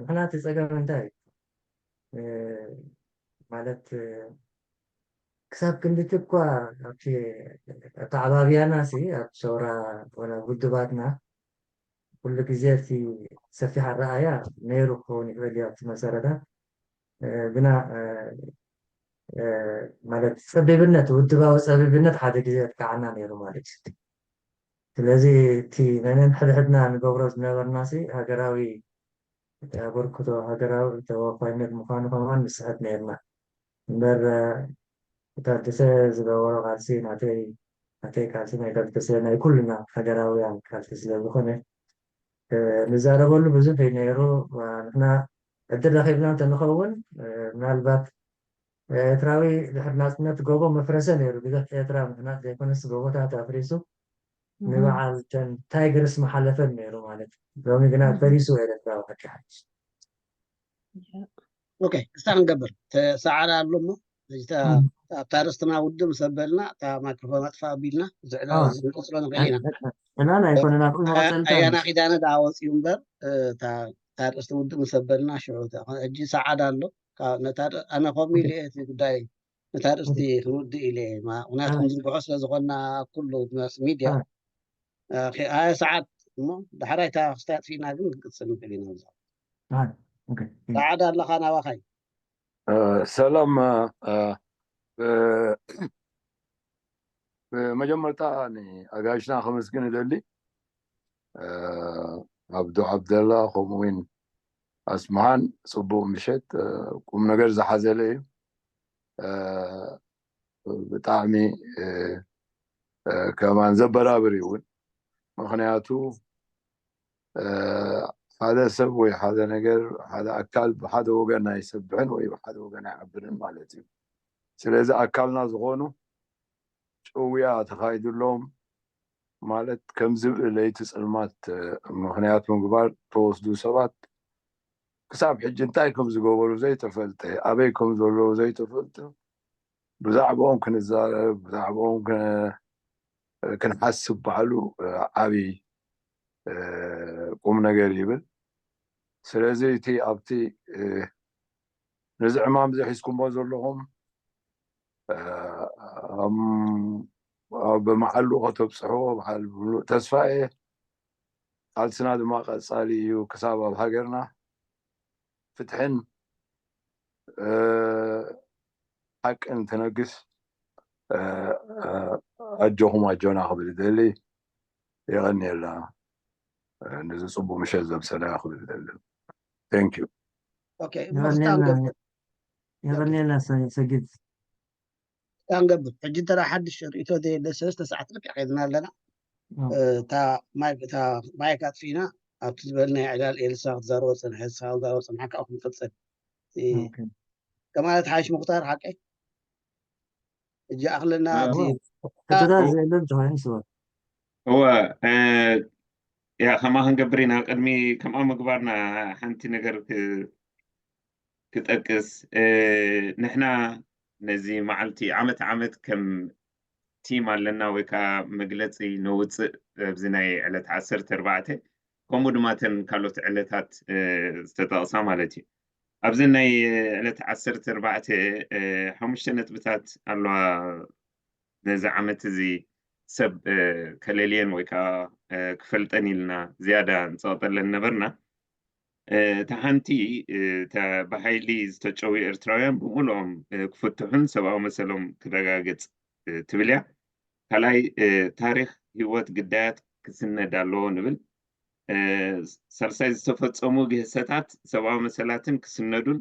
ንሕና እቲ ጸገም እንታይ ማለት ክሳብ ክንድቲ እኳ ኣብቲ ኣተዓባብያና ሲ ኣብ ሰውራ ኮነ ውድባትና ኩሉ ግዜ እቲ ሰፊሕ ኣረኣያ ነይሩ ክኸውን ይኽእል እዩ ኣብቲ መሰረታት ግና ማለት ጸቢብነት ውድባዊ ጸቢብነት ሓደ ግዜ የጥቃዓና ነይሩ ማለት እዩ ስለዚ እቲ ነነን ሕድሕድና ንገብሮ ዝነበርና ሲ ሃገራዊ ኣበርክቶ ሃገራዊ ተወፋይነት ምዃኑ ከማን ንስሕት ነይርና እምበር ታደሰ ዝገበሮ ቃልሲ ናተይ ናተይ ቃልሲ ናይ ታደሰ ናይ ኩልና ሃገራውያን ቃልሲ ስለ ዝኾነ ንዛረበሉ ብዙሕ እዩ ነይሩ ንሕና ዕድል ረኺብና እንተንኸውን ምናልባት ኤርትራዊ ድሕር ናጽነት ጎቦ መፍረሰ ነይሩ ግዛት ኤርትራ ምሕናጽ ዘይኮነስ ጎቦታት ኣፍሪሱ ንበዓል ተን ታይግርስ መሓለፈን ነይሩ ማለት ሎሚ ግና ፈሪሱ ኤርትራዊ ሓቂ ሓቂ ኦኬ ክስታ ክንገብር ሰዓት ኣሎ እሞ ኣብታ ርእስትና ውድብ ምስ ኣበልና እታ ማይክሮፎን ኣጥፋ ኣቢልና ዝዕላ ዝንቀፅሎ ንኽእል ኢና ዕላል ኣይኮነን ኣብኡ መቐፀልታ እዩ። ኣያና ኪዳነ ደኣ ወፂኡ እምበር እታ ርእስቲ ውድብ ምስ ኣበልና ሽዑ ሕጂ ሰዓት ኣሎ ኣነ ከምኡ ኢለ እቲ ጉዳይ ነታ ርእስቲ ክንውድእ ኢለ ምክንያቱ ክንዝርግሖ ስለ ዝኾንና ኩሉ ማስ ሚድያ ኣየ ሰዓት እሞ ዳሕራይ እታ ክስታይ ኣጥፊእና ግን ክንቅፅል ንኽእል ኢና። ብዛ ኣይ፣ ኦኬ። ዳዓዳ ኣለኻ ናባኻይ። ሰላም። ብመጀመርታ ንኣጋይሽና ከመስግን እደሊ። ኣብዱ ዓብደላ ከምኡውን ኣስምሃን ፅቡቅ ምሸት። ቁም ነገር ዝሓዘለ እዩ። ብጣዕሚ ከማን ዘበራብር እዩ እውን። ምክንያቱ ሓደ ሰብ ወይ ሓደ ነገር፣ ሓደ ኣካል ብሓደ ወገን ኣይሰብሕን ወይ ብሓደ ወገን ኣይዓብርን ማለት እዩ። ስለዚ ኣካልና ዝኾኑ ጭውያ ተኻይድሎም ማለት ከም ዝብኢ ለይቲ ፅልማት ምክንያት ምግባር ተወስዱ ሰባት ክሳብ ሕጂ እንታይ ከም ዝገበሩ ዘይተፈልጠ፣ ኣበይ ከም ዘለዉ ዘይተፈልጠ፣ ብዛዕባኦም ክንዛረብ፣ ብዛዕባኦም ክንሓስብ ባህሉ ዓብይ ቁም ነገር ይብል። ስለዚ እቲ ኣብቲ ነዚ ዕማም እዚ ሒዝኩሞ ዘለኹም ብመዓሉ ከተብፅሕዎ በዓል ብምሉእ ተስፋ እየ። ቃልስና ድማ ቀፃሊ እዩ ክሳብ ኣብ ሃገርና ፍትሕን ሓቅን ትነግስ። ኣጆኹም ኣጆና ክብል ይደሊ። የቐንየልና ነዚ ፅቡቅ ምሸት ዘምሰለና ክብል ይደሊ። Thank you። ኦኬ፣ ምኽታም ገብር የቐንየልና ሰጊድ። ምኽታም ገብር። ሕጂ እንተ ሓድሽ ርእቶ ዘየለ ሰለስተ ሰዓት ልክዕ ከይድና ኣለና። እታ ማይክ ኣጥፊእና ኣብቲ ዝበልናዮ ዕላል ኤልሳ ክትዛረቦ ፅንሐ፣ ንስኻ ክትዛረቦ ፅንሐ፣ ካብኡ ክንቅፅል። ከማለት ሓይሽ ምኽታር ሓቀይ እጃ ኣኽለና። ሕቶታት ዘየለን ተኾይኑ ስባት እወ ያ ከማ ክንገብር ኢና። ቅድሚ ከምኣ ምግባርና ሓንቲ ነገር ክጠቅስ፣ ንሕና ነዚ መዓልቲ ዓመት ዓመት ከም ቲም ኣለና ወይ ከዓ መግለፂ ነውፅእ ኣብዚ ናይ ዕለት ዓሰርተ ኣርባዕተ፣ ከምኡ ድማ እተን ካልኦት ዕለታት ዝተጠቕሳ ማለት እዩ። ኣብዚ ናይ ዕለት ዓሰርተ ኣርባዕተ ሓሙሽተ ነጥብታት ኣለዋ። ነዚ ዓመት እዚ ሰብ ከለልየን ወይ ከዓ ክፈልጠን ኢልና ዝያዳ ንፀቕጠለን ነበርና። እታ ሓንቲ ብሃይሊ ዝተጨውዩ ኤርትራውያን ብምሉኦም ክፍትሑን ሰብኣዊ መሰሎም ክረጋገፅ ትብል እያ። ካልኣይ ታሪኽ ህይወት ግዳያት ክስነድ ኣለዎ ንብል። ሳልሳይ ዝተፈፀሙ ግህሰታት ሰብኣዊ መሰላትን ክስነዱን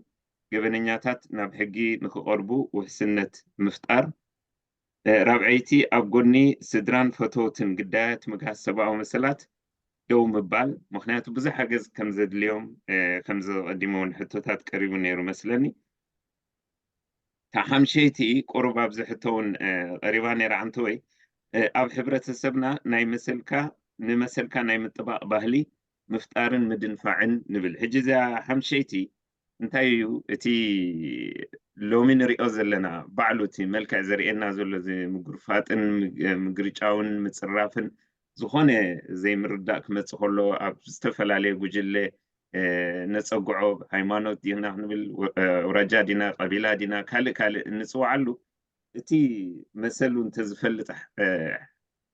ገበነኛታት ናብ ሕጊ ንክቐርቡ ውሕስነት ምፍጣር። ራብዐይቲ ኣብ ጎኒ ስድራን ፈተውትን ግዳያት ምግሃስ ሰብኣዊ መሰላት ደው ምባል፣ ምክንያቱ ብዙሕ ሓገዝ ከም ዘድልዮም ከምዚ ቀዲሙ እውን ሕቶታት ቀሪቡ ነይሩ መስለኒ። እታ ሓምሸይቲ ቁሩብ ኣብዚ ሕቶ እውን ቀሪባ ነይራ ዓንተወይ፣ ኣብ ሕብረተሰብና ናይ መሰልካ ንመሰልካ ናይ ምጥባቕ ባህሊ ምፍጣርን ምድንፋዕን ንብል። ሕጂ እዚኣ ሓምሸይቲ እንታይ እዩ እቲ ሎሚ ንሪኦ ዘለና ባዕሉ እቲ መልክዕ ዘርእየና ዘሎ እዚ ምጉርፋጥን ምግ- ምግርጫውን ምፅራፍን ዝኾነ ዘይምርዳእ ክመፅእ ከሎ ኣብ ዝተፈላለየ ጉጅለ ነፀግዖ ሃይማኖት ዲና ክንብል ኣውራጃ ዲና ቀቢላ ዲና ካልእ ካልእ እንፅውዓሉ እቲ መሰሉ እንተዝፈልጥ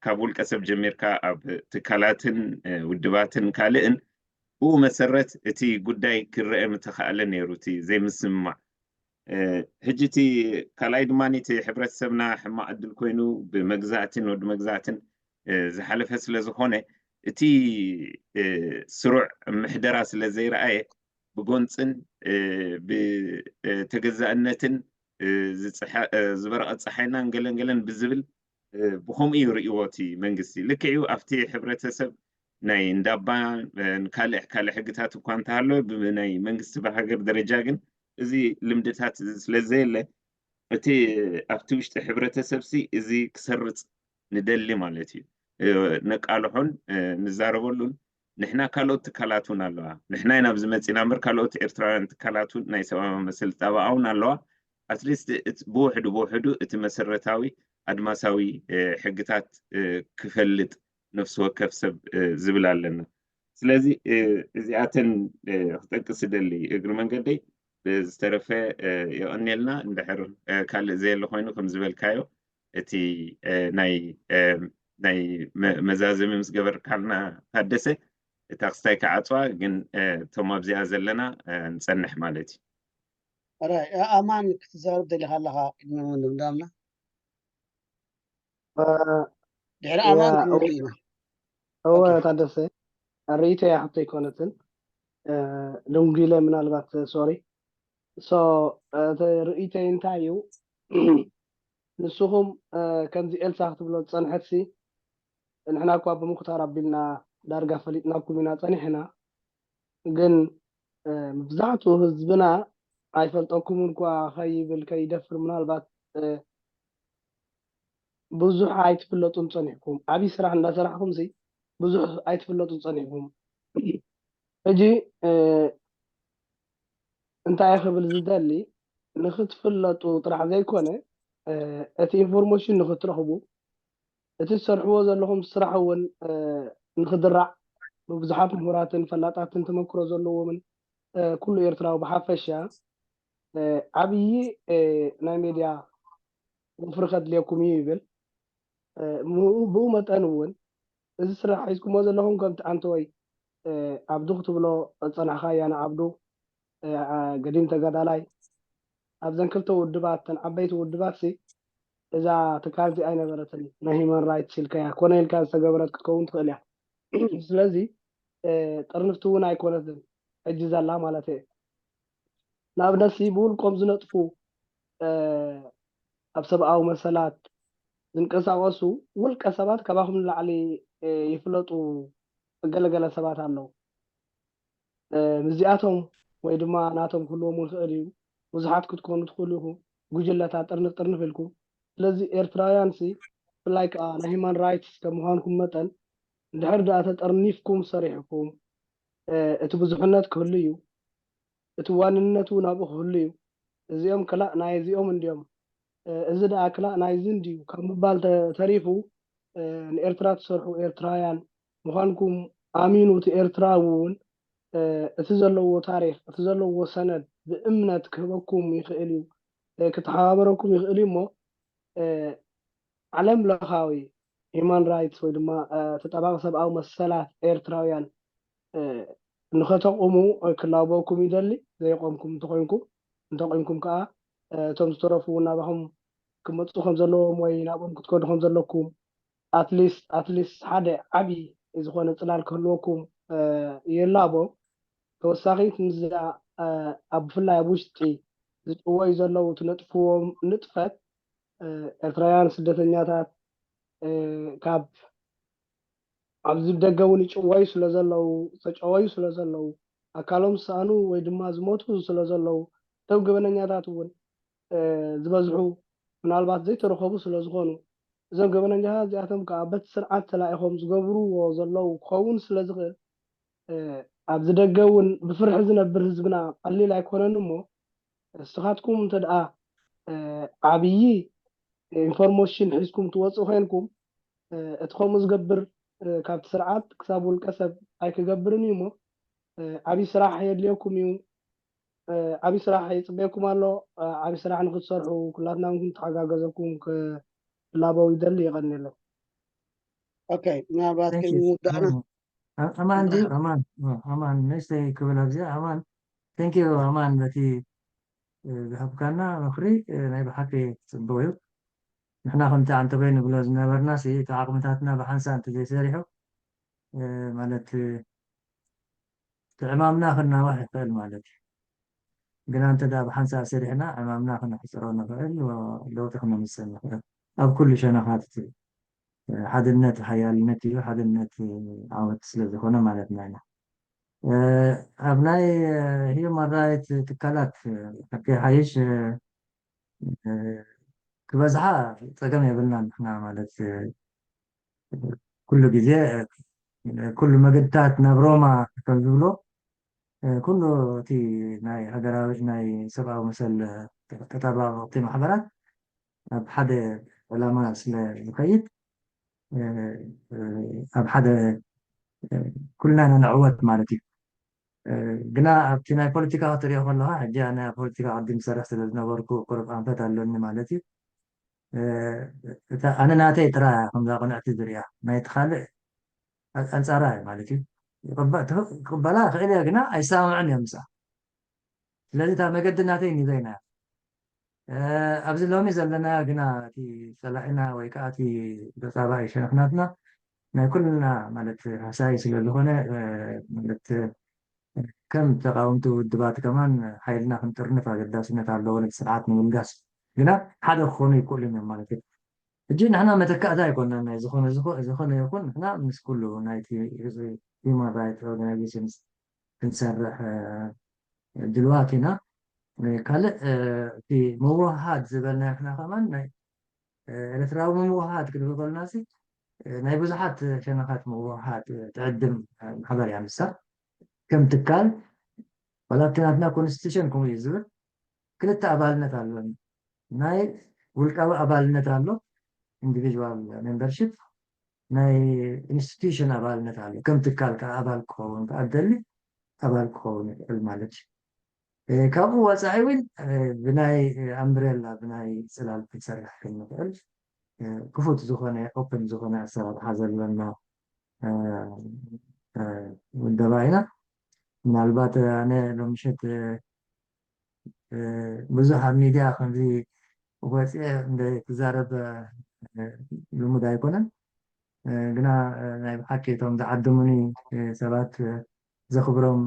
ካብ ውልቀ ሰብ ጀሚርካ ኣብ ትካላትን ውድባትን ካልእን ብኡ መሰረት እቲ ጉዳይ ክረአ ምተኻእለ ነይሩ እቲ ዘይምስምማዕ። ሕጂ እቲ ካልኣይ ድማ እቲ ሕብረተሰብና ሕማቕ ዕድል ኮይኑ ብመግዛእትን ወዲ መግዛእትን ዝሓለፈ ስለ ዝኾነ እቲ ስሩዕ ምሕደራ ስለ ዘይረኣየ ብጎንፅን ብተገዛእነትን ዝበረቐ ፀሓይናን ገለን ገለን ብዝብል ብከምኡ እዩ ርእይዎ እቲ መንግስቲ። ልክዕ እዩ ኣብቲ ሕብረተሰብ ናይ እንዳባ ካልእ ካልእ ሕግታት እኳ እንተሃለወ ብናይ መንግስቲ ብሃገር ደረጃ ግን እዚ ልምድታት ስለዘየለ እቲ ኣብቲ ውሽጢ ሕብረተሰብሲ እዚ ክሰርፅ ንደሊ ማለት እዩ። ነቃልሖን ንዛረበሉን ንሕና ካልኦት ትካላት እውን ኣለዋ። ንሕና ኢና ኣብዚ መፂና እምበር ካልኦት ኤርትራውያን ትካላት እውን ናይ ሰብኣዊ መሰል ጣበቃ እውን ኣለዋ። ኣትሊስት ብውሕዱ ብውሕዱ እቲ መሰረታዊ ኣድማሳዊ ሕግታት ክፈልጥ ነፍሲ ወከፍ ሰብ ዝብል ኣለና። ስለዚ እዚኣተን ክጠቅስ ደሊ እግሪ መንገደይ ብዝተረፈ የቐንየልና። እንድሕር ካልእ ዘየለ ኮይኑ ከም ዝበልካዮ እቲ ናይ ናይ መ- መዛዘሚ ምስ ገበርካልና ታደሰ፣ እታ ክስታይ ክዓፅዋ ግን፣ እ፣ እቶም ኣብዚኣ ዘለና፣ እ፣ ንፀንሕ ማለት እዩ። ራይ ኣማን ክትዛረብ ደሊኻ ኣለኻ ቅድሚ ምድምዳምና? እ፣ ድሕሪ ያ ኣማን እወ ክንርኢ ኢና። እወ ኦኬ። ታደሰ፣ ርእይቶ እያ ሕቶ ኣይኮነትን። እ፣ ደንጉለ ምናልባት፣ ሶሪ። ሶ እቲ ርእይቶይ እንታይ እዩ? ንስኹም፣ እ፣ ከምዚ ኤልሳ ክትብሎ ዝፀንሐት ሲ፣ ንሕና እኳ ብምኩታር ኣቢልና ዳርጋ ፈሊጥናኩም ኢና ፀኒሕና። ግን፣ እ፣ መብዛሕትኡ ህዝብና ኣይፈልጠኩምን እኳ ከይብል ከይደፍር ምናልባት፣ እ፣ ብዙሕ ኣይትፍለጡን ፀኒሕኩም። ዓብዪ ስራሕ እንዳሰራሕኩም ሲ ብዙሕ ኣይትፍለጡን ፀኒሕኩም። ሕጂ፣ እ፣ እንታይ ክብል ዝደሊ፣ ንክትፍለጡ ጥራሕ ዘይኮነ፣ እ፣ እቲ ኢንፎርሜሽን ንክትረኽቡ፣ እቲ ትሰርሕዎ ዘለኹም ስራሕ እውን፣ እ፣ ንክድራዕ ብብዙሓት ምሁራትን ፈላጣትን ተመክሮ ዘለዎምን፣ እ፣ ኩሉ ኤርትራዊ ብሓፈሻ፣ እ፣ ዓብዪ፣ እ፣ ናይ ሜድያ ወፍሪ ከድልየኩም እዩ ይብል። እ፣ ምኡ-፣ ብኡ መጠን እውን እዚ ስራሕ ሒዝኩሞ ዘለኹም ከምቲ ኣንተወይ፣ እ፣ ኣብዱ ክትብሎ ዝጸናሕካያ ንዓብዱ፣ እ፣ ኣ-፣ ገዲም ተጋዳላይ ኣብዘን ክልተ ውድባት፣ እተን ዓበይቲ ውድባት ሲ እዛ ትካል እዚ ኣይነበረትን፣ ናይ ሂማን ራይትስ ኢልካያ ኮነ ኢልካ ዝተገበረት ክትከውን ትኽእል እያ። ስለዚ፣ እ፣ ጥርንፍቲ እውን ኣይኮነትን ሕጂ ዘላ ማለት እየ። ንኣብነት ሲ ብውልቆም ዝነጥፉ፣ እ፣ ኣብ ሰብኣዊ መሰላት ዝንቀሳቐሱ ውልቀ ሰባት ካባኹም ንላዕሊ፣ እ፣ ይፍለጡ ገለገለ ሰባት ኣለዉ። እ፣ ምስዚኣቶም ወይ ድማ ናቶም ክህልዎም ይኽእል እዩ። ብዙሓት ክትኮኑ ትኽእሉ ኢኹም። ጉጅለታት ጥርንፍ ጥርንፍ ኢልኩም። ስለዚ ኤርትራውያን ሲ ብፍላይ ከዓ ናይ ሂማን ራይትስ ከም ምዃንኩም መጠን እንድሕር ደኣ ተጠርኒፍኩም ሰሪሕኩም፣ እ፣ እቲ ብዙሕነት ክህሉ እዩ። እቲ ዋንነት እውን ኣብኡ ክህሉ እዩ። እዚኦም ክላእ ናይ እዚኦም እንድዮም፣ እ፣ እዚ ደኣ ክላእ ናይዚ እንድዩ ካብ ምባል ተ-፣ ተሪፉ፣ እ፣ ንኤርትራ ትሰርሑ ኤርትራውያን ምዃንኩም ኣሚኑ እቲ ኤርትራዊ እውን፣ እ፣ እቲ ዘለዎ ታሪኽ፣ እቲ ዘለዎ ሰነድ ብእምነት ክህበኩም ይኽእል እዩ፣ እ፣ ክተሓባበረኩም ይኽእል እዩ እሞ፣ እ፣ ዓለም ለኻዊ ሂማን ራይትስ ወይ ድማ፣ እ፣ ተጣባቂ ሰብኣዊ መሰላት ኤርትራውያን፣ እ፣ ንኸተቑሙ፣ እ፣ ክላበወኩም ይደሊ። ዘይቆምኩም እንተኾይንኩም፣ እንተቆምኩም ከዓ፣ እ፣ እቶም ዝተረፉ እውን ናባኹም ክመፁ ከም ዘለዎም ወይ ናብኦም ክትከዱ ከም ዘለኩም፣ ኣትሊስት፣ ኣትሊስት ሓደ ዓብዪ ዝኾነ ፅላል ክህልወኩም፣ እ፣ ይላቦ። ተወሳኺት ምስዛ፣ እ፣ ኣብ ብፍላይ ኣብ ውሽጢ ዝጭወዩ ዘለዉ ትነጥፍዎም ንጥፈት፣ እ፣ ኤርትራውያን ስደተኛታት፣ እ፣ ካብ ኣብዚ ደገ እውን ይጭወዩ ስለ ዘለዉ፣ ዝተጨወዩ ስለ ዘለዉ፣ ኣካሎም ዝሰኣኑ ወይ ድማ ዝሞቱ ስለ ዘለዉ፣ እቶም ገበነኛታት እውን፣ እ፣ ዝበዝሑ ምናልባት ዘይተረኸቡ ስለ ዝኾኑ፣ እዞም ገበነኛታት እዚኣቶም ከዓ በቲ ስርዓት ተላኢኾም ዝገብርዎ ዘለዉ ክኸውን ስለ ዝኽእል፣ እ፣ ኣብዚ ደገ እውን ብፍርሒ ዝነብር ህዝብና ቀሊል ኣይኮነን እሞ፣ ንስኻትኩም እንተ ደኣ፣ እ፣ ዓብዪ ኢንፎርሜሽን ሒዝኩም ትወፅኡ ኮይንኩም፣ እ፣ እቲ ከምኡ ዝገብር፣ እ፣ ካብቲ ስርዓት ክሳብ ውልቀ ሰብ ኣይክገብርን እዩ እሞ፣ እ፣ ዓብዪ ስራሕ የድልየኩም እዩ። እ፣ ዓብዪ ስራሕ ይፅበየኩም ኣሎ። እ፣ ዓብዪ ስራሕ ንክትሰርሑ ኩላትና እውን ክንተሓጋገዘኩም ክላበው ይደሊ። የቐንየለይ። ኦኬ፣ ምናልባት Thank ቅድሚ you። ምውዳእና እ፣ እ፣ ኣማን ድዩ? ኣማን፣ እ፣ ኣማን ንእሽተይ ክብል ኣብዚ ኣማን። Thank you ኣማን በቲ፣ እ፣ ዝሃብካና ምኽሪ፣ እ፣ ናይ ብሓቂ ጽቡቕ እዩ። ንሕና ከምቲ ኣንተበይ ንብሎ ዝነበርና ሲ እቲ ዓቕምታትና ብሓንሳእ እንተዘይሰሪሑ፣ እ፣ ማለት፣ እ፣ እቲ ዕማምና ክናዋሕ ይኽእል ማለት እዩ። ግና እንተ ደኣ ብሓንሳእ ሰሪሕና ዕማምና ክነሕጽሮ ንኽእል፣ ለውጢ ክነምጽእ ንኽእል። ኣብ ኩሉ ሸነኻት እቲ ሓድነት ሓያልነት እዩ፣ ሓድነት ዓወት ስለ ዝኾነ ማለትና ኢና። እ፣ ኣብ ናይ ሂዩማን ራይት ትካላት፣ እ፣ ሓቂ ሓይሽ፣ እ፣ እ፣ ክበዝሓ ጸገም የብልናን ንሕና ማለት፣ እ፣ ኩሉ ግዜ፣ እ፣ ኩሉ መገድታት ናብ ሮማ ከም ዝብሎ፣ እ፣ ኩሉ እቲ ናይ ሃገራዊ ናይ ሰብኣዊ መሰል፣ እ፣ ተጣባበቕቲ ማሕበራት ኣብ ሓደ ዕላማ ስለ ዝኸይድ፣ እ፣ እ፣ ኣብ ሓደ፣ እ፣ ኩልና ኢና ንዕወት ማለት እዩ። እ፣ ግና ኣብቲ ናይ ፖለቲካ ክትሪኦ ከለኻ፣ ሕጂ ኣነ ኣብ ፖለቲካ ቅድም ዝሰርሕ ስለ ዝነበርኩ ቁሩብ ኣንፈት ኣለኒ ማለት እዩ። እታ ኣነ ናተይ ጥራይ እያ ከምዛ ቅንዕቲ ዝሪኣ፣ ናይቲ ካልእ ኣንፃራ እዩ ማለት እዩ። ክቕበላ ክእል እያ፣ ግና ኣይሰማምዕን እዮም ምስኣ። ስለዚ እታ መገዲ ናተይ ንዘይና እያ። ኣብዚ ሎሚ ዘለና ግና እቲ ፀላኢና ወይ ከዓ እቲ ተፃባኢ ሸነኽናትና ናይ ኩልና ማለት ሃሳይ ስለ ዝኾነ ማለት ከም ተቃወምቲ ውድባት ከማን ሓይልና ክንጥርንፍ ኣገዳስነት ኣለዎ ነቲ ስርዓት ንምልጋስ። ግና ሓደ ክኾኑ ይክእሉን እዮም ማለት እዩ። ሕጂ ንሕና መተካእታ ኣይኮናን ናይ ዝኾነ ዝኾነ ይኹን ንሕና ምስ ኩሉ ናይቲ human right organizations ክንሰርሕ ድልዋት ኢና። ካልእ እቲ ምውሃድ ዝበልናዮ ንሕና ከማን ናይ ኤርትራዊ ምውሃድ ክንብል ከለና ሲ ናይ ብዙሓት ሸነኻት ምውሃድ ትዕድም ማሕበር እያ ንሳ። ከም ትካል ዋላ ኣብቲ ናትና ኮንስቲቱሽን ከምኡ እዩ ዝብል። ክልተ ኣባልነት ኣሎኒ። ናይ ውልቃዊ ኣባልነት ኣሎ፣ ኢንዲቪድዋል ሜምበርሺፕ፣ ናይ ኢንስቲቱሽን ኣባልነት ኣሎ። ከም ትካል ከዓ ኣባል ክኸውን ከዓ ደሊ ኣባል ክኸውን ይኽእል ማለት እዩ። ካብኡ ወፃኢ እውን ብናይ ኣምብሬላ ብናይ ፅላል ክንሰርሕ ክንኽእል ክፉት ዝኾነ ኦፕን ዝኾነ ኣሰራርሓ ዘለና ውደባ ኢና። ምናልባት ኣነ ሎምሸት ብዙሕ ኣብ ሚድያ ከምዚ ወፂአ እንደ ክዛረብ ልሙድ ኣይኮነን። ግና ናይ ብሓቂ እቶም ዝዓደሙኒ ሰባት ዘኽብሮም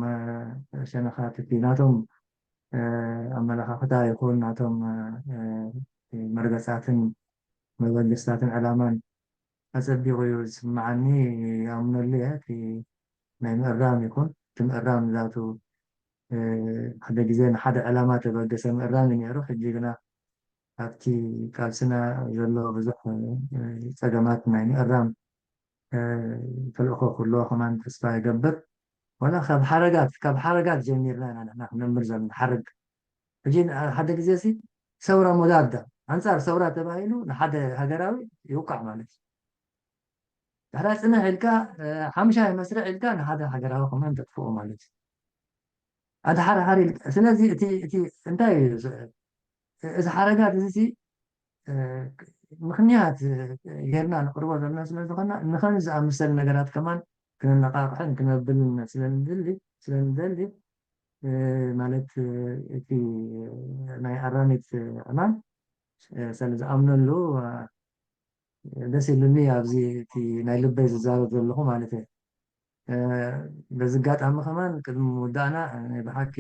ሸነኻት እቲ ናቶም ኣመለኻኽታ ይኹን ናቶም መርገፃትን መበገስታትን ዕላማን ኣፀቢቑ እዩ ዝስምዓኒ፣ ይኣምነሉ እየ። እቲ ናይ ምእራም ይኹን እቲ ምእራም ዛቱ ሓደ ግዜ ንሓደ ዕላማ ተበገሰ ምእራም እዩ ነይሩ። ሕጂ ግና ኣብቲ ቃልስና ዘሎ ብዙሕ ፀገማት ናይ ምእራም ተልእኾ ክህልዎ ከማን ተስፋ ይገብር። ዋላ ካብ ሓረጋት ካብ ሓረጋት ጀሚርና ኢና ንሕና ክነምር ዘለና ሓረግ። ሕጂ ሓደ ግዜ ሲ ሰውራ ሞዳዳ ኣንፃር ሰውራ ተባሂሉ ንሓደ ሃገራዊ ይውቃዕ ማለት እዩ። ድሕራ ፅንሕ ኢልካ ሓምሻይ መስርዕ ኢልካ ንሓደ ሃገራዊ ከማን ተጥፍኦ ማለት እዩ። ኣድሓርሓር ኢልካ ስለዚ እቲ እቲ እንታይ እዩ እዚ ሓረጋት እዚ ምኽንያት ጌርና ንቅርቦ ዘለና ስለ ዝኾና ንኸን ዝኣመሰል ነገራት ከማን ክንነቃቅሕን ክነብልን ስለንደሊ ስለንደሊ ማለት እቲ ናይ ኣራሚት ዕማም ስለ ዝኣምነሉ ደስ ኢሉኒ ኣብዚ እቲ ናይ ልበይ ዝዛረብ ዘለኹ ማለት እየ። በዚ ኣጋጣሚ ከማን ቅድሚ ምውዳእና ብሓቂ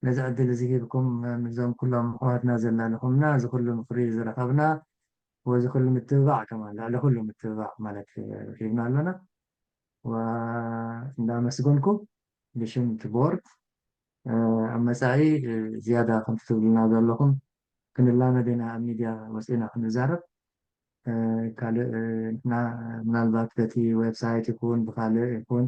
ነዚ ዕድል እዚ ሂብኩም ምስዞም ኩሎም ኣሕዋትና ዘላለኹምና እዚ ኩሉ ምኽሪ ዝረኸብና ወዚ ኩሉ ምትብባዕ ከማን ልዕሊ ኩሉ ምትብባዕ ማለት ሂብና ኣሎና። እንዳመስገንኩ ብሽም እቲ ቦርድ ኣብ መፃኢ ዝያዳ ከምቲ ትብሉና ዘለኹም ክንላመድ ኢና ኣብ ሚድያ ወፂና ክንዛረብ ካልእ ንሕና ምናልባት በቲ ዌብሳይት ይኩን ብካልእ ይኩን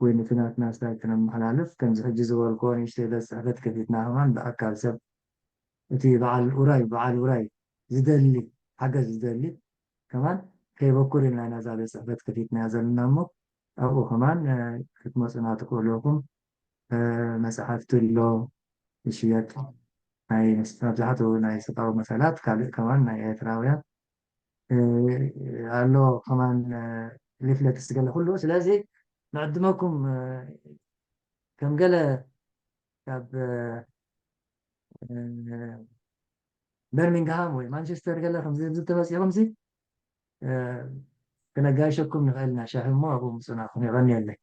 ወይ ነቲ ናትና ሳይት ክነመሓላልፍ ከምዚ ሕጂ ዝበልክዎ ንእሽተይ ቤት ፅሕፈት ከፊትና ከማን ብኣካል ሰብ እቲ በዓል ውራይ በዓል ውራይ ዝደሊ ሓገዝ ዝደሊ ከማን ከይበኩር ኢና ኢና እዛ ቤት ፅሕፈት ከፊትናያ ዘለና እሞ ኣብኡ ከማን ክትመፁና ትኽእሉ ኢኹም። መፅሓፍቲ ኣሎ ይሽየጥ ናይ መብዛሕትኡ ናይ ሰብኣዊ መሰላት ካልእ ከማን ናይ ኤርትራውያን ኣሎ ከማን ሊፍለትስ ገለ ኩሉ ስለዚ ንዕድመኩም ከም ገለ ካብ በርሚንግሃም ወይ ማንቸስተር ገለ ከምዚ ተመፂኹም ሲ ክነጋይሸኩም ንኽእል ኢና ሻሂ እሞ ኣብኡ ምፁና ኹም የቐንየለይ።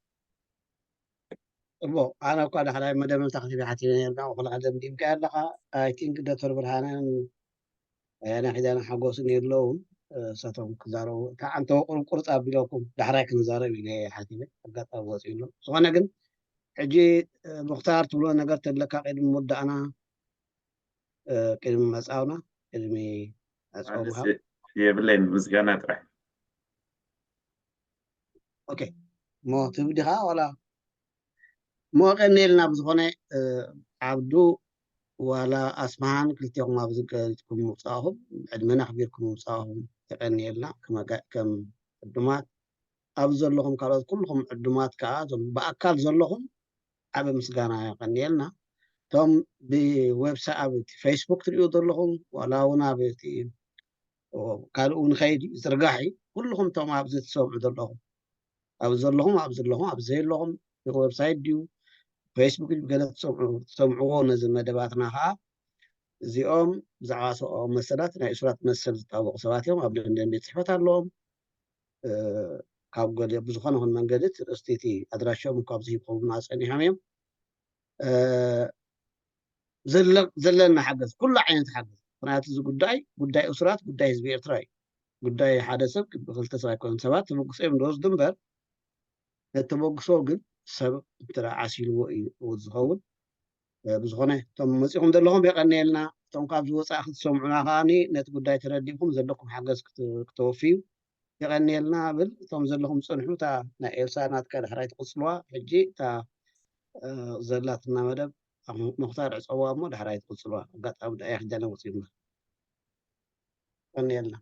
እሞ ኣነ እኳ ዳሕራይ መደምደምታ ክትብል ሓቲበ ነርና ኩልኻ ደምዲምካ ኣለኻ። ኣይ ቲንክ ዶክተር ብርሃነን ኣያና ኪዳነ ሓጎስን የለውን እሳቶም ክዛረቡ እታ ዓንተወ ቁርቁርፅ ኣቢለኩም ዳሕራይ ክንዛረብ ኢለ ሓቲበ ኣጋጣሚ ወፂኡ ኣሎ። ዝኾነ ግን ሕጂ ሙክታር ትብሎ ነገር ተለካ ቅድሚ ምውዳእና ቅድሚ መፃውና ቅድሚ ኣፅኦም የብለይን ምስጋና ጥራሕ ኦኬ እሞ ትብል ዲኻ ዋላ እሞ ቀኒልና ብዝኾነ ዓብዱ ዋላ ኣስማሃን ክልቴኹም ኣብዚ ገሊፅኩም ምውፃእኹም ዕድመና ኣኽቢርኩም ምውፃእኹም የቀኒየልና ከም ዕዱማት ኣብዚ ዘለኹም ካልኦት ኩልኹም ዕዱማት ከዓ እዞም ብኣካል ዘለኹም ዓበ ምስጋና የቀኒየልና እቶም ብዌብሳይት ኣብ ፌስቡክ ትሪኡ ዘለኹም ዋላ እውን ኣብ ካልኡ ንኸይድ እዩ ዝርጋሕ እዩ። ኩልኹም እቶም ኣብዚ ትሰምዑ ዘለኹም፣ ኣብ ዘለኹም ኣብ ዘለኹም ኣብ ዘየለኹም፣ ዌብሳይት ድዩ ፌስቡክ ድዩ ገለ ትሰምዕዎ ነዚ መደባትና ከዓ እዚኦም ብዛዕባ ሰብኣዊ መሰላት ናይ እሱራት መሰል ዝጣበቑ ሰባት እዮም። ኣብ ለንደን ቤት ፅሕፈት ኣለዎም። ካብ ገለ ብዝኾነ ኹን መንገዲ ትርእስቲ እቲ ኣድራሻኦም ካብ ዝሂብኹምና ፀኒሖም እዮም። ዘለና ሓገዝ ኩሉ ዓይነት ሓገዝ፣ ምክንያቱ እዚ ጉዳይ ጉዳይ እሱራት ጉዳይ ህዝቢ ኤርትራ እዩ። ጉዳይ ሓደ ሰብ ብክልተ ሰብ ኣይኮነን። ሰባት ተበግሶ እዮም ዝወስዱ እምበር ነቲ ተበግሶ ግን ሰብ እንተ ዓሲልዎ እዩ ዝኸውን። ብዝኾነ እቶም መፂኹም ዘለኹም የቐንየልና። እቶም ካብ ዝወፃእ ክትሰምዑና ከዓኒ ነቲ ጉዳይ ተረዲእኩም ዘለኩም ሓገዝ ክተወፍዩ የቐንየልና ብል። እቶም ዘለኹም ፅንሑ። እታ ናይ ኤልሳ ናትካ ዳሕራይ ትቕፅልዋ። ሕጂ እታ ዘላትና መደብ ሙክታር ዕፀዋ እሞ ዳሕራይ ትቕፅልዋ። ኣጋጣሚ ዳያ ክጃለ ወፂና የቐንየልና።